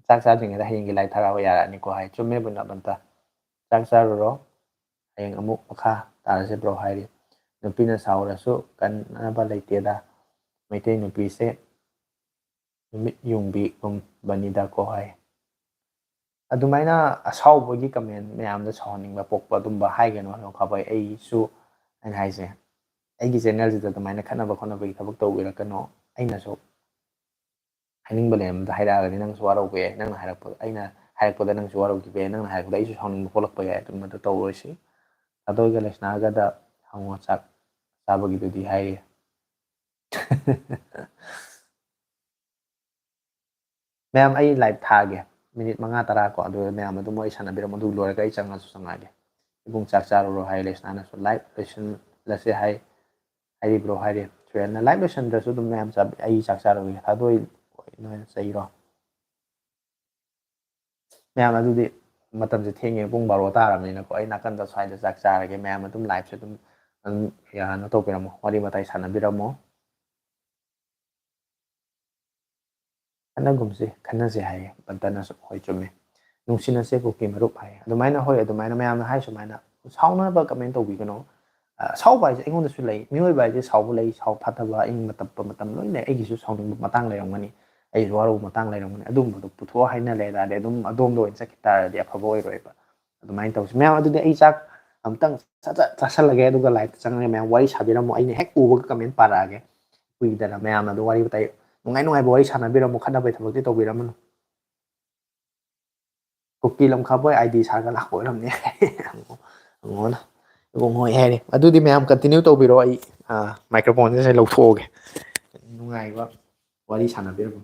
ꯆꯥꯛ ꯆꯥꯗ꯭ꯔꯤꯉꯩꯗ ꯍꯌꯦꯡꯒꯤ ꯂꯥꯏꯐ ꯊꯥꯔꯛꯑꯣ ꯌꯥꯔꯛꯑꯅꯤꯀꯣ ꯍꯥꯏ꯫ ꯆꯨꯝꯃꯦ ꯕꯨꯅꯕꯟꯇ꯫ ꯆꯥꯛ ꯆꯥꯔꯨꯔꯣ, ꯍꯌꯦꯡ ꯑꯃꯨꯛ ꯃꯈꯥ ꯇꯥꯔꯁꯦ ꯕ꯭ꯔꯣ ꯍꯥꯏꯔꯤ꯫ ꯅꯨꯄꯤꯅ ꯁꯥꯎꯔꯁꯨ ꯀꯟꯅꯕ ꯂꯩꯇꯦꯗ, ꯃꯩꯇꯩ ꯅꯨꯄꯤꯁꯦ ꯅꯨꯃꯤꯠ ꯌꯨꯡꯕꯤꯒꯨꯝꯕꯅꯤꯗꯀꯣ ꯍꯥꯏ꯫ ꯑꯗꯨꯃꯥꯏꯅ ꯑꯁꯥꯎꯕꯒꯤ ꯀꯃꯦꯟ ꯃꯌꯥꯝꯗ ꯁꯥꯎꯍꯟꯅꯤꯡꯕ ꯄꯣꯛꯄ ꯑꯗꯨꯝꯕ ꯍꯥꯏꯒꯅꯨ ꯅꯣꯡꯈꯥꯕꯩ꯫ ꯑꯩꯁꯨ, ꯑꯩꯅ ꯍꯥꯏꯁꯦ, ꯑꯩꯒꯤ ꯆꯦꯅꯦꯜꯁꯤꯗ ꯑꯗꯨꯃꯥꯏꯅ ꯈꯠꯅꯕ ꯈꯣꯠꯅꯕꯒꯤ ꯊꯕꯛ ꯇꯧꯕꯤꯔꯛꯀꯅꯣ꯫ ꯑꯩꯅꯁꯨ ꯍꯥꯏꯅꯤꯡꯕ ꯂꯩꯔꯝꯕꯗ ꯍꯥꯏꯔꯛꯑꯒꯗꯤ ꯅꯪꯁꯨ ꯋꯥꯔꯧꯕ ꯌꯥꯏ, ꯅꯪꯅ ꯍꯥꯏꯔꯛꯄꯗ, ꯑꯩꯅ ꯍꯥꯏꯔꯛꯄꯗ ꯅꯪꯁꯨ ꯋꯥꯔꯧꯈꯤꯕ ꯌꯥꯏ, ꯅꯪꯅ ꯍꯥꯏꯔꯛꯄꯗ ꯑꯩꯁꯨ ꯁꯥꯎꯅꯤꯡꯕ ꯄꯣꯛꯂꯛꯄ ꯌꯥꯏ꯫ ꯑꯗꯨꯝꯕꯗꯣ ꯇꯧꯔꯣꯏꯁꯤ꯫ ꯊꯥꯗꯣꯏꯒ ꯂꯩꯁꯅꯥꯒꯗ ꯍꯪꯉꯣ ꯆꯥꯛ ꯆꯥꯕꯒꯤꯗꯨꯗꯤ ꯍꯥꯏꯔꯤ꯫ ꯃꯌꯥꯝ, ꯑꯩ ꯂꯥꯏꯐ ꯊꯥꯒꯦ, ꯃꯤꯅꯤꯠ ꯃꯉꯥ ꯇꯔꯥ ꯀꯣ, ꯑꯗꯨꯒ ꯃꯌꯥꯝ ꯑꯗꯨꯝ ꯋꯥꯔꯤ ꯁꯥꯟꯅꯕꯤꯔꯝꯃꯣ, ꯑꯗꯨ ꯂꯣꯏꯔꯒ ꯑꯩ ꯆꯪꯉꯁꯨ ꯆꯪꯉꯛꯑꯒꯦ꯫ ꯏꯕꯨꯡ ꯆꯥꯛ ꯆꯥꯔꯨꯔꯣ ꯍꯥꯏ, ꯂꯩꯁꯅꯥꯅꯁꯨ ꯂꯥꯏꯐ ꯂꯣꯏꯁꯤꯜꯂꯁꯦ ꯍꯥꯏ, ꯍꯥꯏꯔꯤꯕ꯭ꯔꯣ ꯍꯥꯏꯔꯤ꯫ ꯁꯨꯔꯦꯟꯅ ꯂꯥꯏꯐ ꯂꯣꯏꯁꯤꯟꯗ꯭ꯔꯁꯨ ꯑꯗꯨꯝ ꯃꯌꯥꯝ ꯆꯥꯕꯤ-, ꯑꯩ ꯆꯥꯛ ꯆꯥꯔꯨꯒꯦ, ꯊꯥꯗꯣꯏ ꯅꯣꯏꯅ ꯆꯩꯔꯣ? ꯃꯌꯥꯝ, ꯑꯗꯨꯗꯤ ꯃꯇꯝꯁꯦ ꯊꯦꯡꯉꯦ, ꯄꯨꯡ ꯕꯥꯔꯣ ꯇꯥꯔꯕꯅꯤꯅꯀꯣ, ꯑꯩ ꯅꯥꯀꯟꯗ ꯁ꯭ꯋꯥꯏꯗ ꯆꯥꯛ ꯆꯥꯔꯒꯦ꯫ ꯃꯌꯥꯝ ꯑꯗꯨꯝ ꯂꯥꯏꯐꯁꯦ ꯑꯗꯨꯝ, ꯑꯗꯨꯝ ꯀꯩꯅꯣ ꯇꯧꯕꯤꯔꯝꯃꯣ, ꯋꯥꯔꯤ ꯋꯥꯇꯥꯏ ꯁꯥꯟꯅꯕꯤꯔꯝꯃꯣ꯫ ꯈꯠꯅꯒꯨꯝꯁꯦ, ꯈꯟꯅꯁꯦ ꯍꯥꯏꯌꯦ ꯕꯟꯇꯅꯁꯨ꯫ ꯍꯣꯏ, ꯆꯨꯝꯃꯦ꯫ ꯅꯨꯡꯁꯤꯅꯁꯦ ꯀꯨꯀꯤ ꯃꯔꯨꯞ ꯍꯥꯏꯌꯦ꯫ ꯑꯗꯨꯃꯥꯏꯅ, ꯍꯣꯏ, ꯑꯗꯨꯃꯥꯏꯅ ꯃꯌꯥꯝꯅ ꯍꯥꯏ ꯁꯨꯃꯥꯏꯅ ꯁꯥꯎꯅꯕ ꯀꯃꯦꯟ ꯇꯧꯕꯤꯒꯅꯨ꯫ ꯑ, ꯁꯥꯎꯕ ꯍꯥꯏꯁꯦ ꯑꯩꯉꯣꯟꯗꯁꯨ ꯂꯩ꯫ ꯃꯤꯑꯣꯏꯕ ꯍꯥꯏꯁꯦ ꯁꯥꯎꯕ ꯂꯩ, ꯁꯥꯎ ꯐꯠꯇꯕ, ꯏꯪꯕ ꯇꯞꯄ ꯃꯇꯝ ꯂꯣꯏ ꯂꯩ꯫ ꯑꯩꯒꯤꯁꯨ ꯁꯥꯎꯅꯤꯡꯕ ꯃꯇꯥꯡ ꯂꯩꯔꯝꯒꯅꯤ, ꯑꯩꯒꯤꯁꯨ ꯋꯥꯔꯧꯕ ꯃꯇꯥꯡ ꯂꯩꯔꯝꯒꯅꯤ꯫ ꯑꯗꯨꯝꯕꯗꯣ ꯄꯨꯊꯣꯛꯑ ꯍꯥꯏꯅ ꯂꯩ ꯇꯥꯔꯗꯤ ꯑꯗꯨꯝ ꯑꯗꯣꯝꯗ ꯑꯣꯏꯅ ꯆꯠꯈꯤ ꯇꯥꯔꯗꯤ ꯑꯐꯕ ꯑꯣꯏꯔꯣꯏꯕ꯫ ꯑꯗꯨꯃꯥꯏꯅ ꯇꯧꯁꯤ꯫ ꯃꯌꯥꯝ, ꯑꯗꯨꯗꯤ ꯑꯩ ꯆꯥꯛ ꯑꯝꯇꯪ ꯁꯠ ꯁꯠ ꯆꯥꯁꯜꯂꯒꯦ, ꯑꯗꯨꯒ live ꯇ ꯆꯪꯉꯒ ꯃꯌꯥꯝ ꯋꯥꯔꯤ ꯁꯥꯕꯤꯔꯝꯃꯣ꯫ ꯑꯩꯅ ꯍꯦꯛ ꯎꯕꯒ comment ꯄꯥꯔꯛꯑꯒꯦ꯫ ꯀꯨꯏꯗꯅ ꯃꯌꯥꯝꯅ ꯑꯗꯨ ꯋꯥꯔꯤ ꯋꯥꯇꯥꯏ ꯅꯨꯡꯉꯥꯏ ꯅꯨꯡꯉꯥꯏꯕ ꯋꯥꯔꯤ ꯁꯥꯟꯅꯕꯤꯔꯝꯃꯣ, ꯈꯠꯅꯕꯩ ꯊꯕꯛꯇꯤ ꯇꯧꯕꯤꯔꯝꯃꯅꯨ꯫ ꯀꯨꯀꯤ ꯂꯝꯈꯥꯕꯣꯏ ID ꯁꯥꯔꯒ ꯂꯥꯛꯄ ꯑꯣꯏꯔꯝꯅꯤ꯫ ꯍꯪꯉꯣ, ꯍꯪꯉꯣꯅ꯫ ꯏꯕꯨꯡꯉꯣ ꯍꯣꯏ ꯍꯥꯏꯔꯦ꯫ ꯑꯗꯨꯗꯤ ꯃꯌꯥꯝ continue ꯇꯧꯕꯤꯔꯣ, ꯑꯩ, ꯑ, microphone ꯁꯦ ꯂꯧꯊꯣꯛꯑꯒꯦ꯫ ꯅꯨꯡꯉꯥꯏꯕ ꯋꯥꯔꯤ ꯁꯥꯟꯅꯕꯤꯔꯝꯃꯣ꯫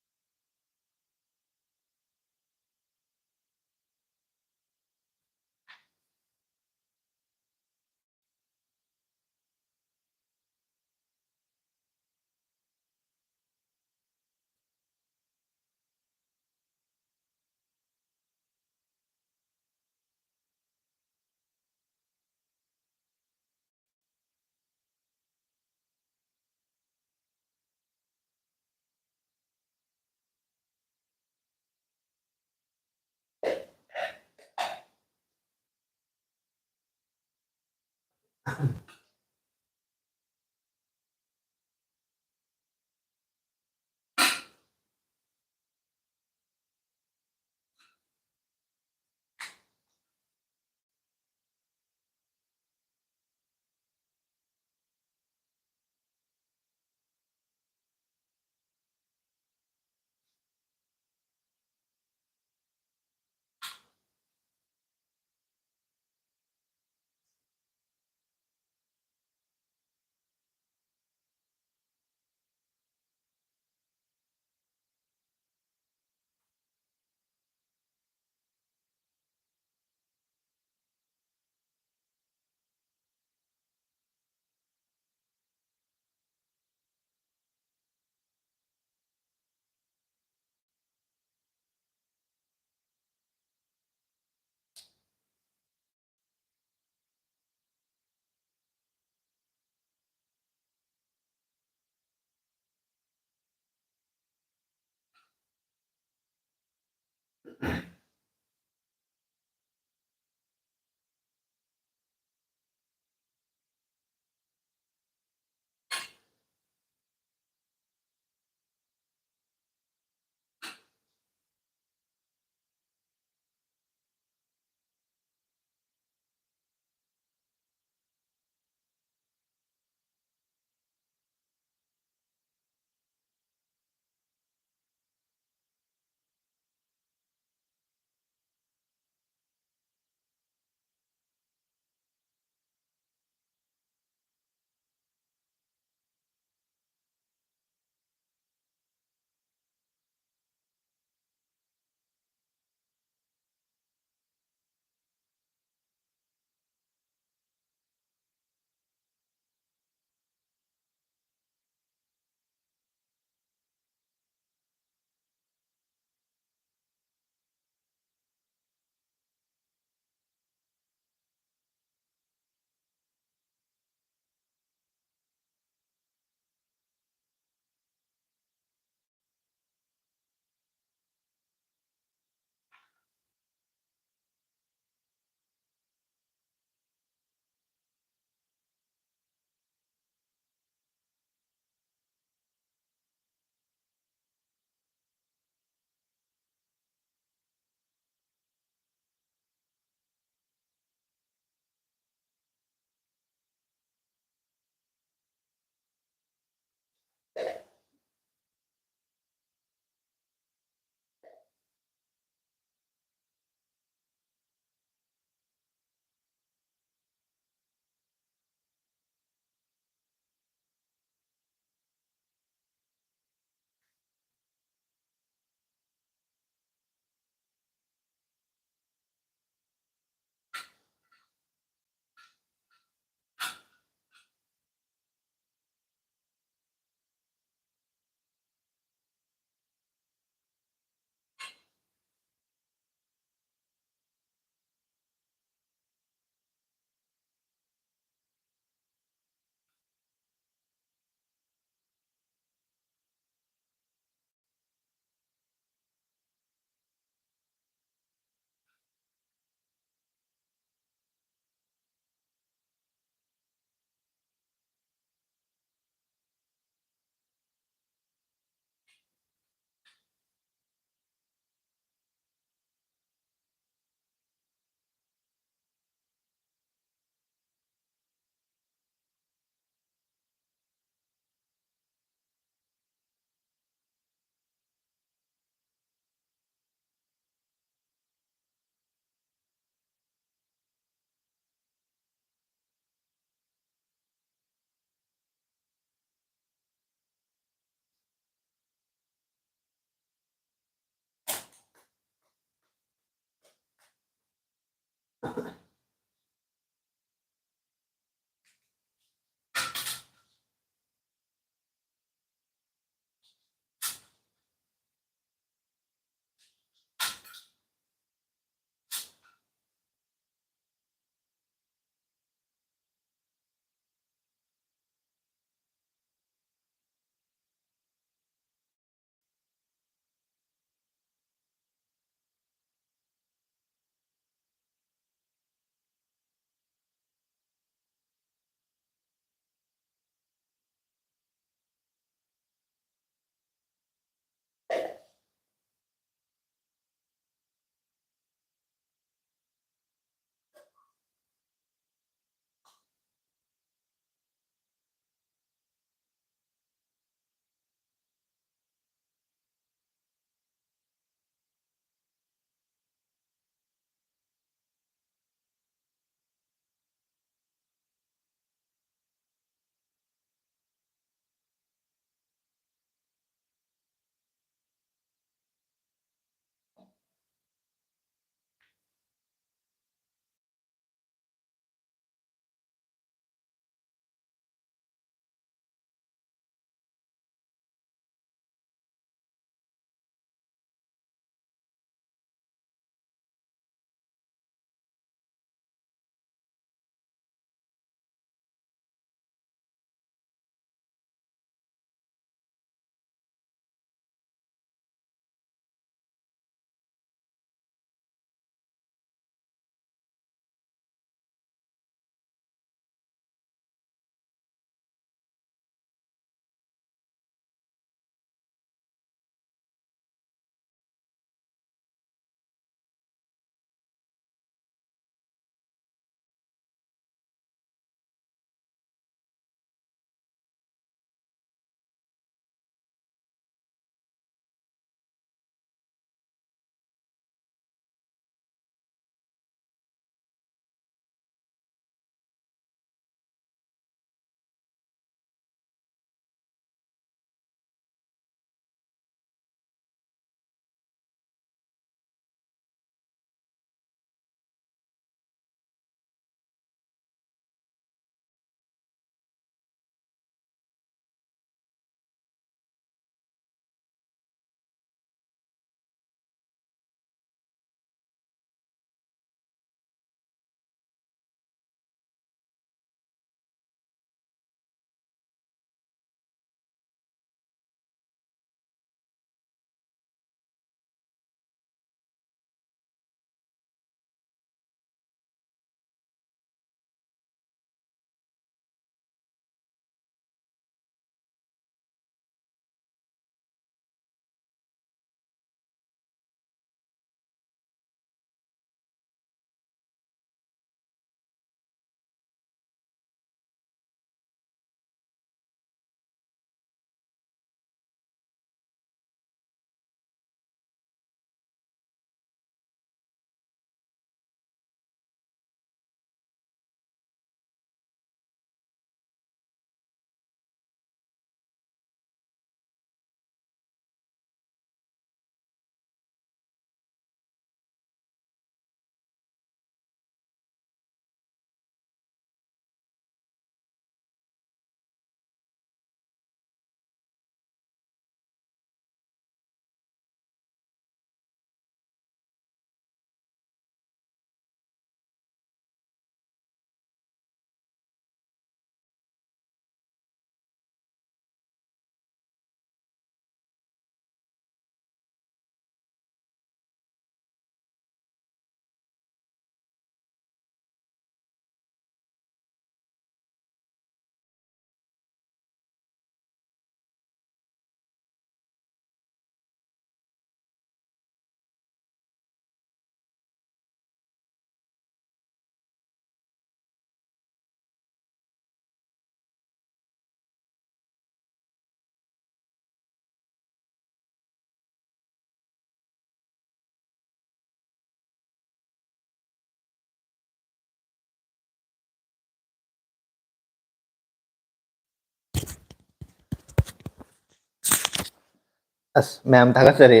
ꯑꯁ, ꯃꯌꯥꯝ ꯊꯥꯒꯠꯆꯔꯤ꯫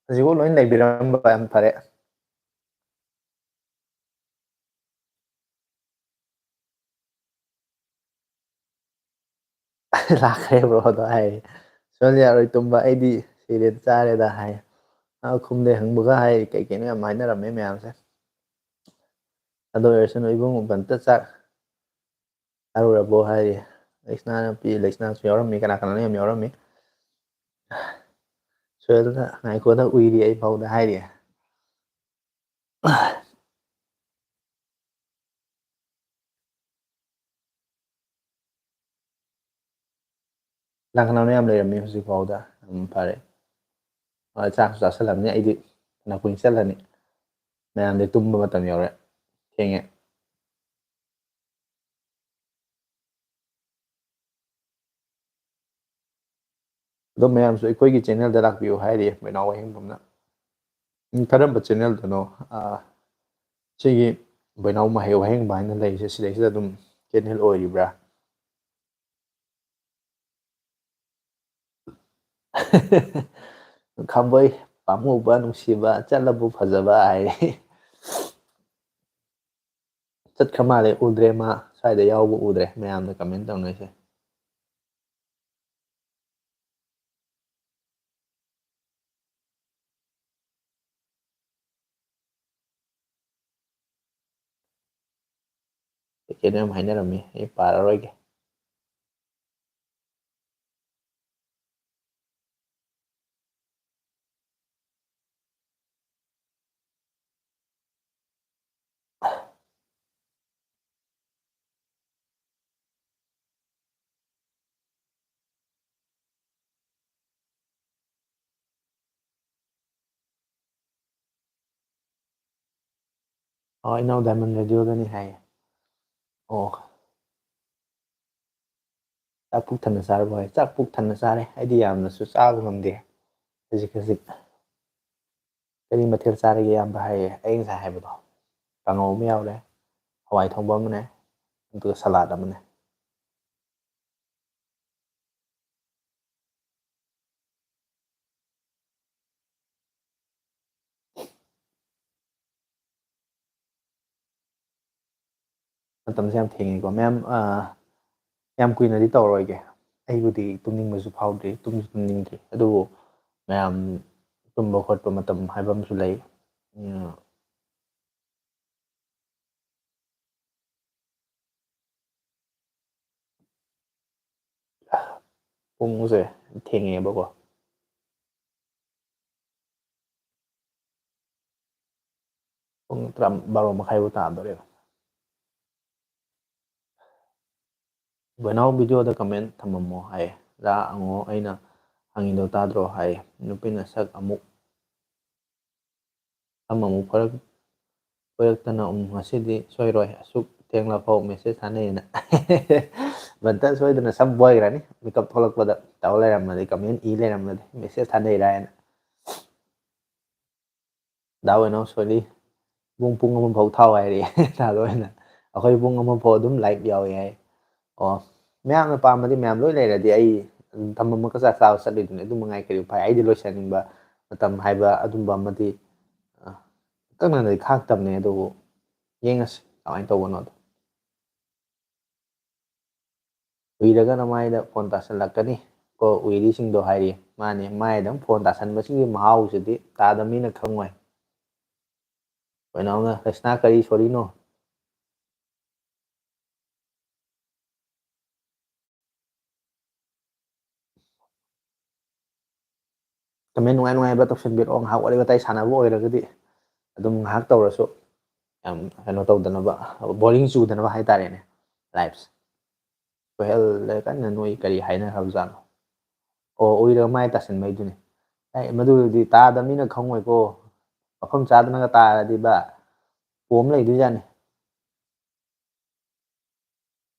ꯍꯧꯖꯤꯛꯐꯥꯎ ꯂꯣꯏ ꯂꯩꯕꯤꯔꯝꯕ ꯌꯥꯝ ꯐꯔꯦ꯫ ꯂꯥꯛꯈ꯭ꯔꯦ ꯕ꯭ꯔꯣꯗꯣ ꯍꯥꯏ꯫ ꯁꯣꯟ ꯌꯥꯔꯣꯏ ꯇꯨꯝꯕ, ꯑꯩꯗꯤ ꯁꯤꯔꯦ ꯆꯥꯔꯦꯗ ꯍꯥꯏ꯫ ꯑ, ꯈꯨꯝꯗꯦ ꯍꯪꯕꯒ ꯍꯥꯏ, ꯀꯩ ꯀꯩꯅꯣ ꯌꯥꯝ ꯍꯥꯏꯅꯔꯝꯃꯦ ꯃꯌꯥꯝꯁꯦ꯫ ꯑꯗꯨ ꯑꯣꯏꯔꯁꯅꯨ ꯏꯕꯨꯡ, ꯑꯝꯇ ꯆꯥꯛ ꯆꯥꯔꯨꯔꯕꯣ ꯍꯥꯏꯔꯤ꯫ ꯂꯩꯁꯅꯥ ꯅꯨꯄꯤ, ꯂꯩꯁꯅꯥꯁꯨ ꯌꯥꯎꯔꯝꯃꯤ, ꯀꯅꯥ ꯀꯅꯥꯅꯣ ꯌꯥꯝ ꯌꯥꯎꯔꯝꯃꯤ꯫ ꯁꯣꯏꯗꯅ ꯉꯥꯏꯈꯣꯗ ꯎꯏꯔꯤ ꯑꯩ ꯐꯥꯎꯗ ꯍꯥꯏꯔꯤ꯫ ꯀꯅꯥ ꯀꯅꯥꯅꯣ ꯌꯥꯝ ꯂꯩꯔꯝꯃꯤ ꯍꯧꯖꯤꯛ ꯐꯥꯎꯗ꯫ ꯎꯝ, ꯐꯔꯦ꯫ ꯍꯣꯏ, ꯆꯥꯛꯁꯨ ꯆꯥꯁꯜꯂꯝꯅꯤ, ꯑꯩꯗꯤ ꯐꯅ ꯀꯨꯏꯅ ꯆꯠꯂꯅꯤ꯫ ꯃꯌꯥꯝꯗꯤ ꯇꯨꯝꯕ ꯃꯇꯝ ꯌꯧꯔꯦ, ꯊꯦꯡꯉꯦ꯫ ꯑꯗꯣ ꯃꯌꯥꯝꯁꯨ ꯑꯩꯈꯣꯏꯒꯤ ꯆꯦꯅꯦꯜꯗ ꯂꯥꯛꯄꯤꯌꯨ ꯍꯥꯏꯔꯤ ꯕꯣꯏꯅꯥꯎ ꯋꯥꯍꯦꯡꯕꯝꯅ꯫ ꯎꯝ, ꯀꯔꯝꯕ ꯆꯦꯅꯦꯜꯗꯅꯣ? ꯑꯥ, ꯁꯤꯒꯤ ꯕꯣꯏꯅꯥꯎ ꯃꯍꯩ ꯋꯥꯍꯦꯡꯕ ꯍꯥꯏꯅ ꯂꯩꯔꯤꯁꯦ, ꯁꯤꯗꯩꯁꯤꯗ ꯑꯗꯨꯝ ꯆꯦꯅꯦꯜ ꯑꯣꯏꯔꯤꯕ꯭ꯔꯥ? ꯈꯥꯝꯕꯣꯏ ꯄꯥꯝꯃꯨꯕ ꯅꯨꯡꯁꯤꯕ ꯆꯠꯂꯕꯨ ꯐꯖꯕ ꯍꯥꯏ꯫ ꯆꯠꯈ꯭ꯔ ꯃꯥꯜꯂꯦ, ꯎꯗ꯭ꯔꯦ, ꯃꯥ ꯁ꯭ꯋꯥꯏꯗ ꯌꯥꯎꯕ ꯎꯗ꯭ꯔꯦ ꯃꯌꯥꯝꯅ comment ꯇꯧꯅꯩꯁꯦ꯫ ꯀꯩꯅꯣ ꯌꯥꯝ ꯍꯥꯏꯅꯔꯝꯃꯤ, ꯑꯩ ꯄꯥꯔꯔꯣꯏꯒꯦ꯫ ꯑꯣ, ꯏꯅꯥꯎ Diamond Radio ꯗꯅꯤ ꯍꯥꯏꯌꯦ꯫ ꯑꯣ꯫ ꯆꯥꯛ ꯄꯨꯛ ꯊꯟꯅ ꯆꯥꯔꯕꯣ ꯍꯥꯏ? ꯆꯥꯛ ꯄꯨꯛ ꯊꯟꯅ ꯆꯥꯔꯦ꯫ ꯑꯩꯗꯤ ꯌꯥꯝꯅꯁꯨ ꯆꯥꯕ ꯉꯝꯗꯦ ꯈꯖꯤꯛ ꯈꯖꯤꯛ꯫ ꯀꯔꯤ ꯃꯊꯦꯜ ꯆꯥꯔꯒꯦ ꯏꯌꯥꯝꯕ ꯍꯥꯏꯌꯦ? ꯑꯩ ꯉꯁꯥꯏ ꯍꯥꯏꯕꯗꯣ, ꯀꯥꯡꯉꯧ ꯑꯃ ꯌꯥꯎꯔꯦ, ꯍꯋꯥꯏ ꯊꯣꯡꯕ ꯑꯃꯅꯦ, ꯑꯗꯨꯒ salad ꯑꯃꯅꯦ꯫ ꯃꯇꯝꯁꯦ ꯌꯥꯝ ꯊꯦꯡꯉꯦꯀꯣ꯫ ꯃꯌꯥꯝ, ꯑ, ꯌꯥꯝ ꯀꯨꯏꯅꯗꯤ ꯇꯧꯔꯣꯏꯒꯦ꯫ ꯑꯩꯕꯨꯗꯤ ꯇꯨꯝꯅꯤꯡꯕꯁꯨ ꯐꯥꯎꯗ꯭ꯔꯤ, ꯇꯨꯝꯁꯨ ꯇꯨꯝꯅꯤꯡꯗ꯭ꯔꯤ꯫ ꯑꯗꯨꯕꯨ ꯃꯌꯥꯝ ꯇꯨꯝꯕ ꯈꯣꯠꯄ ꯃꯇꯝ ꯍꯥꯏꯕ ꯑꯃꯁꯨ ꯂꯩ꯫ ꯎꯝ꯫ ꯄꯨꯡꯁꯦ ꯊꯦꯡꯉꯦꯕꯀꯣ꯫ ꯄꯨꯡ ꯇꯔꯥ, ꯕꯥꯔꯣ ꯃꯈꯥꯏꯕꯨ ꯇꯥꯗꯣꯔꯦꯕ꯫ ꯕꯣꯏꯅꯥꯎ videoꯗ comment ꯊꯝꯃꯝꯃꯣ ꯍꯥꯏꯌꯦ꯫ ꯂꯥ ꯑꯉꯣ ꯑꯩꯅ ꯍꯪꯉꯤꯗꯣ ꯇꯥꯗ꯭ꯔꯣ ꯍꯥꯏꯌꯦ꯫ ꯅꯨꯄꯤꯅ ꯁꯛ ꯑꯃꯨꯛ ꯁꯝ ꯑꯃꯨꯛ ꯐꯣꯏꯔꯛ-, ꯐꯣꯏꯔꯛꯇꯅ, ꯎꯝ, ꯉꯁꯤꯗꯤ ꯁꯣꯏꯔꯣꯏ, ꯑꯁꯨꯛ ꯊꯦꯡꯂꯐꯥꯎ message ꯊꯥꯅꯩꯌꯦꯅ꯫ ꯕꯟꯇ ꯁꯣꯏꯗꯅ ꯁꯝ ꯐꯣꯏꯈ꯭ꯔꯅꯤ, ꯃꯤꯀꯞ ꯊꯣꯛꯂꯛꯄꯗ ꯇꯧ ꯂꯩꯔꯝꯃꯗꯤ, comment ꯏ ꯂꯩꯔꯝꯃꯗꯤ, message ꯊꯥꯅꯩꯔꯥ ꯍꯥꯏꯅ꯫ ꯗꯥ ꯑꯣꯏꯅꯧ, sorry, ꯄꯨꯡ, ꯄꯨꯡ ꯑꯃ ꯐꯥꯎ ꯊꯥꯎ ꯍꯥꯏꯔꯛꯑꯦ꯫ ꯗꯥꯗ ꯑꯣꯏꯅ, ꯑꯩꯈꯣꯏ ꯄꯨꯡ ꯑꯃ ꯐꯥꯎ ꯑꯗꯨꯝ live ꯌꯥꯎꯋꯦ ꯍꯥꯏ꯫ ꯑꯣ, ꯃꯌꯥꯝꯅ ꯄꯥꯝꯕꯗꯤ ꯃꯌꯥꯝ ꯂꯣꯏ ꯂꯩꯔꯗꯤ ꯑꯩ ꯑꯗꯨꯝ ꯊꯝꯃꯝꯃꯒ ꯆꯥꯛ ꯆꯥꯕ ꯆꯠꯂꯤꯗꯨꯅꯤ꯫ ꯑꯗꯨ ꯃꯉꯥꯏ ꯀꯔꯤ ꯎꯄꯥꯏ? ꯑꯩꯗꯤ ꯂꯣꯏꯁꯤꯟꯅꯤꯡꯕ ꯃꯇꯝ ꯍꯥꯏꯕ ꯑꯗꯨꯝꯕ ꯑꯃꯗꯤ, ꯑ, ꯑꯀꯛꯅꯅꯗꯤ ꯈꯥꯛꯇꯕꯅꯦ, ꯑꯗꯨꯕꯨ ꯌꯦꯡꯉꯁꯤ ꯀꯃꯥꯏꯅ ꯇꯧꯕꯅꯣꯗꯣ꯫ ꯎꯏꯔꯒꯅ ꯃꯥꯏꯗ ꯐꯣꯟ ꯇꯥꯁꯜꯂꯛꯀꯅꯤ ꯀꯣ, ꯎꯏꯔꯤꯁꯤꯡꯗꯣ ꯍꯥꯏꯔꯤ꯫ ꯃꯥꯅꯤ, ꯃꯥꯏꯗ ꯐꯣꯟ ꯇꯥꯁꯟꯕꯁꯤꯒꯤ ꯃꯍꯥꯎꯁꯤꯗꯤ ꯇꯥꯗ ꯃꯤꯅ ꯈꯪꯉꯣꯏ꯫ ꯀꯩꯅꯣꯝꯅ, "ꯀ꯭ꯔꯤꯁꯅꯥ, ꯀꯔꯤ ꯁꯣꯔꯤꯅꯣ?" Comment ꯅꯨꯡꯉꯥꯏ ꯅꯨꯡꯉꯥꯏꯕ ꯇꯧꯁꯟꯕꯤꯔꯛꯑꯣ꯫ ꯉꯥꯏꯍꯥꯛ ꯋꯥꯔꯤ ꯋꯥꯇꯥꯏ ꯁꯥꯟꯅꯕ ꯑꯣꯏꯔꯒꯗꯤ ꯑꯗꯨꯝ ꯉꯥꯏꯍꯥꯛ ꯇꯧꯔꯁꯨ, ꯌꯥꯝ ꯀꯩꯅꯣ ꯇꯧꯗꯅꯕ, boring ꯆꯨꯗꯅꯕ ꯍꯥꯏꯇꯥꯔꯦꯅꯦ, liveꯁꯦ꯫ ꯁꯣꯍꯦꯜꯗ ꯀꯟꯅ ꯅꯣꯏ ꯀꯔꯤ ꯍꯥꯏꯅꯈ꯭ꯔꯕꯖꯥꯠꯅꯣ? ꯑꯣ, ꯎꯏꯔꯒ ꯃꯥꯏ ꯇꯥꯁꯟꯕꯩꯗꯨꯅꯤ꯫ ꯑꯦ, ꯃꯗꯨꯗꯤ ꯇꯥꯗꯕꯅꯤꯅ ꯈꯪꯉꯣꯏꯀꯣ꯫ ꯃꯐꯝ ꯆꯥꯗꯅꯒ ꯇꯥꯔꯗꯤ ꯕꯥ, ꯄꯣꯝ ꯂꯩꯗꯣꯏꯖꯥꯠꯅꯤ꯫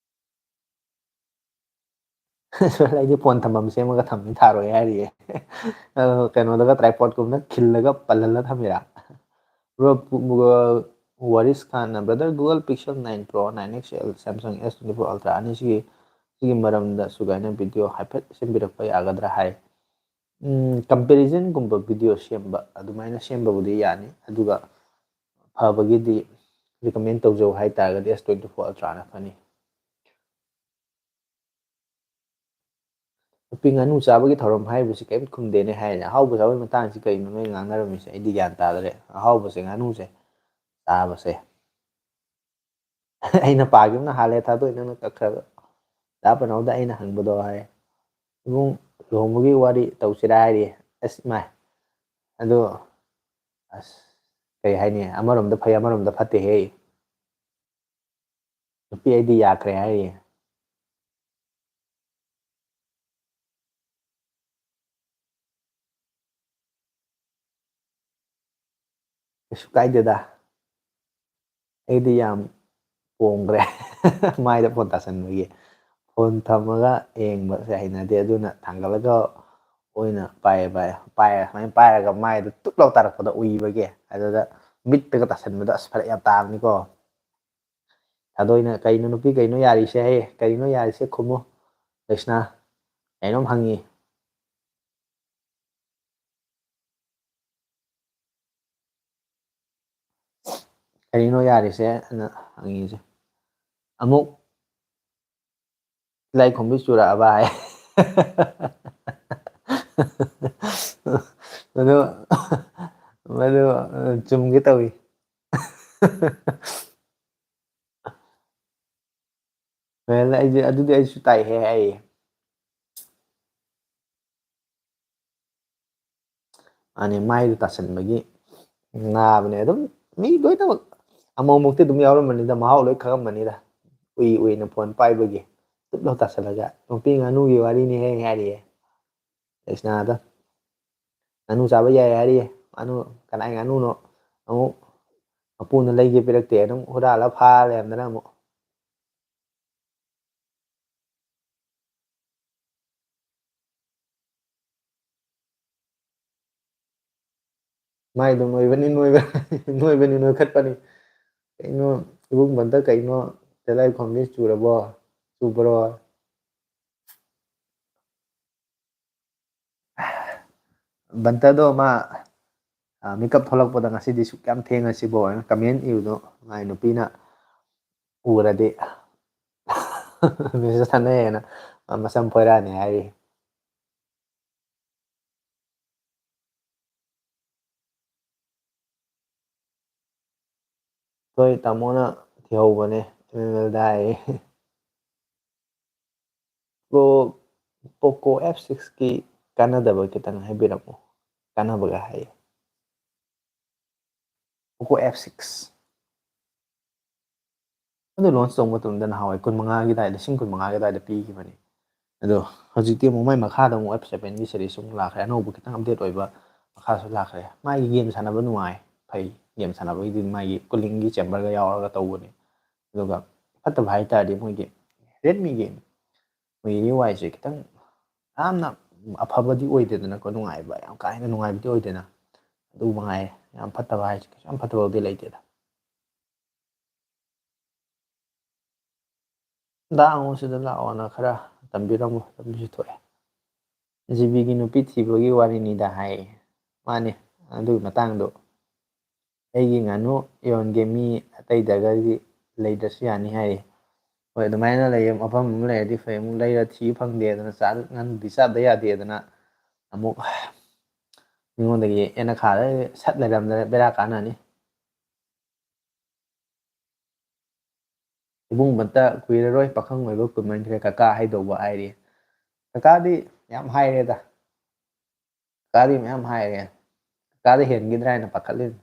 ꯑꯩꯗꯤ ꯐꯣꯟ ꯊꯝꯐꯝ ꯁꯦꯝꯃꯒ ꯊꯝꯃꯤ, ꯊꯥꯔꯣꯏ ꯍꯥꯏꯔꯤꯌꯦ꯫ ꯑ, ꯀꯩꯅꯣꯗꯒ tripodꯀꯨꯝꯅ ꯈꯤꯜꯂꯒ ꯄꯜꯍꯜꯂ ꯊꯝꯃꯤꯔꯥ? Bro, ꯄꯨ-, ꯄꯨ-, ꯋꯥꯔꯤꯁ ꯈꯥꯟꯅ, "Brother, Google Pixel nine Pro, nine X L, Samsung S twenty-four Ultra ꯑꯅꯤꯁꯤꯒꯤ, ꯁꯤꯒꯤ ꯃꯔꯝꯗ ꯁꯨꯒꯥꯏꯅ video ꯍꯥꯏꯐꯦꯠ ꯁꯦꯝꯕꯤꯔꯛꯄ ꯌꯥꯒꯗ꯭ꯔꯥ?" ꯍꯥꯏ꯫ ꯎꯝ, comparisonꯒꯨꯝꯕ video ꯁꯦꯝꯕ, ꯑꯗꯨꯃꯥꯏꯅ ꯁꯦꯝꯕꯕꯨꯗꯤ ꯌꯥꯅꯤ꯫ ꯑꯗꯨꯒ ꯐꯕꯒꯤꯗꯤ ꯔꯤꯀꯃꯦꯟ ꯇꯧꯖꯧ ꯍꯥꯏ ꯇꯥꯔꯒꯗꯤ ꯑꯦꯁ ꯇ꯭ꯋꯦꯟꯇꯤ ꯐꯣꯔ ꯑꯜꯇ꯭ꯔꯥꯅ ꯐꯅꯤ꯫ ꯅꯨꯄꯤ ꯉꯥꯅꯨ ꯆꯥꯕꯒꯤ ꯊꯧꯔꯝ ꯍꯥꯏꯔꯤꯕꯁꯤ ꯀꯔꯤꯝ ꯈꯨꯝꯗꯦꯅꯦ ꯍꯥꯏꯅꯦ꯫ ꯑꯍꯥꯎꯕ ꯆꯥꯕꯒꯤ ꯃꯇꯥꯡꯁꯤ ꯀꯩꯅꯣ ꯅꯣꯏ ꯉꯥꯡꯅꯔꯝꯃꯤꯁꯦ? ꯑꯩꯗꯤ ꯒ꯭ꯌꯥꯟ ꯇꯥꯗꯔꯦ꯫ ꯑꯍꯥꯎꯕꯁꯦ ꯉꯥꯅꯨꯁꯦ ꯆꯥꯕꯁꯦ꯫ ꯑꯩꯅ ꯄꯥꯈꯤꯕꯅ ꯍꯥꯜꯂꯦ, ꯊꯥꯗꯣꯏ ꯅꯪꯅ ꯀꯛꯈ꯭ꯔꯒ꯫ ꯗꯥ ꯄꯅꯧꯗ ꯑꯩꯅ ꯍꯪꯕꯗꯣ ꯍꯥꯏ꯫ ꯏꯕꯨꯡ, ꯂꯨꯍꯣꯡꯕꯒꯤ ꯋꯥꯔꯤ ꯇꯧꯁꯤꯔꯥ ꯍꯥꯏꯔꯤ꯫ ꯑꯁ ꯏꯃꯥꯏ꯫ ꯑꯗꯣ ꯑꯁ, ꯀꯩ ꯍꯥꯏꯅꯤ, ꯑꯃꯔꯣꯝꯗ ꯐꯩ, ꯑꯃꯔꯣꯝꯗ ꯐꯠꯇꯦꯍꯦ꯫ ꯅꯨꯄꯤ ꯑꯩꯗꯤ ꯌꯥꯈ꯭ꯔꯦ ꯍꯥꯏꯔꯤ꯫ ꯀꯩꯁꯨ ꯀꯥꯏꯗꯦꯗ꯫ ꯑꯩꯗꯤ ꯌꯥꯝ ꯄꯣꯡꯈ꯭ꯔꯦ꯫ ꯃꯥꯏꯗ ꯐꯣꯟ ꯇꯥꯁꯟꯕꯒꯤ꯫ ꯐꯣꯟ ꯊꯝꯃꯒ ꯌꯦꯡꯕꯁꯦ ꯍꯩꯅꯗꯦ, ꯑꯗꯨꯅ ꯊꯥꯡꯒꯠꯂꯒ ꯑꯣꯏꯅ ꯄꯥꯏꯌꯦ, ꯄꯥꯏꯌꯦ, ꯄꯥꯏꯔꯦ꯫ ꯁꯨꯃꯥꯏꯅ ꯄꯥꯏꯔꯒ ꯃꯥꯏꯗ ꯇꯨꯞ ꯂꯥꯎ ꯇꯥꯔꯛꯄꯗ ꯎꯏꯕꯒꯤ, ꯑꯗꯨꯗ ꯃꯤꯠꯇꯒ ꯇꯥꯁꯟꯕꯗꯣ ꯑꯁ ꯐꯔꯛ ꯌꯥꯝ ꯇꯥꯕꯅꯤꯀꯣ꯫ ꯊꯥꯗꯣꯏꯅ, "ꯀꯩꯅꯣ ꯅꯨꯄꯤ, ꯀꯩꯅꯣ ꯌꯥꯔꯤꯁꯦ? ꯍꯦ, ꯀꯩꯅꯣ ꯌꯥꯔꯤꯁꯦ? ꯈꯨꯝꯃꯨ, ꯂꯩꯁꯅꯥ, ꯀꯩꯅꯣꯝ ꯍꯪꯉꯤ꯫ ꯀꯔꯤꯅꯣ ꯌꯥꯔꯤꯁꯦ?" ꯑꯅ ꯍꯪꯉꯤꯁꯦ꯫ ꯑꯃꯨꯛ ꯇꯤꯂꯥꯏꯈꯣꯝꯕꯤ ꯆꯨꯔꯛꯑꯕ ꯍꯥꯏ꯫ ꯃꯗꯨ, ꯃꯗꯨ ꯆꯨꯝꯒꯦ ꯇꯧꯏ꯫ Well, ꯑꯩꯁꯦ, ꯑꯗꯨꯗꯤ ꯑꯩꯁꯨ ꯇꯥꯏꯍꯦ ꯍꯥꯏꯌꯦ꯫ ꯃꯥꯅꯦ, ꯃꯥꯏꯗꯣ ꯇꯥꯁꯟꯕꯒꯤ ꯅꯥꯕꯅꯦ꯫ ꯑꯗꯨꯝ ꯃꯤ ꯂꯣꯏꯅꯃꯛ ꯑꯃꯨꯛꯃꯨꯛꯇꯤ ꯑꯗꯨꯝ ꯌꯥꯎꯔꯝꯃꯅꯤꯗ, ꯃꯍꯥꯎ ꯂꯣꯏ ꯈꯪꯉꯝꯃꯅꯤꯗ꯫ ꯎꯏ ꯎꯏꯅ ꯐꯣꯟ ꯄꯥꯏꯕꯒꯤ ꯇꯨꯞ ꯂꯥꯎ ꯇꯥꯁꯜꯂꯒ꯫ ꯅꯨꯄꯤ ꯉꯥꯅꯨꯒꯤ ꯋꯥꯔꯤꯅꯤ ꯍꯦ ꯍꯥꯏꯔꯤꯌꯦ꯫ ꯂꯩꯁꯅꯥꯗ ꯉꯥꯅꯨ ꯆꯥꯕ ꯌꯥꯏ ꯍꯥꯏꯔꯤꯌꯦ꯫ ꯉꯥꯅꯨ, ꯀꯅꯥꯏ ꯉꯥꯅꯨꯅꯣ? ꯑꯃꯨꯛ ꯃꯄꯨꯅ ꯂꯩꯒꯦ ꯄꯤꯔꯛꯇꯦ, ꯑꯗꯨꯝ ꯍꯨꯔꯥꯜꯂ ꯐꯥ ꯂꯩꯔꯝꯗꯅ ꯑꯃꯨꯛ꯫ ꯃꯥꯏꯗꯣ ꯅꯣꯏꯕꯅꯤ, ꯅꯣꯏꯕ-, ꯅꯣꯏꯕꯅꯤ, ꯅꯣꯏꯈꯠꯄꯅꯤ꯫ ꯀꯩꯅꯣ, ꯏꯕꯨꯡ ꯕꯟꯇ, ꯀꯩꯅꯣ, ꯇꯤꯂꯥꯏꯈꯣꯝꯕꯤ ꯆꯨꯔꯕꯣ? ꯆꯨꯕ꯭ꯔꯣ? ꯕꯟꯇꯗꯣ ꯃꯥ ꯃꯤꯀꯞ ꯊꯣꯛꯂꯛꯄꯗ ꯉꯁꯤꯗꯤ ꯁꯨꯛ ꯌꯥꯝ ꯊꯦꯡꯉꯁꯤꯕꯣ ꯍꯥꯏꯅ ꯀꯃꯦꯟ ꯏꯕꯗꯣ ꯃꯥꯏ ꯅꯨꯄꯤꯅ ꯎꯔꯗꯤ ꯃꯦꯁꯦꯖ ꯊꯥꯅꯩꯌꯦꯅ ꯃꯁꯝ ꯐꯣꯏꯔꯛꯑꯅꯤ ꯍꯥꯏꯔꯤ꯫ ꯍꯣꯏ, ꯇꯥꯃꯣꯅ ꯊꯤꯍꯧꯕꯅꯦ ꯑꯦꯝ ꯑꯦꯜꯗ ꯍꯥꯏꯌꯦ꯫ ꯄ꯭ꯔꯣ ꯄꯣꯀꯣ ꯑꯦꯐ ꯁꯤꯛꯁꯀꯤ ꯀꯥꯟꯅꯗꯕ ꯈꯤꯇꯪ ꯍꯥꯏꯕꯤꯔꯝꯃꯣ꯫ ꯀꯥꯟꯅꯕꯒ ꯍꯥꯏꯌꯦ꯫ ꯄꯣꯀꯣ ꯑꯦꯐ ꯁꯤꯛꯁ ꯑꯗꯨ ꯂꯣꯟꯁ ꯇꯧꯕ ꯃꯇꯝꯗ ꯅꯍꯥꯟꯋꯥꯏ ꯀꯨꯟ ꯃꯉꯥꯒꯤ ꯑꯗꯨꯋꯥꯏꯗ, ꯂꯤꯁꯤꯡ ꯀꯨꯟ ꯃꯉꯥꯒꯤ ꯑꯗꯨꯋꯥꯏꯗ ꯄꯤꯈꯤꯕꯅꯤ꯫ ꯑꯗꯣ ꯍꯧꯖꯤꯛꯇꯤ ꯑꯃꯨꯛ ꯃꯥꯏ ꯃꯈꯥꯗ ꯑꯃꯨꯛ ꯑꯦꯐ ꯁꯕꯦꯟꯒꯤ ꯁꯦꯔꯤꯁ ꯑꯃꯨꯛ ꯂꯥꯛꯈ꯭ꯔꯦ, ꯑꯅꯧꯕ ꯈꯤꯇꯪ ꯑꯞꯗꯦꯠ ꯑꯣꯏꯕ ꯃꯈꯥꯁꯨ ꯂꯥꯛꯈ꯭ꯔꯦ꯫ ꯃꯥꯒꯤ ꯒꯦꯝ ꯁꯥꯟꯅꯕ ꯅꯨꯡꯉꯥꯏ, ꯐꯩ꯫ ꯒꯦꯝ ꯁꯥꯟꯅꯕꯒꯤꯗꯤ ꯃꯥꯒꯤ ꯀꯨꯂꯤꯡꯒꯤ ꯆꯦꯝꯕꯔꯒ ꯌꯥꯎꯔꯒ ꯇꯧꯕꯅꯤ꯫ ꯑꯗꯨꯒ ꯐꯠꯇꯕ ꯍꯥꯏ ꯇꯥꯔꯗꯤ ꯃꯣꯏꯒꯤ ꯔꯦꯗꯃꯤꯒꯤ ꯃꯣꯏꯒꯤ ꯌꯨ ꯑꯥꯏꯁꯦ ꯈꯤꯇꯪ ꯌꯥꯝꯅ ꯑꯐꯕꯗꯤ ꯑꯣꯏꯗꯦꯗꯅꯀꯣ, ꯅꯨꯡꯉꯥꯏꯕ, ꯌꯥꯝ ꯀꯥ ꯍꯦꯟꯅ ꯅꯨꯡꯉꯥꯏꯕꯗꯤ ꯑꯣꯏꯗꯦꯅ꯫ ꯑꯗꯨ ꯃꯉꯥꯏꯔꯦ, ꯌꯥꯝ ꯐꯠꯇꯕ ꯍꯥꯏꯁꯦ ꯀꯩꯁꯨ ꯌꯥꯝ ꯐꯠꯇꯕꯕꯨꯗꯤ ꯂꯩꯇꯦꯗ꯫ ꯗꯥ ꯑꯉꯣ ꯁꯤꯗ ꯂꯥꯛꯑꯣꯅ ꯈꯔ ꯇꯝꯕꯤꯔꯝꯃꯣ, ꯂꯝꯕꯤꯁꯨ ꯊꯣꯛꯑꯦ꯫ ꯖꯤꯕꯤꯒꯤ ꯅꯨꯄꯤ ꯊꯤꯕꯒꯤ ꯋꯥꯔꯤꯅꯤꯗ ꯍꯥꯏꯌꯦ꯫ ꯃꯥꯅꯦ, ꯑꯗꯨꯒꯤ ꯃꯇꯥꯡꯗꯣ ꯑꯩꯒꯤ ꯉꯥꯅꯨ ꯌꯣꯟꯒꯦ, ꯃꯤ ꯑꯇꯩꯗꯒꯗꯤ ꯂꯩꯗ꯭ꯔꯁꯨ ꯌꯥꯅꯤ ꯍꯥꯏꯌꯦ꯫ ꯍꯣꯏ, ꯑꯗꯨꯃꯥꯏꯅ ꯂꯩꯌꯦ, ꯃꯐꯝ ꯑꯃ ꯂꯩꯔꯗꯤ ꯐꯩ, ꯑꯃꯨꯛ ꯂꯩꯔ ꯊꯤ ꯐꯪꯗꯦꯗꯅ, ꯆꯥ-, ꯉꯥꯅꯨꯗꯤ ꯆꯥꯗ ꯌꯥꯗꯦꯗꯅ, ꯑꯃꯨꯛ ꯃꯤꯉꯣꯟꯗꯒꯤ ꯑꯦꯅ ꯈꯥꯗ ꯁꯠ ꯂꯩꯔꯝꯗꯅ ꯕꯦꯔꯥ ꯀꯥꯟꯅꯅꯤ꯫ ꯏꯕꯨꯡ ꯃꯠꯇ ꯀꯨꯏꯔꯔꯣꯏ, ꯄꯥꯈꯪ ꯑꯣꯏꯕ ꯀꯨꯏꯃꯟꯈ꯭ꯔꯦ, ꯀꯀꯥ ꯍꯥꯏꯗꯧꯕ ꯍꯥꯏꯔꯤ꯫ ꯀꯀꯥꯗꯤ ꯌꯥꯝ ꯍꯥꯏꯔꯦꯗ, ꯀꯀꯥꯗꯤ ꯃꯌꯥꯝ ꯍꯥꯏꯔꯦ, ꯀꯀꯥꯗ ꯍꯦꯟꯈꯤꯗ꯭ꯔꯥ ꯍꯥꯏꯅ ꯄꯥꯈꯠꯂꯤꯅꯤ꯫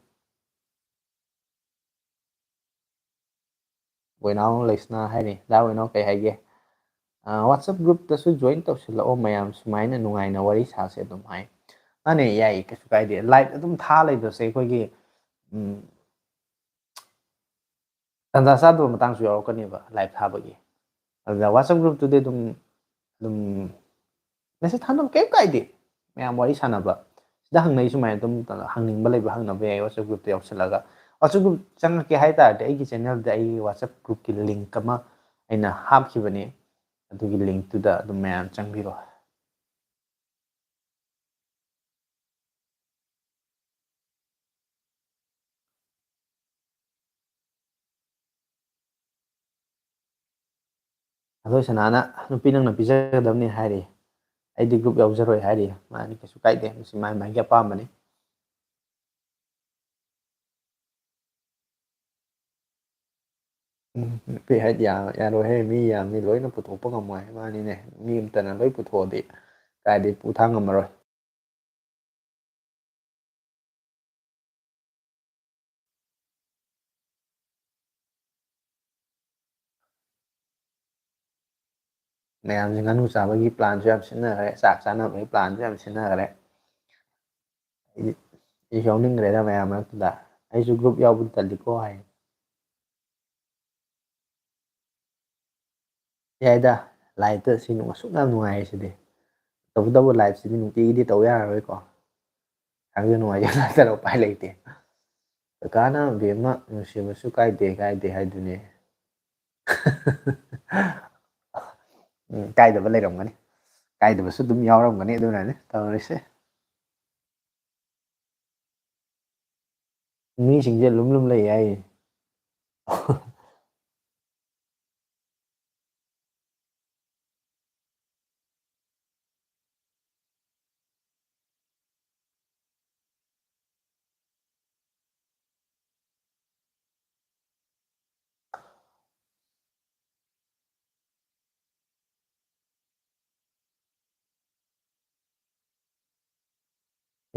ꯕꯣꯏꯅꯥꯎ ꯂꯩꯁꯅꯥ ꯍꯥꯏꯔꯤ, ꯗꯥ ꯕꯣꯏꯅꯥꯎ ꯀꯩ ꯍꯥꯏꯒꯦ? ꯑꯥ, WhatsApp groupꯇꯁꯨ join ꯇꯧꯁꯤꯜꯂꯛꯑꯣ ꯃꯌꯥꯝ, ꯁꯨꯃꯥꯏꯅ ꯅꯨꯡꯉꯥꯏꯅ ꯋꯥꯔꯤ ꯁꯥꯁꯦ ꯑꯗꯨꯝ ꯍꯥꯏ꯫ ꯃꯥꯅꯦ, ꯌꯥꯏꯌꯦ, ꯀꯩꯁꯨ ꯀꯥꯏꯗꯦ꯫ Live ꯑꯗꯨꯝ ꯊꯥ ꯂꯩꯕꯁꯦ ꯑꯩꯈꯣꯏꯒꯤ, ꯎꯝ, ꯇꯟꯖꯥ ꯆꯥꯗꯕ ꯃꯇꯥꯡꯁꯨ ꯌꯥꯎꯔꯛꯀꯅꯦꯕ live ꯊꯥꯕꯒꯤ꯫ ꯑꯗꯨꯗ WhatsApp groupꯇꯨꯗꯤ ꯑꯗꯨꯝ, ꯑꯗꯨꯝ message ꯊꯥꯅꯕ ꯀꯩꯝ ꯀꯥꯏꯗꯦ꯫ ꯃꯌꯥꯝ ꯋꯥꯔꯤ ꯁꯥꯟꯅꯕ꯫ ꯁꯤꯗ ꯍꯪꯅꯩ ꯁꯨꯃꯥꯏꯅ ꯑꯗꯨꯝ ꯍꯪꯅꯤꯡꯕ ꯂꯩꯕ ꯍꯪꯅꯕ ꯌꯥꯏ WhatsApp groupꯇ ꯌꯥꯎꯁꯜꯂꯒ꯫ WhatsApp group ꯆꯪꯉꯛꯀꯦ ꯍꯥꯏ ꯇꯥꯔꯗꯤ ꯑꯩꯒꯤ channelꯗ ꯑꯩꯒꯤ WhatsApp groupꯀꯤ link ꯑꯃ ꯑꯩꯅ ꯍꯥꯞꯈꯤꯕꯅꯤ꯫ ꯑꯗꯨꯒꯤ linkꯇꯨꯗ ꯑꯗꯨꯝ ꯃꯌꯥꯝ ꯆꯪꯕꯤꯔꯣ꯫ ꯃꯊꯣꯏ ꯁꯅꯥꯅ ꯅꯨꯄꯤ ꯅꯪꯅ ꯄꯤꯖꯒꯗꯕꯅꯤ ꯍꯥꯏꯔꯤ, ꯑꯩꯗꯤ group ꯌꯥꯎꯖꯔꯣꯏ ꯍꯥꯏꯔꯤ꯫ ꯃꯥꯗꯤ ꯀꯩꯁꯨ ꯀꯥꯏꯗꯦ, ꯃꯁꯤ ꯃꯥꯏ ꯃꯥꯏꯒꯤ ꯑꯄꯥꯝꯕꯅꯤ꯫ ꯎꯝ, ꯅꯨꯄꯤ ꯍꯥꯏꯗꯤ ꯌꯥ-, ꯌꯥꯔꯣꯏꯍꯦ, ꯃꯤ ꯌꯥꯝꯅꯤ, ꯂꯣꯏꯅ ꯄꯨꯊꯣꯛꯄ ꯉꯝꯃꯣꯏ꯫ ꯃꯥꯅꯤꯅꯦ, ꯃꯤ ꯑꯃꯇꯅ ꯂꯣꯏ ꯄꯨꯊꯣꯛꯑꯗꯤ ꯀꯥꯏꯗꯩ ꯄꯨꯊꯥꯡ ꯉꯝꯃꯔꯣꯏ꯫ ꯃꯌꯥꯝꯁꯦ ꯉꯥꯅꯨ ꯆꯥꯕꯒꯤ planꯁꯨ ꯌꯥꯝ ꯁꯤꯟꯅꯈ꯭ꯔꯦ, ꯆꯥꯛ ꯆꯥꯅꯕꯒꯤ planꯁꯨ ꯌꯥꯝ ꯁꯤꯟꯅꯈ꯭ꯔꯦ꯫ ꯑꯩꯗꯤ, ꯑꯩꯁꯨ ꯌꯥꯎꯅꯤꯡꯈ꯭ꯔꯦꯗ ꯃꯌꯥꯝ ꯃꯔꯛꯇꯨꯗ꯫ ꯑꯩꯁꯨ group ꯌꯥꯎꯕꯗꯤ ꯇꯜꯂꯤꯀꯣ ꯍꯥꯏ꯫ ꯌꯥꯏꯗ, liveꯇ ꯁꯤ ꯅꯨꯡ-, ꯑꯁꯨꯛ ꯌꯥꯝ ꯅꯨꯡꯉꯥꯏꯔꯤꯁꯤꯗꯤ꯫ ꯇꯧꯕꯇꯕꯨ liveꯁꯤꯗꯤ ꯅꯨꯡꯇꯤꯒꯤꯗꯤ ꯇꯧ ꯌꯥꯔꯔꯣꯏꯀꯣ꯫ ꯈꯪꯗꯦ, ꯅꯨꯡꯉꯥꯏꯖ ꯅꯠꯇꯅ ꯎꯄꯥꯏ ꯂꯩꯇꯦ꯫ ꯀꯀꯥꯅ ꯕꯦꯝꯃ ꯅꯨꯡꯁꯤꯕꯁꯨ ꯀꯥꯏꯗꯦ, ꯀꯥꯏꯗꯦ ꯍꯥꯏꯗꯨꯅꯦ꯫ ꯎꯝ, ꯀꯥꯏꯗꯕ ꯂꯩꯔꯝꯒꯅꯤ꯫ ꯀꯥꯏꯗꯕꯁꯨ ꯑꯗꯨꯝ ꯌꯥꯎꯔꯝꯒꯅꯤ, ꯑꯗꯨꯅꯅꯦ ꯇꯧꯔꯤꯁꯦ꯫ ꯃꯤꯁꯤꯡꯁꯦ ꯂꯨꯝ ꯂꯨꯝ ꯂꯩ ꯍꯥꯏꯌꯦ꯫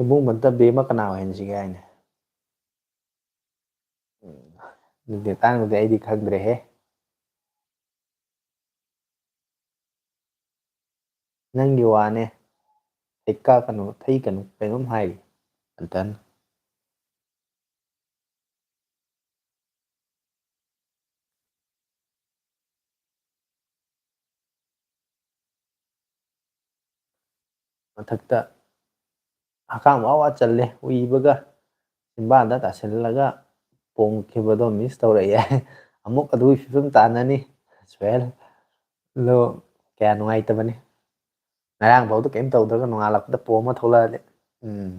ꯏꯕꯨꯡ ꯃꯟꯇ ꯕꯦꯝꯃ ꯀꯅꯥ ꯑꯣꯏꯍꯟꯁꯤꯒꯦ ꯍꯥꯏꯅꯦ? ꯎꯝ, ꯑꯗꯨꯒꯤ ꯃꯇꯥꯡꯗꯗꯤ ꯑꯩꯗꯤ ꯈꯪꯗ꯭ꯔꯦꯍꯦ꯫ ꯅꯪꯒꯤ ꯋꯥꯅꯦ꯫ ꯍꯩꯀꯥ ꯀꯩꯅꯣ, ꯊꯩ ꯀꯩꯅꯣ, ꯀꯩꯅꯣꯝ ꯍꯥꯏꯔꯤ ꯃꯟꯇꯟ꯫ ꯃꯊꯛꯇ ꯍꯛꯀꯥꯝ ꯋꯥ ꯋꯥ ꯆꯜꯂꯦ, ꯎꯏꯕꯒ ꯆꯤꯝꯕꯥꯟꯗ ꯇꯥꯁꯤꯜꯂꯒ ꯄꯣꯝꯈꯤꯕꯗꯣ miss ꯇꯧꯔꯛꯑꯦ꯫ ꯑꯃꯨꯛ ꯑꯗꯨꯒꯤ ꯐꯤꯕꯝ ꯇꯥꯅꯅꯤ ꯁꯨꯍꯦꯜ꯫ ꯑꯗꯣ ꯀꯌꯥ ꯅꯨꯡꯉꯥꯏꯇꯕꯅꯤ꯫ ꯉꯔꯥꯡ ꯐꯥꯎꯗ ꯀꯩꯝ ꯇꯧꯗ꯭ꯔꯒ ꯅꯣꯡꯉꯥꯜꯂꯛꯄꯗ ꯄꯣꯝꯃ ꯊꯣꯛꯂꯛꯑꯗꯤ꯫ ꯎꯝ꯫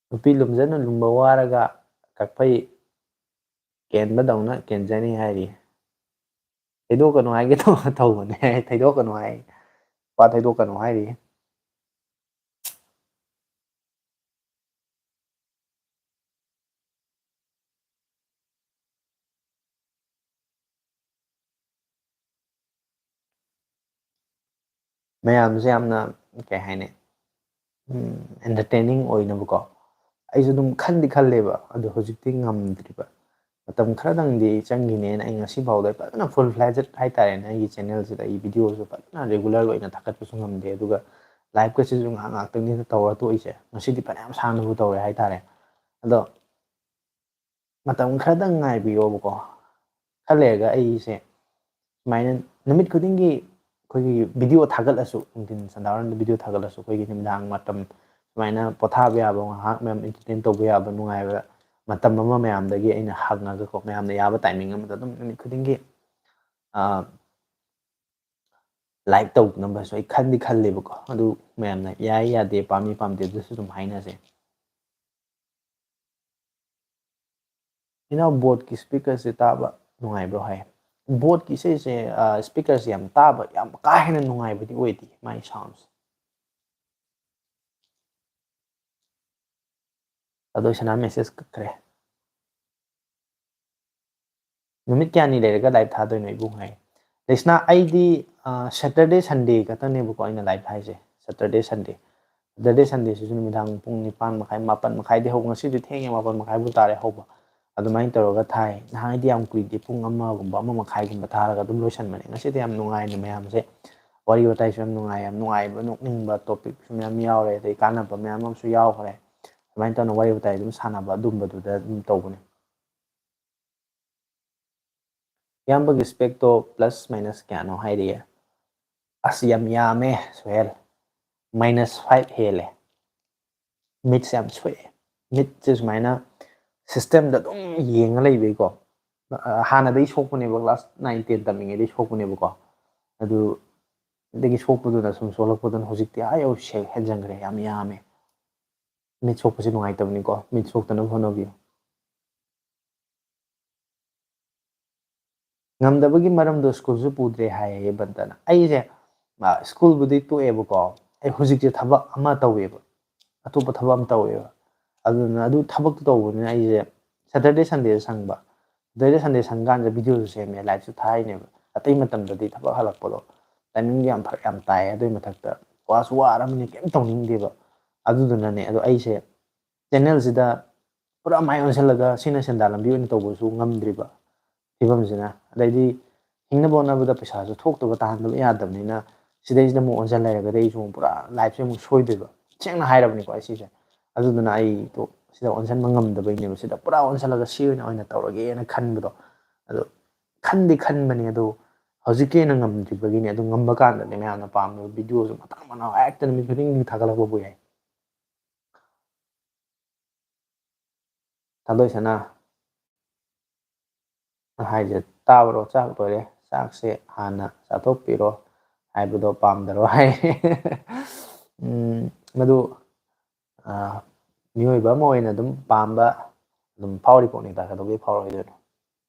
ꯅꯨꯄꯤ ꯂꯨꯝꯖꯅ ꯂꯨꯝꯕ ꯋꯥꯔꯒ ꯀꯛꯐꯩ ꯀꯦꯟꯕꯗꯧꯅ ꯀꯦꯟꯖꯅꯤ ꯍꯥꯏꯔꯤ꯫ ꯊꯩꯗꯣꯛꯀꯅꯨ ꯍꯥꯏꯒꯦ ꯇꯧ-, ꯇꯧꯕꯅꯦ꯫ ꯊꯩꯗꯣꯛꯀꯅꯨ ꯍꯥꯏ꯫ ꯅꯨꯄꯥ ꯊꯩꯗꯣꯛꯀꯅꯨ ꯍꯥꯏꯔꯤ꯫ ꯃꯌꯥꯝꯁꯦ ꯌꯥꯝꯅ, ꯀꯩ ꯍꯥꯏꯅꯤ, ꯎꯝ, entertaining ꯑꯣꯏꯅꯕꯀꯣ꯫ ꯑꯩꯁꯨ ꯑꯗꯨꯝ ꯈꯟꯗꯤ ꯈꯜꯂꯦꯕ, ꯑꯗꯣ ꯍꯧꯖꯤꯛꯇꯤ ꯉꯝꯗ꯭ꯔꯤꯕ꯫ ꯃꯇꯝ ꯈꯔꯗꯪꯗꯤ ꯆꯪꯈꯤꯅꯦꯅ ꯑꯩ ꯉꯁꯤ ꯐꯥꯎꯗ ꯐꯖꯅ full fledged ꯍꯥꯏꯇꯥꯔꯦꯅꯦ, ꯑꯩꯒꯤ channelꯁꯤꯗ ꯑꯩ videoꯁꯨ ꯐꯖꯅ regular ꯑꯣꯏꯅ ꯊꯥꯒꯠꯄꯁꯨ ꯉꯝꯗꯦ, ꯑꯗꯨꯒ liveꯀꯁꯤꯁꯨ ꯉꯥꯏꯍꯥꯛ ꯉꯥꯏꯍꯥꯛꯇꯪꯅꯤꯗ ꯇꯧꯔ ꯇꯣꯛꯏꯁꯦ꯫ ꯉꯁꯤꯗꯤ ꯐꯅꯌꯥꯝ ꯁꯥꯡꯅꯕꯨ ꯇꯧꯔꯦ ꯍꯥꯏꯇꯥꯔꯦ꯫ ꯑꯗꯣ ꯃꯇꯝ ꯈꯔꯗꯪ ꯉꯥꯏꯕꯤꯌꯣꯕꯀꯣ꯫ ꯈꯔ ꯂꯩꯔꯒ ꯑꯩꯁꯦ ꯁꯨꯃꯥꯏꯅ ꯅꯨꯃꯤꯠ ꯈꯨꯗꯤꯡꯒꯤ ꯑꯩꯈꯣꯏꯒꯤ video ꯊꯥꯒꯠꯂꯁꯨ, ꯅꯨꯡꯊꯤꯟ ꯁꯟꯗꯥꯋꯥꯏꯔꯝꯗ video ꯊꯥꯒꯠꯂꯁꯨ, ꯑꯩꯈꯣꯏꯒꯤ ꯅꯨꯃꯤꯗꯥꯡ ꯃꯇꯝ ꯁꯨꯃꯥꯏꯅ ꯄꯣꯊꯥꯕ ꯌꯥꯕ, ꯉꯥꯏꯍꯥꯛ ꯃꯌꯥꯝ entertain ꯇꯧꯕ ꯌꯥꯕ ꯅꯨꯡꯉꯥꯏꯕ ꯃꯇꯝ ꯑꯃ ꯃꯌꯥꯝꯗꯒꯤ ꯑꯩꯅ ꯍꯪꯉꯒꯀꯣ, ꯃꯌꯥꯝꯅ ꯌꯥꯕ timing ꯑꯃꯗ ꯑꯗꯨꯝ ꯅꯨꯃꯤꯠ ꯈꯨꯗꯤꯡꯒꯤ, ꯑ, live ꯇꯧꯅꯕꯁꯨ ꯑꯩ ꯈꯟꯗꯤ ꯈꯜꯂꯦꯕꯀꯣ꯫ ꯑꯗꯨ ꯃꯌꯥꯝꯅ ꯌꯥꯏ ꯌꯥꯗꯦ, ꯄꯥꯝꯃꯤ ꯄꯥꯝꯗꯦ, ꯑꯗꯨꯁꯨ ꯑꯗꯨꯝ ꯍꯥꯏꯅꯁꯦ꯫ ꯏꯅꯥꯎ, ꯕꯣꯠꯀꯤ speakerꯁꯦ ꯇꯥꯕ ꯅꯨꯡꯉꯥꯏꯕ꯭ꯔꯣ ꯍꯥꯏ꯫ ꯕꯣꯠꯀꯤ ꯏꯁꯩꯁꯦ, ꯑ, speakerꯁꯦ ꯌꯥꯝ ꯇꯥꯕ, ꯌꯥꯝ ꯀꯥ ꯍꯦꯟꯅ ꯅꯨꯡꯉꯥꯏꯕꯗꯤ ꯑꯣꯏꯗꯦ ꯃꯥꯒꯤ soundꯁꯦ꯫ ꯑꯗꯣ ꯁꯅꯥ message ꯀꯛꯈ꯭ꯔꯦ꯫ "ꯅꯨꯃꯤꯠ ꯀꯌꯥꯅꯤ ꯂꯩꯔꯒ live ꯊꯥꯗꯣꯏꯅꯣ ꯏꯕꯨꯡ?" ꯍꯥꯏ꯫ ꯂꯩꯁꯅꯥ, ꯑꯩꯗꯤ, ꯑ, Saturday Sunday ꯈꯛꯇꯅꯦꯕꯀꯣ ꯑꯩꯅ live ꯊꯥꯏꯁꯦ꯫ Saturday Sunday꯫ Saturday Sundayꯁꯤꯁꯨ ꯅꯨꯃꯤꯗꯥꯡ ꯄꯨꯡ ꯅꯤꯄꯥꯟ ꯃꯈꯥꯏ, ꯃꯥꯄꯟ ꯃꯈꯥꯏꯗꯤ ꯍꯧ-, ꯉꯁꯤꯗꯤ ꯊꯦꯡꯉꯦ, ꯃꯥꯄꯟ ꯃꯈꯥꯏꯕꯨ ꯇꯥꯔꯦ ꯍꯧꯕ꯫ ꯑꯗꯨꯃꯥꯏꯅ ꯇꯧꯔꯒ ꯊꯥꯏ꯫ ꯅꯍꯥꯟꯒꯩꯗꯤ ꯌꯥꯝ ꯀꯨꯏꯗꯦ, ꯄꯨꯡ ꯑꯃꯒꯨꯝꯕ, ꯑꯃ ꯃꯈꯥꯏꯒꯨꯝꯕ ꯊꯥꯔꯒ ꯑꯗꯨꯝ ꯂꯣꯏꯁꯟꯕꯅꯦ꯫ ꯉꯁꯤꯗꯤ ꯌꯥꯝ ꯅꯨꯡꯉꯥꯏꯅ ꯃꯌꯥꯝꯁꯦ ꯋꯥꯔꯤ ꯋꯥꯇꯥꯏꯁꯨ ꯌꯥꯝ ꯅꯨꯡꯉꯥꯏ, ꯌꯥꯝ ꯅꯨꯡꯉꯥꯏꯕ, ꯅꯣꯛꯅꯤꯡꯕ topicꯁꯨ ꯃꯌꯥꯝ ꯌꯥꯎꯔꯦ, ꯑꯗꯩ ꯀꯥꯟꯅꯕ ꯃꯌꯥꯝ ꯑꯃꯁꯨ ꯌꯥꯎꯈ꯭ꯔꯦ꯫ ꯑꯗꯨꯃꯥꯏꯅ ꯇꯧꯅ ꯋꯥꯔꯤ ꯋꯥꯇꯥꯏ ꯑꯗꯨꯝ ꯁꯥꯟꯅꯕ ꯑꯗꯨꯝꯕꯗꯨꯗ ꯑꯗꯨꯝ ꯇꯧꯕꯅꯦ꯫ ꯏꯌꯥꯝꯕꯒꯤ specꯇꯣ plus minus ꯀꯌꯥꯅꯣ ꯍꯥꯏꯔꯤꯌꯦ? ꯑꯁ, ꯌꯥꯝ ꯌꯥꯝꯃꯦ ꯁꯣꯍꯦꯜ, minus five ꯍꯦꯜꯂꯦ꯫ ꯃꯤꯠꯁꯦ ꯌꯥꯝ ꯁꯣꯛꯑꯦ꯫ ꯃꯤꯠꯁꯦ ꯁꯨꯃꯥꯏꯅ systemꯗ ꯑꯗꯨꯝ ꯌꯦꯡꯉ ꯂꯩꯕꯩꯀꯣ꯫ ꯑ, ꯍꯥꯟꯅꯗꯒꯤ ꯁꯣꯛꯄꯅꯦꯕ, class nine ten ꯇꯝꯃꯤꯉꯩꯗꯒꯤ ꯁꯣꯛꯄꯅꯦꯕꯀꯣ꯫ ꯑꯗꯨ ꯑꯗꯒꯤ ꯁꯣꯛꯄꯗꯨꯅ ꯁꯨꯝ ꯁꯣꯛꯂꯛꯄꯗꯨꯅ ꯍꯧꯖꯤꯛꯇꯤ ꯑꯥ ꯌꯧ ꯁꯦ-, ꯍꯦꯟꯖꯟꯈ꯭ꯔꯦ, ꯌꯥꯝ ꯌꯥꯝꯃꯦ꯫ ꯃꯤꯠ ꯁꯣꯛꯄꯁꯦ ꯅꯨꯡꯉꯥꯏꯇꯕꯅꯤꯀꯣ, ꯃꯤꯠ ꯁꯣꯛꯇꯅꯕ ꯍꯣꯠꯅꯕꯤꯌꯨ꯫ ꯉꯝꯗꯕꯒꯤ ꯃꯔꯝꯗꯣ ꯁ꯭ꯀꯨꯜꯁꯨ ꯄꯨꯗ꯭ꯔꯦ ꯍꯥꯏꯌꯦ ꯕꯟꯇꯅ꯫ ꯑꯩꯁꯦ ꯁ꯭ꯀꯨꯜꯕꯨꯗꯤ ꯇꯣꯛꯑꯦꯕꯀꯣ, ꯑꯩ ꯍꯧꯖꯤꯛꯁꯦ ꯊꯕꯛ ꯑꯃ ꯇꯧꯋꯦꯕ, ꯑꯇꯣꯞꯄ ꯊꯕꯛ ꯑꯃ ꯇꯧꯋꯦꯕ꯫ ꯑꯗꯨꯅ ꯑꯗꯨ ꯊꯕꯛꯇꯣ ꯇꯧꯕꯅꯤꯅ ꯑꯩꯁꯦ ꯁꯦꯇꯔꯗꯦ ꯁꯟꯗꯦꯗ ꯁꯪꯕ, ꯁꯦꯇꯔꯗꯦ ꯁꯟꯗꯦ ꯁꯪꯀꯥꯟꯗ ꯚꯤꯗꯤꯑꯣꯁꯨ ꯁꯦꯝꯃꯦ, ꯂꯥꯏꯐꯁꯨ ꯊꯥꯏꯅꯦꯕ꯫ ꯑꯇꯩ ꯃꯇꯝꯗꯗꯤ ꯊꯕꯛ ꯍꯜꯂꯛꯄꯗꯣ ꯇꯥꯏꯃꯤꯡꯗꯤ ꯌꯥꯝ ꯐꯔꯛ ꯌꯥꯝ ꯇꯥꯏ꯫ ꯑꯗꯨꯏ ꯃꯊꯛꯇ ꯋꯥꯁꯨ ꯋꯥꯔꯕꯅꯤꯅ ꯀꯩꯝ ꯇꯧꯅꯤꯡꯗꯦꯕ꯫ ꯑꯗꯨꯗꯨꯅꯅꯦ, ꯑꯗꯣ ꯑꯩꯁꯦ ꯆꯦꯅꯦꯜꯁꯤꯗ ꯄꯨꯔꯥ ꯃꯥꯏ ꯑꯣꯟꯁꯤꯜꯂꯒ ꯁꯤꯅ ꯁꯦꯟꯗꯥꯟ ꯂꯝꯕꯤ ꯑꯣꯏꯅ ꯇꯧꯕꯁꯨ ꯉꯝꯗ꯭ꯔꯤꯕ ꯐꯤꯕꯝꯁꯤꯅ꯫ ꯑꯗꯩꯗꯤ ꯍꯤꯡꯅꯕ ꯍꯣꯠꯅꯕꯗ ꯄꯩꯁꯥꯁꯨ ꯊꯣꯛꯇꯕ, ꯇꯥꯍꯟꯗꯕ ꯌꯥꯗꯕꯅꯤꯅ ꯁꯤꯗꯩꯁꯤꯗ ꯑꯃꯨꯛ ꯑꯣꯟꯁꯤꯜ ꯂꯩꯔꯒꯗꯤ ꯑꯩꯁꯨ ꯑꯃꯨꯛ ꯄꯨꯔꯥ ꯂꯥꯏꯐꯁꯦ ꯑꯃꯨꯛ ꯁꯣꯏꯗꯣꯏꯕ꯫ ꯁꯦꯡꯅ ꯍꯥꯏꯔꯕꯅꯤꯀꯣ ꯑꯩ ꯁꯤꯁꯦ꯫ ꯑꯗꯨꯗꯨꯅ ꯑꯩꯗꯣ ꯁꯤꯗ ꯑꯣꯟꯁꯤꯟꯕ ꯉꯝꯗꯕꯩꯅꯦꯕ꯫ ꯁꯤꯗ ꯄꯨꯔꯥ ꯑꯣꯟꯁꯤꯜꯂꯒ ꯁꯤ ꯑꯣꯏꯅ, ꯑꯣꯏꯅ ꯇꯧꯔꯒꯦꯅ ꯈꯟꯕꯗꯣ꯫ ꯑꯗꯣ ꯈꯟꯗꯤ ꯈꯟꯕꯅꯦ, ꯑꯗꯣ ꯍꯧꯖꯤꯛꯀꯤ ꯑꯣꯏꯅ ꯉꯝꯗ꯭ꯔꯤꯕꯒꯤꯅꯦ꯫ ꯑꯗꯨ ꯉꯝꯕ ꯀꯥꯟꯗꯗꯤ ꯃꯌꯥꯝꯅ ꯄꯥꯝꯅꯕ ꯚꯤꯗꯤꯑꯣꯁꯨ ꯃꯊꯪ ꯃꯅꯥꯎ ꯍꯦꯛꯇ ꯅꯨꯃꯤꯠ ꯈꯨꯗꯤꯡꯒꯤ ꯊꯥꯒꯠꯂꯛꯄꯕꯨ ꯌꯥꯏ꯫ ꯊꯥꯗꯣꯏ ꯁꯅꯥ ꯍꯥꯏꯁꯦ ꯇꯥꯕ꯭ꯔꯣ? ꯆꯥꯛ ꯂꯣꯏꯔꯦ, ꯆꯥꯛꯁꯦ ꯍꯥꯟꯅ ꯆꯥꯊꯣꯛꯄꯤꯔꯣ ꯍꯥꯏꯕꯗꯣ ꯄꯥꯝꯗꯔꯣ ꯍꯥꯏ꯫ ꯎꯝ, ꯃꯗꯨ, ꯑ, ꯃꯤꯑꯣꯏꯕ ꯑꯃ ꯑꯣꯏꯅ ꯑꯗꯨꯝ ꯄꯥꯝꯕ ꯑꯗꯨꯝ ꯐꯥꯎꯔꯤ ꯄꯣꯠꯅꯤꯗ, ꯀꯩꯗꯧꯕꯩ ꯐꯥꯎꯔꯣꯏꯗꯣꯏꯅꯣ?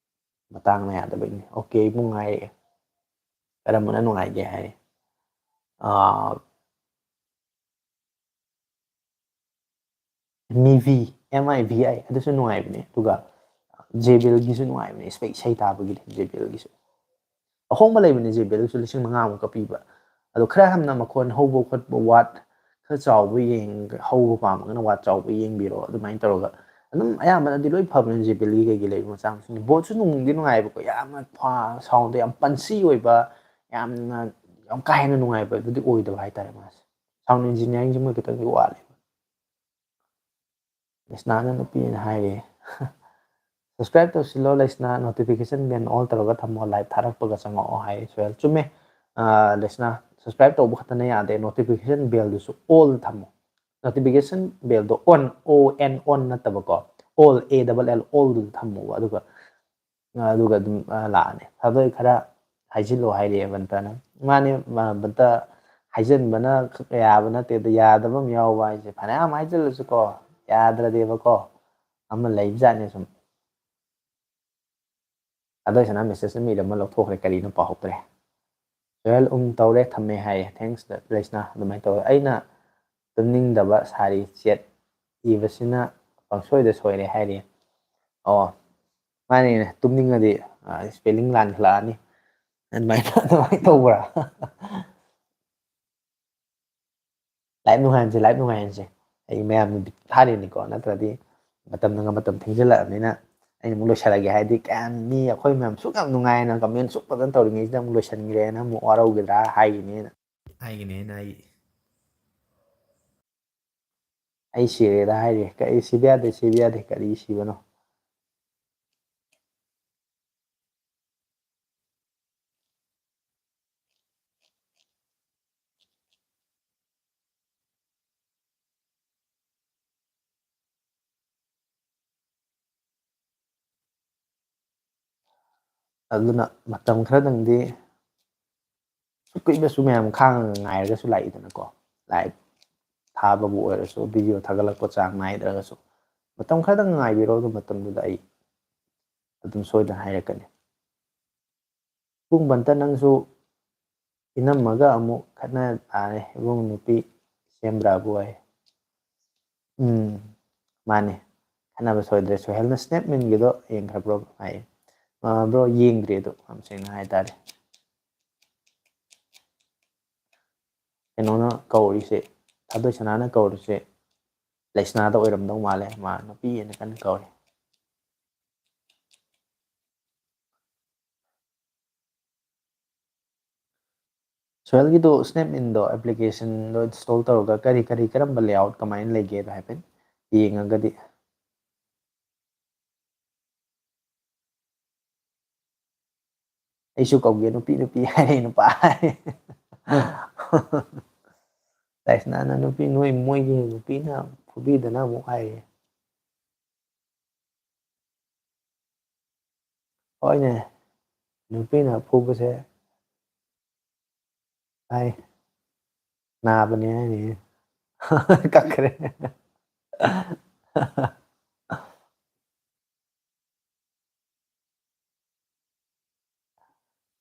ꯃꯇꯥꯡꯅ ꯌꯥꯗꯕꯩꯅꯤ꯫ ꯑꯣꯀꯦ, ꯏꯕꯨꯡ ꯍꯥꯏꯔꯛꯑꯦ꯫ ꯀꯔꯝꯕꯅ ꯅꯨꯡꯉꯥꯏꯒꯦ ꯍꯥꯏ꯫ ꯑ, ꯃꯤꯚꯤ, M I V I, ꯑꯗꯨꯁꯨ ꯅꯨꯡꯉꯥꯏꯕꯅꯦ꯫ ꯑꯗꯨꯒ JBLꯒꯤꯁꯨ ꯅꯨꯡꯉꯥꯏꯕꯅꯦ, ꯏꯁꯩ, ꯏꯁꯩ ꯇꯥꯕꯒꯤꯗꯤ JBLꯒꯤꯁꯨ꯫ ꯑꯍꯣꯡꯕ ꯂꯩꯕꯅꯦ JBLꯒꯤꯁꯨ, ꯂꯤꯁꯤꯡ ꯃꯉꯥꯃꯨꯛꯀ ꯄꯤꯕ꯫ ꯑꯗꯣ ꯈꯔ ꯌꯥꯝꯅ ꯃꯈꯣꯟ ꯍꯧꯕ ꯈꯣꯠꯄ, ꯋꯥꯠ ꯈꯔ ꯆꯥꯎꯕ ꯌꯦꯡ-, ꯍꯧꯕ ꯄꯥꯝꯃꯒꯅ ꯋꯥꯠ ꯆꯥꯎꯕ ꯌꯦꯡꯕꯤꯔꯣ꯫ ꯑꯗꯨꯃꯥꯏꯅ ꯇꯧꯔꯒ ꯑꯗꯨꯝ ꯑꯌꯥꯝꯕꯅꯗꯤ ꯂꯣꯏ ꯐꯕꯅꯦ JBLꯒꯤ ꯀꯩꯒꯤ ꯂꯩꯕ ꯃꯆꯥ ꯃꯁꯨꯅꯤ꯫ ꯕꯣꯠꯁꯨ ꯅꯨꯡꯗꯤ ꯅꯨꯡꯉꯥꯏꯕꯀꯣ, ꯌꯥꯝꯅ ꯐ-, soundꯗꯣ ꯌꯥꯝ punchy ꯑꯣꯏꯕ, ꯌꯥꯝꯅ, ꯌꯥꯝ ꯀꯥ ꯍꯦꯟꯅ ꯅꯨꯡꯉꯥꯏꯕ ꯑꯗꯨꯗꯤ ꯑꯣꯏꯗꯕ ꯍꯥꯏꯇꯥꯔꯦ ꯃꯥꯁꯦ꯫ Sound engineeringꯁꯦ ꯃꯣꯏ ꯈꯤꯇꯪꯗꯤ ꯋꯥꯠꯂꯦ꯫ ꯂꯩꯁꯅꯥꯅ ꯅꯨꯄꯤꯅ ꯍꯥꯏꯔꯤ꯫ Subscribe ꯇꯧꯁꯤꯜꯂꯣ ꯂꯩꯁꯅꯥ, notification bell all ꯇꯧꯔꯒ ꯊꯝꯃꯣ, live ꯊꯥꯔꯛꯄꯒ ꯆꯪꯉꯛꯑꯣ ꯍꯥꯏ ꯁꯣꯍꯦꯜ꯫ ꯆꯨꯝꯃꯦ, ꯑ, ꯂꯩꯁꯅꯥ, subscribe ꯇꯧꯕ ꯈꯛꯇꯅ ꯌꯥꯗꯦ, notification bellꯗꯨꯁꯨ all ꯊꯝꯃꯣ꯫ Notification bellꯗꯣ on, O N on ꯅꯠꯇꯕꯀꯣ, all, A double L, allꯗꯨꯗ ꯊꯝꯃꯣꯕ꯫ ꯑꯗꯨꯒ ꯑꯗꯨꯒ ꯑꯗꯨꯝ, ꯑ, ꯂꯥꯛꯑꯅꯤ꯫ ꯊꯥꯗꯣꯏ ꯈꯔ ꯍꯥꯏꯖꯤꯜꯂꯣ ꯍꯥꯏꯔꯛꯑꯦ ꯕꯟꯇꯅ꯫ ꯃꯥꯅꯦ, ꯃ-, ꯕꯟꯇ ꯍꯥꯏꯖꯤꯟꯕꯅ ꯈ-, ꯌꯥꯕ ꯅꯠꯇꯦ꯫ ꯑꯗꯣ ꯌꯥꯗꯕ ꯑꯃ ꯌꯥꯎꯕ ꯍꯥꯏꯁꯦ, ꯐꯅꯌꯥꯝ ꯍꯥꯏꯖꯤꯜꯂꯁꯨꯀꯣ, ꯌꯥꯗ꯭ꯔꯗꯤꯕꯀꯣ, ꯑꯃ ꯂꯩꯕꯖꯥꯠꯅꯦ ꯁꯨꯝ꯫ ꯑꯗꯣ ꯁꯅꯥ message ꯑꯃ ꯏꯔꯝꯃ ꯂꯧꯊꯣꯛꯈ꯭ꯔꯦ, ꯀꯔꯤꯅꯣ ꯄꯥꯍꯧꯗ꯭ꯔꯦ꯫ ꯁꯣꯍꯦꯜ ꯎꯝ ꯇꯧꯔꯦ, ꯊꯝꯃꯦ ꯍꯥꯏꯌꯦ꯫ Thanks ꯂꯩꯁꯅꯥ꯫ ꯑꯗꯨꯃꯥꯏꯅ ꯇꯧꯋꯦ꯫ ꯑꯩꯅ ꯇꯨꯝꯅꯤꯡꯗꯕ ꯁꯥꯔꯤ꯫ Chat ꯏꯕꯁꯤꯅ ꯄꯪꯁꯣꯏꯗ ꯁꯣꯏꯔꯦ ꯍꯥꯏꯔꯤ꯫ ꯑꯣ, ꯃꯥꯅꯤꯅꯦ, ꯇꯨꯝꯅꯤꯡꯉꯗꯤ, ꯑ, spelling ꯂꯥꯟꯈꯠꯂꯛꯑꯅꯤ꯫ ꯑꯗꯨꯃꯥꯏꯅ, ꯑꯗꯨꯃꯥꯏꯅ ꯇꯧꯕ꯭ꯔꯥ? Live ꯅꯨꯡꯉꯥꯏꯍꯟꯁꯦ, live ꯅꯨꯡꯉꯥꯏꯍꯟꯁꯦ꯫ ꯑꯩ ꯃꯌꯥꯝꯅ ꯕꯤꯠ ꯊꯥꯔꯤꯅꯤꯀꯣ, ꯅꯠꯇ꯭ꯔꯗꯤ ꯃꯇꯝꯅꯒ ꯃꯇꯝ ꯊꯦꯡꯖꯤꯜꯂꯛꯑꯕꯅꯤꯅ ꯑꯩꯅ ꯑꯃꯨꯛ ꯂꯣꯏꯁꯤꯜꯂꯒꯦ ꯍꯥꯏꯗꯤ ꯀꯌꯥꯝ ꯃꯤ ꯑꯩꯈꯣꯏ ꯃꯌꯥꯝ ꯁꯨꯛ ꯌꯥꯝ ꯅꯨꯡꯉꯥꯏꯅ comment ꯁꯨꯛ ꯐꯖꯅ ꯇꯧꯔꯤꯉꯩꯁꯤꯗ ꯑꯃꯨꯛ ꯂꯣꯏꯁꯤꯟꯈ꯭ꯔꯦꯅ ꯑꯃꯨꯛ ꯋꯥꯔꯧꯒꯗ꯭ꯔꯥ ꯍꯥꯏꯒꯤꯅꯦꯅ꯫ ꯍꯥꯏꯒꯤꯅꯦꯅ ꯑꯩ꯫ ꯑꯩ ꯁꯤꯔꯦꯗ ꯍꯥꯏꯔꯤ꯫ ꯀꯔꯤ ꯁꯤꯕ ꯌꯥꯗꯦ, ꯁꯤꯕ ꯌꯥꯗꯦ꯫ ꯀꯔꯤ ꯁꯤꯕꯅꯣ? ꯑꯗꯨꯅ ꯃꯇꯝ ꯈꯔꯗꯪꯗꯤ ꯁꯨꯛ ꯀꯨꯏꯅꯁꯨ ꯃꯌꯥꯝ ꯈꯥꯡꯉꯒ ꯉꯥꯏꯔꯒꯁꯨ ꯂꯥꯛꯏꯗꯅꯀꯣ꯫ Live ꯊꯥꯕꯕꯨ ꯑꯣꯏꯔꯁꯨ, video ꯊꯥꯒꯠꯂꯛꯄ ꯆꯥꯡ ꯅꯥꯏꯗ꯭ꯔꯒꯁꯨ꯫ ꯃꯇꯝ ꯈꯔꯗꯪ ꯉꯥꯏꯕꯤꯔꯣ, ꯑꯗꯨ ꯃꯇꯝꯗꯨꯗ ꯑꯩ ꯑꯗꯨꯝ ꯁꯣꯏꯗꯅ ꯍꯥꯏꯔꯛꯀꯅꯤ꯫ ꯄꯨꯡ ꯕꯟꯇ, ꯅꯪꯁꯨ ꯏꯅꯝꯃꯒ ꯑꯃꯨꯛ ꯈꯠꯅ ꯇꯥꯔꯦ, ꯏꯕꯨꯡ ꯅꯨꯄꯤ ꯁꯦꯝꯕ꯭ꯔꯥꯕꯨ ꯍꯥꯏ꯫ ꯎꯝ, ꯃꯥꯅꯦ, ꯈꯠꯅꯕ ꯁꯣꯏꯗ꯭ꯔꯦ꯫ ꯁꯣꯍꯦꯜꯅ Snapminꯒꯤꯗꯣ ꯌꯦꯡꯈ꯭ꯔꯕ꯭ꯔꯣ ꯍꯥꯏ꯫ ꯑ, bro, ꯌꯦꯡꯗ꯭ꯔꯤ ꯑꯗꯨ, ꯌꯥꯝ ꯁꯦꯡꯅ ꯍꯥꯏ ꯇꯥꯔꯦ꯫ ꯀꯩꯅꯣꯅ ꯀꯧꯔꯤꯁꯦ, ꯊꯥꯗꯣꯏ ꯁꯅꯥꯅ ꯀꯧꯔꯤꯁꯦ ꯂꯩꯁꯅꯥꯗ ꯑꯣꯏꯔꯝꯗꯧ ꯃꯥꯜꯂꯦ, ꯃꯥ ꯅꯨꯄꯤ ꯑꯅ ꯀꯟꯅ ꯀꯧꯔꯤ꯫ ꯁꯣꯍꯦꯜꯒꯤꯗꯣ Snapminꯗꯣ applicationꯗꯣ install ꯇꯧꯔꯒ ꯀꯔꯤ ꯀꯔꯤ, ꯀꯔꯝꯕ layout ꯀꯃꯥꯏꯅ ꯂꯩꯒꯦꯗꯣ ꯍꯥꯏꯐꯦꯠ ꯌꯦꯡꯉꯒꯗꯤ꯫ ꯑꯩꯁꯨ ꯀꯧꯒꯦ, ꯅꯨꯄꯤ ꯅꯨꯄꯤ ꯍꯥꯏꯔꯦ, ꯅꯨꯄꯥ ꯍꯥꯏꯔꯦ꯫ ꯂꯩꯁꯅꯥꯅ ꯅꯨꯄꯤ, ꯅꯣꯏ ꯃꯣꯏꯒꯤ ꯅꯨꯄꯤꯅ ꯐꯨꯕꯤꯗꯅ ꯑꯃꯨꯛ ꯍꯥꯏꯔꯦ꯫ ꯍꯣꯏꯅꯦ, ꯅꯨꯄꯤꯅ ꯐꯨꯕꯁꯦ, ꯑꯩ ꯅꯥꯕꯅꯦ ꯍꯥꯏꯅꯤ꯫ ꯀꯛꯈ꯭ꯔꯦ꯫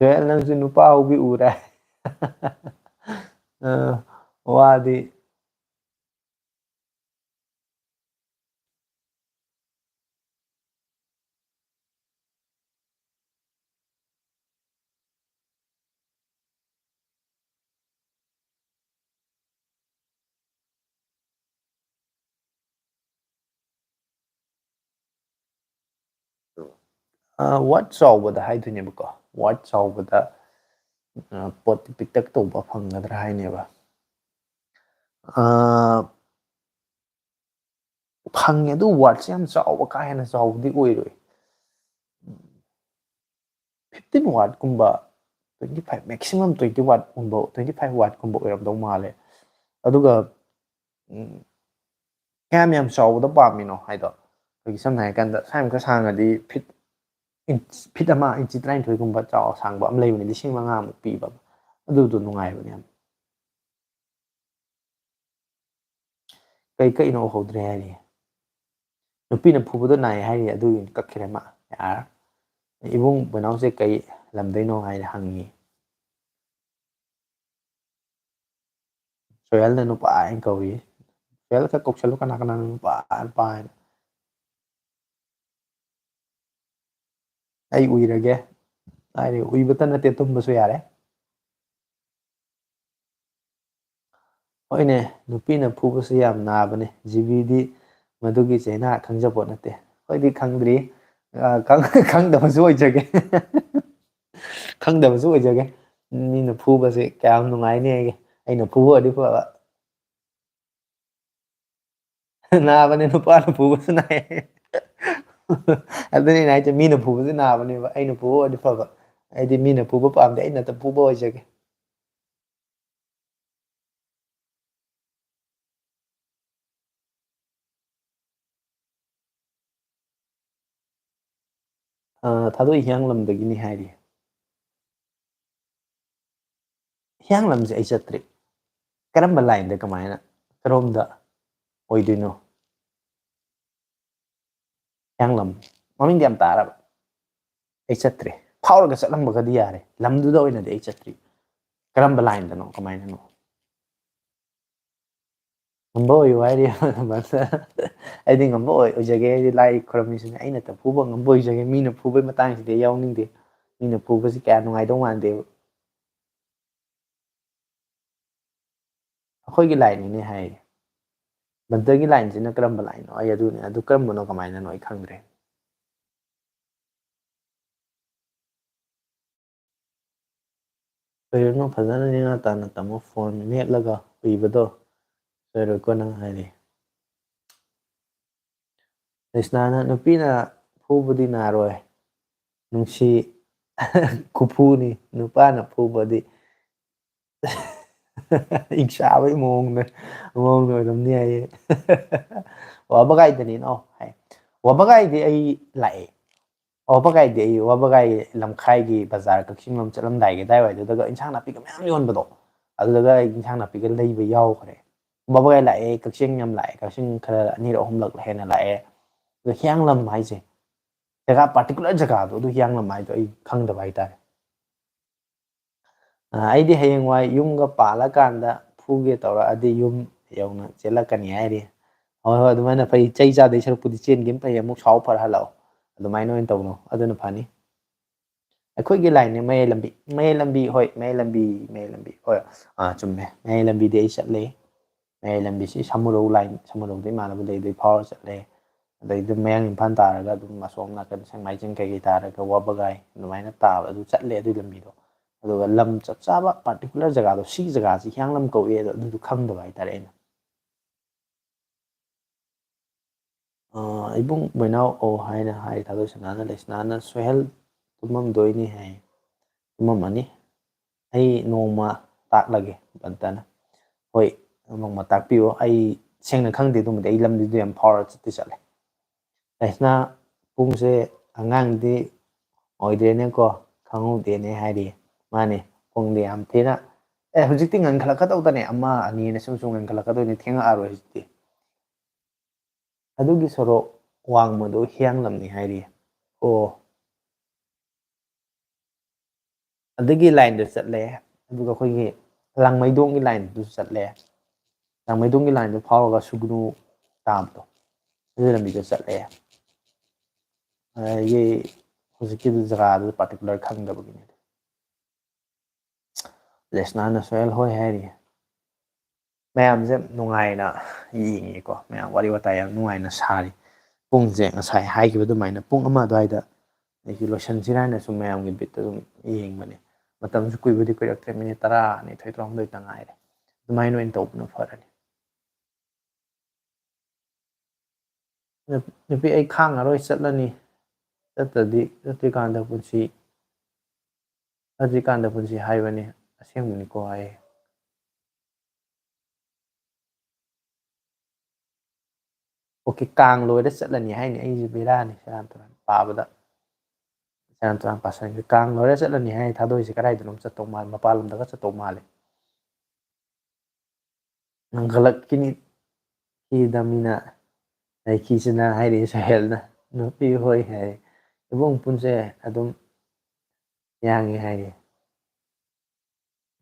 ꯁꯣꯍꯦꯜ, ꯅꯪꯁꯨ ꯅꯨꯄꯥ ꯍꯧꯕꯤ ꯎꯔꯦ꯫ ꯑ, ꯋꯥꯗꯤ꯫ ꯋꯥꯔꯗ ꯆꯥꯎꯕꯗ ꯍꯥꯏꯗꯣꯏꯅꯦꯕꯀꯣ꯫ ꯋꯥꯔꯗ ꯆꯥꯎꯕꯗ, ꯑ, ꯄꯣꯠ ꯄꯤꯛꯇꯛ ꯇꯧꯕ ꯐꯪꯒꯗ꯭ꯔꯥ ꯍꯥꯏꯅꯦꯕ꯫ ꯑ, ꯐꯪꯉꯦ, ꯑꯗꯨ ꯋꯥꯔꯗꯁꯦ ꯌꯥꯝ ꯆꯥꯎꯕ, ꯀꯥ ꯍꯦꯟꯅ ꯆꯥꯎꯕꯗꯤ ꯑꯣꯏꯔꯣꯏ꯫ ꯐꯤꯐꯇꯤꯟ ꯋꯥꯔꯗꯀꯨꯝꯕ, twenty five, maximum twenty ꯋꯥꯔꯗꯀꯨꯝꯕ, twenty five ꯋꯥꯔꯗꯀꯨꯝꯕ ꯑꯣꯏꯔꯝꯗꯧ ꯃꯥꯜꯂꯦ꯫ ꯑꯗꯨꯒ, ꯎꯝ, ꯀꯌꯥꯝ ꯌꯥꯝ ꯆꯥꯎꯕꯗ ꯄꯥꯝꯃꯤꯅꯣ ꯍꯥꯏꯗꯣ, ꯑꯩꯈꯣꯏꯒꯤ ꯁꯝꯅ ꯍꯥꯏꯔꯀꯥꯟꯗ ꯁ꯭ꯋꯥꯏꯃꯨꯛꯀ ꯁꯥꯡꯉꯗꯤ ꯐꯤꯠ, ꯏꯟꯆ-, ꯐꯤꯠ ꯑꯃ, ꯏꯟꯆꯤ ꯇꯔꯥꯅꯤꯊꯣꯏꯒꯨꯝꯕ ꯆꯥꯎ ꯁꯥꯡꯕ ꯑꯃ ꯂꯩꯕꯅꯤ, ꯂꯤꯁꯤꯡ ꯃꯉꯥꯃꯨꯛ ꯄꯤꯕ ꯑꯃ꯫ ꯑꯗꯨꯗꯣ ꯅꯨꯡꯉꯥꯏꯕꯅꯦ ꯌꯥꯝ꯫ ꯀꯩ ꯀꯛꯏꯅꯣ ꯎꯍꯧꯗ꯭ꯔꯦ ꯍꯥꯏꯔꯤ꯫ ꯅꯨꯄꯤꯅ ꯐꯨꯕꯗꯣ ꯅꯥꯏ ꯍꯥꯏꯔꯤ, ꯑꯗꯨꯒꯤ ꯀꯛꯈ꯭ꯔꯦ ꯃꯥ꯫ ꯌꯥꯔꯦ꯫ ꯏꯕꯨꯡ ꯕꯣꯏꯅꯥꯎꯁꯦ ꯀꯩ ꯂꯝꯗꯩꯅꯣ ꯍꯥꯏꯅ ꯍꯪꯉꯤ꯫ ꯁꯣꯍꯦꯜꯅ ꯅꯨꯄꯥ ꯍꯥꯏꯅ ꯀꯧꯏ꯫ ꯁꯣꯍꯦꯜ ꯈꯔ ꯀꯧꯁꯜꯂꯨ, ꯀꯅꯥ ꯀꯅꯥꯅꯣ ꯅꯨꯄꯥ, ꯅꯨꯄꯥ ꯍꯥꯏꯅ꯫ ꯑꯩ ꯎꯏꯔꯒꯦ꯫ ꯍꯥꯏꯔꯦ, ꯎꯏꯕꯇ ꯅꯠꯇꯦ, ꯇꯨꯝꯕꯁꯨ ꯌꯥꯔꯦ꯫ ꯍꯣꯏꯅꯦ, ꯅꯨꯄꯤꯅ ꯐꯨꯕꯁꯦ ꯌꯥꯝ ꯅꯥꯕꯅꯦ꯫ ꯖꯤꯕꯤꯗꯤ ꯃꯗꯨꯒꯤ ꯆꯩꯅꯥ ꯈꯪꯖꯄꯣꯠ ꯅꯠꯇꯦ꯫ ꯑꯩꯈꯣꯏꯗꯤ ꯈꯪꯗ꯭ꯔꯤ꯫ ꯑ, ꯈꯪ-, ꯈꯪꯗꯕꯁꯨ ꯑꯣꯏꯖꯒꯦ꯫ ꯈꯪꯗꯕꯁꯨ ꯑꯣꯏꯖꯒꯦ꯫ ꯃꯤꯅ ꯐꯨꯕꯁꯦ ꯀꯌꯥꯝ ꯅꯨꯡꯉꯥꯏꯅꯤ ꯍꯥꯏꯒꯦ꯫ ꯑꯩꯅ ꯐꯨꯕ ꯑꯣꯏꯔꯗꯤ ꯐꯕ꯫ ꯅꯥꯕꯅꯦ, ꯅꯨꯄꯥꯅ ꯐꯨꯕꯁꯨ ꯅꯥꯏ꯫ ꯑꯗꯨꯅꯤ ꯑꯩꯅ ꯍꯥꯏꯁꯦ, ꯃꯤꯅ ꯐꯨꯕꯁꯨ ꯅꯥꯕꯅꯦꯕ, ꯑꯩꯅ ꯐꯨꯕ ꯑꯣꯏꯔꯗꯤ ꯐꯕ꯫ ꯑꯩꯗꯤ ꯃꯤꯅ ꯐꯨꯕ ꯄꯥꯝꯗꯦ, ꯑꯩꯅ ꯑꯗꯨꯝ ꯐꯨꯕ ꯑꯣꯏꯖꯒꯦ꯫ ꯑ, ꯊꯥꯗꯣꯛꯏ ꯍꯤꯌꯥꯡꯂꯝꯗꯒꯤꯅꯤ ꯍꯥꯏꯔꯤ꯫ ꯍꯤꯌꯥꯡꯂꯝꯁꯦ ꯑꯩ ꯆꯠꯇ꯭ꯔꯤ꯫ ꯀꯔꯝꯕ ꯂꯥꯏꯟꯗ, ꯀꯃꯥꯏꯅ, ꯀꯔꯣꯝꯗ ꯑꯣꯏꯗꯣꯏꯅꯣ? ꯍꯤꯌꯥꯡꯂꯝ꯫ ꯃꯃꯤꯡꯗꯤ ꯌꯥꯝ ꯇꯥꯔꯕ꯫ ꯑꯩ ꯆꯠꯇ꯭ꯔꯤ꯫ ꯐꯥꯎꯔꯒ ꯆꯠꯂꯝꯕꯒꯗꯤ ꯌꯥꯔꯦ, ꯂꯝꯗꯨꯗ ꯑꯣꯏꯅꯗꯤ ꯑꯩ ꯆꯠꯇ꯭ꯔꯤ꯫ ꯀꯔꯝꯕ ꯂꯥꯏꯟꯗꯅꯣ, ꯀꯃꯥꯏꯅꯅꯣ? ꯉꯝꯕ ꯑꯣꯏꯌꯨ ꯍꯥꯏꯔꯤ꯫ ꯑꯩꯗꯤ ꯉꯝꯕ ꯑꯣꯏ-, ꯑꯣꯏꯖꯒꯦ꯫ ꯑꯩꯗꯤ ꯂꯥꯏ ꯈꯨꯔꯝꯃꯤꯁꯤꯅꯤ꯫ ꯑꯩꯅ ꯐꯨꯕ ꯉꯝꯕ ꯑꯣꯏꯖꯒꯦ꯫ ꯃꯤꯅ ꯐꯨꯕꯩ ꯃꯇꯥꯡꯁꯤꯗꯤ ꯑꯩ ꯌꯥꯎꯅꯤꯡꯗꯦ꯫ ꯃꯤꯅ ꯐꯨꯕꯁꯤ ꯀꯌꯥ ꯅꯨꯡꯉꯥꯏꯗꯧ ꯃꯥꯟꯗꯦꯕ꯫ ꯑꯩꯈꯣꯏꯒꯤ ꯂꯥꯏꯟꯅꯤꯅꯦ ꯍꯥꯏꯌꯦ꯫ ꯕꯟꯇꯒꯤ ꯂꯥꯏꯟꯁꯤꯅ ꯀꯔꯝꯕ ꯂꯥꯏꯟꯅꯣ? ꯑꯩ ꯑꯗꯨꯅꯦ, ꯑꯗꯨ ꯀꯔꯝꯕꯅꯣ, ꯀꯃꯥꯏꯅꯅꯣ ꯑꯩ ꯈꯪꯗ꯭ꯔꯦ꯫ ꯀꯩꯅꯣ ꯐꯖꯅ ꯅꯦꯅꯥ ꯇꯥꯅ ꯇꯝꯃꯣ, ꯐꯣꯟ ꯃꯦꯠꯂꯒ ꯎꯏꯕꯗꯣ ꯁꯣꯏꯔꯣꯏꯀꯣ ꯅꯪ ꯍꯥꯏꯔꯤ꯫ ꯂꯩꯁꯅꯥꯅ ꯅꯨꯄꯤꯅ ꯐꯨꯕꯗꯤ ꯅꯥꯔꯣꯏ, ꯅꯨꯡꯁꯤ ꯈꯨꯐꯨꯅꯤ, ꯅꯨꯄꯥꯅ ꯐꯨꯕꯗꯤ ꯏꯪꯁꯥꯕꯒꯤ ꯃꯑꯣꯡꯗ, ꯃꯑꯣꯡꯗ ꯑꯣꯏꯔꯝꯅꯤ ꯍꯥꯏꯌꯦ꯫ ꯋꯥꯕꯒꯥꯏꯗꯅꯤꯅꯣ ꯍꯥꯏ꯫ ꯋꯥꯕꯒꯥꯏꯗꯤ ꯑꯩ ꯂꯥꯛꯑꯦ꯫ ꯋꯥꯕꯒꯥꯏꯗꯤ ꯑꯩ ꯋꯥꯕꯒꯥꯏ ꯂꯝꯈꯥꯏꯒꯤ ꯕꯖꯥꯔ ꯀꯛꯆꯤꯡ ꯂꯣꯝ ꯆꯠꯂꯝꯗꯥꯏꯒꯤ ꯑꯗꯥꯏꯋꯥꯏꯗꯨꯗꯒ ꯏꯟꯁꯥꯡ ꯅꯥꯄꯤꯒ ꯃꯌꯥꯝ ꯌꯣꯟꯕꯗꯣ, ꯑꯗꯨꯗꯒ ꯑꯩ ꯏꯟꯁꯥꯡ ꯅꯥꯄꯤꯒ ꯂꯩꯕ ꯌꯥꯎꯈ꯭ꯔꯦ꯫ ꯋꯥꯕꯒꯥꯏ ꯂꯥꯛꯑꯦ, ꯀꯛꯆꯤꯡ ꯌꯥꯝ ꯂꯥꯛꯑꯦ, ꯀꯛꯆꯤꯡ ꯈꯔ ꯑꯅꯤꯔꯛ ꯑꯍꯨꯝꯂꯛ ꯍꯦꯟꯅ ꯂꯥꯛꯑꯦ꯫ ꯑꯗꯣ ꯍꯤꯌꯥꯡꯂꯝ ꯍꯥꯏꯁꯦ, ꯖꯒꯥ, particular ꯖꯒꯥꯗꯣ, ꯑꯗꯨ ꯍꯤꯌꯥꯡꯂꯝ ꯍꯥꯏꯗꯣ ꯑꯩ ꯈꯪꯗꯕ ꯍꯥꯏꯇꯥꯔꯦ꯫ ꯑ, ꯑꯩꯗꯤ ꯍꯌꯦꯡꯋꯥꯏ ꯌꯨꯝꯒ ꯄꯥꯜꯂꯀꯥꯟꯗ ꯐꯨꯒꯦ ꯇꯧꯔꯛꯑꯗꯤ ꯌꯨꯝ ꯌꯧꯅ ꯆꯦꯜꯂꯛꯀꯅꯤ ꯍꯥꯏꯔꯤ꯫ ꯍꯣꯏ, ꯍꯣꯏ, ꯑꯗꯨꯃꯥꯏꯅ ꯐꯩ꯫ ꯆꯩ ꯆꯥꯗꯣꯏ ꯁꯔꯨꯛꯄꯨꯗꯤ ꯆꯦꯟꯒꯤꯕꯅ ꯐꯩ, ꯑꯃꯨꯛ ꯁꯥꯎ ꯐꯔ ꯍꯜꯂꯛꯑꯣ꯫ ꯑꯗꯨꯃꯥꯏꯅ ꯑꯣꯏꯅ ꯇꯧꯅꯣ, ꯑꯗꯨꯅ ꯐꯅꯤ꯫ ꯑꯩꯈꯣꯏꯒꯤ ꯂꯥꯏꯟꯅꯦ ꯃꯌꯥꯏ ꯂꯝꯕꯤ꯫ ꯃꯌꯥꯏ ꯂꯝꯕꯤ, ꯍꯣꯏ, ꯃꯌꯥꯏ ꯂꯝꯕꯤ, ꯃꯌꯥꯏ ꯂꯝꯕꯤ꯫ ꯍꯣꯏ, ꯑꯥ, ꯆꯨꯝꯃꯦ꯫ ꯃꯌꯥꯏ ꯂꯝꯕꯤꯗꯤ ꯑꯩ ꯆꯠꯂꯦ꯫ ꯃꯌꯥꯏ ꯂꯝꯕꯤꯁꯤ ꯁꯥꯃꯨꯔꯧ ꯂꯥꯏꯟ, ꯁꯥꯃꯨꯔꯧꯗ ꯏꯃꯥꯟꯅꯕ ꯂꯩ, ꯑꯗꯨꯗꯩ ꯐꯥꯎꯔ ꯆꯠꯂꯦ꯫ ꯑꯗꯩ ꯑꯗꯨꯝ ꯃꯌꯥꯡ ꯏꯝꯐꯥꯜ ꯇꯥꯔꯒ ꯑꯗꯨꯝ ꯑꯁꯣꯝ ꯅꯥꯀꯟ ꯁꯦꯛꯃꯥꯏꯖꯤꯡ ꯀꯩꯀꯩ ꯇꯥꯔꯒ ꯋꯥꯕꯒꯥꯏ ꯑꯗꯨꯃꯥꯏꯅ ꯇꯥꯕ, ꯑꯗꯨ ꯆꯠꯂꯦ ꯑꯗꯨꯒꯤ ꯂꯝꯕꯤꯗꯣ꯫ ꯑꯗꯨꯒ ꯂꯝ ꯆꯞ ꯆꯥꯕ particular ꯖꯒꯥꯗꯣ, ꯁꯤꯒꯤ ꯖꯒꯥꯁꯤ ꯍꯤꯌꯥꯡꯂꯝ ꯀꯧꯏ, ꯑꯗꯣ ꯑꯗꯨꯗꯣ ꯈꯪꯗꯕ ꯍꯥꯏꯇꯥꯔꯦ ꯑꯩꯅ꯫ ꯑ, ꯏꯕꯨꯡ ꯃꯣꯏꯅꯥꯎ ꯑꯣ ꯍꯥꯏꯅ ꯍꯥꯏ ꯊꯥꯗꯣꯏ ꯁꯅꯥꯅ ꯂꯩ꯫ ꯁꯅꯥꯅ ꯁꯣꯏꯍꯜ ꯇꯨꯝꯃꯝꯗꯣꯏꯅꯤ ꯍꯥꯏ꯫ ꯇꯨꯝꯃꯝꯃꯅꯤ꯫ ꯑꯩ ꯅꯣꯡꯃ ꯇꯥꯛꯂꯒꯦ ꯕꯟꯇꯅ꯫ ꯍꯣꯏ, ꯅꯣꯡꯃ ꯇꯥꯛꯄꯤꯌꯣ꯫ ꯑꯩ ꯁꯦꯡꯅ ꯈꯪꯗꯦ ꯑꯗꯨꯃꯗꯤ꯫ ꯑꯩ ꯂꯝꯕꯤꯗꯣ ꯌꯥꯝ ꯐꯥꯎꯔ ꯆꯠꯇꯤ ꯆꯠꯂꯦ꯫ ꯂꯩꯁꯅꯥ ꯄꯨꯡꯁꯦ ꯑꯉꯥꯡꯗꯤ ꯑꯣꯏꯗ꯭ꯔꯦꯅꯦꯀꯣ, ꯈꯪꯍꯧꯗꯦꯅꯦ ꯍꯥꯏꯔꯤ꯫ ꯃꯥꯅꯦ, ꯄꯨꯡꯗꯤ ꯌꯥꯝ ꯊꯤꯅ, ꯑꯦ, ꯍꯧꯖꯤꯛꯇꯤ ꯉꯟꯈꯠꯂꯛꯀꯗꯧꯗꯅꯦ, ꯑꯃ ꯑꯅꯤꯅ ꯁꯨꯝ ꯁꯨꯝ ꯉꯟꯈꯠꯂꯛꯀꯗꯣꯏꯅꯦ, ꯊꯦꯡꯉꯛꯑꯔꯣꯏ ꯍꯧꯖꯤꯛꯇꯤ꯫ ꯑꯗꯨꯒꯤ ꯁꯣꯔꯣꯛ ꯋꯥꯡꯃꯗꯨ ꯍꯤꯌꯥꯡꯂꯝꯅꯤ ꯍꯥꯏꯔꯤ꯫ ꯑꯣ꯫ ꯑꯗꯒꯤ ꯂꯥꯏꯟꯗ ꯆꯠꯂꯦ, ꯑꯗꯨꯒ ꯑꯩꯈꯣꯏꯒꯤ ꯂꯥꯡꯃꯩꯗꯣꯡꯒꯤ ꯂꯥꯏꯟꯗꯨꯁꯨ ꯆꯠꯂꯦ꯫ ꯂꯥꯡꯃꯩꯗꯣꯡꯒꯤ ꯂꯥꯏꯟꯗꯨ ꯐꯥꯎꯔꯒ ꯁꯨꯒꯅꯨ ꯇꯥꯕꯗꯣ, ꯑꯗꯨ ꯂꯝꯕꯤꯗ ꯆꯠꯂꯦ꯫ ꯑꯗꯒꯤ ꯍꯧꯖꯤꯛꯀꯤ ꯖꯒꯥꯗꯨ ꯄꯥꯔꯇꯤꯀꯨꯂꯔ ꯈꯪꯗꯕꯒꯤꯅꯤ꯫ ꯂꯦꯁꯅꯥꯅ ꯁꯣꯍꯦꯜ ꯍꯣꯏ ꯍꯥꯏꯔꯤ꯫ ꯃꯌꯥꯝꯁꯦ ꯅꯨꯡꯉꯥꯏꯅ ꯌꯦꯡꯉꯤꯀꯣ, ꯃꯌꯥꯝ ꯋꯥꯔꯤ ꯋꯥꯇꯥꯏ ꯌꯥꯝ ꯅꯨꯡꯉꯥꯏꯅ ꯁꯥꯔꯤ꯫ ꯄꯨꯡꯁꯦ ꯉꯁꯥꯏ ꯍꯥꯏꯈꯤꯕ ꯑꯗꯨꯃꯥꯏꯅ ꯄꯨꯡ ꯑꯃ ꯑꯗꯨꯋꯥꯏꯗ ꯑꯩꯁꯨ ꯂꯣꯏꯁꯤꯟꯁꯤꯔꯥ ꯍꯥꯏꯅꯁꯨ ꯃꯌꯥꯝꯒꯤ ꯕꯤꯠꯇ ꯑꯗꯨꯝ ꯌꯦꯡꯕꯅꯦ꯫ ꯃꯇꯝꯁꯨ ꯀꯨꯏꯕꯨꯗꯤ ꯀꯨꯏꯔꯛꯇ꯭ꯔꯦ, ꯃꯤꯅꯤꯠ ꯇꯔꯥꯅꯤꯊꯣꯏ ꯇꯔꯥꯍꯨꯝꯗꯣꯏꯇ ꯉꯥꯏꯔꯦ꯫ ꯑꯗꯨꯃꯥꯏꯅ ꯑꯣꯏꯅ ꯇꯧꯕꯅ ꯐꯔꯅꯤ꯫ ꯅꯨ-, ꯅꯨꯄꯤ, ꯑꯩ ꯈꯥꯡꯉꯔꯣꯏ, ꯆꯠꯂꯅꯤ꯫ ꯆꯠꯇ꯭ꯔꯗꯤ, ꯆꯠꯇ꯭ꯔꯤꯀꯥꯟꯗ ꯄꯨꯟꯁꯤ, ꯆꯠꯇ꯭ꯔꯤꯀꯥꯟꯗ ꯄꯨꯟꯁꯤ ꯍꯥꯏꯕꯅꯤ, ꯑꯁꯦꯡꯕꯅꯤꯀꯣ ꯍꯥꯏꯌꯦ꯫ ꯑꯣꯀꯦ, ꯀꯥꯡ ꯂꯣꯏꯔ ꯆꯠꯂꯅꯤ ꯍꯥꯏꯅꯤ꯫ ꯑꯩꯁꯦ ꯕꯦꯔꯥꯅꯤ, ꯁꯦꯔꯥꯟ ꯇꯨꯔꯥꯟ ꯄꯥꯕꯗ꯫ ꯁꯦꯔꯥꯟ ꯇꯨꯔꯥꯟ ꯄꯥꯁꯟꯈ꯭ꯔꯦ꯫ ꯀꯥꯡ ꯂꯣꯏꯔ ꯆꯠꯂꯅꯤ ꯍꯥꯏ ꯊꯥꯗꯣꯛꯏꯁꯦ ꯀꯗꯥꯏꯗꯅꯣꯝ ꯆꯠꯇꯧ ꯃꯥꯜꯂꯦ, ꯃꯄꯥꯟ ꯂꯝꯗꯒ ꯆꯠꯇꯧ ꯃꯥꯜꯂꯦ꯫ ꯉꯟꯈꯠꯂꯛꯈꯤꯅꯤ꯫ ꯍꯤꯗ ꯃꯤꯅ ꯂꯩꯈꯤꯁꯤꯅ ꯍꯥꯏꯔꯛꯏ ꯁꯍꯦꯜꯅ꯫ ꯅꯨꯄꯤ ꯍꯣꯏ ꯍꯥꯏ꯫ ꯏꯕꯨꯡ ꯄꯨꯟꯁꯦ ꯑꯗꯨꯝ ꯌꯥꯡꯉꯦ ꯍꯥꯏꯔꯤ꯫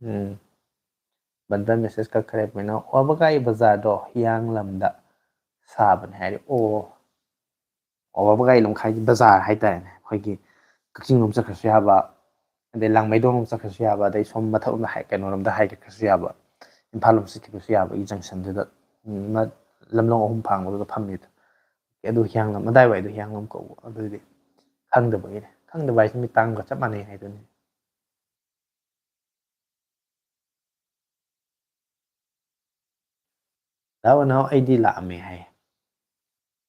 ꯎꯝ꯫ ꯕꯟꯗꯟ ꯃꯦꯁꯦꯖ ꯀꯛꯈ꯭ꯔꯦ꯫ ꯀꯩꯅꯣ, ꯋꯥꯕꯒꯥꯏ ꯕꯖꯥꯔꯗꯣ ꯍꯤꯌꯥꯡꯂꯝꯗ ꯁꯥꯕꯅꯦ ꯍꯥꯏꯔꯤ꯫ ꯑꯣ꯫ ꯑꯣ, ꯋꯥꯕꯒꯥꯏ ꯂꯝꯈꯥꯏꯒꯤ ꯕꯖꯥꯔ ꯍꯥꯏꯇꯥꯔꯦꯅꯦ꯫ ꯑꯩꯈꯣꯏꯒꯤ ꯀꯛꯆꯤꯡ ꯂꯣꯝ ꯆꯠꯈ꯭ꯔꯁꯨ ꯌꯥꯕ, ꯑꯗꯩ ꯂꯥꯡꯃꯩꯗꯣꯡ ꯂꯣꯝ ꯆꯠꯈ꯭ꯔꯁꯨ ꯌꯥꯕ, ꯑꯗꯩ ꯁꯣꯝ ꯃꯊꯛ ꯂꯣꯝꯗ ꯍꯥꯏ-, ꯀꯩꯅꯣꯔꯣꯝꯗ ꯍꯥꯏꯒꯠꯈ꯭ꯔꯁꯨ ꯌꯥꯕ, ꯏꯝꯐꯥꯜ ꯂꯣꯝ ꯆꯠꯈꯤꯕꯁꯨ ꯌꯥꯕꯒꯤ ꯖꯪꯁꯟꯗꯨꯗ, ꯎꯝ, ꯃ-, ꯂꯝꯂꯣꯡ ꯑꯍꯨꯝ ꯐꯥꯡꯕꯗꯨꯗ ꯐꯝꯃꯤꯗꯣ꯫ ꯑꯗꯨ ꯍꯤꯌꯥꯡꯂꯝ, ꯑꯗꯥꯏꯋꯥꯏꯗꯣ ꯍꯤꯌꯥꯡꯂꯝ ꯀꯧꯕ꯫ ꯑꯗꯨꯗꯤ ꯈꯪꯗꯕꯒꯤꯅꯦ꯫ ꯈꯪꯗꯕ ꯍꯥꯏꯁꯦ ꯃꯤꯠ ꯇꯥꯡꯕꯒ ꯆꯞ ꯃꯥꯟꯅꯩ ꯍꯥꯏꯗꯨꯅꯤ꯫ ꯗꯥ ꯎꯅꯥꯎ, ꯑꯩꯗꯤ ꯂꯥꯛꯑꯝꯃꯦ ꯍꯥꯏ꯫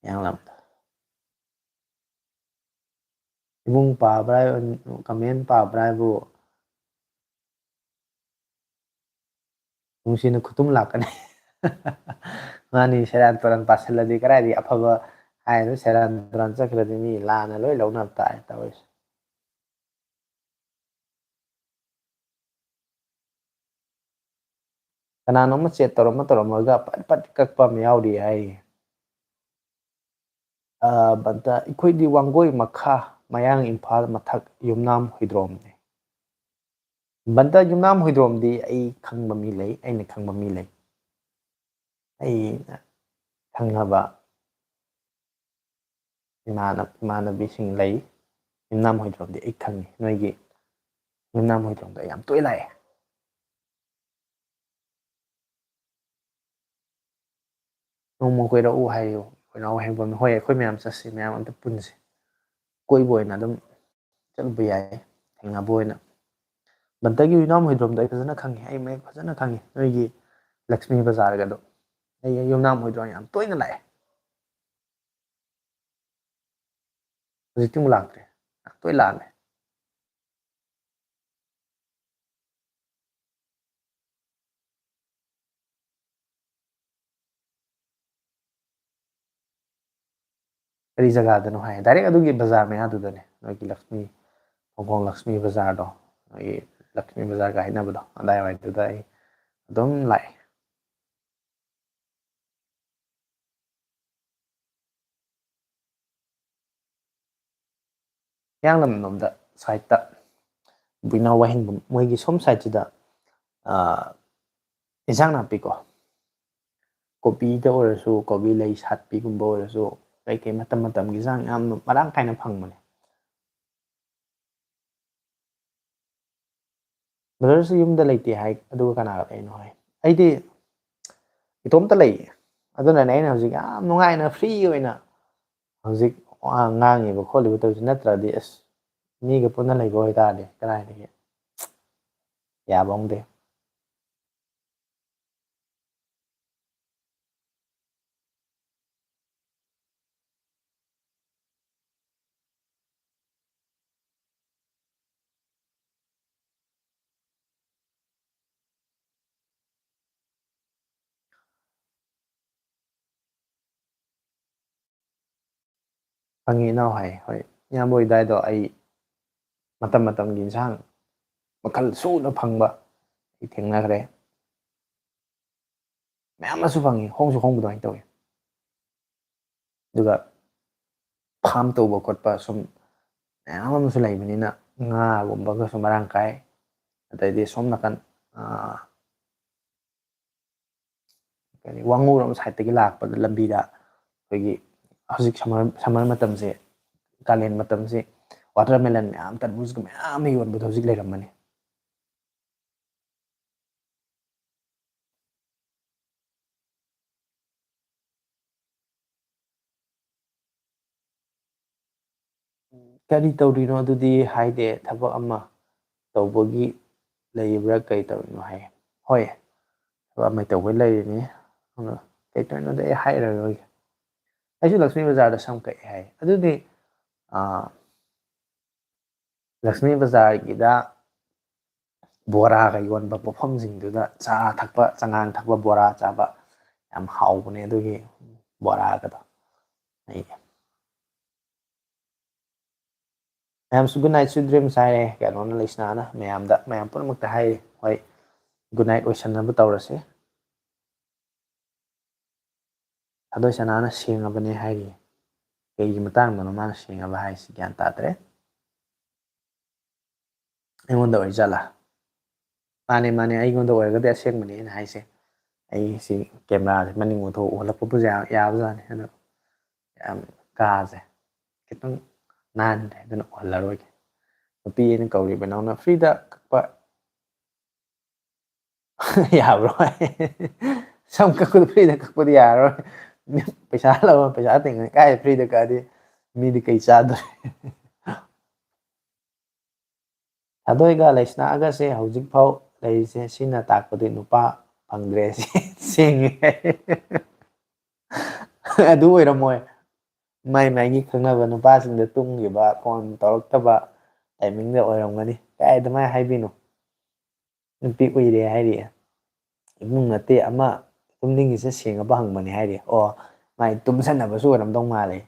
ꯍꯤꯌꯥꯡꯂꯝꯗ꯫ ꯏꯕꯨꯡ ꯄꯥꯕ꯭ꯔꯥ ꯍꯥꯏꯕ, ꯀꯃꯦꯟ ꯄꯥꯕ꯭ꯔꯥ ꯍꯥꯏꯕꯨ ꯅꯨꯡꯁꯤꯅ ꯈꯨꯇꯨꯝ ꯂꯥꯛꯀꯅꯤ꯫ ꯃꯥꯅꯤ, ꯁꯦꯔꯥꯟ ꯇꯨꯔꯥꯟ ꯄꯥꯁꯤꯜꯂꯗꯤ ꯀꯗꯥꯏꯗꯒꯤ ꯑꯐꯕ ꯍꯥꯏꯗꯣ, ꯁꯦꯔꯥꯟ ꯇꯨꯔꯥꯟ ꯆꯠꯈ꯭ꯔꯗꯤ ꯃꯤ ꯂꯥꯟꯅ ꯂꯣꯏ ꯂꯧꯅꯕ ꯇꯥꯔꯦ ꯇꯧꯔꯤꯁꯦ꯫ ꯀꯅꯥꯅꯣꯝꯅ ꯆꯦꯠ ꯇꯧꯔꯝꯃ ꯇꯧꯔꯝꯃꯒ ꯄꯠ ꯄꯠ ꯀꯛꯄ ꯑꯃ ꯌꯥꯎꯔꯤ ꯍꯥꯏꯔꯤ꯫ ꯑ, ꯕꯟꯇ, ꯑꯩꯈꯣꯏꯗꯤ ꯋꯥꯡꯒꯣꯏ ꯃꯈꯥ, ꯃꯌꯥꯡ ꯏꯝꯐꯥꯜ ꯃꯊꯛ, ꯌꯨꯝꯅꯥꯝ ꯍꯨꯏꯗ꯭ꯔꯣꯝꯅꯤ꯫ ꯕꯟꯇ, ꯌꯨꯝꯅꯥꯝ ꯍꯨꯏꯗ꯭ꯔꯣꯝꯗꯤ ꯑꯩ ꯈꯪꯕ ꯃꯤ ꯂꯩ, ꯑꯩꯅ ꯈꯪꯕ ꯃꯤ ꯂꯩ꯫ ꯑꯩꯅ ꯈꯪꯅꯕ ꯏꯃꯥꯟꯅ-, ꯏꯃꯥꯟꯅꯕꯤꯁꯤꯡ ꯂꯩ꯫ ꯌꯨꯝꯅꯥꯝ ꯍꯨꯏꯗ꯭ꯔꯣꯝꯗꯤ ꯑꯩ ꯈꯪꯉꯤ꯫ ꯅꯣꯏꯒꯤ ꯌꯨꯝꯅꯥꯝ ꯍꯨꯏꯗ꯭ꯔꯣꯝꯗ ꯑꯩ ꯌꯥꯝ ꯇꯣꯏ ꯂꯥꯛꯑꯦ꯫ ꯅꯣꯡꯃ ꯀꯣꯏꯔꯛꯎ ꯍꯥꯏꯌꯨ꯫ ꯀꯣꯏꯔꯛꯎ ꯍꯥꯏꯕ, ꯍꯣꯏ, ꯑꯩꯈꯣꯏ ꯃꯌꯥꯝ ꯆꯠꯁꯤ, ꯃꯌꯥꯝ ꯑꯝꯇ ꯄꯨꯟꯁꯤ꯫ ꯀꯣꯏꯕ ꯑꯣꯏꯅ ꯑꯗꯨꯝ ꯆꯠꯂꯨꯕ ꯌꯥꯏ, ꯊꯦꯡꯅꯕ ꯑꯣꯏꯅ꯫ ꯕꯟꯇꯒꯤ ꯌꯨꯝꯅꯥꯝ ꯍꯨꯏꯗ꯭ꯔꯣꯝꯗꯣ ꯑꯩ ꯐꯖꯅ ꯈꯪꯉꯤ, ꯑꯩ ꯃꯌꯦꯛ ꯐꯖꯅ ꯈꯪꯉꯤ, ꯅꯣꯏꯒꯤ ꯂꯛꯁꯃꯤ ꯕꯖꯥꯔꯒꯗꯣ꯫ ꯑꯩ ꯌꯨꯝꯅꯥꯝ ꯍꯨꯏꯗ꯭ꯔꯣꯝ ꯌꯥꯝ ꯇꯣꯏꯅ ꯂꯥꯛꯑꯦ꯫ ꯍꯧꯖꯤꯛꯇꯤ ꯑꯃꯨꯛ ꯂꯥꯛꯇ꯭ꯔꯦ, ꯌꯥꯝ ꯇꯣꯏ ꯂꯥꯛꯑꯝꯃꯦ꯫ ꯀꯔꯤ ꯖꯒꯥꯗꯅꯣ ꯍꯥꯏ, direct ꯑꯗꯨꯒꯤ ꯕꯖꯥꯔ ꯃꯌꯥꯗꯨꯗꯅꯦ, ꯅꯣꯏꯒꯤ ꯂꯛꯁꯃꯤ, ꯍꯣꯡꯀꯣꯡ ꯂꯛꯁꯃꯤ ꯕꯖꯥꯔꯗꯣ, ꯅꯣꯏꯒꯤ ꯂꯛꯁꯃꯤ ꯕꯖꯥꯔꯒ ꯍꯥꯏꯅꯕꯗꯣ, ꯑꯗꯥꯏꯋꯥꯏꯗꯨꯗ ꯑꯩ ꯑꯗꯨꯝ ꯂꯥꯛꯑꯦ꯫ ꯍꯤꯌꯥꯡꯂꯝ ꯂꯣꯝꯗ ꯁꯥꯏꯠꯇ ꯕꯤꯅꯥ ꯋꯥꯍꯦꯡꯕꯝ ꯃꯣꯏꯒꯤ ꯁꯣꯝ ꯁꯥꯏꯠꯁꯤꯗ, ꯑꯥ, ꯏꯟꯁꯥꯡ ꯅꯥꯄꯤꯀꯣ, ꯀꯣꯕꯤꯗ ꯑꯣꯏꯔꯁꯨ, ꯀꯣꯕꯤ ꯂꯩ ꯁꯥꯠꯄꯤꯒꯨꯝꯕ ꯑꯣꯏꯔꯁꯨ, ꯀꯩꯀꯩ ꯃꯇꯝ ꯃꯇꯝꯒꯤ ꯏꯟꯁꯥꯡ ꯌꯥꯝꯅ ꯃꯔꯥꯡ ꯀꯥꯏꯅ ꯐꯪꯕꯅꯦ꯫ ꯕ꯭ꯔꯗꯔꯁꯨ ꯌꯨꯝꯗ ꯂꯩꯇꯦ ꯍꯥꯏ, ꯑꯗꯨꯒ ꯀꯅꯥꯒ ꯂꯩꯅꯣ ꯍꯥꯏ? ꯑꯩꯗꯤ ꯏꯇꯣꯝꯇ ꯂꯩꯌꯦ꯫ ꯑꯗꯨꯅꯅꯦ ꯑꯩꯅ ꯍꯧꯖꯤꯛ ꯌꯥꯝ ꯅꯨꯡꯉꯥꯏꯅ free ꯑꯣꯏꯅ ꯍꯧꯖꯤꯛ ꯋꯥ ꯉꯥꯡꯉꯤꯕ ꯈꯣꯠꯂꯤꯕ ꯇꯧꯔꯤꯁꯦ, ꯅꯠꯇ꯭ꯔꯗꯤ ꯑꯁ, ꯃꯤꯒ ꯄꯨꯟꯅ ꯂꯩꯕ ꯑꯣꯏꯇꯥꯔꯗꯤ ꯀꯗꯥꯏꯗꯒꯤ ꯌꯥꯕ ꯑꯃꯗꯤ꯫ ꯐꯪꯉꯤ ꯏꯅꯥꯎ ꯍꯥꯏ꯫ ꯍꯣꯏ, ꯏꯌꯥꯝꯕ ꯍꯣꯏ ꯑꯗꯥꯏꯗꯣ ꯑꯩ ꯃꯇꯝ ꯃꯇꯝꯒꯤ ꯏꯟꯁꯥꯡ ꯃꯈꯜ ꯁꯨꯅ ꯐꯪꯕ ꯑꯩ ꯊꯦꯡꯅꯈ꯭ꯔꯦ꯫ ꯃꯌꯥꯝ ꯑꯃꯁꯨ ꯐꯪꯉꯤ, ꯍꯣꯡꯁꯨ ꯍꯣꯡꯕ ꯑꯗꯨꯃꯥꯏꯅ ꯇꯧꯋꯤ꯫ ꯑꯗꯨꯒ farm ꯇꯧꯕ ꯈꯣꯠꯄ ꯁꯨꯝ ꯃꯌꯥꯝ ꯑꯃꯁꯨ ꯂꯩꯕꯅꯤꯅ ꯉꯥꯒꯨꯝꯕꯒꯁꯨ ꯃꯔꯥꯡ ꯀꯥꯏ꯫ ꯑꯗꯩꯗꯤ ꯁꯣꯝ ꯅꯥꯀꯟ, ꯑꯥ, ꯀꯔꯤ, ꯋꯥꯉꯨꯔꯣꯝ ꯁꯥꯏꯠꯇꯒꯤ ꯂꯥꯛꯄꯗ ꯂꯝꯕꯤꯗ ꯑꯩꯈꯣꯏꯒꯤ ꯍꯧꯖꯤꯛ summer, summer ꯃꯇꯝꯁꯦ, ꯀꯥꯂꯦꯟ ꯃꯇꯝꯁꯦ, watermelon ꯃꯌꯥꯝ, ꯇꯔꯕꯨꯖꯀ ꯃꯌꯥꯝ ꯑꯃ ꯌꯣꯟꯕꯗꯣ ꯍꯧꯖꯤꯛ ꯂꯩꯔꯝꯃꯅꯤ꯫ ꯀꯔꯤ ꯇꯧꯔꯤꯅꯣ ꯑꯗꯨꯗꯤ ꯍꯥꯏꯗꯦ, ꯊꯕꯛ ꯑꯃ ꯇꯧꯕꯒꯤ ꯂꯩꯕ꯭ꯔꯥ, ꯀꯩ ꯇꯧꯔꯤꯅꯣ ꯍꯥꯏ꯫ ꯍꯣꯏ, ꯊꯕꯛ ꯑꯃ ꯇꯧꯕꯒꯤ ꯂꯩꯔꯤꯅꯤ꯫ ꯑꯗꯣ ꯀꯩ ꯇꯧꯔꯤꯅꯣꯗꯤ ꯑꯩ ꯍꯥꯏꯔꯔꯣꯏꯒꯦ꯫ ꯑꯩꯁꯨ ꯂꯛꯁꯃꯤ ꯕꯖꯥꯔꯗ ꯁꯝ ꯀꯛꯑꯦ ꯍꯥꯏ꯫ ꯑꯗꯨꯗꯤ, ꯑꯥ, ꯂꯛꯁꯃꯤ ꯕꯖꯥꯔꯒꯤꯗ ꯕꯣꯔꯥꯒ ꯌꯣꯟꯕ ꯄꯣꯠꯐꯝꯁꯤꯡꯗꯨꯗ ꯆꯥ ꯊꯛꯄ, ꯆꯉꯥꯡ ꯊꯛꯄ, ꯕꯣꯔꯥ ꯆꯥꯕ ꯌꯥꯝ ꯍꯥꯎꯕꯅꯦ, ꯑꯗꯨꯒꯤ ꯕꯣꯔꯥꯒꯗꯣ꯫ ꯑꯩ ꯃꯌꯥꯝꯁꯨ good night, sweet dreams ꯍꯥꯏꯔꯦ ꯀꯩꯅꯣꯅ, ꯂꯩꯁꯅꯥꯅ ꯃꯌꯥꯝꯗ, ꯃꯌꯥꯝ ꯄꯨꯝꯅꯃꯛꯇ ꯍꯥꯏꯔꯤ꯫ ꯍꯣꯏ, good night ꯑꯣꯏꯁꯟꯅꯕ ꯇꯧꯔꯁꯤ꯫ ꯊꯥꯗꯣꯏ ꯁꯅꯥꯅ ꯁꯦꯡꯉꯕꯅꯦ ꯍꯥꯏꯔꯤ꯫ ꯀꯩꯒꯤ ꯃꯇꯥꯡꯗꯅꯣ ꯃꯥꯅ ꯁꯦꯡꯉꯕ ꯍꯥꯏꯁꯤ? ꯒ꯭ꯌꯥꯟ ꯇꯥꯗ꯭ꯔꯦ꯫ ꯑꯩꯉꯣꯟꯗ ꯑꯣꯏꯔꯤꯖꯥꯠꯂꯥ? ꯃꯥꯅꯦ, ꯃꯥꯅꯦ, ꯑꯩꯉꯣꯟꯗ ꯑꯣꯏꯔꯒꯗꯤ ꯑꯁꯦꯡꯕꯅꯦ ꯑꯩꯅ ꯍꯥꯏꯁꯦ꯫ ꯑꯩ ꯁꯤ ꯀꯦꯃꯦꯔꯥꯁꯦ ꯃꯅꯤꯡ ꯑꯣꯟꯊꯣꯛ ꯎꯍꯜꯂꯛꯄꯕꯨꯁꯨ ꯌꯥ-, ꯌꯥꯕꯖꯥꯠꯅꯤ꯫ ꯑꯗꯣ ꯌꯥꯝ ꯀꯥꯁꯦ ꯈꯤꯇꯪ ꯅꯥꯟꯗ꯭ꯔꯦ, ꯑꯗꯨꯅ ꯎꯍꯜꯂꯔꯣꯏꯒꯦ꯫ ꯅꯨꯄꯤ ꯑꯩꯅ ꯀꯧꯔꯤꯕ ꯅꯪꯅ free ꯗ ꯀꯛꯄ ꯌꯥꯕ꯭ꯔꯣ? ꯁꯝ ꯀꯛꯄꯗ free ꯗ ꯀꯛꯄꯗꯤ ꯌꯥꯔꯔꯣꯏ꯫ ꯄꯩꯁꯥ ꯂꯧꯔ ꯄꯩꯁꯥ ꯇꯤꯡꯉꯅꯤ꯫ ꯀꯥꯏ free ꯗ ꯀꯛꯑꯗꯤ ꯃꯤꯗꯤ ꯀꯩ ꯆꯥꯗꯣꯔꯤ? ꯊꯥꯗꯣꯏꯒ ꯂꯩꯁꯅꯥꯒꯁꯦ ꯍꯧꯖꯤꯛꯐꯥꯎ ꯂꯩꯔꯤꯁꯦ, ꯁꯤꯅ ꯇꯥꯛꯄꯗꯤ ꯅꯨꯄꯥ ꯐꯪꯗ꯭ꯔꯦ꯫ ꯁꯤ ꯁꯦꯡꯉꯦ꯫ ꯑꯗꯨ ꯑꯣꯏꯔꯝꯃꯣꯏ꯫ ꯃꯥꯏ ꯃꯥꯏꯒꯤ ꯈꯪꯅꯕ ꯅꯨꯄꯥꯁꯤꯡꯗ ꯇꯨꯝꯈꯤꯕ, phone ꯇꯧꯔꯛꯇꯕ timing ꯗ ꯑꯣꯏꯔꯝꯒꯅꯤ꯫ ꯀꯥꯏ ꯑꯗꯨꯃꯥꯏꯅ ꯍꯥꯏꯕꯤꯅꯣ? ꯅꯨꯄꯤ ꯎꯏꯔꯦ ꯍꯥꯏꯔꯤ꯫ ꯏꯕꯨꯡ ꯅꯠꯇꯦ, ꯑꯃ ꯇꯨꯝꯅꯤꯡꯉꯤꯁꯦ ꯁꯦꯡꯉꯕ ꯍꯪꯕꯅꯦ ꯍꯥꯏꯔꯤ꯫ ꯑꯣ, ꯃꯥꯏ ꯇꯨꯝꯁꯟꯅꯕꯁꯨ ꯑꯣꯏꯔꯝꯗꯧ ꯃꯥꯜꯂꯦ꯫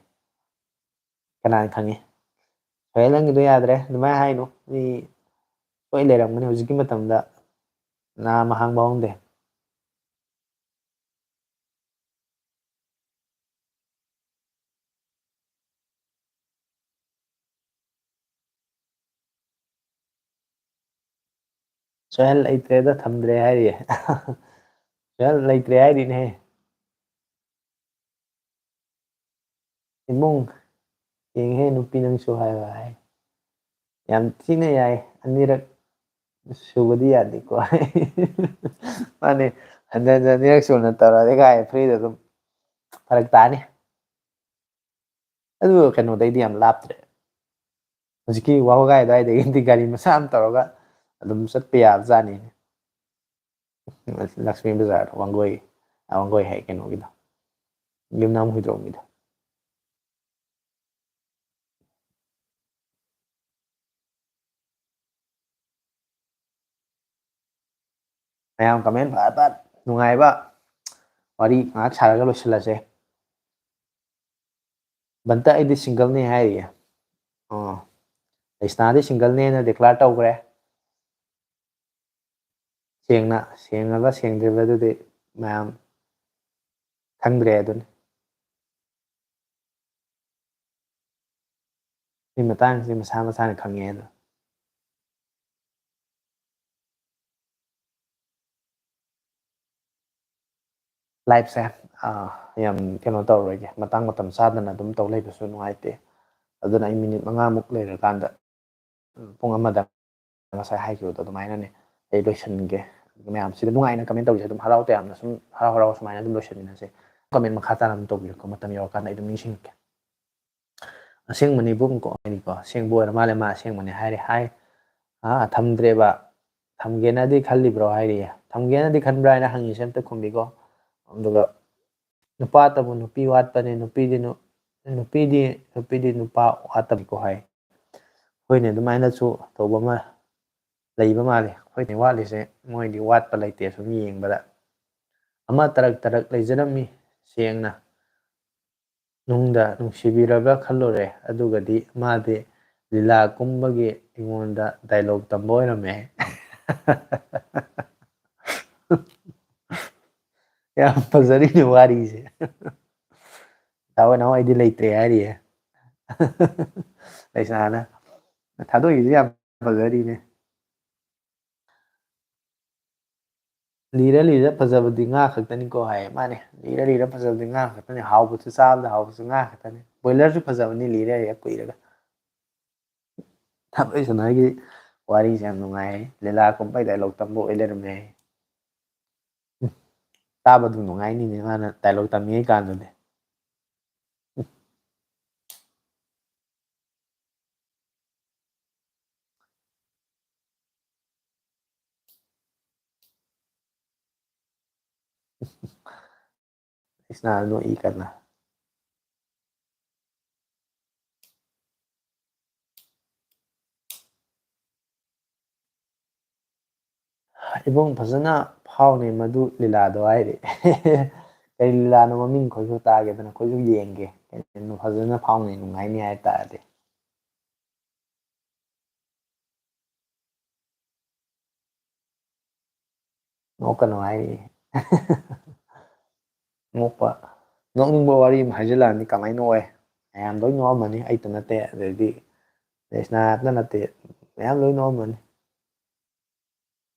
ꯀꯅꯥꯅ ꯈꯪꯉꯤ? ꯁꯣꯍꯦꯜ, ꯅꯪꯒꯤꯗꯣ ꯌꯥꯗ꯭ꯔꯦ꯫ ꯑꯗꯨꯃꯥꯏꯅ ꯍꯥꯏꯅꯨ꯫ ꯃꯤ ꯂꯣꯏ ꯂꯩꯔꯝꯒꯅꯤ ꯍꯧꯖꯤꯛꯀꯤ ꯃꯇꯝꯗ꯫ ꯅꯥꯝ ꯑꯍꯥꯡꯕ ꯍꯧꯅꯗꯦ꯫ ꯁꯣꯍꯦꯜ ꯂꯩꯇ꯭ꯔꯦꯗ, ꯊꯝꯗ꯭ꯔꯦ ꯍꯥꯏꯔꯤꯌꯦ꯫ ꯁꯣꯍꯦꯜ ꯂꯩꯇ꯭ꯔꯦ ꯍꯥꯏꯔꯤꯅꯦꯍꯦ꯫ ꯏꯕꯨꯡ, ꯌꯦꯡꯉꯦ ꯅꯨꯄꯤ ꯅꯪꯁꯨ ꯍꯥꯏꯕ ꯍꯥꯏ꯫ ꯌꯥꯝ ꯊꯤꯅ ꯌꯥꯏ꯫ ꯑꯅꯤꯔꯛ ꯁꯨꯕꯗꯤ ꯌꯥꯗꯦꯀꯣ꯫ ꯃꯥꯅꯦ, ꯍꯟꯖꯟ ꯍꯟꯖꯟ ꯑꯅꯤꯔꯛ ꯁꯨꯅ ꯇꯧꯔꯛꯑꯗꯤ ꯀꯥꯏ ꯐ꯭ꯔꯤꯗ ꯑꯗꯨꯝ ꯐꯔꯛ ꯇꯥꯅꯤ꯫ ꯑꯗꯨ ꯀꯩꯅꯣꯗꯩꯗꯤ ꯌꯥꯝ ꯂꯥꯞꯇ꯭ꯔꯦ꯫ ꯍꯧꯖꯤꯛꯀꯤ ꯋꯥꯕꯒꯥꯏ ꯑꯗꯨꯋꯥꯏꯗꯒꯤꯗꯤ ꯒꯥꯔꯤ ꯃꯆꯥ ꯑꯃ ꯇꯧꯔꯒ ꯑꯗꯨꯝ ꯆꯠꯄ ꯌꯥꯕꯖꯥꯠꯅꯤ꯫ ꯂꯛꯁꯃꯤ ꯕꯖꯥꯔ, ꯋꯥꯡꯒꯣꯏ, ꯋꯥꯡꯒꯣꯏ ꯍꯥꯏ ꯀꯩꯅꯣꯒꯤꯗꯣ, ꯌꯨꯝꯅꯥꯝ ꯍꯨꯏꯗ꯭ꯔꯣꯝꯒꯤꯗꯣ꯫ ꯃꯌꯥꯝ comment ꯐꯠ ꯐꯠ, ꯅꯨꯡꯉꯥꯏꯕ ꯋꯥꯔꯤ ꯉꯥꯏꯍꯥꯛ ꯁꯥꯔꯒ ꯂꯣꯏꯁꯤꯜꯂꯁꯦ꯫ ꯕꯟꯇ, ꯑꯩꯗꯤ single ꯅꯦ ꯍꯥꯏꯔꯤꯌꯦ꯫ ꯑꯣ, ꯂꯩꯁꯅꯥꯗꯤ single ꯅꯦꯅ declare ꯇꯧꯈ꯭ꯔꯦ꯫ ꯁꯦꯡꯅ, ꯁꯦꯡꯉꯕ ꯁꯦꯡꯗ꯭ꯔꯤꯕ ꯑꯗꯨꯗꯤ ꯃꯌꯥꯝ ꯈꯪꯗ꯭ꯔꯦ ꯑꯗꯨꯅꯤ꯫ ꯁꯤ ꯃꯇꯥꯡꯁꯤ ꯃꯁꯥ ꯃꯁꯥꯅ ꯈꯪꯉꯦ ꯑꯗꯣ꯫ Life ꯁꯦ, ꯑꯥ, ꯌꯥꯝ ꯀꯩꯅꯣ ꯇꯧꯔꯔꯣꯏꯒꯦ꯫ ꯃꯇꯥꯡ ꯃꯇꯝ ꯆꯥꯗꯅ ꯑꯗꯨꯝ ꯇꯧ ꯂꯩꯕꯁꯨ ꯅꯨꯡꯉꯥꯏꯇꯦ꯫ ꯑꯗꯨꯅ ꯑꯩ minute ꯃꯉꯥꯃꯨꯛ ꯂꯩꯔꯀꯥꯟꯗ, ꯎꯝ, ꯄꯨꯡ ꯑꯃꯗ ꯉꯁꯥꯏ ꯍꯥꯏꯈꯤꯕꯗꯣ ꯑꯗꯨꯃꯥꯏꯅꯅꯦ ꯑꯩ ꯂꯣꯏꯁꯤꯟꯒꯦ꯫ ꯃꯌꯥꯝꯁꯤꯗ ꯅꯨꯡꯉꯥꯏꯅ comment ꯇꯧꯔꯤꯁꯦ ꯑꯗꯨꯝ ꯍꯔꯥꯎ ꯇꯌꯥꯝꯅ ꯁꯨꯝ ꯍꯔꯥꯎ ꯍꯔꯥꯎ ꯁꯨꯃꯥꯏꯅ ꯑꯗꯨꯝ ꯂꯣꯏꯁꯤꯟꯃꯤꯟꯅꯁꯦ꯫ Comment ꯃꯈꯥ ꯇꯥꯅ ꯑꯗꯨꯝ ꯇꯧꯕꯤꯔꯛꯄ, ꯃꯇꯝ ꯌꯧꯔꯀꯥꯟꯗ ꯑꯩ ꯑꯗꯨꯝ ꯅꯤꯡꯁꯤꯡꯉꯛꯀꯦ꯫ ꯑꯁꯦꯡꯕꯅꯤꯕꯨ ꯀꯣ ꯍꯥꯏꯅꯤꯀꯣ, ꯑꯁꯦꯡꯕ ꯑꯣꯏꯔ ꯃꯥꯜꯂꯦ, ꯃꯥ ꯑꯁꯦꯡꯕꯅꯦ ꯍꯥꯏꯔꯦ꯫ ꯍꯥꯏ, ꯑꯥ, ꯊꯝꯗ꯭ꯔꯦꯕ꯫ "ꯊꯝꯒꯦꯅꯗꯤ ꯈꯜꯂꯤꯕ꯭ꯔꯣ?" ꯍꯥꯏꯔꯤꯌꯦ꯫ "ꯊꯝꯒꯦꯅꯗꯤ ꯈꯟꯕ꯭ꯔꯥ?" ꯍꯥꯏꯅ ꯍꯪꯉꯤꯁꯦ ꯑꯝꯇ ꯈꯨꯝꯕꯤꯀꯣ꯫ ꯑꯗꯨꯒ ꯅꯨꯄꯥꯇꯕꯨ ꯅꯨꯄꯤ ꯋꯥꯠꯄꯅꯦ, ꯅꯨꯄꯤꯗꯤ ꯅꯨ-, ꯅꯨꯄꯤꯗꯤ, ꯅꯨꯄꯤꯗꯤ ꯅꯨꯄꯥ ꯋꯥꯠꯇꯕꯅꯤꯀꯣ ꯍꯥꯏ꯫ ꯍꯣꯏꯅꯦ, ꯑꯗꯨꯃꯥꯏꯅꯁꯨ ꯇꯧꯕ ꯑꯃ ꯂꯩꯕ ꯃꯥꯜꯂꯦ꯫ ꯑꯩꯈꯣꯏꯅ ꯋꯥꯠꯂꯤꯁꯦ ꯃꯣꯏꯗꯤ ꯋꯥꯠꯄ ꯂꯩꯇꯦ, ꯁꯨꯝ ꯌꯦꯡꯕꯗ꯫ ꯑꯃ ꯇꯔꯛ ꯇꯔꯛ ꯂꯩꯖꯔꯝꯃꯤ, ꯁꯦꯡꯅ꯫ ꯅꯨꯡꯗ ꯅꯨꯡꯁꯤꯕꯤꯔꯕ꯭ꯔꯥ ꯈꯜꯂꯨꯔꯦ, ꯑꯗꯨꯒꯗꯤ ꯃꯥꯗꯤ ꯂꯤꯂꯥ ꯀꯨꯝꯕꯒꯤ ꯑꯩꯉꯣꯟꯗ dialogue ꯇꯝꯕ ꯑꯣꯏꯔꯝꯃꯦ꯫ ꯌꯥꯝ ꯐꯖꯔꯤꯅꯦ ꯋꯥꯔꯤꯁꯦ꯫ ꯇꯥꯃꯣ ꯅꯥꯎ ꯑꯩꯗꯤ ꯂꯩꯇ꯭ꯔꯦ ꯍꯥꯏꯔꯤꯌꯦ꯫ ꯂꯩꯁꯅꯥꯅ ꯊꯥꯗꯣꯛꯏꯁꯦ ꯌꯥꯝ ꯐꯖꯔꯤꯅꯦ꯫ ꯂꯤꯔ ꯂꯤꯔ ꯐꯖꯕꯗꯤ ꯉꯥ ꯈꯛꯇꯅꯤꯀꯣ ꯍꯥꯏꯌꯦ꯫ ꯃꯥꯅꯦ, ꯂꯤꯔ ꯂꯤꯔ ꯐꯖꯕꯗꯤ ꯉꯥ ꯈꯛꯇꯅꯤ, ꯍꯥꯎꯕꯁꯨ ꯆꯥꯕꯗ ꯍꯥꯎꯕꯁꯨ ꯉꯥ ꯈꯛꯇꯅꯤ꯫ ꯕꯣꯏꯂꯔꯁꯨ ꯐꯖꯕꯅꯤ ꯂꯤꯔ ꯂꯤꯔ ꯀꯨꯏꯔꯒ꯫ ꯊꯥꯡꯃꯩ ꯁꯅꯥꯒꯤ ꯋꯥꯔꯤꯁꯦ ꯌꯥꯝ ꯅꯨꯡꯉꯥꯏ꯫ ꯂꯤꯂꯥ ꯀꯨꯝꯕꯩ ꯗꯥꯏꯂꯣꯛ ꯇꯝꯕ ꯑꯣꯏ ꯂꯩꯔꯝꯃꯦ꯫ ꯎꯝ, ꯇꯥꯕ ꯑꯗꯨꯝ ꯅꯨꯡꯉꯥꯏꯅꯤꯅꯦ ꯃꯥꯅ ꯗꯥꯏꯂꯣꯛ ꯇꯝꯃꯤꯉꯩ ꯀꯥꯟꯗꯗꯤ꯫ ꯎꯝ꯫ ꯏꯁꯅꯥ ꯅꯣꯛꯏ ꯀꯟꯅ꯫ ꯏꯕꯨꯡ ꯐꯖꯅ ꯐꯥꯎꯅꯤ ꯃꯗꯨ ꯂꯤꯂꯥꯗꯣ ꯍꯥꯏꯔꯤ꯫ ꯀꯔꯤ ꯂꯤꯂꯥꯅꯣ ꯃꯃꯤꯡ ꯑꯩꯈꯣꯏꯁꯨ ꯇꯥꯒꯦꯗꯅ ꯑꯩꯈꯣꯏꯁꯨ ꯌꯦꯡꯒꯦ꯫ ꯀꯩꯅꯣ ꯐꯖꯅ ꯐꯥꯎꯅꯤ ꯅꯨꯡꯉꯥꯏꯅꯤ ꯍꯥꯏ ꯇꯥꯔꯗꯤ꯫ ꯅꯣꯛꯀꯅꯨ ꯍꯥꯏꯔꯤ꯫ ꯅꯣꯛꯄ, ꯅꯣꯛꯅꯤꯡꯕ ꯋꯥꯔꯤ ꯑꯃ ꯍꯥꯏꯖꯤꯜꯂꯛꯑꯗꯤ ꯀꯃꯥꯏꯅ ꯅꯣꯛꯑꯣꯏ? ꯃꯌꯥꯝ ꯂꯣꯏ ꯅꯣꯛꯑꯝꯃꯅꯤ, ꯑꯩꯇ ꯅꯠꯇꯦ, ꯑꯗꯩꯗꯤ ꯂꯩꯁꯅꯥꯇ ꯅꯠꯇꯦ, ꯃꯌꯥꯝ ꯂꯣꯏ ꯅꯣꯛꯑꯝꯃꯅꯤ꯫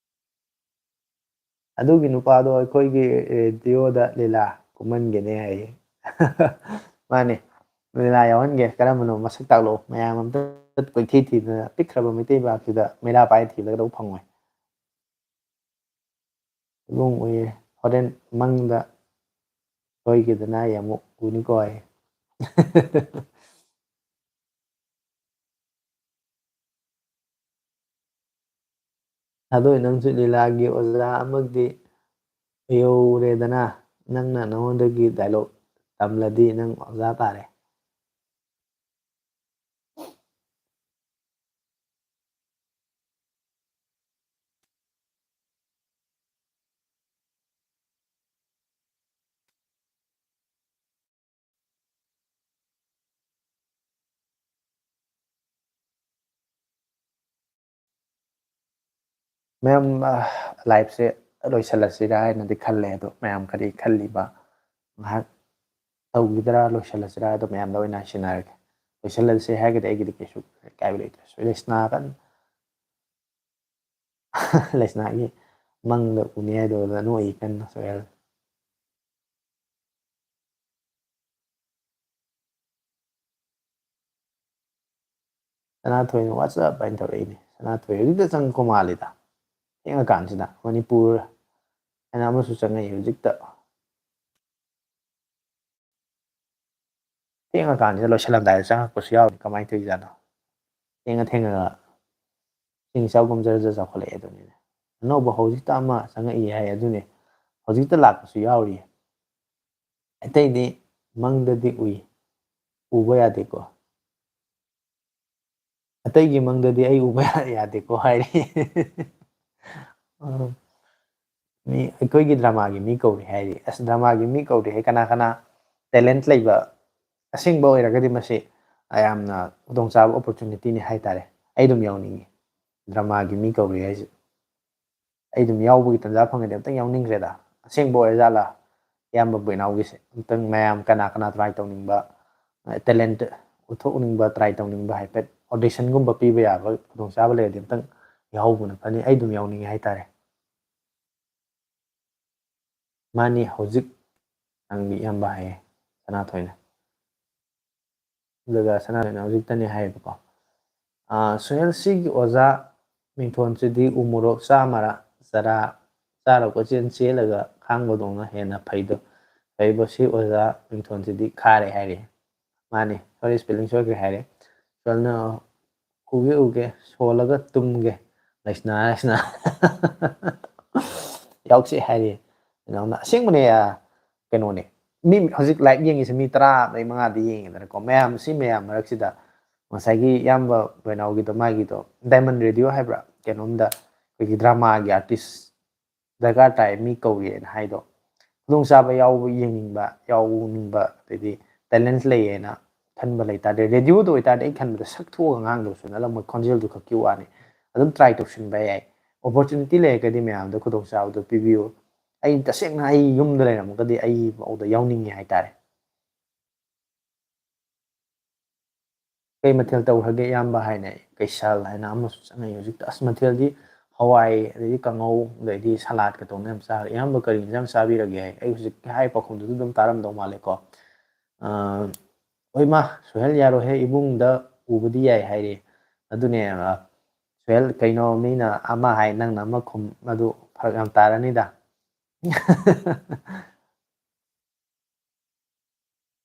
ꯑꯗꯨꯒꯤ ꯅꯨꯄꯥꯗꯣ ꯑꯩꯈꯣꯏꯒꯤ ꯔꯦꯗꯤꯑꯣꯗ ꯂꯤꯂꯥ ꯀꯨꯝꯍꯟꯒꯦꯅꯦ ꯍꯥꯏꯌꯦ꯫ ꯃꯥꯅꯦ, ꯂꯤꯂꯥ ꯌꯥꯎꯍꯟꯒꯦ꯫ ꯀꯔꯝꯕꯅꯣ ꯃꯁꯛ ꯇꯥꯛꯂꯛꯑꯣ꯫ ꯃꯌꯥꯝ ꯑꯝꯇ ꯀꯣꯏꯊꯤ ꯊꯤꯗꯅ ꯄꯤꯛꯈ꯭ꯔꯕ ꯃꯩꯇꯩ ꯄꯥꯛꯁꯤꯗ ꯃꯩꯔꯥ ꯄꯥꯏ ꯊꯤꯕꯗ ꯀꯩꯗꯧ ꯐꯪꯉꯣꯏ꯫ ꯏꯕꯨꯡ ꯎꯏꯌꯦ꯫ ꯍꯣꯔꯦꯟ ꯃꯪꯗ ꯁꯣꯏꯈꯤꯗꯅ ꯑꯩ ꯑꯃꯨꯛ ꯎꯅꯤꯀꯣ ꯑꯩ꯫ ꯊꯥꯗꯣꯏ, ꯅꯪꯁꯨ ꯂꯤꯂꯥꯒꯤ ꯑꯣꯖꯥ ꯑꯃꯗꯤ ꯌꯧꯔꯦꯗꯅ, ꯅꯪꯅ ꯅꯉꯣꯟꯗꯒꯤ ꯗꯥꯏꯂꯣꯛ ꯇꯝꯂꯗꯤ ꯅꯪ ꯑꯣꯖꯥ ꯇꯥꯔꯦ꯫ ꯃꯌꯥꯝ, ꯑ, ꯂꯥꯏꯐꯁꯦ ꯂꯣꯏꯁꯤꯜꯂꯁꯤꯔꯥ ꯍꯥꯏꯅꯗꯤ ꯈꯜꯂꯦ꯫ ꯑꯗꯣ ꯃꯌꯥꯝ ꯀꯔꯤ ꯈꯜꯂꯤꯕ? ꯉꯥꯏꯍꯥꯛ ꯇꯧꯈꯤꯗ꯭ꯔꯥ, ꯂꯣꯏꯁꯤꯜꯂꯁꯤꯔꯥ? ꯑꯗꯣ ꯃꯌꯥꯝꯗ ꯑꯣꯏꯅ ꯁꯤꯟꯅꯔꯒꯦ꯫ ꯂꯣꯏꯁꯤꯜꯂꯁꯦ ꯍꯥꯏꯔꯒꯗꯤ ꯑꯩꯒꯤꯗꯤ ꯀꯩꯁꯨ ꯑꯀꯥꯏꯕ ꯂꯩꯇ꯭ꯔꯦ꯫ ꯂꯩꯁꯅꯥ ꯀꯟ-, ꯂꯩꯁꯅꯥꯒꯤ ꯃꯪꯗ ꯎꯅꯤ ꯍꯥꯏꯗꯣ ꯑꯗꯨꯗ ꯅꯣꯛꯏ ꯀꯟꯅ ꯁꯣꯍꯦꯜ꯫ ꯁꯅꯥꯊꯣꯏꯅ "What's up?" ꯍꯥꯏꯅ ꯇꯧꯔꯛꯏꯅꯦ꯫ ꯁꯅꯥꯊꯣꯏ ꯍꯧꯖꯤꯛꯇ ꯆꯪꯉꯛꯄ ꯃꯥꯜꯂꯤꯗ, ꯊꯦꯡꯉꯀꯥꯟꯁꯤꯗ꯫ ꯃꯅꯤꯄꯨꯔ ꯍꯥꯏꯅ ꯑꯃꯁꯨ ꯆꯪꯉꯛꯏ ꯍꯧꯖꯤꯛꯇ꯫ ꯊꯦꯡꯉꯀꯥꯟꯁꯤꯗ ꯂꯣꯏꯁꯤꯜꯂꯝꯗꯥꯏꯗ ꯆꯪꯉꯛꯄꯁꯨ ꯌꯥꯎꯔꯤ꯫ ꯀꯃꯥꯏꯅ ꯇꯧꯔꯤꯖꯥꯠꯅꯣ? ꯊꯦꯡꯉ ꯊꯦꯡꯉꯒ ꯏꯁꯤꯡ ꯏꯆꯥꯎꯒꯨꯝ ꯖꯔ ꯖꯔ ꯆꯥꯎꯈꯠꯂꯛꯑꯦ ꯑꯗꯨꯅꯤꯅꯦ꯫ ꯑꯅꯧꯕ ꯍꯧꯖꯤꯛꯇ ꯑꯃ ꯆꯪꯉꯛꯏ ꯍꯥꯏ ꯑꯗꯨꯅꯤ꯫ ꯍꯧꯖꯤꯛꯇ ꯂꯥꯛꯄꯁꯨ ꯌꯥꯎꯔꯤ꯫ ꯑꯇꯩꯗꯤ ꯃꯪꯗꯗꯤ ꯎꯏ, ꯎꯕ ꯌꯥꯗꯦꯀꯣ꯫ "ꯑꯇꯩꯒꯤ ꯃꯪꯗꯗꯤ ꯑꯩ ꯎꯕ ꯌꯥꯗꯦꯀꯣ" ꯍꯥꯏꯔꯤ꯫ ꯎꯝ꯫ ꯃꯤ, ꯑꯩꯈꯣꯏꯒꯤ ꯗ꯭ꯔꯃꯥꯒꯤ ꯃꯤ ꯀꯧꯔꯤ ꯍꯥꯏꯔꯤ꯫ ꯑꯁ, ꯗ꯭ꯔꯃꯥꯒꯤ ꯃꯤ ꯀꯧꯔꯤ ꯍꯥꯏ, ꯀꯅꯥ ꯀꯅꯥ ꯇꯦꯂꯦꯟꯠ ꯂꯩꯕ, ꯑꯁꯦꯡꯕ ꯑꯣꯏꯔꯒꯗꯤ ꯃꯁꯤ ꯌꯥꯝꯅ ꯈꯨꯗꯣꯡꯆꯥꯕ ꯑꯣꯄꯣꯔꯆꯨꯅꯤꯇꯤꯅꯤ ꯍꯥꯏꯇꯥꯔꯦ꯫ ꯑꯩ ꯑꯗꯨꯝ ꯌꯥꯎꯅꯤꯡꯉꯤ ꯗ꯭ꯔꯃꯥꯒꯤ ꯃꯤ ꯀꯧꯔꯤ ꯍꯥꯏꯁꯦ꯫ ꯑꯩ ꯑꯗꯨꯝ ꯌꯥꯎꯕꯒꯤ ꯇꯟꯖꯥ ꯐꯪꯉꯗꯤ ꯑꯝꯇꯪ ꯌꯥꯎꯅꯤꯡꯈ꯭ꯔꯦꯗ꯫ ꯑꯁꯦꯡꯕ ꯑꯣꯏꯔꯖꯥꯠꯂꯥ ꯏꯌꯥꯝꯕ ꯕꯣꯏꯅꯥꯎꯒꯤꯁꯦ? ꯑꯝꯇꯪ ꯃꯌꯥꯝ ꯀꯅꯥ ꯀꯅꯥ ꯇ꯭ꯔꯥꯏ ꯇꯧꯅꯤꯡꯕ, ꯇꯦꯂꯦꯟꯠ ꯎꯠꯊꯣꯛꯅꯤꯡꯕ, ꯇ꯭ꯔꯥꯏ ꯇꯧꯅꯤꯡꯕ, ꯍꯥꯏꯐꯦꯠ ꯑꯣꯗꯤꯁꯟꯒꯨꯝꯕ ꯄꯤꯕ ꯌꯥꯕ ꯈꯨꯗꯣꯡꯆꯥꯕ ꯂꯩꯔꯗꯤ ꯑꯝꯇꯪ ꯌꯥꯎꯍꯧꯕꯅ ꯐꯅꯤ꯫ ꯑꯩ ꯑꯗꯨꯝ ꯌꯥꯎꯅꯤꯡꯉꯦ ꯍꯥꯏꯇꯥꯔꯦ꯫ "ꯃꯥꯅꯤ, ꯍꯧꯖꯤꯛ ꯅꯪꯗꯤ ꯏꯌꯥꯝꯕ" ꯍꯥꯏꯌꯦ ꯁꯅꯥꯊꯣꯏꯅ꯫ ꯑꯗꯨꯒ ꯁꯅꯥꯊꯣꯏꯅ "ꯍꯧꯖꯤꯛꯇꯅꯤ" ꯍꯥꯏꯌꯦꯕꯀꯣ꯫ ꯑꯥ, "ꯁꯣꯍꯦꯜ, ꯁꯤꯒꯤ ꯑꯣꯖꯥ ꯃꯤꯡꯊꯣꯟꯁꯤꯗꯤ ꯎꯃꯣꯔꯣꯛ ꯆꯥꯃꯔ ꯆꯔꯥ ꯆꯥꯔ ꯀꯣꯏꯆꯦꯟ ꯆꯦꯜꯂꯒ ꯈꯥꯡꯕꯗꯧꯅ ꯍꯦꯟꯅ ꯐꯩꯗꯣ, ꯐꯩꯕꯣ, ꯁꯤ ꯑꯣꯖꯥ ꯃꯤꯡꯊꯣꯟꯁꯤꯗꯤ ꯈꯥꯔꯦ" ꯍꯥꯏꯔꯤ꯫ ꯃꯥꯅꯤ, ꯁꯣꯔꯤ, ꯁ꯭ꯄꯦꯂꯤꯡ ꯁꯣꯏꯈ꯭ꯔꯦ ꯍꯥꯏꯔꯦ꯫ ꯁꯣꯍꯦꯜꯅ "ꯎꯒꯦ, ꯎꯒꯦ, ꯁꯣꯜꯂꯒ ꯇꯨꯝꯒꯦ, ꯂꯩꯁꯅꯥ, ꯂꯩꯁꯅꯥ" ꯌꯥꯎꯁꯦ ꯍꯥꯏꯔꯤ꯫ ꯅꯅꯥꯎꯅ ꯑꯁꯦꯡꯕꯅꯦ, ꯑ, ꯀꯩꯅꯣꯅꯦ꯫ ꯃꯤ ꯍꯧꯖꯤꯛ ꯂꯥꯏꯚ ꯌꯦꯡꯉꯤꯁꯦ ꯃꯤ ꯇꯔꯥ ꯃꯔꯤ ꯃꯉꯥꯗꯤ ꯌꯦꯡꯉꯤꯗꯅꯀꯣ꯫ ꯃꯌꯥꯝ, ꯁꯤ ꯃꯌꯥꯝ ꯃꯔꯛꯁꯤꯗ ꯉꯁꯥꯏꯒꯤ ꯏꯌꯥꯝꯕ ꯕꯣꯏꯅꯥꯎꯒꯤꯗꯣ, ꯃꯥꯒꯤꯗꯣ ꯗꯥꯏꯃꯟ ꯔꯦꯗꯤꯑꯣ ꯍꯥꯏꯕ꯭ꯔꯥ? ꯀꯩꯅꯣꯝꯗ ꯑꯩꯈꯣꯏꯒꯤ ꯗ꯭ꯔꯃꯥꯒꯤ ꯑꯥꯔꯇꯤꯁ ꯗꯔꯀꯥꯔ ꯇꯥꯏ, ꯃꯤ ꯀꯧꯔꯤꯑꯅ ꯍꯥꯏꯗꯣ꯫ ꯈꯨꯗꯣꯡꯆꯥꯕ ꯌꯥꯎꯕ, ꯌꯦꯡꯅꯤꯡꯕ, ꯌꯥꯎꯅꯤꯡꯕ, ꯑꯗꯩꯗꯤ ꯇꯦꯂꯦꯟꯠ ꯂꯩꯌꯦꯅ ꯈꯟꯕ ꯂꯩ ꯇꯥꯔꯗꯤ, ꯔꯦꯗꯤꯑꯣꯗ ꯑꯣꯏꯇꯥꯔꯗꯤ ꯑꯩ ꯈꯟꯕꯗ ꯁꯛ ꯊꯣꯛꯑꯒ ꯉꯥꯡꯗꯧꯁꯨ ꯅꯠꯂꯝꯃꯣꯏ, ꯈꯣꯟꯖꯦꯜꯗꯨ ꯈꯛꯀꯤ ꯋꯥꯅꯤ꯫ ꯑꯗꯨꯝ ꯇ꯭ꯔꯥꯏ ꯇꯧꯁꯤꯟꯕ ꯌꯥꯏ꯫ ꯑꯣꯄꯣꯔꯆꯨꯅꯤꯇꯤ ꯂꯩꯔꯒꯗꯤ ꯃꯌꯥꯝꯗ ꯈꯨꯗꯣꯡꯆꯥꯕꯗꯨ ꯄꯤꯕꯤꯌꯨ꯫ ꯑꯩ ꯇꯁꯦꯡꯅ ꯑꯩ ꯌꯨꯝꯗ ꯂꯩꯔꯝꯃꯒꯗꯤ ꯑꯩ ꯃꯧꯗ ꯌꯥꯎꯅꯤꯡꯉꯤ ꯍꯥꯏꯇꯥꯔꯦ꯫ "ꯀꯩ ꯃꯊꯦꯜ ꯇꯧꯈ꯭ꯔꯒꯦ ꯏꯌꯥꯝꯕ?" ꯍꯥꯏꯅ ꯀꯩꯁꯥꯜ ꯍꯥꯏꯅ ꯑꯃꯁꯨ ꯆꯪꯉꯛꯏ ꯍꯧꯖꯤꯛꯇ꯫ ꯑꯁ, ꯃꯊꯦꯜꯗꯤ ꯍꯋꯥꯏ, ꯑꯗꯩꯗꯤ ꯀꯥꯡꯉꯧ, ꯑꯗꯩꯗꯤ ꯁꯂꯥꯠꯀ ꯇꯧꯅ ꯌꯥꯝ ꯆꯥꯔꯦ꯫ "ꯏꯌꯥꯝꯕ ꯀꯔꯤ ꯏꯟꯖꯥꯡ ꯆꯥꯕꯤꯔꯒꯦ?" ꯍꯥꯏ꯫ ꯑꯩ ꯍꯧꯖꯤꯛ ꯍꯥꯏ ꯄꯥꯎꯈꯨꯝꯗꯨꯗ ꯑꯗꯨꯝ ꯇꯥꯔꯝꯗꯧ ꯃꯥꯜꯂꯦꯀꯣ꯫ ꯑ, "ꯍꯣꯏ ꯃꯥ, ꯁꯨꯍꯦꯜ ꯌꯥꯔꯣꯏꯍꯦ, ꯏꯕꯨꯡꯗ ꯎꯕꯗꯤ ꯌꯥꯏ" ꯍꯥꯏꯔꯤ꯫ ꯑꯗꯨꯅꯦ, ꯑ, ꯁꯨꯍꯦꯜ, ꯀꯩꯅꯣ ꯃꯤꯅ ꯑꯃ ꯍꯥꯏ, ꯅꯪꯅ ꯑꯃ ꯈꯨꯝ, ꯃꯗꯨ ꯐꯔꯛ ꯌꯥꯝ ꯇꯥꯔꯅꯤꯗ꯫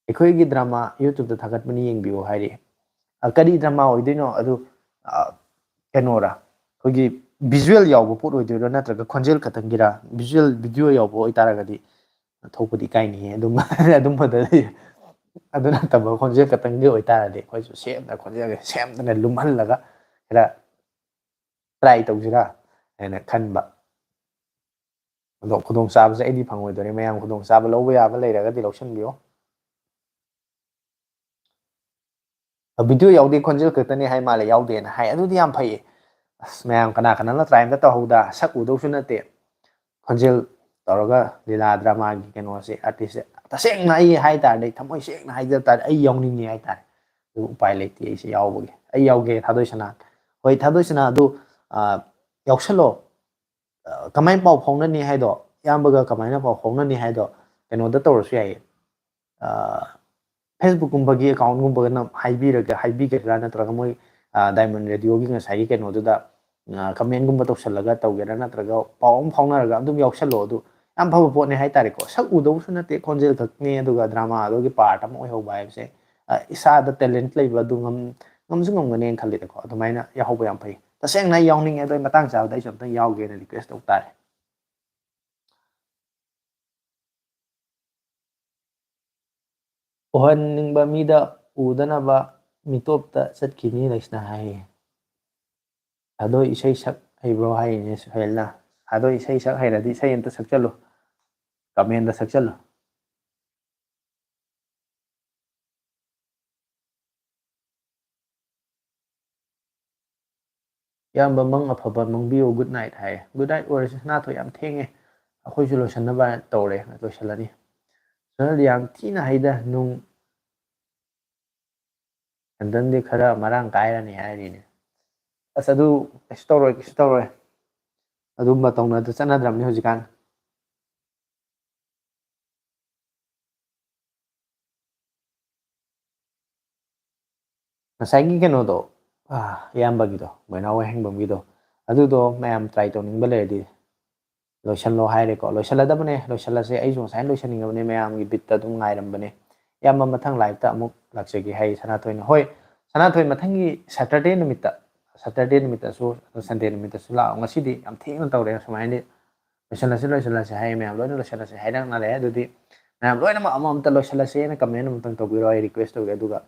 "ꯑꯩꯈꯣꯏꯒꯤ ꯗ꯭ꯔꯃꯥ YouTube-ꯇ ꯊꯥꯒꯠꯄꯅꯤ, ꯌꯦꯡꯕꯤꯌꯨ" ꯍꯥꯏꯔꯤ꯫ ꯑ, ꯀꯔꯤ ꯗ꯭ꯔꯃꯥ ꯑꯣꯏꯗꯣꯏꯅꯣ? ꯑꯗꯨ, ꯑ, ꯀꯩꯅꯣꯔꯥ? ꯑꯩꯈꯣꯏꯒꯤ visual ꯌꯥꯎꯕ ꯄꯣꯠ ꯑꯣꯏꯗꯣꯏꯔꯣ, ꯅꯠꯇ꯭ꯔꯒ ꯈꯣꯟꯖꯦꯜ ꯈꯛꯇꯪꯒꯤꯔꯥ? Visual video ꯌꯥꯎꯕ ꯑꯣꯏꯇꯥꯔꯒꯗꯤ ꯊꯣꯛꯄꯗꯤ ꯏꯀꯥꯏꯅꯤꯌꯦ꯫ ꯑꯗꯨꯝ, ꯑꯗꯨꯝꯕꯗꯗꯤ, ꯑꯗꯨ ꯅꯠꯇꯕ ꯈꯣꯟꯖꯦꯜ ꯈꯛꯇꯪꯒꯤ ꯑꯣꯏꯇꯥꯔꯗꯤ ꯑꯩꯈꯣꯏꯁꯨ ꯁꯦꯝꯗꯅ ꯈꯣꯟꯖꯦꯜꯒ ꯁꯦꯝꯗꯅ ꯂꯨꯝꯍꯜꯂꯒ ꯈꯔ try ꯇꯧꯁꯤꯔꯥ ꯍꯥꯏꯅ ꯈꯟꯕ꯫ ꯑꯗꯣ ꯈꯨꯗꯣꯡꯆꯥꯕꯁꯦ ꯑꯩꯗꯤ ꯐꯪꯉꯣꯏꯗꯣꯔꯤ, ꯃꯌꯥꯝ ꯈꯨꯗꯣꯡꯆꯥꯕ ꯂꯧꯕ ꯌꯥꯕ ꯂꯩꯔꯒꯗꯤ ꯂꯧꯁꯤꯟꯕꯤꯌꯣ꯫ "ꯚꯤꯗꯤꯑꯣ ꯌꯥꯎꯗꯦ, ꯈꯣꯟꯖꯦꯜ ꯈꯛꯇꯅꯤ" ꯍꯥꯏ ꯃꯥꯜꯂꯦ, ꯌꯥꯎꯗꯦꯅ ꯍꯥꯏ꯫ ꯑꯗꯨꯗꯤ ꯌꯥꯝ ꯐꯩꯌꯦ꯫ ꯑꯁ, ꯃꯌꯥꯝ ꯀꯅꯥ ꯀꯅꯥꯅꯣ try ꯑꯝꯇ ꯇꯧꯍꯧꯗ, ꯁꯛ ꯎꯗꯧꯁꯨ ꯅꯠꯇꯦ꯫ ꯈꯣꯟꯖꯦꯜ ꯇꯧꯔꯒ ꯂꯤꯂꯥ ꯗ꯭ꯔꯃꯥꯒꯤ ꯀꯩꯅꯣꯁꯦ, artist-ꯁꯦ ꯇꯁꯦꯡꯅ ꯑꯩ ꯍꯥꯏ ꯇꯥꯔꯗꯤ, ꯑꯩ ꯊꯃꯣꯏ ꯁꯦꯡꯅ ꯍꯥꯏꯖ ꯇꯥꯔꯗꯤ, ꯑꯩ ꯌꯥꯎꯅꯤꯡꯉꯤ ꯍꯥꯏ ꯇꯥꯔꯦ꯫ ꯑꯗꯨ ꯎꯄꯥꯏ ꯂꯩꯇꯦ ꯑꯩꯁꯦ ꯌꯥꯎꯕꯒꯤ꯫ ꯑꯩ ꯌꯥꯎꯒꯦ, ꯊꯥꯗꯣꯏ ꯁꯅꯥ꯫ ꯍꯣꯏ, ꯊꯥꯗꯣꯏ ꯁꯅꯥ ꯑꯗꯨ, ꯑ, ꯌꯥꯎꯁꯜꯂꯣ꯫ ꯑ, ꯀꯃꯥꯏꯅ ꯄꯥꯎ ꯐꯥꯎꯅꯅꯤ ꯍꯥꯏꯗꯣ, ꯏꯌꯥꯝꯕꯒ ꯀꯃꯥꯏꯅ ꯄꯥꯎ ꯐꯥꯎꯅꯅꯤ ꯍꯥꯏꯗꯣ, ꯀꯩꯅꯣꯗ ꯇꯧꯔꯁꯨ ꯌꯥꯏꯌꯦ꯫ ꯑ, Facebook-ꯀꯨꯝꯕꯒꯤ account-ꯒꯨꯝꯕꯒꯅ ꯍꯥꯏꯕꯤꯔꯒ, ꯍꯥꯏꯕꯤꯒꯗ꯭ꯔꯥ, ꯅꯠꯇ꯭ꯔꯒ ꯃꯣꯏ, ꯑ, Diamond Radio-ꯒꯤ ꯉꯁꯥꯏꯒꯤ ꯀꯩꯅꯣꯗꯨꯗ, ꯑ, comment-ꯒꯨꯝꯕ ꯇꯧꯁꯜꯂꯒ ꯇꯧꯒꯦꯔꯥ, ꯅꯠꯇ꯭ꯔꯒ ꯄꯥꯎ ꯑꯃ ꯐꯥꯎꯅꯔꯒ ꯑꯗꯨꯝ ꯌꯥꯎꯁꯜꯂꯣ꯫ ꯑꯗꯨ ꯌꯥꯝ ꯐꯕ ꯄꯣꯠꯅꯤ ꯍꯥꯏꯇꯥꯔꯦꯀꯣ꯫ ꯁꯛ ꯎꯗꯧꯁꯨ ꯅꯠꯇꯦ, ꯈꯣꯟꯖꯦꯜ ꯈꯛꯅꯦ, ꯑꯗꯨꯒ drama ꯑꯗꯨꯒꯤ part ꯑꯃ ꯑꯣꯏꯍꯧꯕ ꯍꯥꯏꯕꯁꯦ, ꯑ, ꯏꯁꯥꯗ talent ꯂꯩꯕ ꯑꯗꯨ ꯉꯝ-, ꯉꯝꯁꯨ ꯉꯝꯒꯅꯦꯅ ꯈꯜꯂꯤꯗꯀꯣ꯫ ꯑꯗꯨꯃꯥꯏꯅ ꯌꯥꯎꯍꯧꯕ ꯌꯥꯝ ꯐꯩ꯫ ꯇꯁꯦꯡꯅ ꯑꯩ ꯌꯥꯎꯅꯤꯡꯉꯦ, ꯑꯗꯣ ꯑꯩ ꯃꯇꯥꯡ ꯆꯥꯕꯗ ꯑꯩꯁꯨ ꯑꯝꯇꯪ ꯌꯥꯎꯒꯦꯅ request ꯇꯧ ꯇꯥꯔꯦ꯫ ꯎꯍꯟꯅꯤꯡꯕ ꯃꯤꯗ ꯎꯗꯅꯕ ꯃꯤꯇꯣꯞꯇ ꯆꯠꯈꯤꯅꯤ ꯂꯩꯁꯅꯥ ꯍꯥꯏꯌꯦ꯫ ꯊꯥꯗꯣꯏ ꯏꯁꯩ ꯁꯛ ꯍꯩꯕ꯭ꯔꯣ ꯍꯥꯏꯔꯤꯅꯦ ꯁꯨꯍꯦꯜꯅ꯫ ꯊꯥꯗꯣꯏ ꯏꯁꯩ ꯁꯛ ꯍꯩꯔꯗꯤ ꯏꯁꯩ ꯑꯝꯇ ꯁꯛꯆꯜꯂꯨ, comment-ꯇ ꯁꯛꯆꯜꯂꯨ꯫ "ꯏꯌꯥꯝꯕ, ꯃꯪ ꯑꯐꯕ ꯃꯪꯕꯤꯌꯨ, good night" ꯍꯥꯏꯌꯦ꯫ Good night ꯑꯣꯏꯔꯁꯨ, ꯁꯅꯥꯊꯣꯏ, ꯌꯥꯝ ꯊꯦꯡꯉꯦ, ꯑꯩꯈꯣꯏꯁꯨ ꯂꯣꯏꯁꯟꯅꯕ ꯇꯧꯔꯦ, ꯂꯣꯏꯁꯜꯂꯅꯤ꯫ ꯁꯨꯍꯦꯜ, ꯌꯥꯝ ꯊꯤꯅ ꯍꯩꯗ, ꯅꯨꯡ ꯁꯦꯟꯗꯟꯗꯤ ꯈꯔ ꯃꯔꯥꯡ ꯀꯥꯏꯔꯅꯤ ꯍꯥꯏꯔꯤꯅꯦ꯫ ꯑꯁ, ꯑꯗꯨ ꯀꯩꯁꯨ ꯇꯧꯔꯣꯏ, ꯀꯩꯁꯨ ꯇꯧꯔꯣꯏ꯫ ꯑꯗꯨꯝꯕ ꯇꯧꯅꯗ ꯆꯠꯅꯗ꯭ꯔꯕꯅꯤ ꯍꯧꯖꯤꯛꯀꯥꯟ꯫ ꯉꯁꯥꯏꯒꯤ ꯀꯩꯅꯣꯗꯣ, ꯑꯥ, ꯏꯌꯥꯝꯕꯒꯤꯗꯣ, ꯕꯣꯏꯅꯥꯎ ꯋꯥꯍꯦꯡꯕꯝꯒꯤꯗꯣ, ꯑꯗꯨꯗꯣ ꯃꯌꯥꯝ try ꯇꯧꯅꯤꯡꯕ ꯂꯩꯔꯗꯤ ꯂꯣꯏꯁꯜꯂꯣ ꯍꯥꯏꯔꯦꯀꯣ꯫ ꯂꯣꯏꯁꯜꯂꯗꯕꯅꯦ, ꯂꯣꯏꯁꯜꯂꯁꯦ꯫ ꯑꯩꯁꯨ ꯉꯁꯥꯏꯅ ꯂꯣꯏꯁꯟꯅꯤꯡꯉꯕꯅꯦ, ꯃꯌꯥꯝꯒꯤ ꯕꯤꯠꯇ ꯑꯗꯨꯝ ꯉꯥꯏꯔꯝꯕꯅꯦ꯫ ꯏꯌꯥꯝꯕ ꯃꯊꯪ live-ꯇ ꯑꯃꯨꯛ ꯂꯥꯛꯆꯒꯦ ꯍꯥꯏ ꯁꯅꯥꯊꯣꯏꯅ꯫ ꯍꯣꯏ, ꯁꯅꯥꯊꯣꯏ ꯃꯊꯪꯒꯤ Saturday ꯅꯨꯃꯤꯠꯇ, Saturday ꯅꯨꯃꯤꯠꯇꯁꯨ, Sunday ꯅꯨꯃꯤꯠꯇꯁꯨ ꯂꯥꯛꯑꯣ꯫ ꯉꯁꯤꯗꯤ ꯌꯥꯝ ꯊꯦꯡꯅ ꯇꯧꯔꯦ ꯁꯨꯃꯥꯏꯅꯗꯤ꯫ ꯂꯣꯏꯁꯜꯂꯁꯤ, ꯂꯣꯏꯁꯜꯂꯁꯤ ꯍꯥꯏꯌꯦ ꯃꯌꯥꯝ, ꯂꯣꯏꯅ ꯂꯣꯏꯁꯜꯂꯁꯤ ꯍꯥꯏꯅꯔꯦ꯫ ꯑꯗꯨꯗꯤ ꯃꯌꯥꯝ ꯂꯣꯏꯅꯃꯛ ꯑꯃꯃꯝꯇ ꯂꯣꯏꯁꯜꯂꯁꯦꯅ comment ꯑꯃꯇꯪ ꯇꯧꯕꯤꯔꯣ, ꯑꯩ request ꯇꯧꯒꯦ꯫ ꯑꯗꯨꯒ,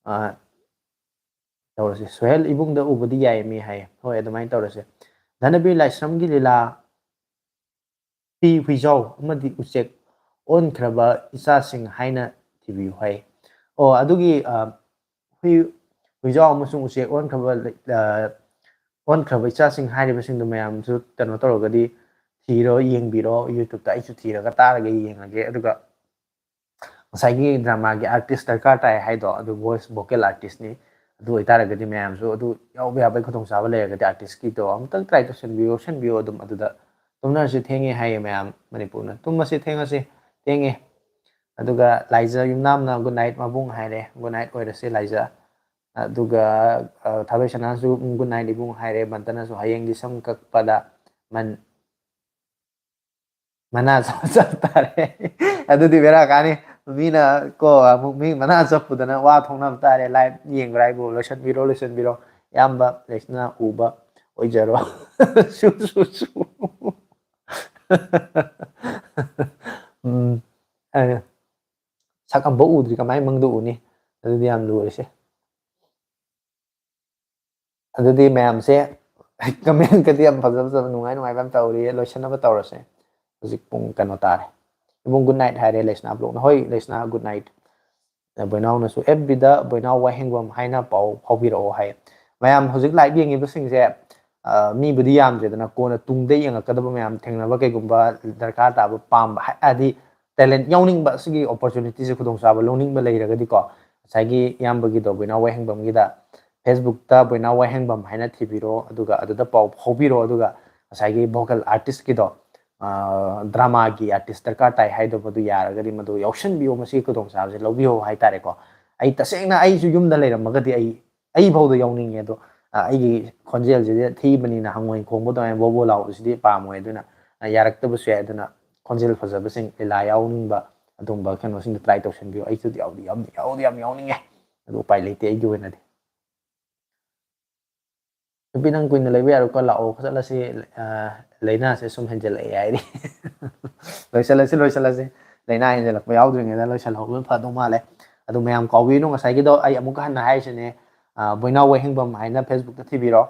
ꯑ, ꯇꯧꯔꯁꯤ꯫ ꯁꯣꯍꯦꯜ ꯏꯕꯨꯡꯗ ꯎꯕꯗꯤ ꯌꯥꯏꯌꯦ ꯃꯤ ꯍꯥꯏꯌꯦ꯫ ꯍꯣꯏ, ꯑꯗꯨꯃꯥꯏꯅ ꯇꯧꯔꯁꯦ꯫ ꯙꯅꯕꯤꯔ ꯂꯥꯏꯁ꯭ꯔꯝꯒꯤ ꯂꯤꯂꯥ, ꯐꯤ ꯍꯨꯏꯖꯥꯎ ꯑꯃꯗꯤ ꯎꯆꯦꯛ ꯑꯣꯟꯈ꯭ꯔꯕ ꯏꯆꯥꯁꯤꯡ ꯍꯥꯏꯅ ꯊꯤꯕꯤꯌꯨ ꯍꯥꯏ꯫ ꯑꯣ, ꯑꯗꯨꯒꯤ, ꯑ, ꯍꯨꯏ, ꯍꯨꯏꯖꯥꯎ ꯑꯃꯁꯨꯡ ꯎꯆꯦꯛ ꯑꯣꯟꯈ꯭ꯔꯕ, ꯑ, ꯑꯣꯟꯈ꯭ꯔꯕ ꯏꯆꯥꯁꯤꯡ ꯍꯥꯏꯔꯤꯕꯁꯤꯡꯗꯨ ꯃꯌꯥꯝꯁꯨ ꯀꯩꯅꯣ ꯇꯧꯔꯒꯗꯤ ꯊꯤꯔꯣ, ꯌꯦꯡꯕꯤꯔꯣ꯫ YouTube-ꯇ ꯑꯩꯁꯨ ꯊꯤꯔꯒ ꯇꯥꯔꯒ ꯌꯦꯡꯉꯒꯦ꯫ ꯑꯗꯨꯒ ꯉꯁꯥꯏꯒꯤ drama-ꯒꯤ artist ꯗꯔꯀꯥꯔ ꯇꯥꯏ ꯍꯥꯏꯗꯣ, ꯑꯗꯨ voice vocal artist-ꯅꯤ꯫ ꯑꯗꯨ ꯑꯣꯏꯇꯥꯔꯒꯗꯤ ꯃꯌꯥꯝꯁꯨ ꯑꯗꯨ ꯌꯥꯎꯕ ꯌꯥꯕꯒꯤ ꯈꯨꯗꯣꯡꯆꯥꯕ ꯂꯩꯔꯒꯗꯤ artist-ꯀꯤꯗꯣ ꯑꯃꯨꯛꯇꯪ try ꯇꯧꯁꯟꯕꯤꯌꯣ, ꯌꯥꯎꯁꯟꯕꯤꯌꯣ꯫ ꯑꯗꯨꯝ ꯑꯗꯨꯗ ꯇꯨꯝꯅꯔꯁꯤ ꯊꯦꯡꯉꯦ ꯍꯥꯏꯌꯦ ꯃꯌꯥꯝ ꯃꯅꯤꯄꯨꯔꯅ꯫ ꯇꯨꯝꯃꯁꯤ, ꯊꯦꯡꯉꯁꯤ, ꯊꯦꯡꯉꯦ꯫ ꯑꯗꯨꯒ ꯂꯥꯏꯖ ꯌꯨꯝꯅꯥꯝꯅ good night ꯃꯕꯨꯡ ꯍꯥꯏꯔꯦ, good night ꯑꯣꯏꯔꯁꯤ ꯂꯥꯏꯖ꯫ ꯑꯗꯨꯒ, ꯑ, ꯊꯥꯗꯣꯏ ꯁꯅꯥꯁꯨ good night ꯏꯕꯨꯡ ꯍꯥꯏꯔꯦ, ꯕꯟꯇꯅꯁꯨ ꯍꯌꯦꯡꯗꯤ ꯁꯝ ꯀꯛꯄꯗ ꯃꯟ-, ꯃꯅꯥ ꯆꯞ ꯆꯞ ꯇꯥꯔꯦ꯫ ꯑꯗꯨꯗꯤ ꯕꯦꯔꯥ ꯀꯥꯅꯤ꯫ ꯃꯤꯅ ꯀꯣ ꯑꯃꯨꯛ ꯃꯤ ꯃꯅꯥ ꯆꯞꯄꯨꯗꯅ ꯋꯥ ꯊꯣꯛꯅꯕ ꯇꯥꯔꯦ꯫ Live ꯌꯦꯡꯕ꯭ꯔꯥ ꯍꯥꯏꯕꯨ ꯂꯣꯏꯁꯟꯕꯤꯔꯣ, ꯂꯣꯏꯁꯟꯕꯤꯔꯣ꯫ ꯏꯌꯥꯝꯕ ꯂꯩꯁꯅꯥ ꯎꯕ ꯑꯣꯏꯖꯔꯣ꯫ ꯁꯨ, ꯁꯨ, ꯁꯨ꯫ ꯎꯝ, ꯑ, ꯁꯛ ꯑꯝꯐꯥꯎ ꯎꯗ꯭ꯔꯤ, ꯀꯃꯥꯏꯅ ꯃꯪꯗ ꯎꯅꯤ? ꯑꯗꯨꯗꯤ ꯌꯥꯝ ꯂꯨꯔꯤꯁꯦ꯫ ꯑꯗꯨꯗꯤ ꯃꯌꯥꯝꯁꯦ comment-ꯀꯗꯤ ꯌꯥꯝ ꯐꯖ ꯐꯖꯕ ꯅꯨꯡꯉꯥꯏ ꯅꯨꯡꯉꯥꯏꯕ ꯌꯥꯝ ꯇꯧꯔꯤꯌꯦ, ꯂꯣꯏꯁꯟꯅꯕ ꯇꯧꯔꯁꯦ꯫ ꯍꯧꯖꯤꯛ ꯄꯨꯡ ꯀꯩꯅꯣ ꯇꯥꯔꯦ꯫ ꯏꯕꯨꯡ good night ꯍꯥꯏꯔꯦ ꯂꯩꯁꯅꯥ ꯕ꯭ꯂꯣꯛꯅ꯫ ꯍꯣꯏ ꯂꯩꯁꯅꯥ good night꯫ ꯕꯣꯏꯅꯥꯎꯅꯁꯨ F B-ꯗ ꯕꯣꯏꯅꯥꯎ ꯋꯥꯍꯦꯡꯕꯝ ꯍꯥꯏꯅ ꯄꯥꯎ ꯐꯥꯎꯕꯤꯔꯛꯑꯣ ꯍꯥꯏ꯫ ꯃꯌꯥꯝ ꯍꯧꯖꯤꯛ live ꯌꯦꯡꯉꯤꯕꯁꯤꯡꯁꯦ, ꯑ, ꯃꯤꯕꯨꯗꯤ ꯌꯥꯝꯗ꯭ꯔꯦꯗꯅ, ꯀꯣꯟꯅ ꯇꯨꯡꯗ ꯌꯦꯡꯉꯛꯀꯗꯕ ꯃꯌꯥꯝ ꯊꯦꯡꯅꯕ ꯀꯩꯒꯨꯝꯕ ꯗꯔꯀꯥꯔ ꯇꯥꯕ ꯄꯥꯝꯕ ꯍꯥꯏ-, ꯍꯥꯏꯗꯤ talent ꯌꯥꯎꯅꯤꯡꯕ, ꯁꯤꯒꯤ opportunity-ꯁꯦ ꯈꯨꯗꯣꯡꯆꯥꯕ ꯂꯧꯅꯤꯡꯕ ꯂꯩꯔꯒꯗꯤꯀꯣ, ꯉꯁꯥꯏꯒꯤ ꯏꯌꯥꯝꯕꯒꯤꯗꯣ ꯕꯣꯏꯅꯥꯎ ꯋꯥꯍꯦꯡꯕꯝꯒꯤꯗ Facebook-ꯇ ꯕꯣꯏꯅꯥꯎ ꯋꯥꯍꯦꯡꯕꯝ ꯍꯥꯏꯅ ꯊꯤꯕꯤꯔꯣ, ꯑꯗꯨꯒ ꯑꯗꯨꯗ ꯄꯥꯎ ꯐꯥꯎꯕꯤꯔꯣ, ꯑꯗꯨꯒ ꯉꯁꯥꯏꯒꯤ ꯚꯣꯀꯦꯜ ꯑꯥꯔꯇꯤꯁꯀꯤꯗꯣ, ꯗ꯭ꯔꯃꯥꯒꯤ ꯑꯥꯔꯇꯤꯁ ꯗꯔꯀꯥꯔ ꯇꯥꯏ ꯍꯥꯏꯗꯣ, ꯃꯗꯨ ꯌꯥꯔꯒꯗꯤ ꯃꯗꯨ ꯌꯥꯎꯁꯟꯕꯤꯌꯣ, ꯃꯁꯤꯒꯤ ꯈꯨꯗꯣꯡꯆꯥꯕꯁꯦ ꯂꯧꯕꯤꯌꯣ ꯍꯥꯏꯇꯥꯔꯦꯀꯣ꯫ ꯑꯩ ꯇꯁꯦꯡꯅ ꯑꯩꯁꯨ ꯌꯨꯝꯗ ꯂꯩꯔꯝꯃꯒꯗꯤ ꯑꯩ ꯑꯩ ꯐꯥꯎꯗ ꯌꯥꯎꯅꯤꯡꯉꯦ꯫ ꯑꯗꯣ ꯑꯩꯒꯤ ꯈꯣꯟꯖꯦꯜꯁꯤꯗꯤ ꯊꯤꯕꯅꯤꯅ ꯍꯪꯉꯣꯏ ꯈꯣꯡꯕ ꯑꯗꯨꯃꯥꯏꯅ ꯕꯣꯕꯣ ꯂꯥꯎꯕꯁꯤꯗꯤ ꯄꯥꯝꯃꯣꯏ꯫ ꯑꯗꯨꯅ ꯌꯥꯔꯛꯇꯕꯁꯨ ꯌꯥꯏ꯫ ꯑꯗꯨꯅ ꯈꯣꯟꯖꯦꯜ ꯐꯖꯕꯁꯤꯡ, ꯂꯤꯂꯥ ꯌꯥꯎꯅꯤꯡꯕ ꯑꯗꯨꯝꯕ ꯀꯩꯅꯣꯁꯤꯡꯗꯣ ꯇ꯭ꯔꯥꯏ ꯇꯧꯁꯟꯕꯤꯌꯨ꯫ ꯑꯩꯁꯨ ꯌꯥꯎꯗꯤ ꯌꯥꯝ ꯌꯥꯎꯗꯤ ꯌꯥꯝ ꯌꯥꯎꯅꯤꯡꯉꯦ, ꯑꯗꯨ ꯎꯄꯥꯏ ꯂꯩꯇꯦ ꯑꯩꯒꯤ ꯑꯣꯏꯅꯗꯤ꯫ ꯅꯨꯄꯤ, ꯅꯪ ꯀꯨꯏꯅ ꯂꯩꯕ ꯌꯥꯔꯣꯏꯀꯣ, ꯂꯥꯛꯑꯣ, ꯆꯠꯂꯁꯤ꯫ ꯂꯥꯏꯅꯥꯁꯦ ꯁꯨꯝ ꯍꯦꯟꯖꯜꯂꯛꯑꯦ ꯍꯥꯏꯔꯤ꯫ ꯂꯣꯏꯁꯤꯜꯂꯁꯤ, ꯂꯣꯏꯁꯤꯜꯂꯁꯤ꯫ ꯂꯥꯏꯅꯥ ꯍꯦꯟꯖꯜꯂꯛꯄ ꯌꯥꯎꯗ꯭ꯔꯤꯉꯩꯗ ꯂꯣꯏꯁꯤꯜꯍꯧꯕꯅ ꯐꯗꯧ ꯃꯥꯜꯂꯦ꯫ ꯑꯗꯨ ꯃꯌꯥꯝ ꯀꯥꯎꯕꯤꯅꯨ, ꯉꯁꯥꯏꯒꯤꯗꯣ ꯑꯩ ꯑꯃꯨꯛꯀ ꯍꯟꯅ ꯍꯥꯏꯔꯤꯁꯤꯅꯦ, ꯕꯣꯏꯅꯥꯎ ꯋꯥꯍꯦꯡꯕꯝ ꯍꯥꯏꯅ Facebook-ꯇ ꯊꯤꯕꯤꯔꯣ,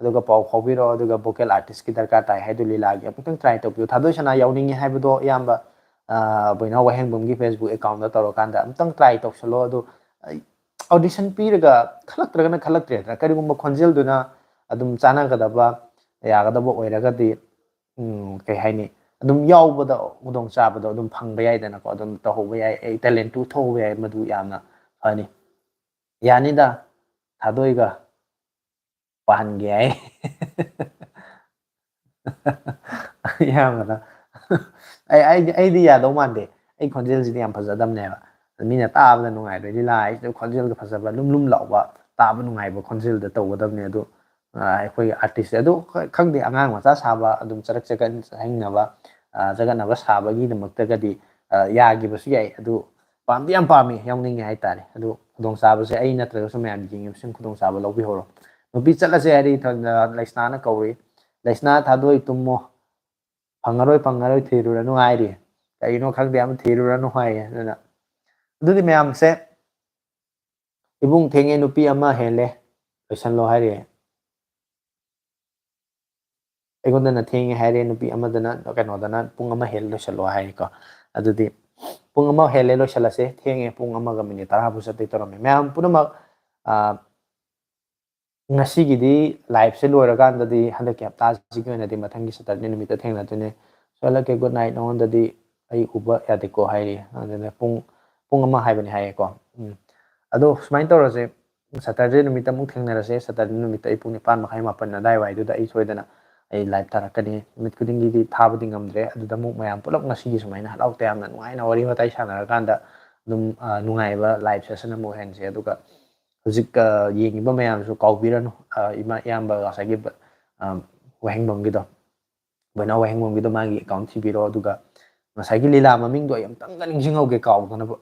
ꯑꯗꯨꯒ ꯄꯥꯎ ꯐꯥꯎꯕꯤꯔꯣ꯫ ꯑꯗꯨꯒ ꯚꯣꯀꯦꯜ ꯑꯥꯔꯇꯤꯁꯀꯤ ꯗꯔꯀꯥꯔ ꯇꯥꯏ ꯍꯥꯏꯗꯨ ꯂꯤꯂꯥꯒꯤ ꯑꯃꯨꯛꯇꯪ ꯇ꯭ꯔꯥꯏ ꯇꯧꯕꯤꯌꯨ꯫ ꯊꯥꯗꯣꯏ ꯁꯅꯥ ꯌꯥꯎꯅꯤꯡꯉꯤ ꯍꯥꯏꯕꯗꯣ ꯑꯌꯥꯝꯕ ꯕꯣꯏꯅꯥꯎ ꯋꯥꯍꯦꯡꯕꯝꯒꯤ Facebook account-ꯇ ꯇꯧꯔꯀꯥꯟꯗ ꯑꯃꯨꯛꯇꯪ ꯇ꯭ꯔꯥꯏ ꯇꯧꯁꯜꯂꯣ꯫ ꯑꯗꯨ ꯑꯣꯗꯤꯁꯟ ꯄꯤꯔꯒ ꯈꯜꯂꯛꯇ꯭ꯔꯒꯅ ꯈꯜꯂꯛꯇ꯭ꯔꯦꯗꯅ, ꯀꯔꯤꯒꯨꯝꯕ ꯈꯣꯟꯖꯦꯜꯗꯨꯅ ꯑꯗꯨꯝ ꯆꯥꯟꯅꯒꯗꯕ, ꯌꯥꯒꯗꯕ ꯑꯣꯏꯔꯒꯗꯤ, ꯎꯝ, ꯀꯩ ꯍꯥꯏꯅꯤ, ꯑꯗꯨꯝ ꯌꯥꯎꯕꯗ ꯈꯨꯗꯣꯡꯆꯥꯕꯗꯣ ꯑꯗꯨꯝ ꯐꯪꯕ ꯌꯥꯏꯗꯅꯀꯣ꯫ ꯑꯗꯨꯝ ꯇꯧꯍꯧꯕ ꯌꯥꯏ, ꯑꯩ ꯇꯦꯂꯦꯟꯠꯇꯨ ꯎꯠꯊꯣꯛꯍꯧꯕ ꯌꯥꯏ, ꯃꯗꯨ ꯌꯥꯝꯅ ꯐꯅꯤ꯫ ꯌꯥꯅꯤꯗ, ꯊꯥꯗꯣꯏꯒ ꯄꯥꯍꯟꯒꯦ ꯍꯥꯏ꯫ ꯏꯌꯥꯝꯕꯅ, "ꯑꯩ, ꯑꯩꯗꯤ, ꯑꯩꯗꯤ ꯌꯥꯗꯧ ꯃꯥꯟꯗꯦ, ꯑꯩ ꯈꯣꯟꯖꯦꯜꯁꯤꯗꯤ ꯌꯥꯝ ꯐꯖꯗꯕꯅꯦꯕ, ꯃꯤꯅ ꯇꯥꯕꯗ ꯅꯨꯡꯉꯥꯏꯔꯣꯏ, ꯂꯤꯂꯥ ꯍꯥꯏꯁꯤꯗ ꯈꯣꯟꯖꯦꯜꯗꯣ ꯐꯖꯕ, ꯂꯨꯝ ꯂꯨꯝ ꯂꯥꯎꯕ, ꯇꯥꯕ ꯅꯨꯡꯉꯥꯏꯕ ꯈꯣꯟꯖꯦꯜꯗ ꯇꯧꯒꯗꯕꯅꯦ꯫ ꯑꯗꯨ ꯑꯩꯈꯣꯏꯒꯤ ꯑꯥꯔꯇꯤꯁꯁꯦ ꯑꯗꯨ ꯈꯪꯗꯦ, ꯑꯉꯥꯡ ꯃꯆꯥ ꯁꯥꯕ, ꯑꯗꯨꯝ ꯆꯔꯛ ꯆꯀꯟ ꯆꯍꯤꯡꯅꯕ, ꯆꯒꯠꯅꯕ ꯁꯥꯕꯒꯤꯗꯃꯛꯇꯒꯗꯤ ꯌꯥꯈꯤꯕꯁꯨ ꯌꯥꯏ꯫ ꯑꯗꯨ ꯄꯥꯝꯗꯤ ꯌꯥꯝ ꯄꯥꯝꯃꯤ, ꯌꯥꯎꯅꯤꯡꯉꯦ ꯍꯥꯏꯇꯥꯔꯦ꯫ ꯑꯗꯨ ꯈꯨꯗꯣꯡꯆꯥꯕꯁꯦ ꯑꯩ ꯅꯠꯇ꯭ꯔꯒꯁꯨ ꯃꯌꯥꯝ ꯌꯦꯡꯉꯤꯕꯁꯤꯡ ꯈꯨꯗꯣꯡꯆꯥꯕ ꯂꯧꯕꯤꯍꯧꯔꯣ꯫ ꯅꯨꯄꯤ ꯆꯠꯂꯁꯦ ꯍꯥꯏꯗꯤ ꯂꯩꯁꯅꯥꯅ ꯀꯧꯔꯤ꯫ "ꯂꯩꯁꯅꯥ, ꯊꯥꯗꯣꯏ ꯇꯨꯝꯃꯣ, ꯐꯪꯉꯔꯣꯏ, ꯐꯪꯉꯔꯣꯏ, ꯊꯤꯔꯨꯔꯅꯨ" ꯍꯥꯏꯔꯤ꯫ ꯀꯔꯤꯅꯣ ꯈꯪꯗꯦ, ꯑꯃ ꯊꯤꯔꯨꯔꯅꯨ ꯍꯥꯏꯌꯦ꯫ ꯑꯗꯨꯅ ꯑꯗꯨꯗꯤ ꯃꯌꯥꯝꯁꯦ, "ꯏꯕꯨꯡ, ꯊꯦꯡꯉꯦ, ꯅꯨꯄꯤ ꯑꯃ ꯍꯦꯜꯂꯦ, ꯂꯣꯏꯁꯜꯂꯣ" ꯍꯥꯏꯔꯤ꯫ ꯑꯩꯉꯣꯟꯗꯅ ꯊꯦꯡꯉꯦ ꯍꯥꯏꯔꯦ, ꯅꯨꯄꯤ ꯑꯃꯗꯅ, ꯀꯩꯅꯣꯗꯅ, "ꯄꯨꯡ ꯑꯃ ꯍꯦꯜꯂꯦ, ꯂꯣꯏꯁꯜꯂꯣ" ꯍꯥꯏꯔꯤꯀꯣ꯫ ꯑꯗꯨꯗꯤ ꯄꯨꯡ ꯑꯃ ꯍꯦꯜꯂꯦ, ꯂꯣꯏꯁꯜꯂꯁꯦ, ꯊꯦꯡꯉꯦ, ꯄꯨꯡ ꯑꯃꯒ ꯃꯤꯅꯤꯠ ꯇꯔꯥ ꯐꯥꯎ ꯆꯠꯇꯣꯏ ꯇꯧꯔꯝꯃꯦ꯫ ꯃꯌꯥꯝ ꯄꯨꯝꯅꯃꯛ ꯉꯁꯤꯒꯤꯗꯤ live-ꯁꯦ ꯂꯣꯏꯔꯀꯥꯟꯗꯗꯤ, ꯍꯟꯗꯛꯀꯤ ꯍꯞꯇꯥꯁꯤꯒꯤ ꯑꯣꯏꯅꯗꯤ ꯃꯊꯪꯒꯤ Saturday ꯅꯨꯃꯤꯠꯇ ꯊꯦꯡꯅꯗꯣꯏꯅꯦ꯫ "ꯁꯣꯏꯍꯜꯂꯛꯀꯦ, good night, ꯅꯉꯣꯟꯗꯗꯤ ꯑꯩ ꯎꯕ ꯌꯥꯗꯦꯀꯣ" ꯍꯥꯏꯔꯤ꯫ ꯑꯗꯨꯅ ꯄꯨꯡ, ꯄꯨꯡ ꯑꯃ ꯍꯥꯏꯕꯅꯤ ꯍꯥꯏꯌꯦꯀꯣ꯫ ꯎꯝ꯫ ꯑꯗꯣ ꯁꯨꯃꯥꯏꯅ ꯇꯧꯔꯁꯦ, Saturday ꯅꯨꯃꯤꯠꯇ ꯑꯃꯨꯛ ꯊꯦꯡꯅꯔꯁꯦ꯫ Saturday ꯅꯨꯃꯤꯠꯇ ꯑꯩ ꯄꯨꯡ ꯅꯤꯄꯥꯟ ꯃꯈꯥꯏ, ꯃꯥꯄꯟ ꯑꯗꯥꯏꯋꯥꯏꯗꯨꯗ ꯑꯩ ꯁꯣꯏꯗꯅ ꯑꯩ live ꯊꯥꯔꯛꯀꯅꯤ꯫ ꯅꯨꯃꯤꯠ ꯈꯨꯗꯤꯡꯒꯤꯗꯤ ꯊꯥꯕꯗꯤ ꯉꯝꯗ꯭ꯔꯦ꯫ ꯑꯗꯨꯗ ꯑꯃꯨꯛ ꯃꯌꯥꯝ ꯄꯨꯂꯞ ꯉꯁꯤꯒꯤ ꯁꯨꯃꯥꯏꯅ ꯍꯔꯥꯎ ꯇꯌꯥꯝꯅ ꯅꯨꯡꯉꯥꯏꯅ ꯋꯥꯔꯤ ꯋꯥꯇꯥꯏ ꯁꯥꯟꯅꯔꯀꯥꯟꯗ ꯑꯗꯨꯝ, ꯑ, ꯅꯨꯡꯉꯥꯏꯕ live session ꯑꯃ ꯑꯣꯏꯍꯟꯁꯦ꯫ ꯑꯗꯨꯒ ꯍꯧꯖꯤꯛ, ꯑ, ꯌꯦꯡꯉꯤꯕ ꯃꯌꯥꯝꯁꯨ ꯀꯥꯎꯕꯤꯔꯅꯨ꯫ ꯑ, ꯏꯃꯥ, ꯏꯌꯥꯝꯕ ꯉꯁꯥꯏꯒꯤ ꯕ-, ꯑ, ꯋꯥꯍꯦꯡꯕꯝꯒꯤꯗꯣ, ꯕꯣꯏꯅꯥꯎ ꯋꯥꯍꯦꯡꯕꯝꯒꯤꯗꯣ ꯃꯥꯒꯤ account ꯊꯤꯕꯤꯔꯣ꯫ ꯑꯗꯨꯒ ꯉꯁꯥꯏꯒꯤ ꯂꯤꯂꯥ ꯃꯃꯤꯡꯗꯣ ꯑꯩ ꯑꯃꯨꯛꯇꯪꯒ ꯅꯤꯡꯁꯤꯡꯍꯧꯒꯦ ꯀꯥꯎꯗꯅꯕ꯫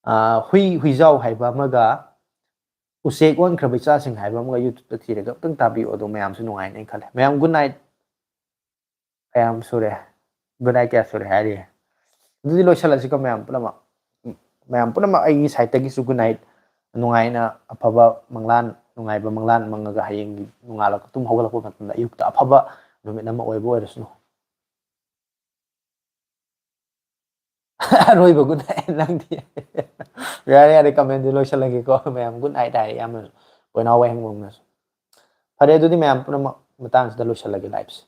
ꯑ, ꯍꯨꯏ ꯍꯨꯏꯖꯥꯎ ꯍꯥꯏꯕ ꯑꯃꯒ ꯎꯆꯦꯛ ꯑꯣꯟꯈ꯭ꯔꯕ ꯏꯆꯥꯁꯤꯡ ꯍꯥꯏꯕ ꯑꯃꯒ YouTubeꯇ ꯊꯤꯔꯒ ꯑꯝꯇꯪ ꯇꯥꯕꯤꯌꯨ꯫ ꯑꯗꯣ ꯃꯌꯥꯝꯁꯨ ꯅꯨꯡꯉꯥꯏꯅꯤ ꯈꯜꯂꯦ꯫ ꯃꯌꯥꯝ good night꯫ ꯀꯌꯥꯝ ꯁꯨꯔꯦ? Good night ꯀꯌꯥ ꯁꯨꯔꯦ ꯍꯥꯏꯔꯤ? ꯑꯗꯨꯗꯤ ꯂꯣꯏꯁꯤꯜꯂꯁꯤꯀꯣ ꯃꯌꯥꯝ ꯄꯨꯝꯅꯃꯛ꯫ ꯃꯌꯥꯝ ꯄꯨꯝꯅꯃꯛ ꯑꯩꯒꯤ sideꯇꯒꯤꯁꯨ good night꯫ ꯅꯨꯡꯉꯥꯏꯅ ꯑꯐꯕ ꯃꯪꯂꯥꯟ, ꯅꯨꯡꯉꯥꯏꯕ ꯃꯪꯂꯥꯟ ꯃꯪꯉꯒ ꯍꯌꯦꯡꯒꯤ ꯅꯣꯡꯉꯥꯜꯂꯛꯄ, ꯇꯨꯝ ꯍꯧꯒꯠꯂꯛꯄ ꯃꯇꯝꯗ ꯑꯌꯨꯛꯇ ꯑꯐꯕ ꯅꯨꯃꯤꯠ ꯑꯃ ꯑꯣꯏꯕ ꯑꯣꯏꯔꯁꯅꯨ꯫ ꯑꯔꯣꯏꯕ good night ꯅꯪꯗꯤ꯫ ꯌꯥꯔꯦ, ꯌꯥꯔꯦ, commentꯁꯦ ꯂꯣꯏꯁꯤꯜꯂꯒꯦꯀꯣ꯫ ꯃꯌꯥꯝ good night ꯍꯥꯏꯔꯦ ꯌꯥꯝꯅꯁꯨ꯫ ꯕꯣꯏꯅꯥꯎ ꯋꯥꯍꯦꯡꯕꯝꯅꯁꯨ꯫ ꯐꯔꯦ, ꯑꯗꯨꯗꯤ ꯃꯌꯥꯝ ꯄꯨꯝꯅꯃꯛ ꯃꯇꯥꯡꯁꯤꯗ ꯂꯣꯏꯁꯤꯜꯂꯒꯦ liveꯁꯦ꯫